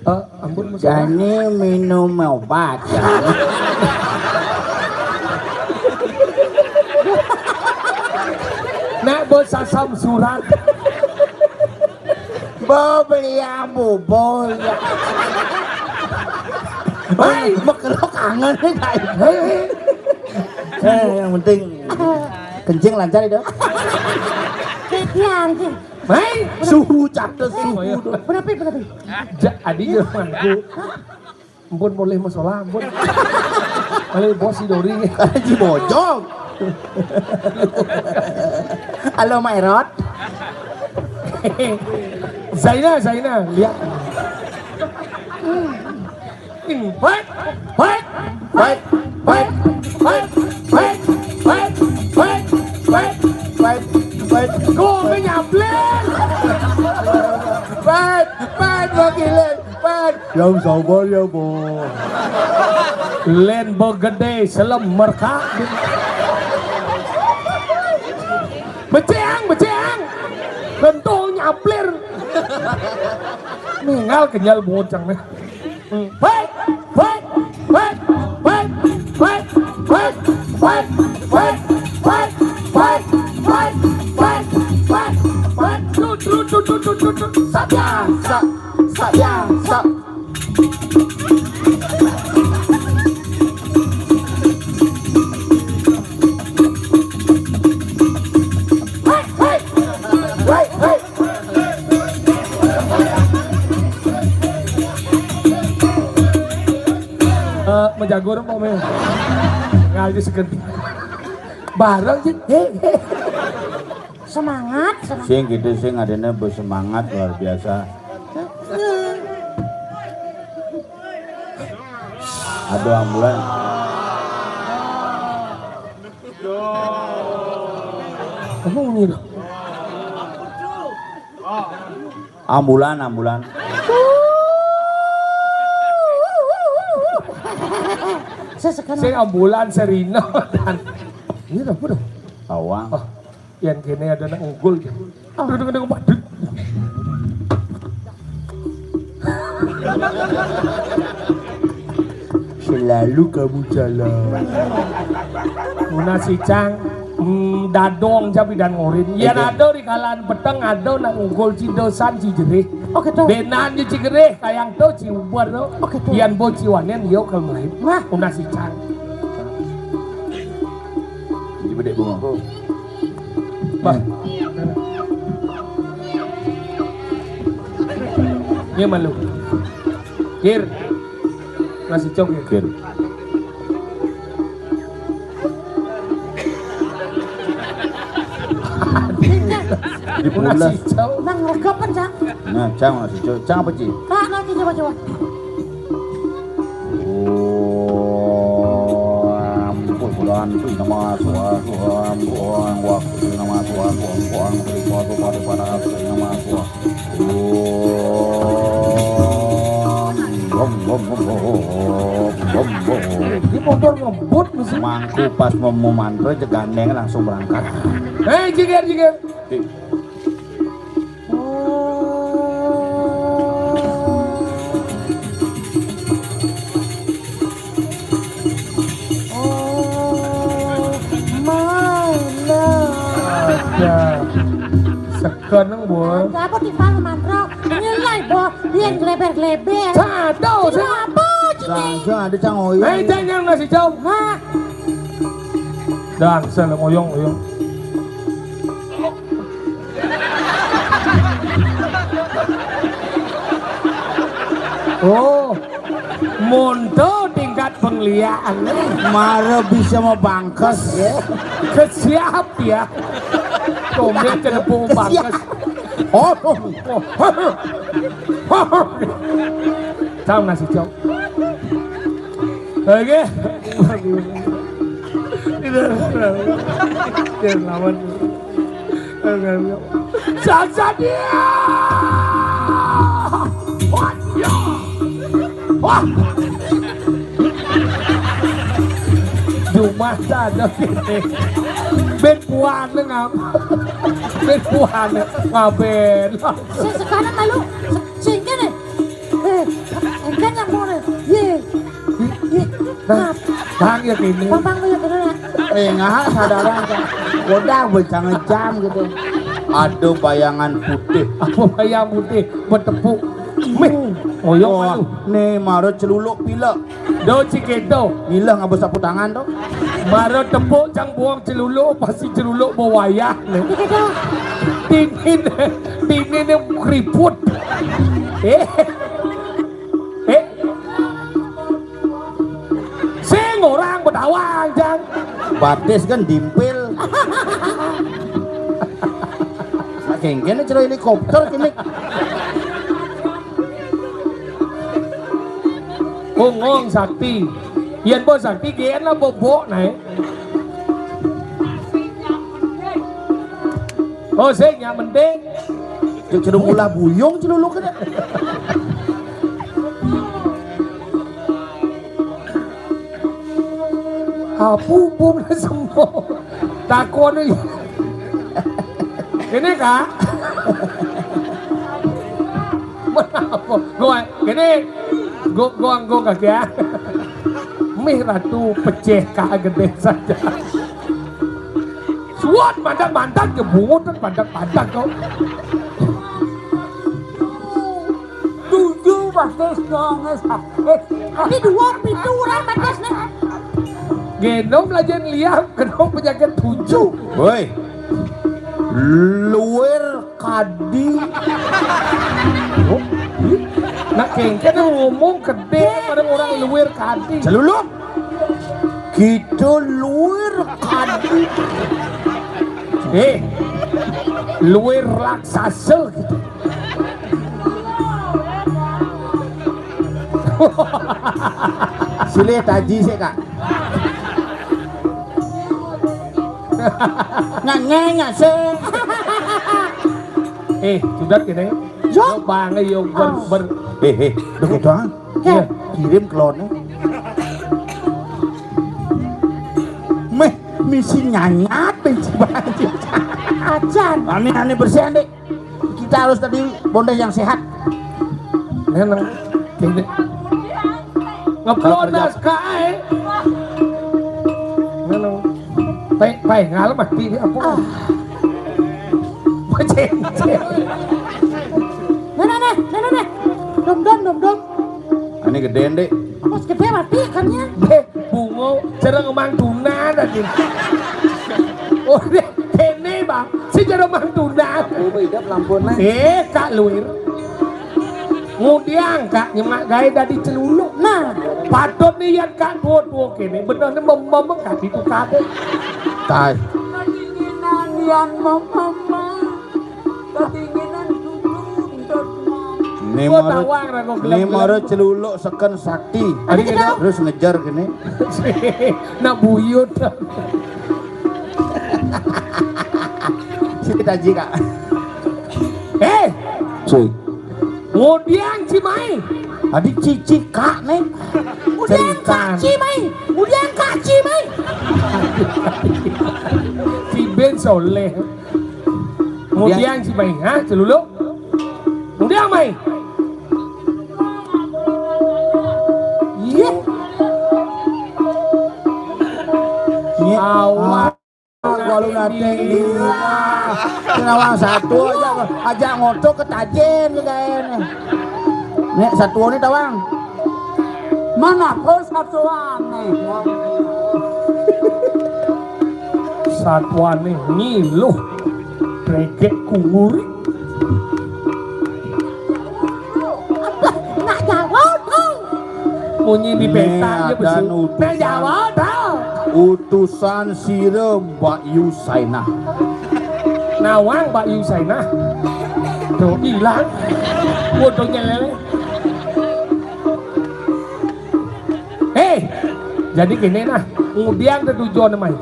Eh, ampun, Mas. Jani minum obat. Nak bos asam surat. Bo beli yang bubur. Hai, mekelok kangen nih, guys. Eh, yang penting kencing lancar itu. Yang Hai, suhu catet suhu. Berapa, berapa? Ja, adi ya mangku. Ampun, boleh masalah, ampun. Boleh bos si Dori. Haji Bojong. Halo, Mak Erot. Zaina, Zaina, lihat. Fight, fight, fight, fight, fight, fight, fight, fight, fight, fight, fight. Kok nyableng? Fight, fight, wakilin, fight. Yang sabar ya, Bos. Len begede selem merka. Beceang, beceang. Kentol nyaplir. Ningal kenyal bocang nih. Fight! Fight! Fight! Fight! Tut, tut, tut. Sabiang, sa-, sabiang, sa-. Fight! Fight! Fight! Fight! Eh, menjagur apa, men? Ngaji segenting. Bareng sih. He, he. Semangat, semangat. Sing gitu, sing adanya bersemangat luar biasa. Aduh, ambulan. Apa bunyi tuh? Ambulan, ambulan. Saya sekarang Sing ambulan, serina, dan ini apa tuh? Tawang. Oh, yang kene ada nak ngugul. Oh. Duduk, duduk, duduk. Selalu kamu jalan. Muna sicang, mm, dadong ja bidan ngorin. Yen ada di kalaan peteng, ada nak ngugul ci dosan ci jerih. Oh, gitu. Benan ci jerih, kayang to ci uber to. Oh, gitu. Yen bo ci wanen, yo kel melayu. Wah. Muna sicang. Jadi bedek bunga. Bah. Ini malu. Kir. Nasi cok ya, Kir. Nasi cau. Nang regepan, Cang. Nah, cang nasi cau. Cang apa, Ci? Nah, nah, coba, coba. Om Purbantu nama suah, suah, suah, wah, nama suah, suah, suah, suah, suah, suah, suah, nama suah. Om, om, om, om, om, om, om. Ini motor ngebut mesti. Mangku pas mau, mau mantra, jegandeng langsung berangkat. Hei, jigir, jigir. Oh, mana ada sekeneng, boy. Apa timpal mantra? Nilai, boy. Yang gleber-gleber. Satu, sih. Apa, Cik? Langsung ada cang oyong. Eh, jangan ngasih jauh. Nah. Dah, saya ngoyong, ngoyong. Oh, monto tingkat pengliakan. Mara bisa mabangkes. Kesiap ya. Tumben cenepung bangkes. Oh, oh. Cang nasi cau. Oke. Tidak, tidak. Jangan lawan. Saja dia. Wah, ya. Wah. Cuma ada kita. Ben puan ngam. Ben puan ngaben. Sekarang malu. Singkir nih. Eh, engkan yang mau nih. Ye. Ye. Nah, bang ya kini. Bang, bang, ya kini, ya. Eh, ngah sadaran, Cang. Godang becang jam gitu. Ada bayangan putih. Apa bayang putih? Bertepuk. Mih, oyong. Wah, malu. Nih, mara celuluk pila. Do cikedo. Milah ngabas sapu tangan tu. Mara tepuk cang buang celuluk, pasti celuluk bawayah. Cikedo. Tinin, tinin ni keriput. Eh. Eh. Sing orang betawang, Jang. Batis kan dimpil. Nak kengken cero helikopter kini. Bongong sakti. Yen bo sakti, gen lah bobok naik. Oh, sing yang penting. Cek cedung ulah buyung celuluk aja. Apa hubungnya semua? Takon ni. Ini, Kak. Menapa? Gua, ini. Gua, gua, gua kaki ya. Mih ratu pecah kak gede saja. Suat mandak-mandak ke bungut dan mandak-mandak kau. Tujuh batis dong, eh, sakit. Ini dua pintu orang batis nih. Genom lajen liam, genom penyakit tujuh. Woi. Luir kadi. Oh, ih. Nak kengken ngomong gede pada orang luir kadi. Celuluk. Kita luir kadi. Eh, luir raksasa gitu. Silih taji sih, Kak. Nggak, nggak, nggak, sih. Eh, sudah gini. Yo. Yo, bang, yo, ber, ber. Eh, eh, udah gitu, ah. Oke. Iya. Kirim kelonnya. Meh, misi nyanyat, benci banget. Acan. Aneh-aneh bersihan, Dek. Kita harus tadi bondeh yang sehat. Neneng, kene. Ngeplon das kae. Neneng. Pai, pai, ngalem mati ini apa? Ah. Peceng, ceng. Nah, nah, nah, nah, nah, nah. Dom, dom, dom, dom. Ini gede, Dek. Apa gede mati ikannya? Dek, bungo, jarang emang tuna tadi. Oh, dek, kene, Bang. Si jarang emang tuna. Lampu hidup, lampu nang. Eh, Kak Luir. Ngudiang, Kak, nyemak gawe dadi celuluk. Nah. Patut nih, yan, Kak, dua-dua kene. Bener nih, memem, Kak, itu kabeh. Tai. Yang memem. Kedinginan dulu, udah tenang. Né mara, tawang ra kok né gelem-gelem. Mara celuluk seken sakti. Adi kéto? Terus ngejar kéné. Nak buyut. Sik taji, Kak. Eh, cuy. Ngudiang ci mai. Adi cici, Kak, né. Ngudiang, Kak, ci mai. Ngudiang, Kak, ci mai. Ci Ben Soleh. Ngudiang ci mai, ha, celuluk. Ngudiang mai. Iya. Iya. Awak. Kalau nating di rumah. Kenawang satu aja, aja ngotok ketajen gaéné. Nek satu ini tawang. Mana kok satuané? Satuané ngiluh. Regek kunguri. Nak jawab, oh. Munyi di peta aja adan besi. Utusan. Nak jawab, oh. Utusan sira Mbak Yusainah. Nawang Mbak Yusainah. Tuh, hilang. Fotonya lele. Hei, jadi gini nah, ngudiang tetujon mai.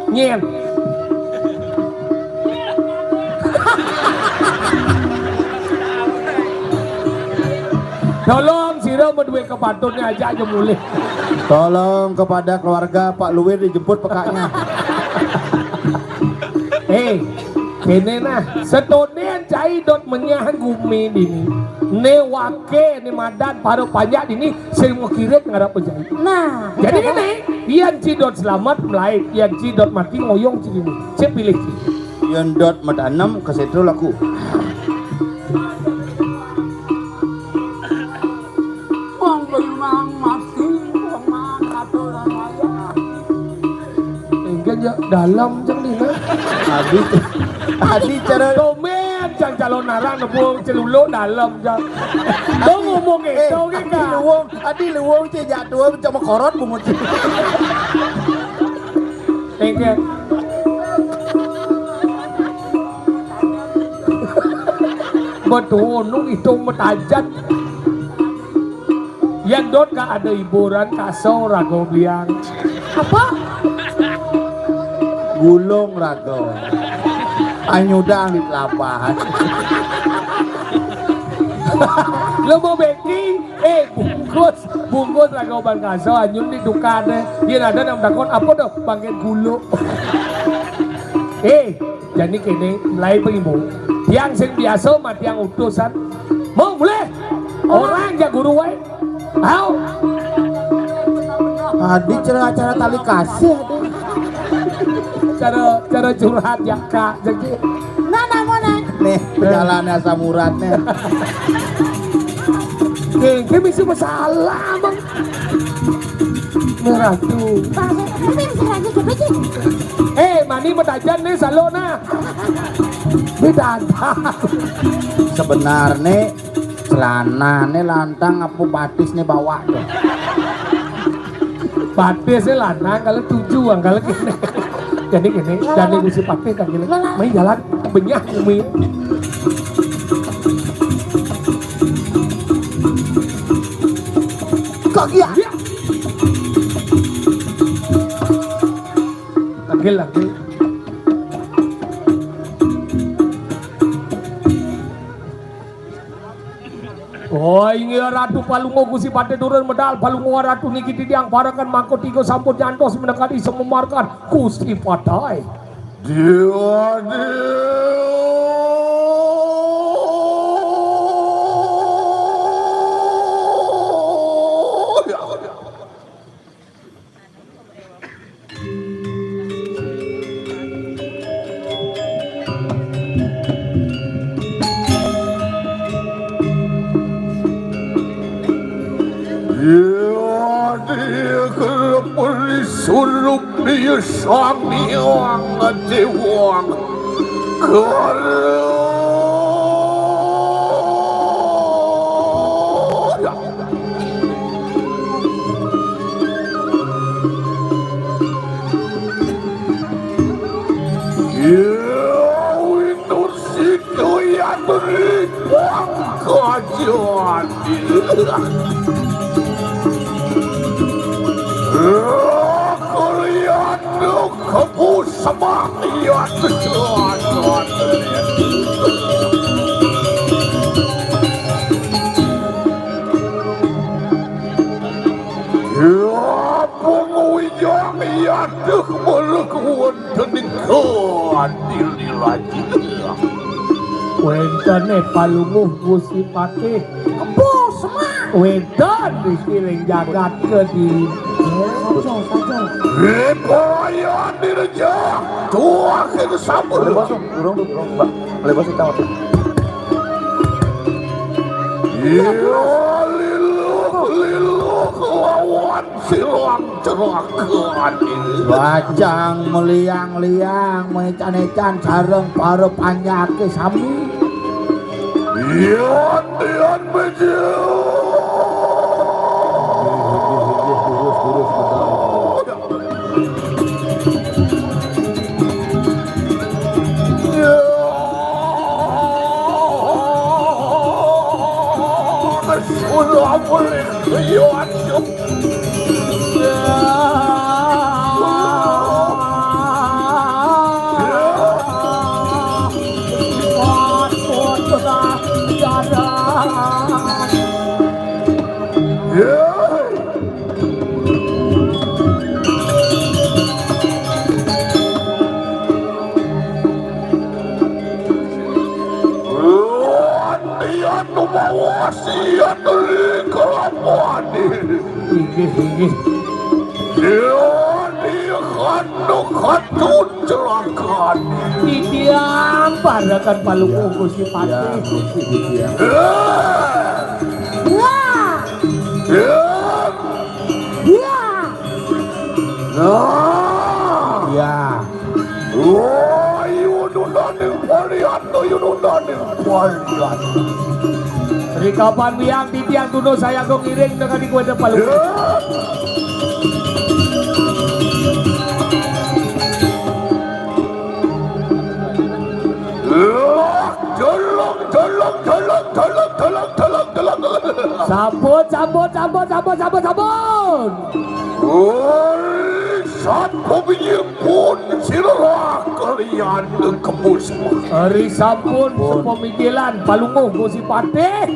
Nyén. Tolong sira madué kepatutné aja aja mulih. Tolong kepada keluarga Pak Luwir dijemput pekaknya. Eh, kéné nah, setoné cai dot menyah gumi dini. Né waké, né madan para panjak dini, sing makirit ngarep jai. Nah, jadi kéné, yén ci dot slamet melaib, yén ci dot mati ngoyong ci dini. Sing pilih ci. Yén dot matanem kasétro laku. Wong bengong mati, wong mangan aturan wayah. Enggak ya, dalam jeng dina. Adi, adi cara domén jang calon arang nepu celuluk dalam jang. Tuh ngomong eh, itu, adi Kak. Luwung, adi luwung cé jak tua sama korot bungut. Enggak. Betul, nung itu metajan. Yén dot ka ada hiburan, kaso raga biang. Apa? Gulung raga. Anyudang di telapahan. Lo mau beki? Eh, bungkus, bungkus raga ban kaso, anyun di tukar deh. Yén ada nang takon, apa dah? Bangkit gulu. Eh, jadi kéné, mulai pengibu. Tiang sing biasa, mah tiang utusan. Mau mulai? Orang jak guru waé. Tahu? Adi cara acara tali kasih, adi. Cara, cara curhat ya, Kak. Jadi, nah, nah, mau, nah. Nih, perjalanan asam uratnya. Nih, dia bisa masalah, Bang. Nih, Ratu. Bang, tapi bisa lagi coba, Cik. Eh, mani metajan nih, salona. Beda. Sebenarnya celanané lantang apa batisné bawak tuh? Batisné lantang kalau tujuh, kalau kéné. Jadi kéné, jadi gusi patih kan gini. Main jalan benyah umi. Kok iya? Iya. Tanggil, tanggil. Oh, inggih Ratu Palungguh Gusti Patih turun medal, Palungguh Ratu niki titiang parakan mangko tiga sampun nyantos menekati sememarkan Gusti Patih. Dewa, dewa. Yadi kerperi surup dia samiang dewang. Kara. Ya, windu siku ya beri pangkajian. Kalian kebu semak ya tujuan. Ya, pengujang ya dek melekuan denikan diri lagi. Wénten é palungguh Gusti Patih. Kebo semak. Wénten di siring jagat kediri. Saja, saja. Ripoyan direja. Tuah ke sabar. Boleh masuk, durung, durung, Mbak. Boleh masuk, Mbak. Iya, liluh, liluh, lawan silang cerakan ini. Bajang meliang-liang, mecan-ecan sareng para panjaké sami. Yan, yan, bejo. Ya. Sudah boleh. Ya. Iya, nu mawa sia teli kelawan. Inggih, inggih. Iya, dia kandung katun celakan. Titiang parekan palungguh Gusti Patih. Ya, Gusti, titiang. Eh. Ya. Ya. Ya. Nah. Ya. Wah, yunundaning parian, yunundaning parian. Rikapan biang titiang tunus saya kok ngiring dengan di kuwede palu. Ya. Lak, jelak, jelak, jelak, jelak, jelak, jelak, jelak. Sampun, sampun, sampun, sampun, sampun, sampun. Oi, satpamijil pun sira kalian kebus. Ari sampun, pun. Sapamijilan palungguh Gusti Patih.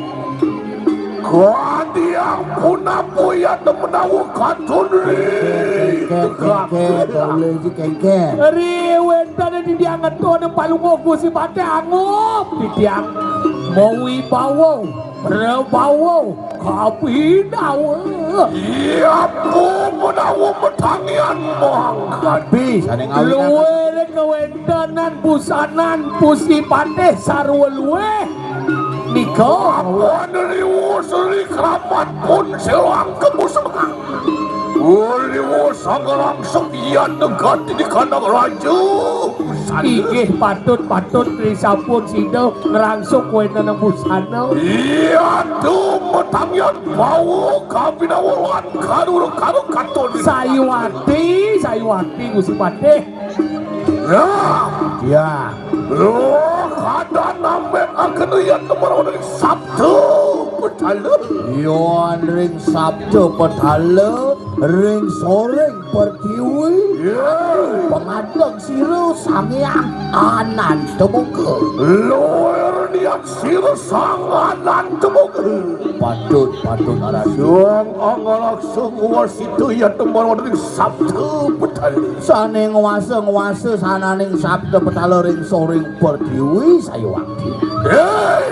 Kadiang punapu ya temenawa katun ri. Kengkeng, kengkeng, kengkeng, boleh ji kengkeng. Ri wénten titiang ngetun palungguh Gusti Patih angup titiang mawibawa, prabawa, kabinawa. Iya, pu menawa metangian mangkat. Tapi, sané ngawinang. Luwih ring kawéntenan busanan Gusti Patih sarwa luwih. Nika. Apan riwus ri kramat pun silang kemusang. Riwus sang langsung iya negati di kandang raja. Inggih patut, patut ri sampun sida ngrangsuk kawéntenan busana. Iya tu metangian bawa kabinawa lan karur karur katun. Sayuwakti, sayuwakti Gusti Patih. Ya. Ya. Loh, kada nambet akan iya temerawan ring Sabda Petala. Iya, ring Sabda Petala, ring soring pertiwi. Ya. Pangadeg sira Sang Hyang Ananta Boga. Luwih niat sira Sang Ananta Boga. Patut, patut, Arati. Sang Angga Laksana wasita ya temerawan ring Sabda Petala. Sané nguasa-nguasa sananing Sabda Petala ring soring pertiwi sayuwakti. Héi!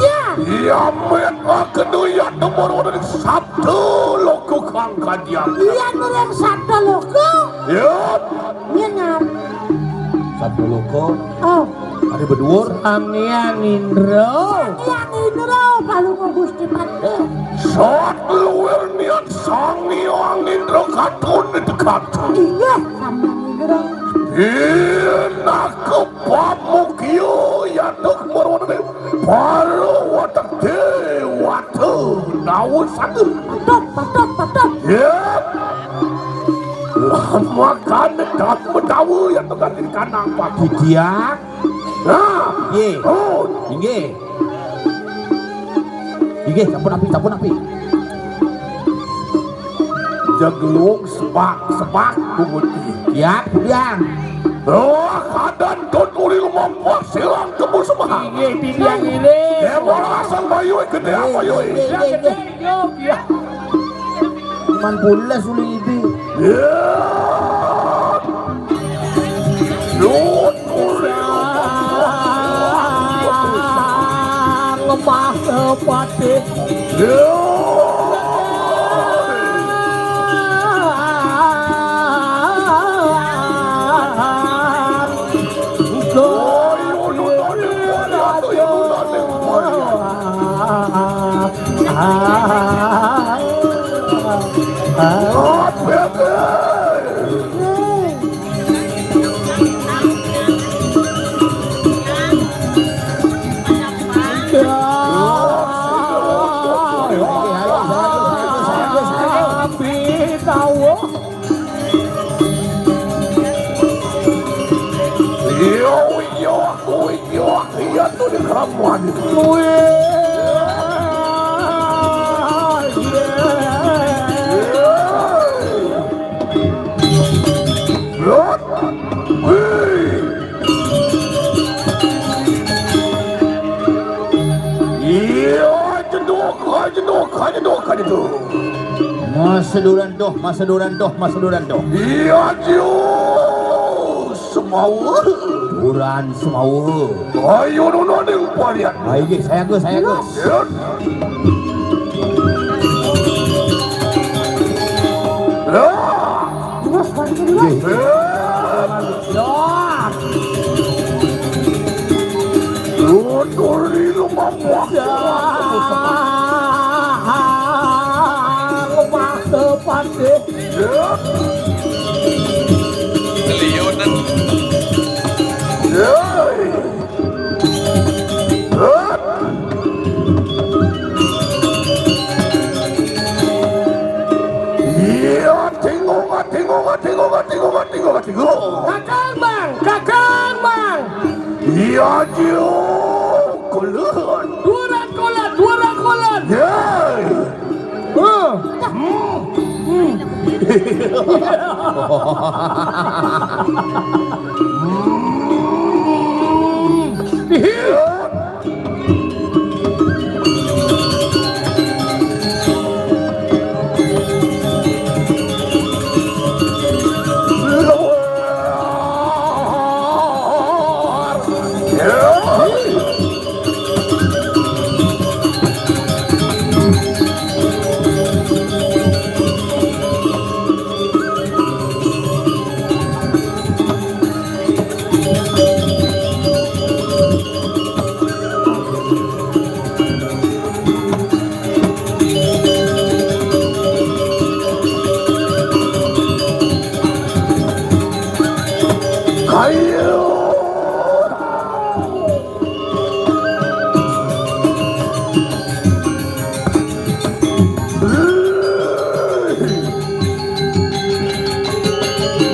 Ya. Iya met akedo ya temerawan ring Sabda Loka kang kadiang. Iya, nuring Sabda Loka. Ya. Nyenar. Sabda Loka. Oh. Ada beduur. Sang Hyang Indra. Sang Hyang Indra, palungguh Gusti Patih. Sat luwih niat Sang Hyang Indra katun dekat. Iya, Sang Hyang Indra. Pinaka pamukya yaduk marwana para watak dewata nawasana. Patut, patut, patut. Ya. Lamakan Dalam mendawa yang tekan di kandang Pak. Didiang. Nah. Nggih. Oh. Inggih. Inggih, sampun api, sampun api. Jagelung sepak, sepak, bungut. Siap, Diang. Oh, kadan tuturi lumampak silang kemu semak. Inggih, Didiang ini. Dewa asal bayu gede apa yoi? Inggih, inggih, inggih. Yo, ya. Cuman pules uli iki. Ya. Lut uli. Lemah sepatih. Ya. Iya, iya, aku iya, iya tuh di keramuan. Wih, iya. Iya. Wih. Iya, jeduk, jeduk, jeduk, jeduk. Mas Duran doh, Mas Duran doh, Mas Duran doh. Iya, Jiu. Semawa. Duran Semawa. Ayo, nona ning parian. Ayo, Gus, saya Gus, saya Gus. Ya. Ya. Terus, balikin dulu. Ya. Tutur di rumah muak. Ya. Rumah depan deh. Keliunan. Iya, tingonga, tingonga, tingonga, tingonga, tingonga, tingonga. Kakang, Bang, Kakang, Bang. Iya, Jiu. Kulun. Duran kulun, duran kulun. Yeay.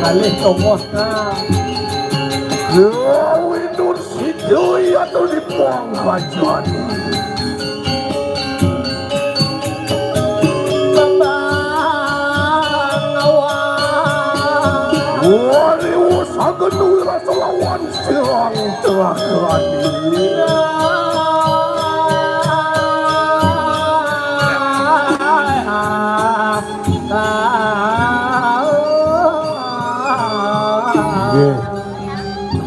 Alih tongos, nah. Yo, winun sidoi atau di pangkajan. Bambang awak. Wali usaha nuwi rasa lawan. Sirang telah keladi. Nggih.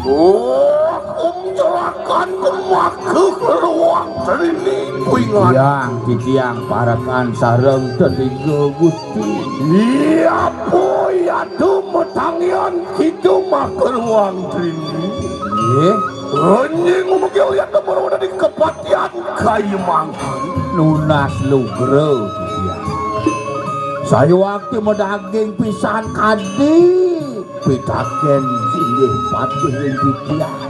Oh, kum jerakan kemaku ke ruang trini kuingat. Yang titiang parakan sareng teniga Gusti. Iya, boy, aduh, metangian kita mah ke ruang trini. Nggih. Anjing umugil yang nomor udah di kepatian kayu mangkang. Nunas lugra titiang. Saya waktu medaging pisan kadi. Pitaken singgih patih ring titiang.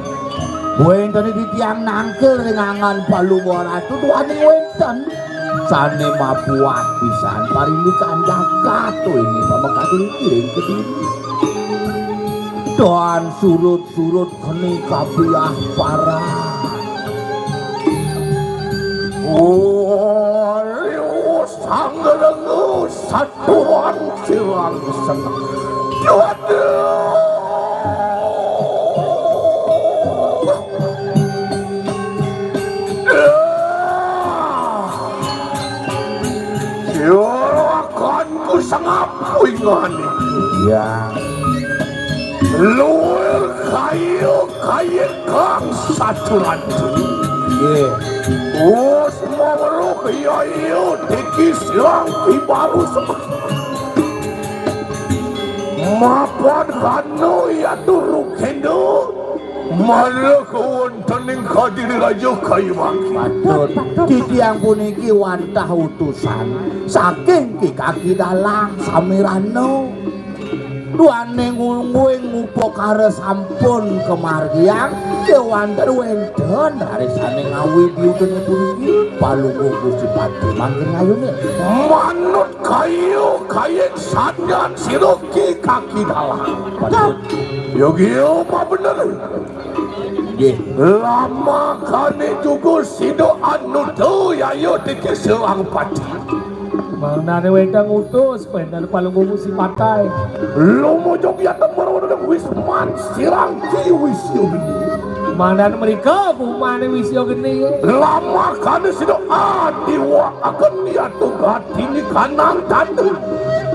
Wénten titiang nangkil ring angan Palungguh Ratu duaning wénten. Sané mabuat pisan parindikan jagat ini pamekati ring Kediri. Dan surut-surut geni kapiah parah. Waliu sanggelengu satuan silang seneng. Duh. Silakan ku sengap wingani. Ya. Luir kayu kayu kang saturan. Nggih. Us maweruh ya iya tiki silang kibaru semak. Mapan kanu ya turu kendo. Malah kewontening kadiri raja kayu mangki. Patut. Patut. Titiang puniki wantah utusan saking Ki Kaki Dalang Samirano. Duaning ungguing upakara sampun kamargiang, kewanten wenten rarisane ngawi diutene puniki. Palungguh Gusti Patih mangkin ngayune. Manut kayu kayek sanyan sira Ki Kaki Dalang. Patut. Yogi apa bener? Nggih. Lamakane juga sida anuta yaya tiki selang pati. Mangdane wénten ngutus, wénten palungguh si patai. Lumujung ya temur wis man sirang ki wisya geni. Mangdane mrika kumane wisya geni. Lamakane sida adiwa akan diatu gatini kanang tanda.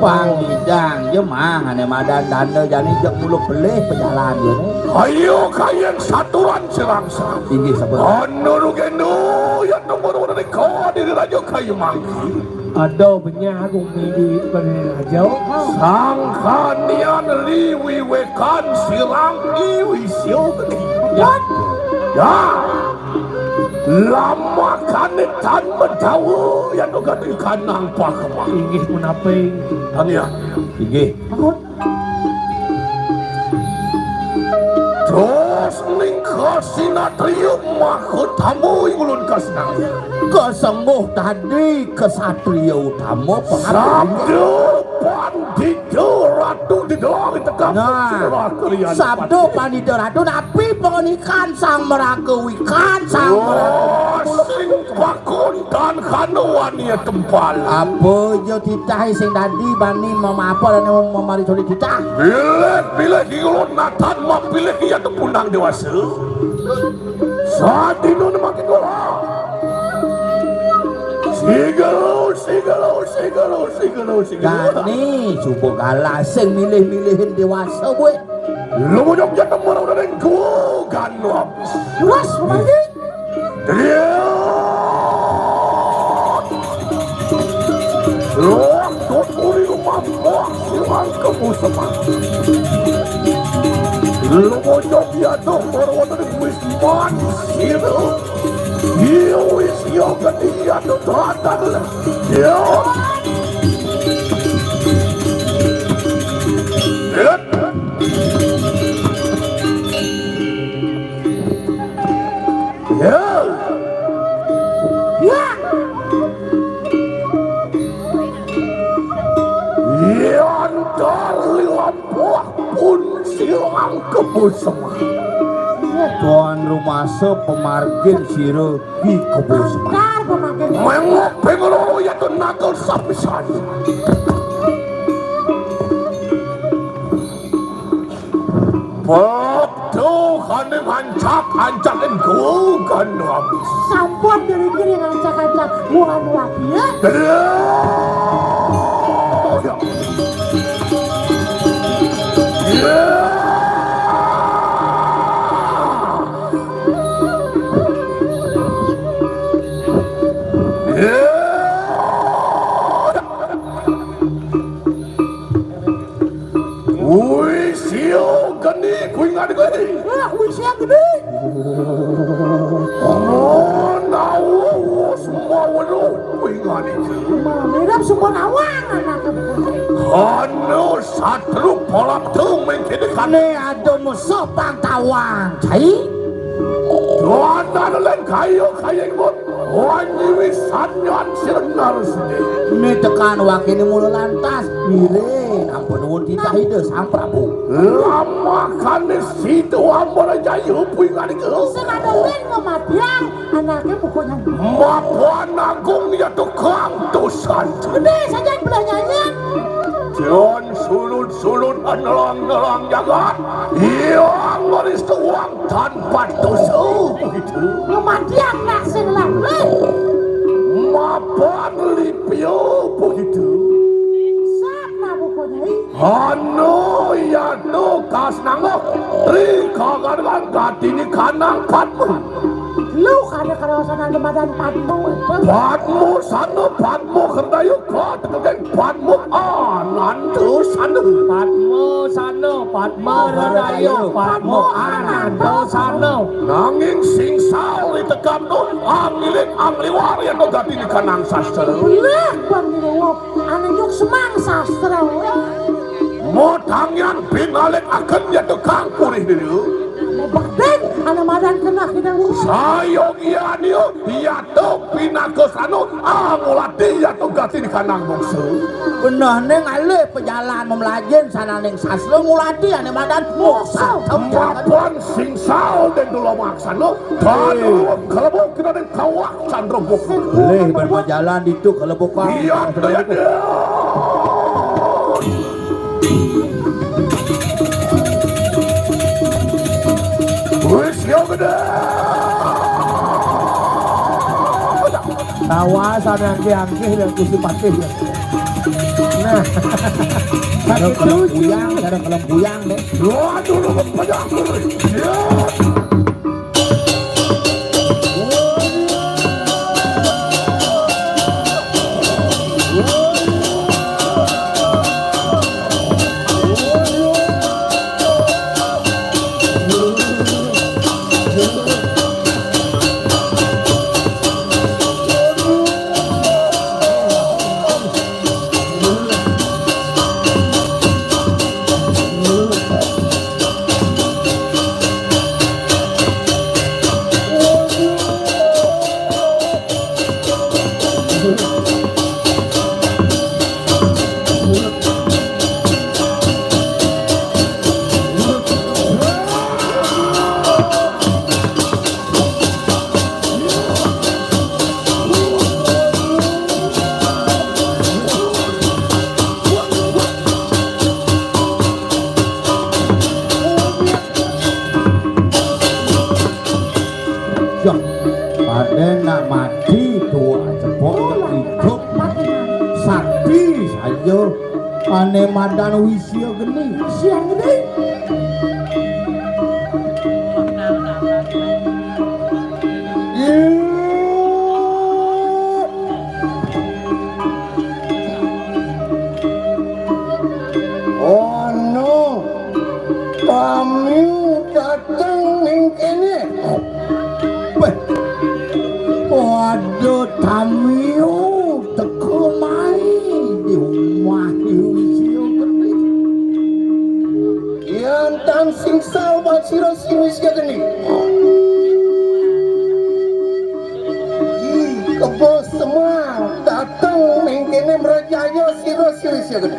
Pangidang ya mang ane madan tanda jani jek muluk belih pejalan ya. Ayo kayen saturan serang serang. Inggih sampun. Anu rugendo ya temur wonten ing kadiri raja kayu mangki. Ada benyah aku midi beri raja. Sangkanian liwiwekan sirang iwisya geni. Ya. Ya. Lamakane tan medawa ya nugat ikanang pakemah. Inggih menapi. Tania. Inggih. Terus ningka sinatria mahutama ing ulun kasenang. Kesengguh tadi kesatria utama pengabdi. Sabda pandita ratu di dalam tekan. Nah, sabda pandita ratu napi pengenikan sang meraga wikan sang meraga. Wah, sing pakon tan kanu wania tempal. Apa ya titah sing dadi bani mama apa lan memari sulit titah? Pilih, pilih, ingulun natan mapilih iya tepunang dewasa. Sadina nemakin kula. Sigelo, sigelo, sigelo, sigelo, sigelo. Dani, coba galah sing milih-milihin dewasa, kowe. Lumujung jatuh marang ning gua ganop. Terus, mati. Triat. Luang tuturi rumah buah silang kamu semang. Lumujung jatuh marang ning wisman sira. Iya wis iya ketiga tuh tata. Iya. Iya. Ya. Ya. Yantar lilampuh pun silang kebusema. Tuan rumasa pemargin sira Ki kebusema. Yantar pemargin. Mengok pengeloro ya tuh nakal sapisan. Pokto kane mancak-ancakin gua kan wabis. Sampun diri-diri ngancak-ancak gua kan wabis. Wis yo geni kuwi ngene kuwi. Wah, wis yo geni. Oh, nawa wis mawelu kuwi ngene. Mirip sumber awang anak. Ana satru polap tu mengkene kane ada musuh pang tawang. Cai. Doanan len kayo kayeng mut. Wanyi wisan nyan sira narasida. Né tekan wakéné mula lantas, ngiring ampun nuwun titah Ida Sang Prabu. Lamakané sida Ambarajaya puing anika. Sing ada win ngematiang anaké buku nyanyi. Mapan agung ya tukang dosan. Gedé saja belah nyanyian. Jan sulut-sulut anelang-nelang jagat. Yang maris tuang tanpa dosa begitu. Kematian nak sing lamlih. Mapan lipio begitu. Sapa pokoknya? Anu ya tugas nanggo. Ri kagargan gatini kanang Padma. Lu kada karawasan anu madan Padma. Padma sana Padma kerdayu kau tegegeng Padma ananda sana. Padma sana Padma radayu Padma ananda sana. Nanging sing sal ditekam tu angiling angliwar ya to gatini kanang sastra. Lah bang diwok anu nyuk semang sastra. Motangian pingalih akan ya tukang purih dulu. Badan ana madan kena kita urus. Sayogian yo yato pinaka sanu angulati yato gati di kanang bungsu. Benehné ngalih pejalan memlajin sananing sastra ngulati ané madan moksa. Mapan singsal den dulu maksana. Tanu kalebuk kita den kawak candra buk. Lih ban majalan ditu kalebuk. Iya, iya. Wis ya gedé. Tawa sana angkih-angkih dan kursi patih. Nah. Ada kalau puyang, ada kalau puyang deh. Waduh, lu banyak. Ya. Yah, padahal nak mati tua cepok hidup sakti saja. Ané madan wisia geni. Siang geni. Ono tamiu dateng ning kéné. Wéh, ada tamiu teka mai di omah Dewi Sia Geni. Yan tan singsal bad sira Dewi Sia Geni. Ih, kebo semang dateng ning kéné mrajaya sira Dewi Sia Geni.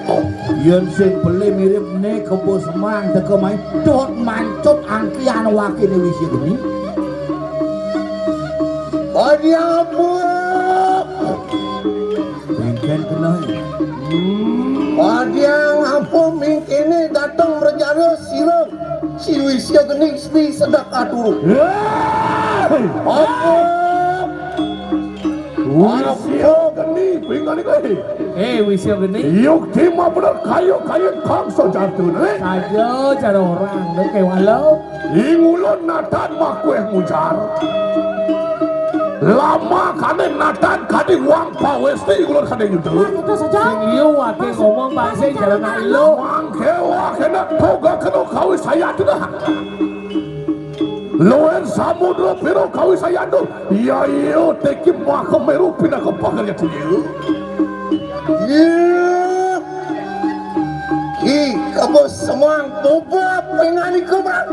Yén sing beli mirip né kebo semang teka mai dot mancut angkian waké Dewi Sia Geni. Badi apa? Bengken kena. Badi apa mingkene dateng merjana sira Dewi Sia Geni seni sedak aturu. Hei! Apa? Dewi Sia Geni, pingani kowe. Eh, Dewi Sia Geni. Yukti mah bener kayu-kayu kang sejatune. Saja cara orang, dek kewala. Ing ulun natan makueh mujar. Lama kane natan kadi wang pawesti ing ulun kane nyuda. Nah, itu saja. Sing liu wati ngomong bahasa jalan ayo. Mangke wah kena toga kena kawi saya tu dah. Luwih samudra pira kawisayan tu. Ya iya teki maka meru pinaka pakarya tuya. Iya. Ki kabo semang boba pengani kobra.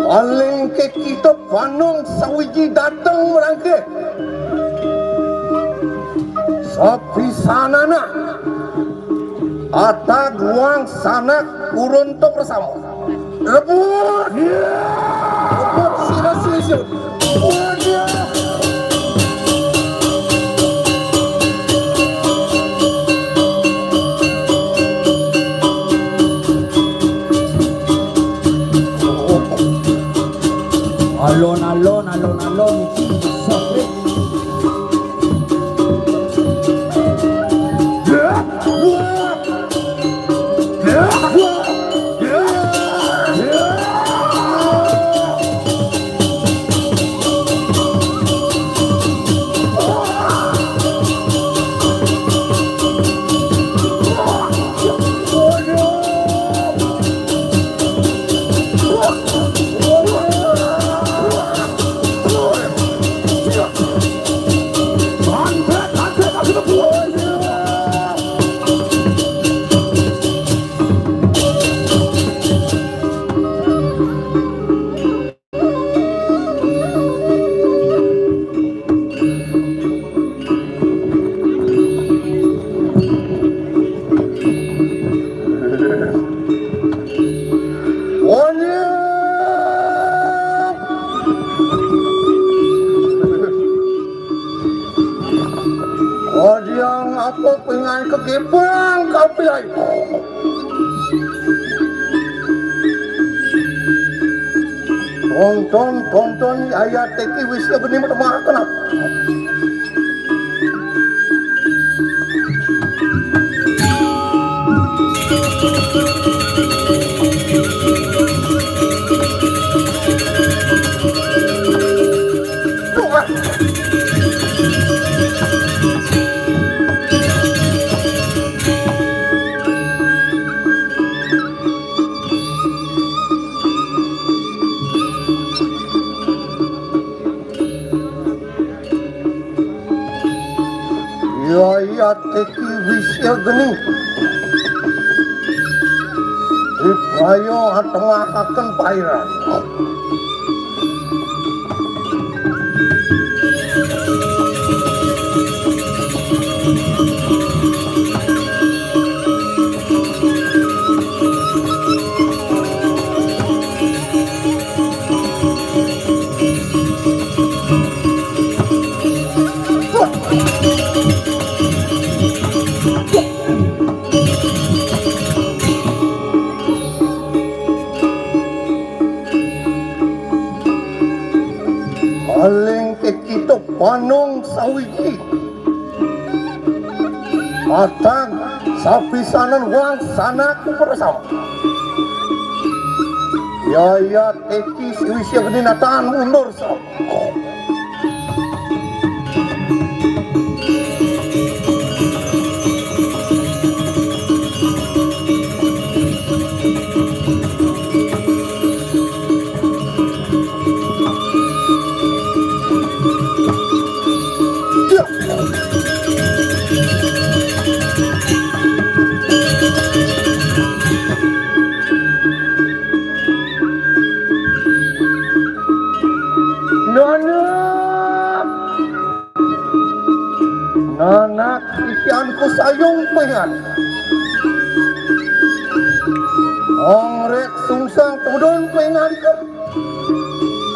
Alengke kita panong sawiji dateng merangke. Sapisanana atag wang sanak urun to bersama. Rebut! Rebut sira sisip. Alon-alon, alon-alon, iki. Onyang apa pingan kegepang kapilai. Tonton, tonton, ayat teki wis ya benih mata makan apa? Yaya teki wisya geni. Iprayo atengahaken pairan. Alengke kita panong sawiji. Atag sapisanan wang sanak perasama. Yaya teki siwisi geninatan mundur sa. Nana. Nanak titianku sayung pengan. Ongrek sungsang temudun pengan ika.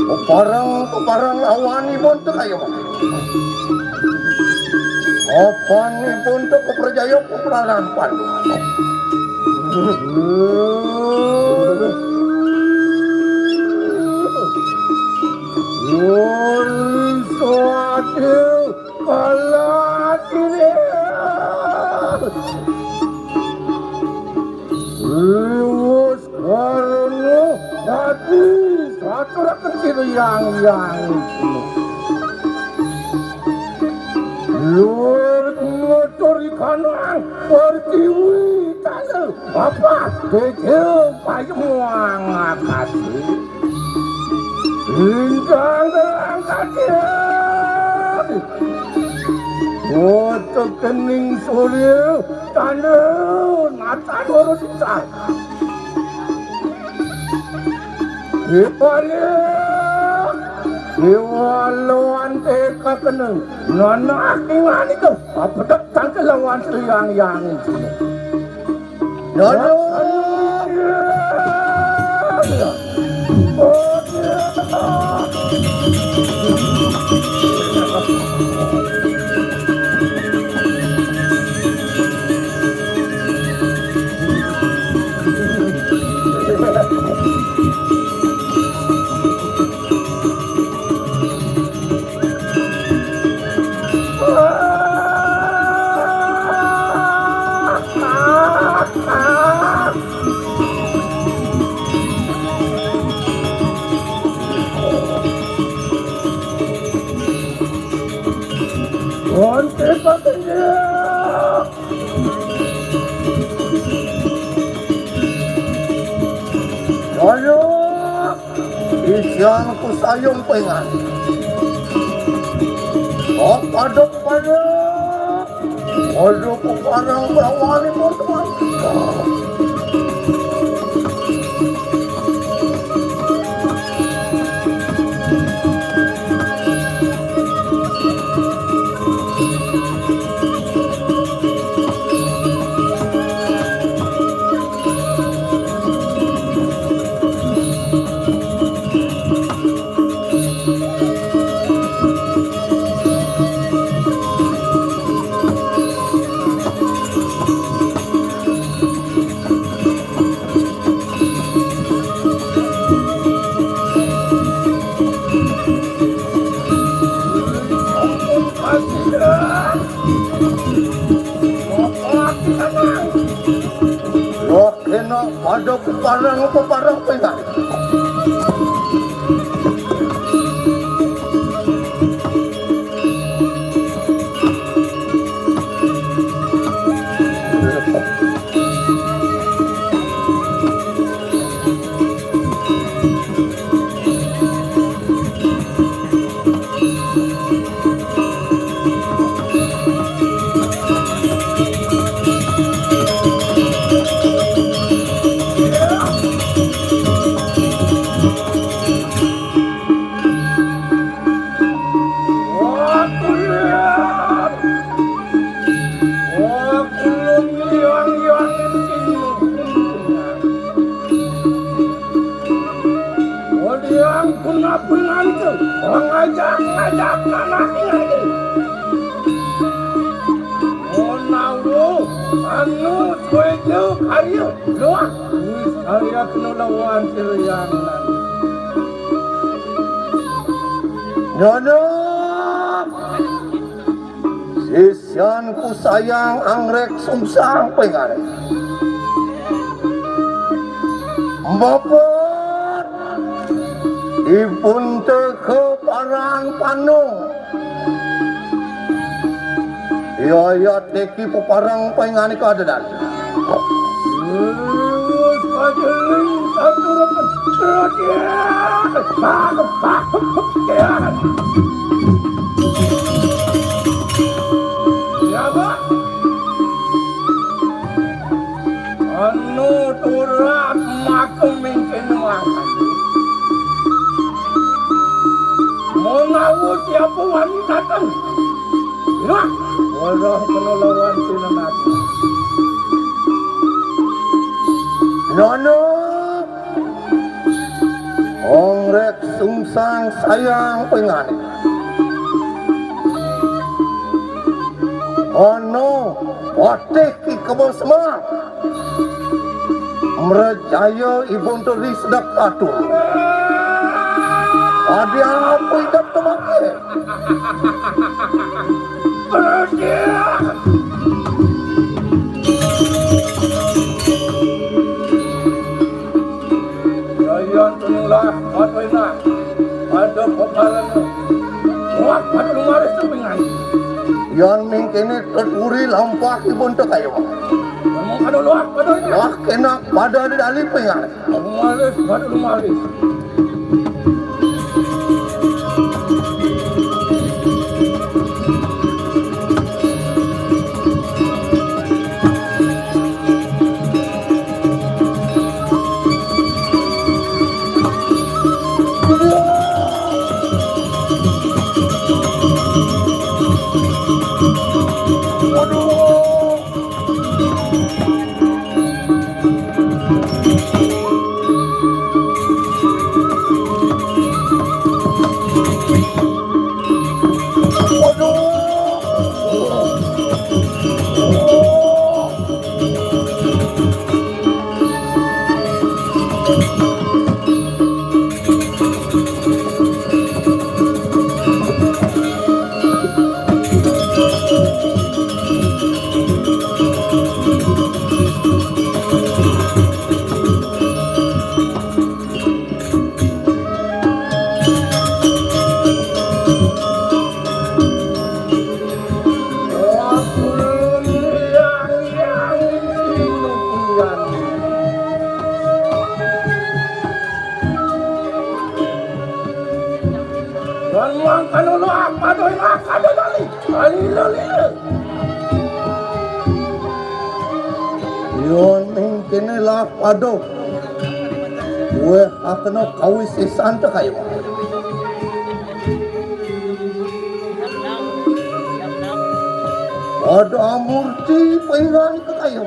Peparang, peparang lawan ibun tu kayu. Opan ibun tu keperjaya peperanan pan. Suatu kalah diri. Liwat karena hati saturaken sira yang yang. Lur ngeturi kanang pertiwi tanah apa kecil payung akasi. Lintang terangkat. Otak kening surya tanah mata lurus. Balik. Iwaloan teka keneng. Nana akingan itu. Apa tak tangke lawan seriang yang itu. Nana. Onte patenya. Ayo, isian ku sayung pengan. Kok padok pada. Ayo, ku parang bawani motor. Loh, kena pada peparang, peparang pengan. Odiang punapun ngantu, mangajak-ngajak anak ngantu. Monawo, anu, suejo, karyo, doa. Wis karyo penulawan siriangan. Nyonya. Sisianku sayang anggrek sungsang pengane. Mbapun ipun teka parang panung. Iya, iya, teki peparang pengane kadedan. Terus pajeling satu reken. Terus, ya. Pak, pak, pak, ya. Siapa? Anu turap makem mingkin mangan. Mau ngawut siapa wani dateng? Nah, wadah penolawan tinanati. Nono. Ongrek sungsang sayang pengane. Ono patih ki kebel semar. Mrejaya ibun teri sedek atur. Adi apa idap temake? Yayan tunulah, pada enak. Pada peparan. Wah, pada lumaris tu pingan. Yan mingkini teturi lampah ibun tekayo. Ngomong kada luah, pada enak. Wah, kena pada di dali pingan. Lumaris, pada lumaris. Mangkana lah padha ing lakane kali. Ayo, lho, lho. Yo ning kene lah padha. Kowe akena kawisesan tek ayo. Padha amurti pairan tek ayo.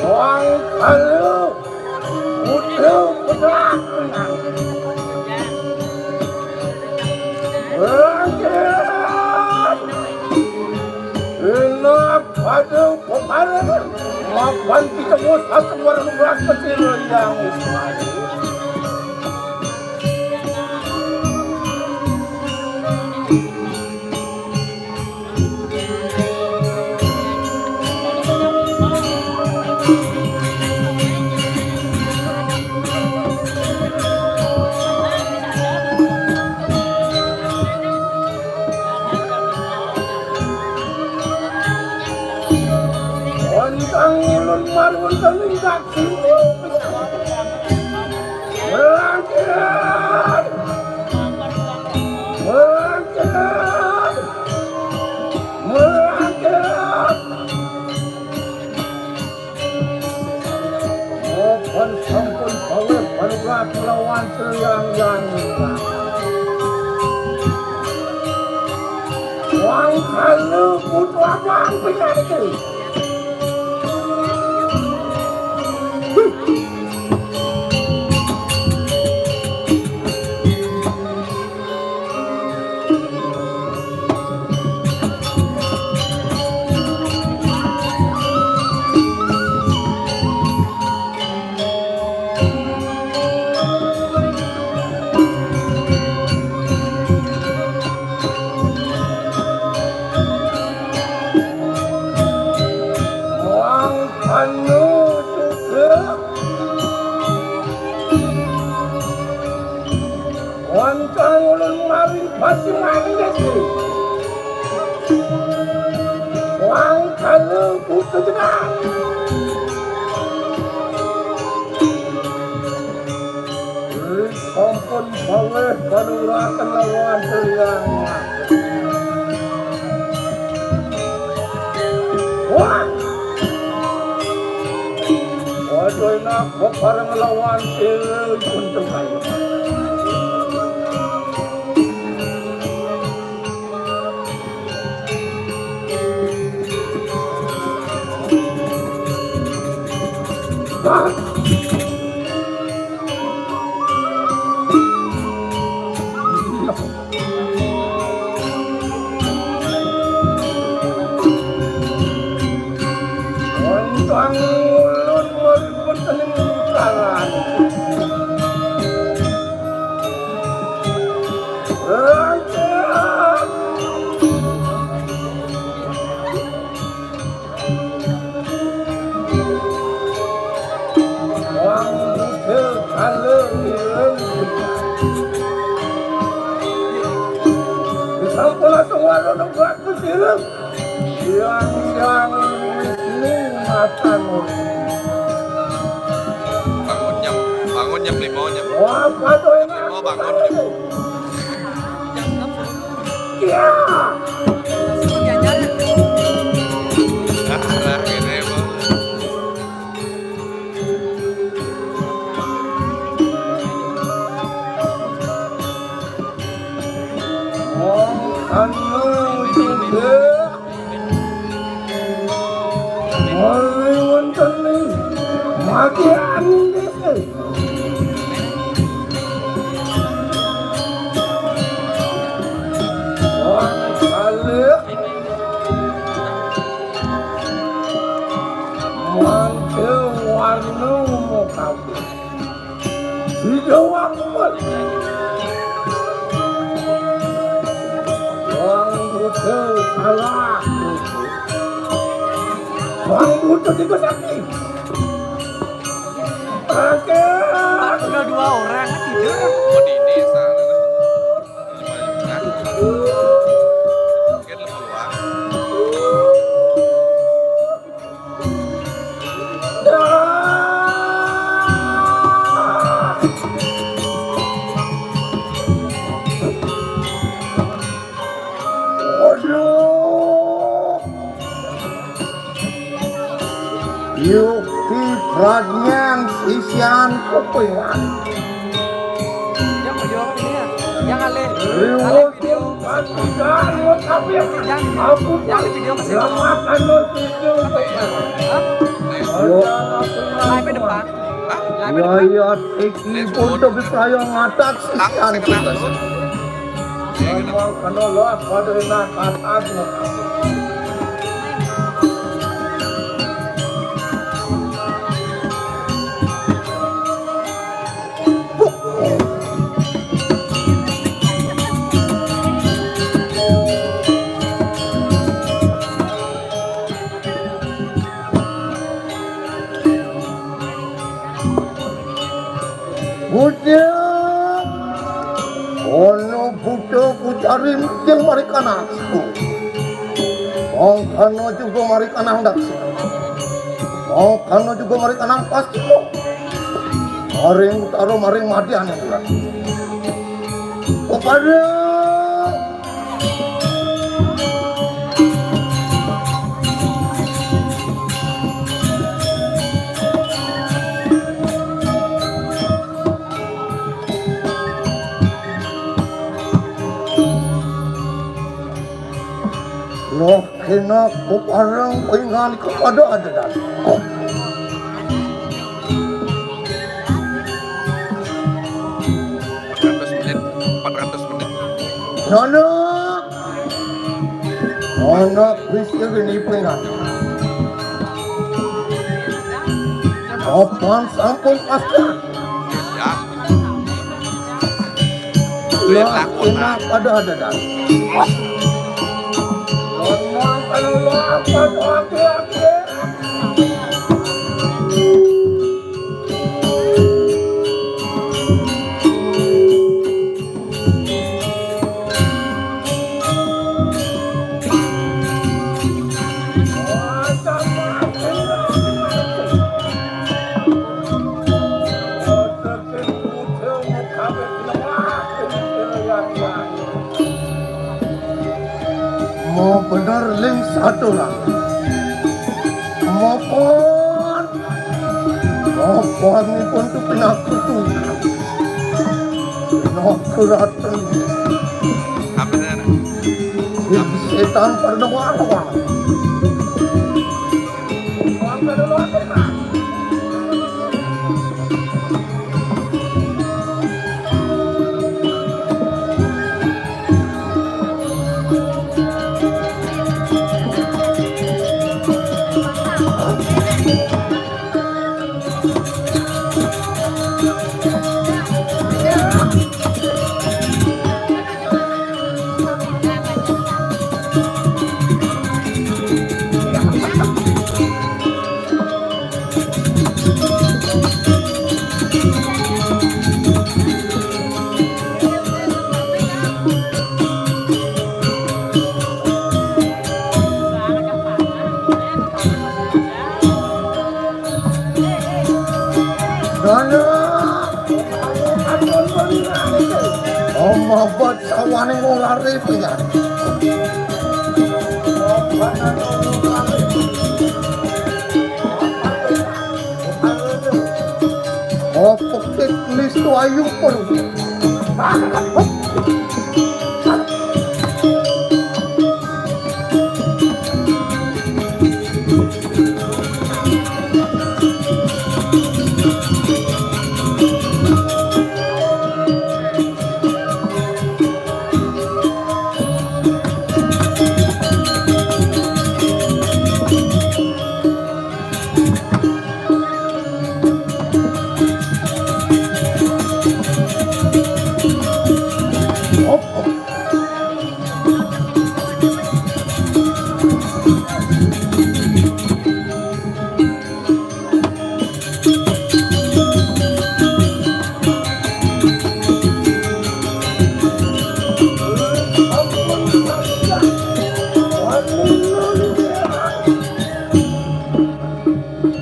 Wong kalu, udah bedak menang. Bangkit! Enak pada peparan. Mapan kita mau satu orang belas kecil yang Ismail. Wonten ulun marwonten ingkang sungguh. Melangkah! Melangkah! Melangkah! Mopan sampun baweh panugrah kelawan Hyang Yang. Wong kalu butuh abang penyanyi. Wong anu juga wonten ulun maring pati maring desi. Wong kalu butuh jenang. Sampun baweh panuraken lawan Hyang. Wah! Waduh, enak bebareng lawan Hyang pun terbaik. Wonten ulun mripun tening jalan. Raja. Wong Buddha kala ngiring. Sampun langsung warung nang Gusti Tirus. Siang-siang Wisnu Matan. Bangun nyem, bangun nyem, lima nyem. Wah, patuh enak. Lima bangun nyem. Iya. Arah kene, Bang. Wong anu juga. Mari wonten ing mati anu dhewe. Wong balik. Wong Anu mau kabur. Tidak waktu. Wang butuh salah. Wang butuh tiga sakit. Oke. Udah dua orang tidur. Oh, di ini sana. Mungkin lebih luar. Aduh. Yukti Pradnyan sisian kupingan. Yang video ini ya, yang alih. Riwut. Video. Yang, yang video masih. Hah? Yuk. Live depan. Live depan. Yayat iki untuk saya ngatak sisian kita. Memang kena lah pada enak atas. Budak, ono budak ku cari yang mari kanakku. Mongkano juga mari kanang daksi. Mongkano juga mari kanang pasti. Maring utara, maring madian yang bulan. Kepada Loh, kena kuparang pengan kepada adedan. Empat ratus menit, empat ratus menit. Nana, anak wis ini pengan. Kapan sampun pasca? Ya. Lah, enak ada-ada dah. Ngomong kalau lo apa tuh, aki-aki? Mau bener ling satu lah. Mau pon. Apa nih pun tuh penyakit tuh? Penyakit dateng. Apa nih? Setan pada warung. Oma buat sawane wong lari pian. Oh, pekit lis tu ayu pun.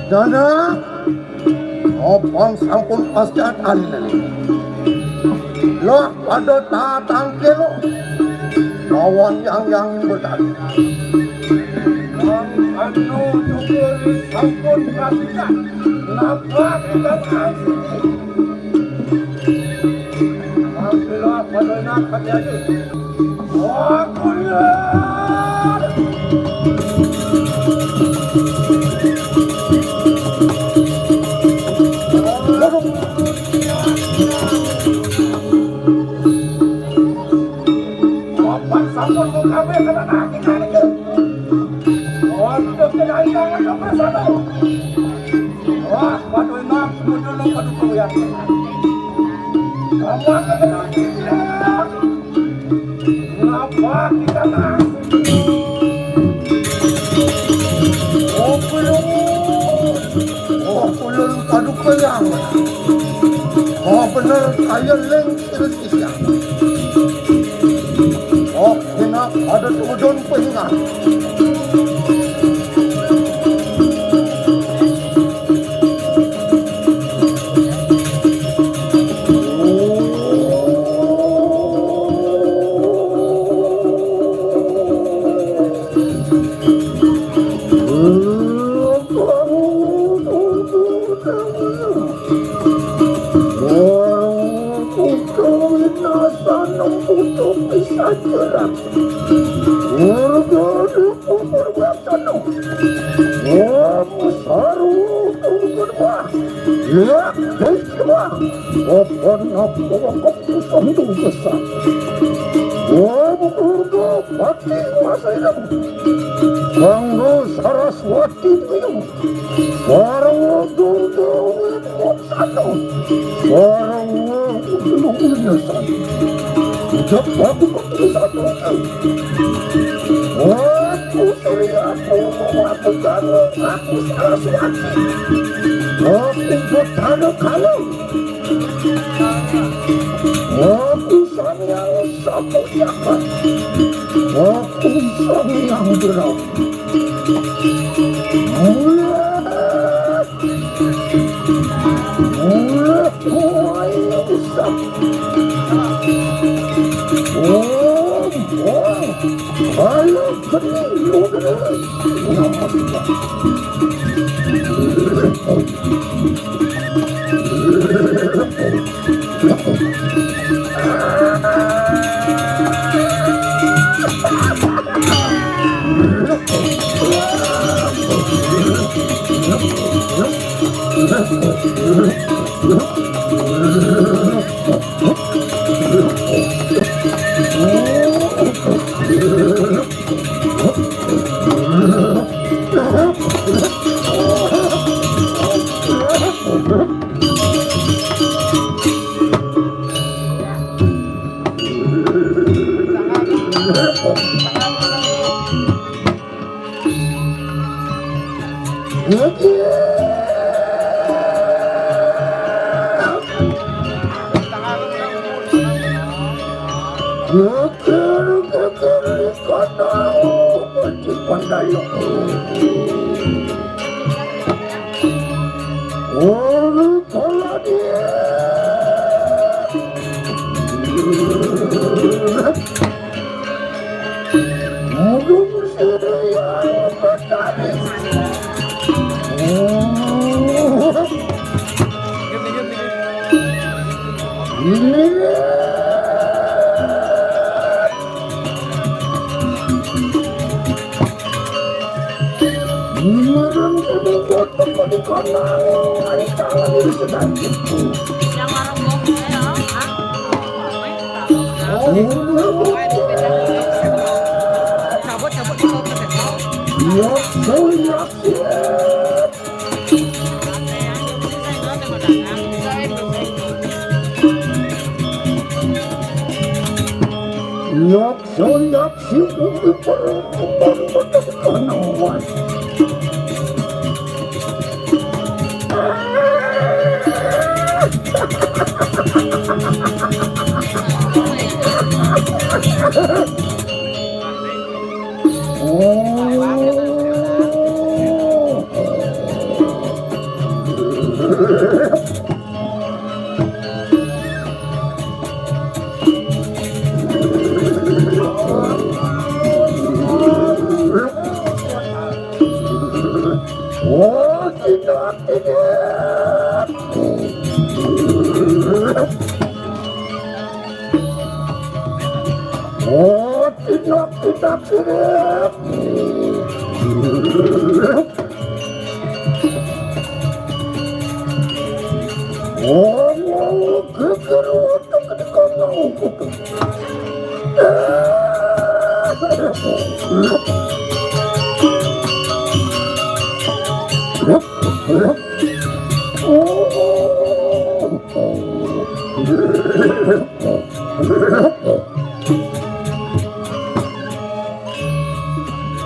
Dana, obang sampun pasti atalinen. Lah pada tatangkil lawan yang-yang bertani. Anu juga sampun kasihkan. Napa kita kasih? Alhamdulillah, pada enak hati aja. Wah, kuliah. Bapak sampun mengkabeh kena kaki kali ke. Untuk tidak hilang ada bersatu. Wah, padu enak, padu enak, padu kuliah. Kamu akan kena kaki. Ngapa kita nang? Oh, belum. Oh, belum padu kayang. Oh, bener, kaya leng terus isian. Oh, enak, ada tudun pengingat. Wah, putra winasan nang pucuk bisa jerat. Warga di kubur wacana. Wah, saru turun wah. Ya, wis wah. Papan aku waktu santu besar. Wah, Durga pati wasena. Kanggo Saraswati tuyung. Sarwa Durga Wimoksana. Sarwa Durga Wimoksana. Ucap aku satu. Aku Surya, aku melakukan aku Saraswati. Aku bertanda kalau aku Sang Hyang Sapuryaka. Aku Sang Hyang Berau. Mula. Mula. Mula. Mula. Ayo, geni, geni. Geger-geger di kandang, di kandang. Ulu kala dia. Mudun siriyang betaris. Marang kami buat tempat di kandang, hari tangan ini sedang. Yang marang bos saya, ah. Cabut, cabut, dibawa ke Depok. Iya, iya. Iya. Soyak si umi perempuan berkandang. Oh, tidak, tidak. Oh, tidak, tidak, tidak. Oh, geger otak di kandang kutu. Oh.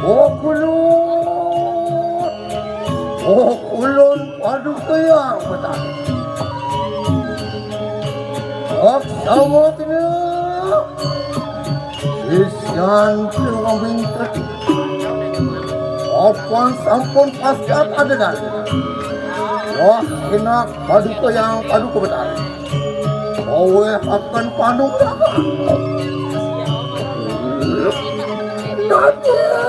Oh, kulun. Oh, kulun, Paduka Hyang Betara. Aksawatna. Sisian Dewa Bintang. Apan sampun pasti ada dalem. Wah, enak Paduka Hyang Paduka Betara. Oleh akan panugrahan. Raden.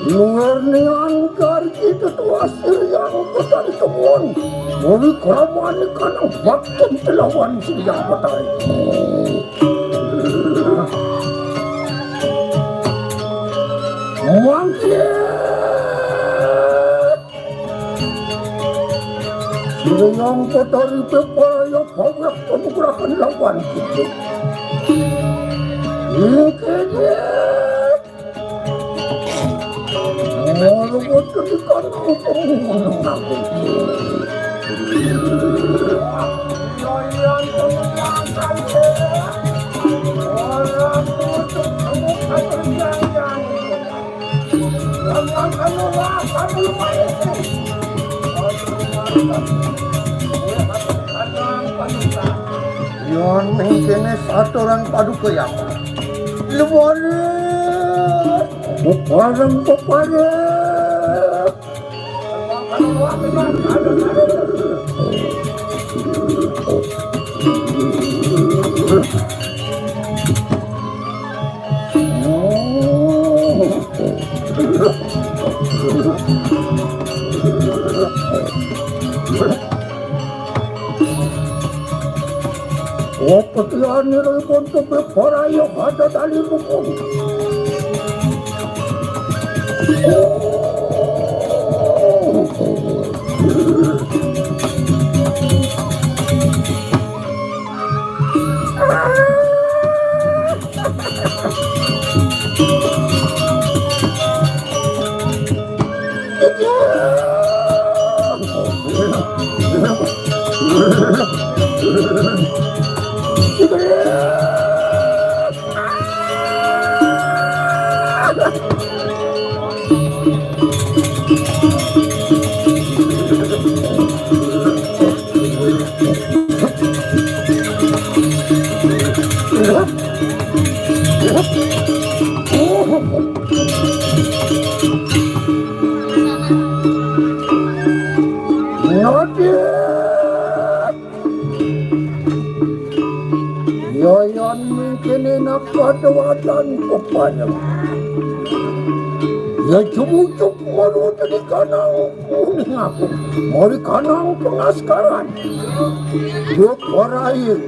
Luar nian karki tetua Siriang Betari kemon. Muli kramani kanang bakti telawan Siriang Betari. Mangkin. Siriang Betari peparaya pawek panugrahan lawan kita. Mangkin. Mula boten dikandung pemungun aku. Yan mengkene satoran Paduka Hyang. Luwale. Bepareng, bepareng. Opetian niripun tebih paraya ada dalipun. Yayan mengkene nak pada wadan kepada. Ya cucuk malu tadi kanang kuning aku. Mari kanang pengaskaran. Yuk warai.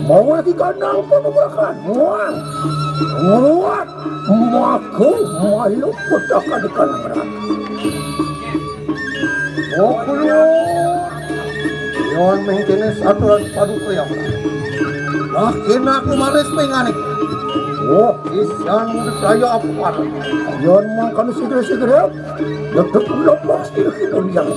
Mau lagi kanang penugakan. Muang. Nguat. Maku malu kutaka di kanang rata. Oh, kulun. Yon mengkene saturan Paduka Hyang. Lah, kena aku manis pengane. Oh, isian muda kaya apa? Yon mangkana sigre-sigre. Detek lepas diri kita yang.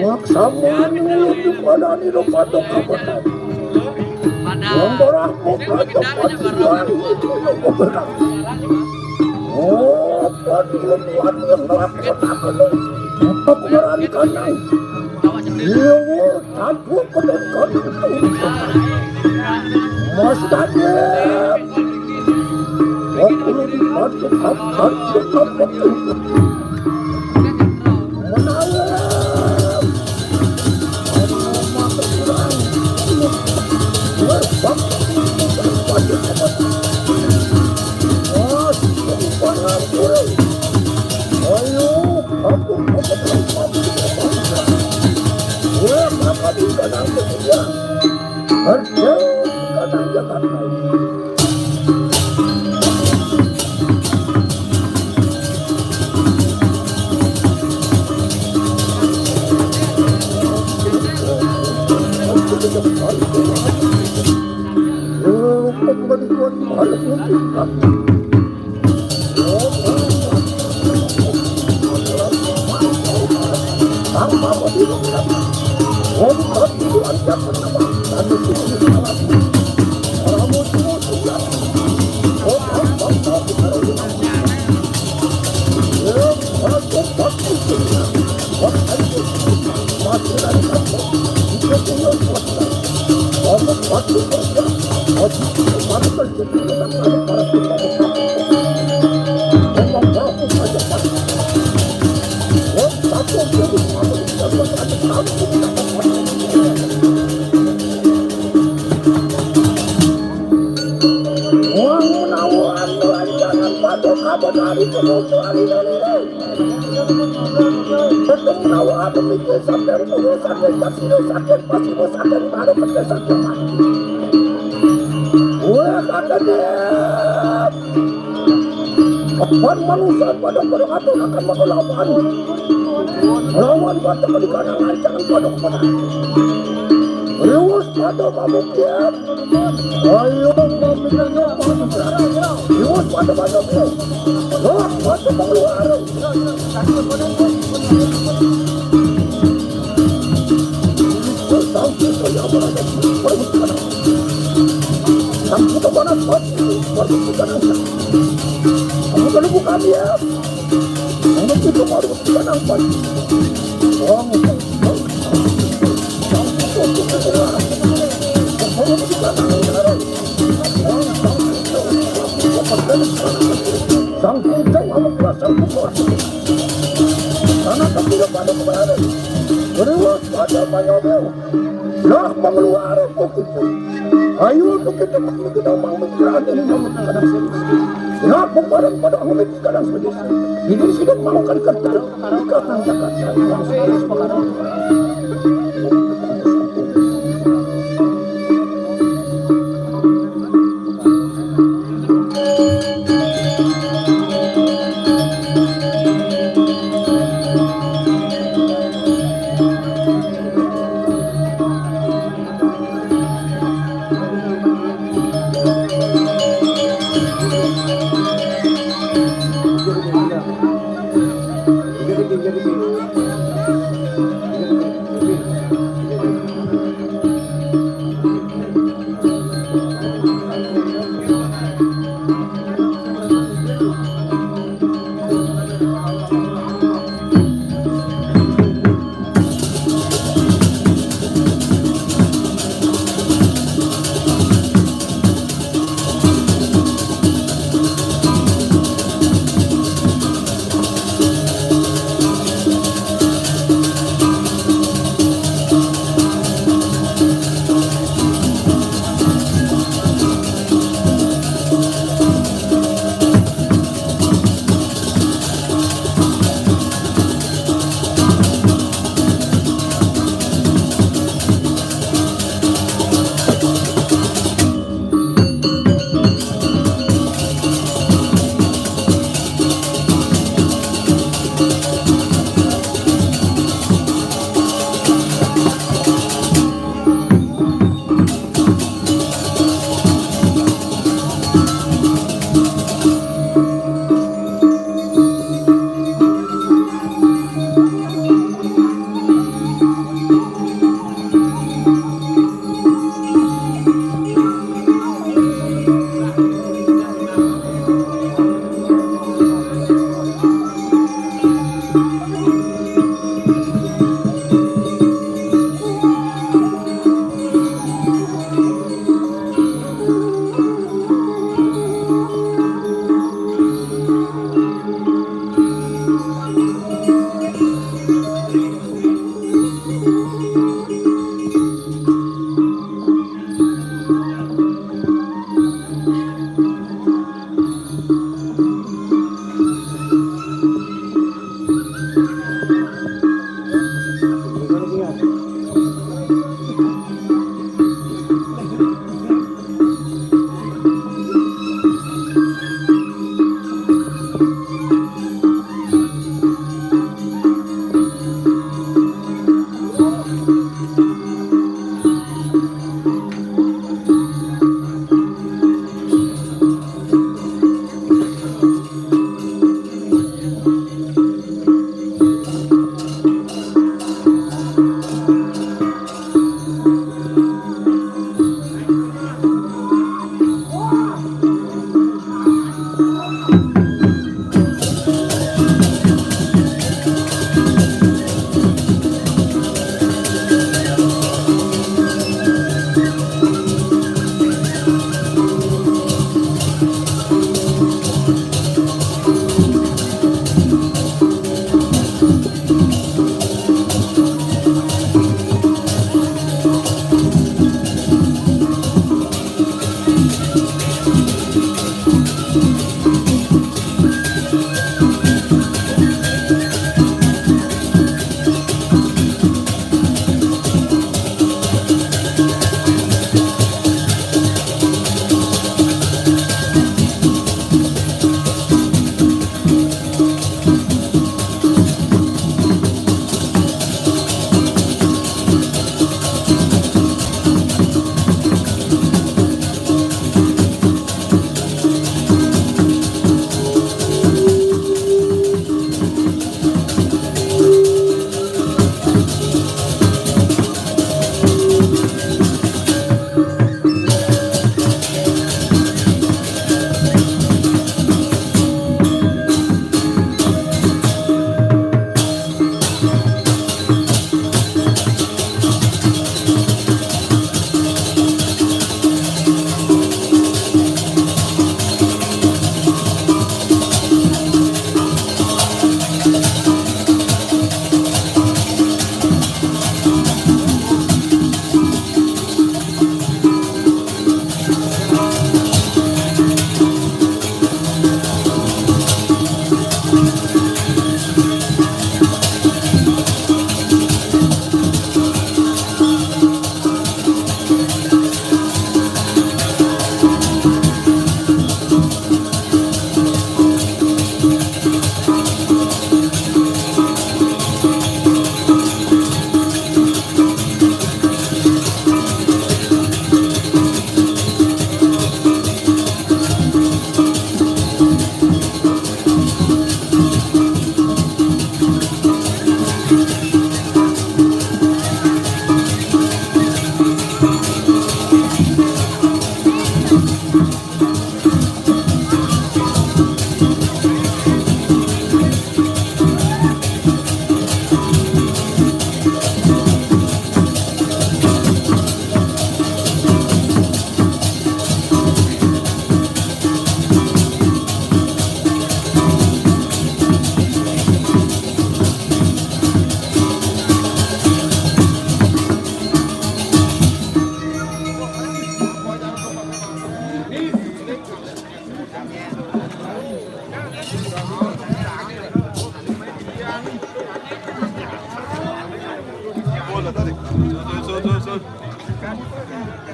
Laksamana ngulu di padani lo patok kabetan. Yang barah mo patok patok. Oh, patok patok yang ngelakukan apa lo? Apa kumaran kanang? Iya, aku patok patok. Mas Tadem. Aku lebih patok patok. Wong menawa anu rancangan paduka benari kemudian ini. Betul menawa anu mikir sampai rumah sakit, sakit, sakit, pasti rumah sakit, baru kerja sakit mati. Wah, kata dia. Pan manusia pada pada atur akan mengelawan. Lawan pada pada kanang rancangan pada kepada. Riwus pada pamungkian. Ayo, pamungkian. Riwus pada pada. Lawan pada pengeluaran. Sang Pucang Amekrasang Putra. Tanah ketiga pada keberadaan. Beriwas pada Manyobel. Lah pengeluaran pokok. Ayo untuk kita kita mau mencerahkan ini mau kadang serius. Lah pembadan pada amit kadang serius. Ini sudah mau kan kerja. Ikatan jakarta.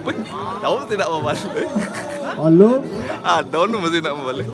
Wih, tahu tidak mau balik? Halo? Ah, tahu nu masih nak balik.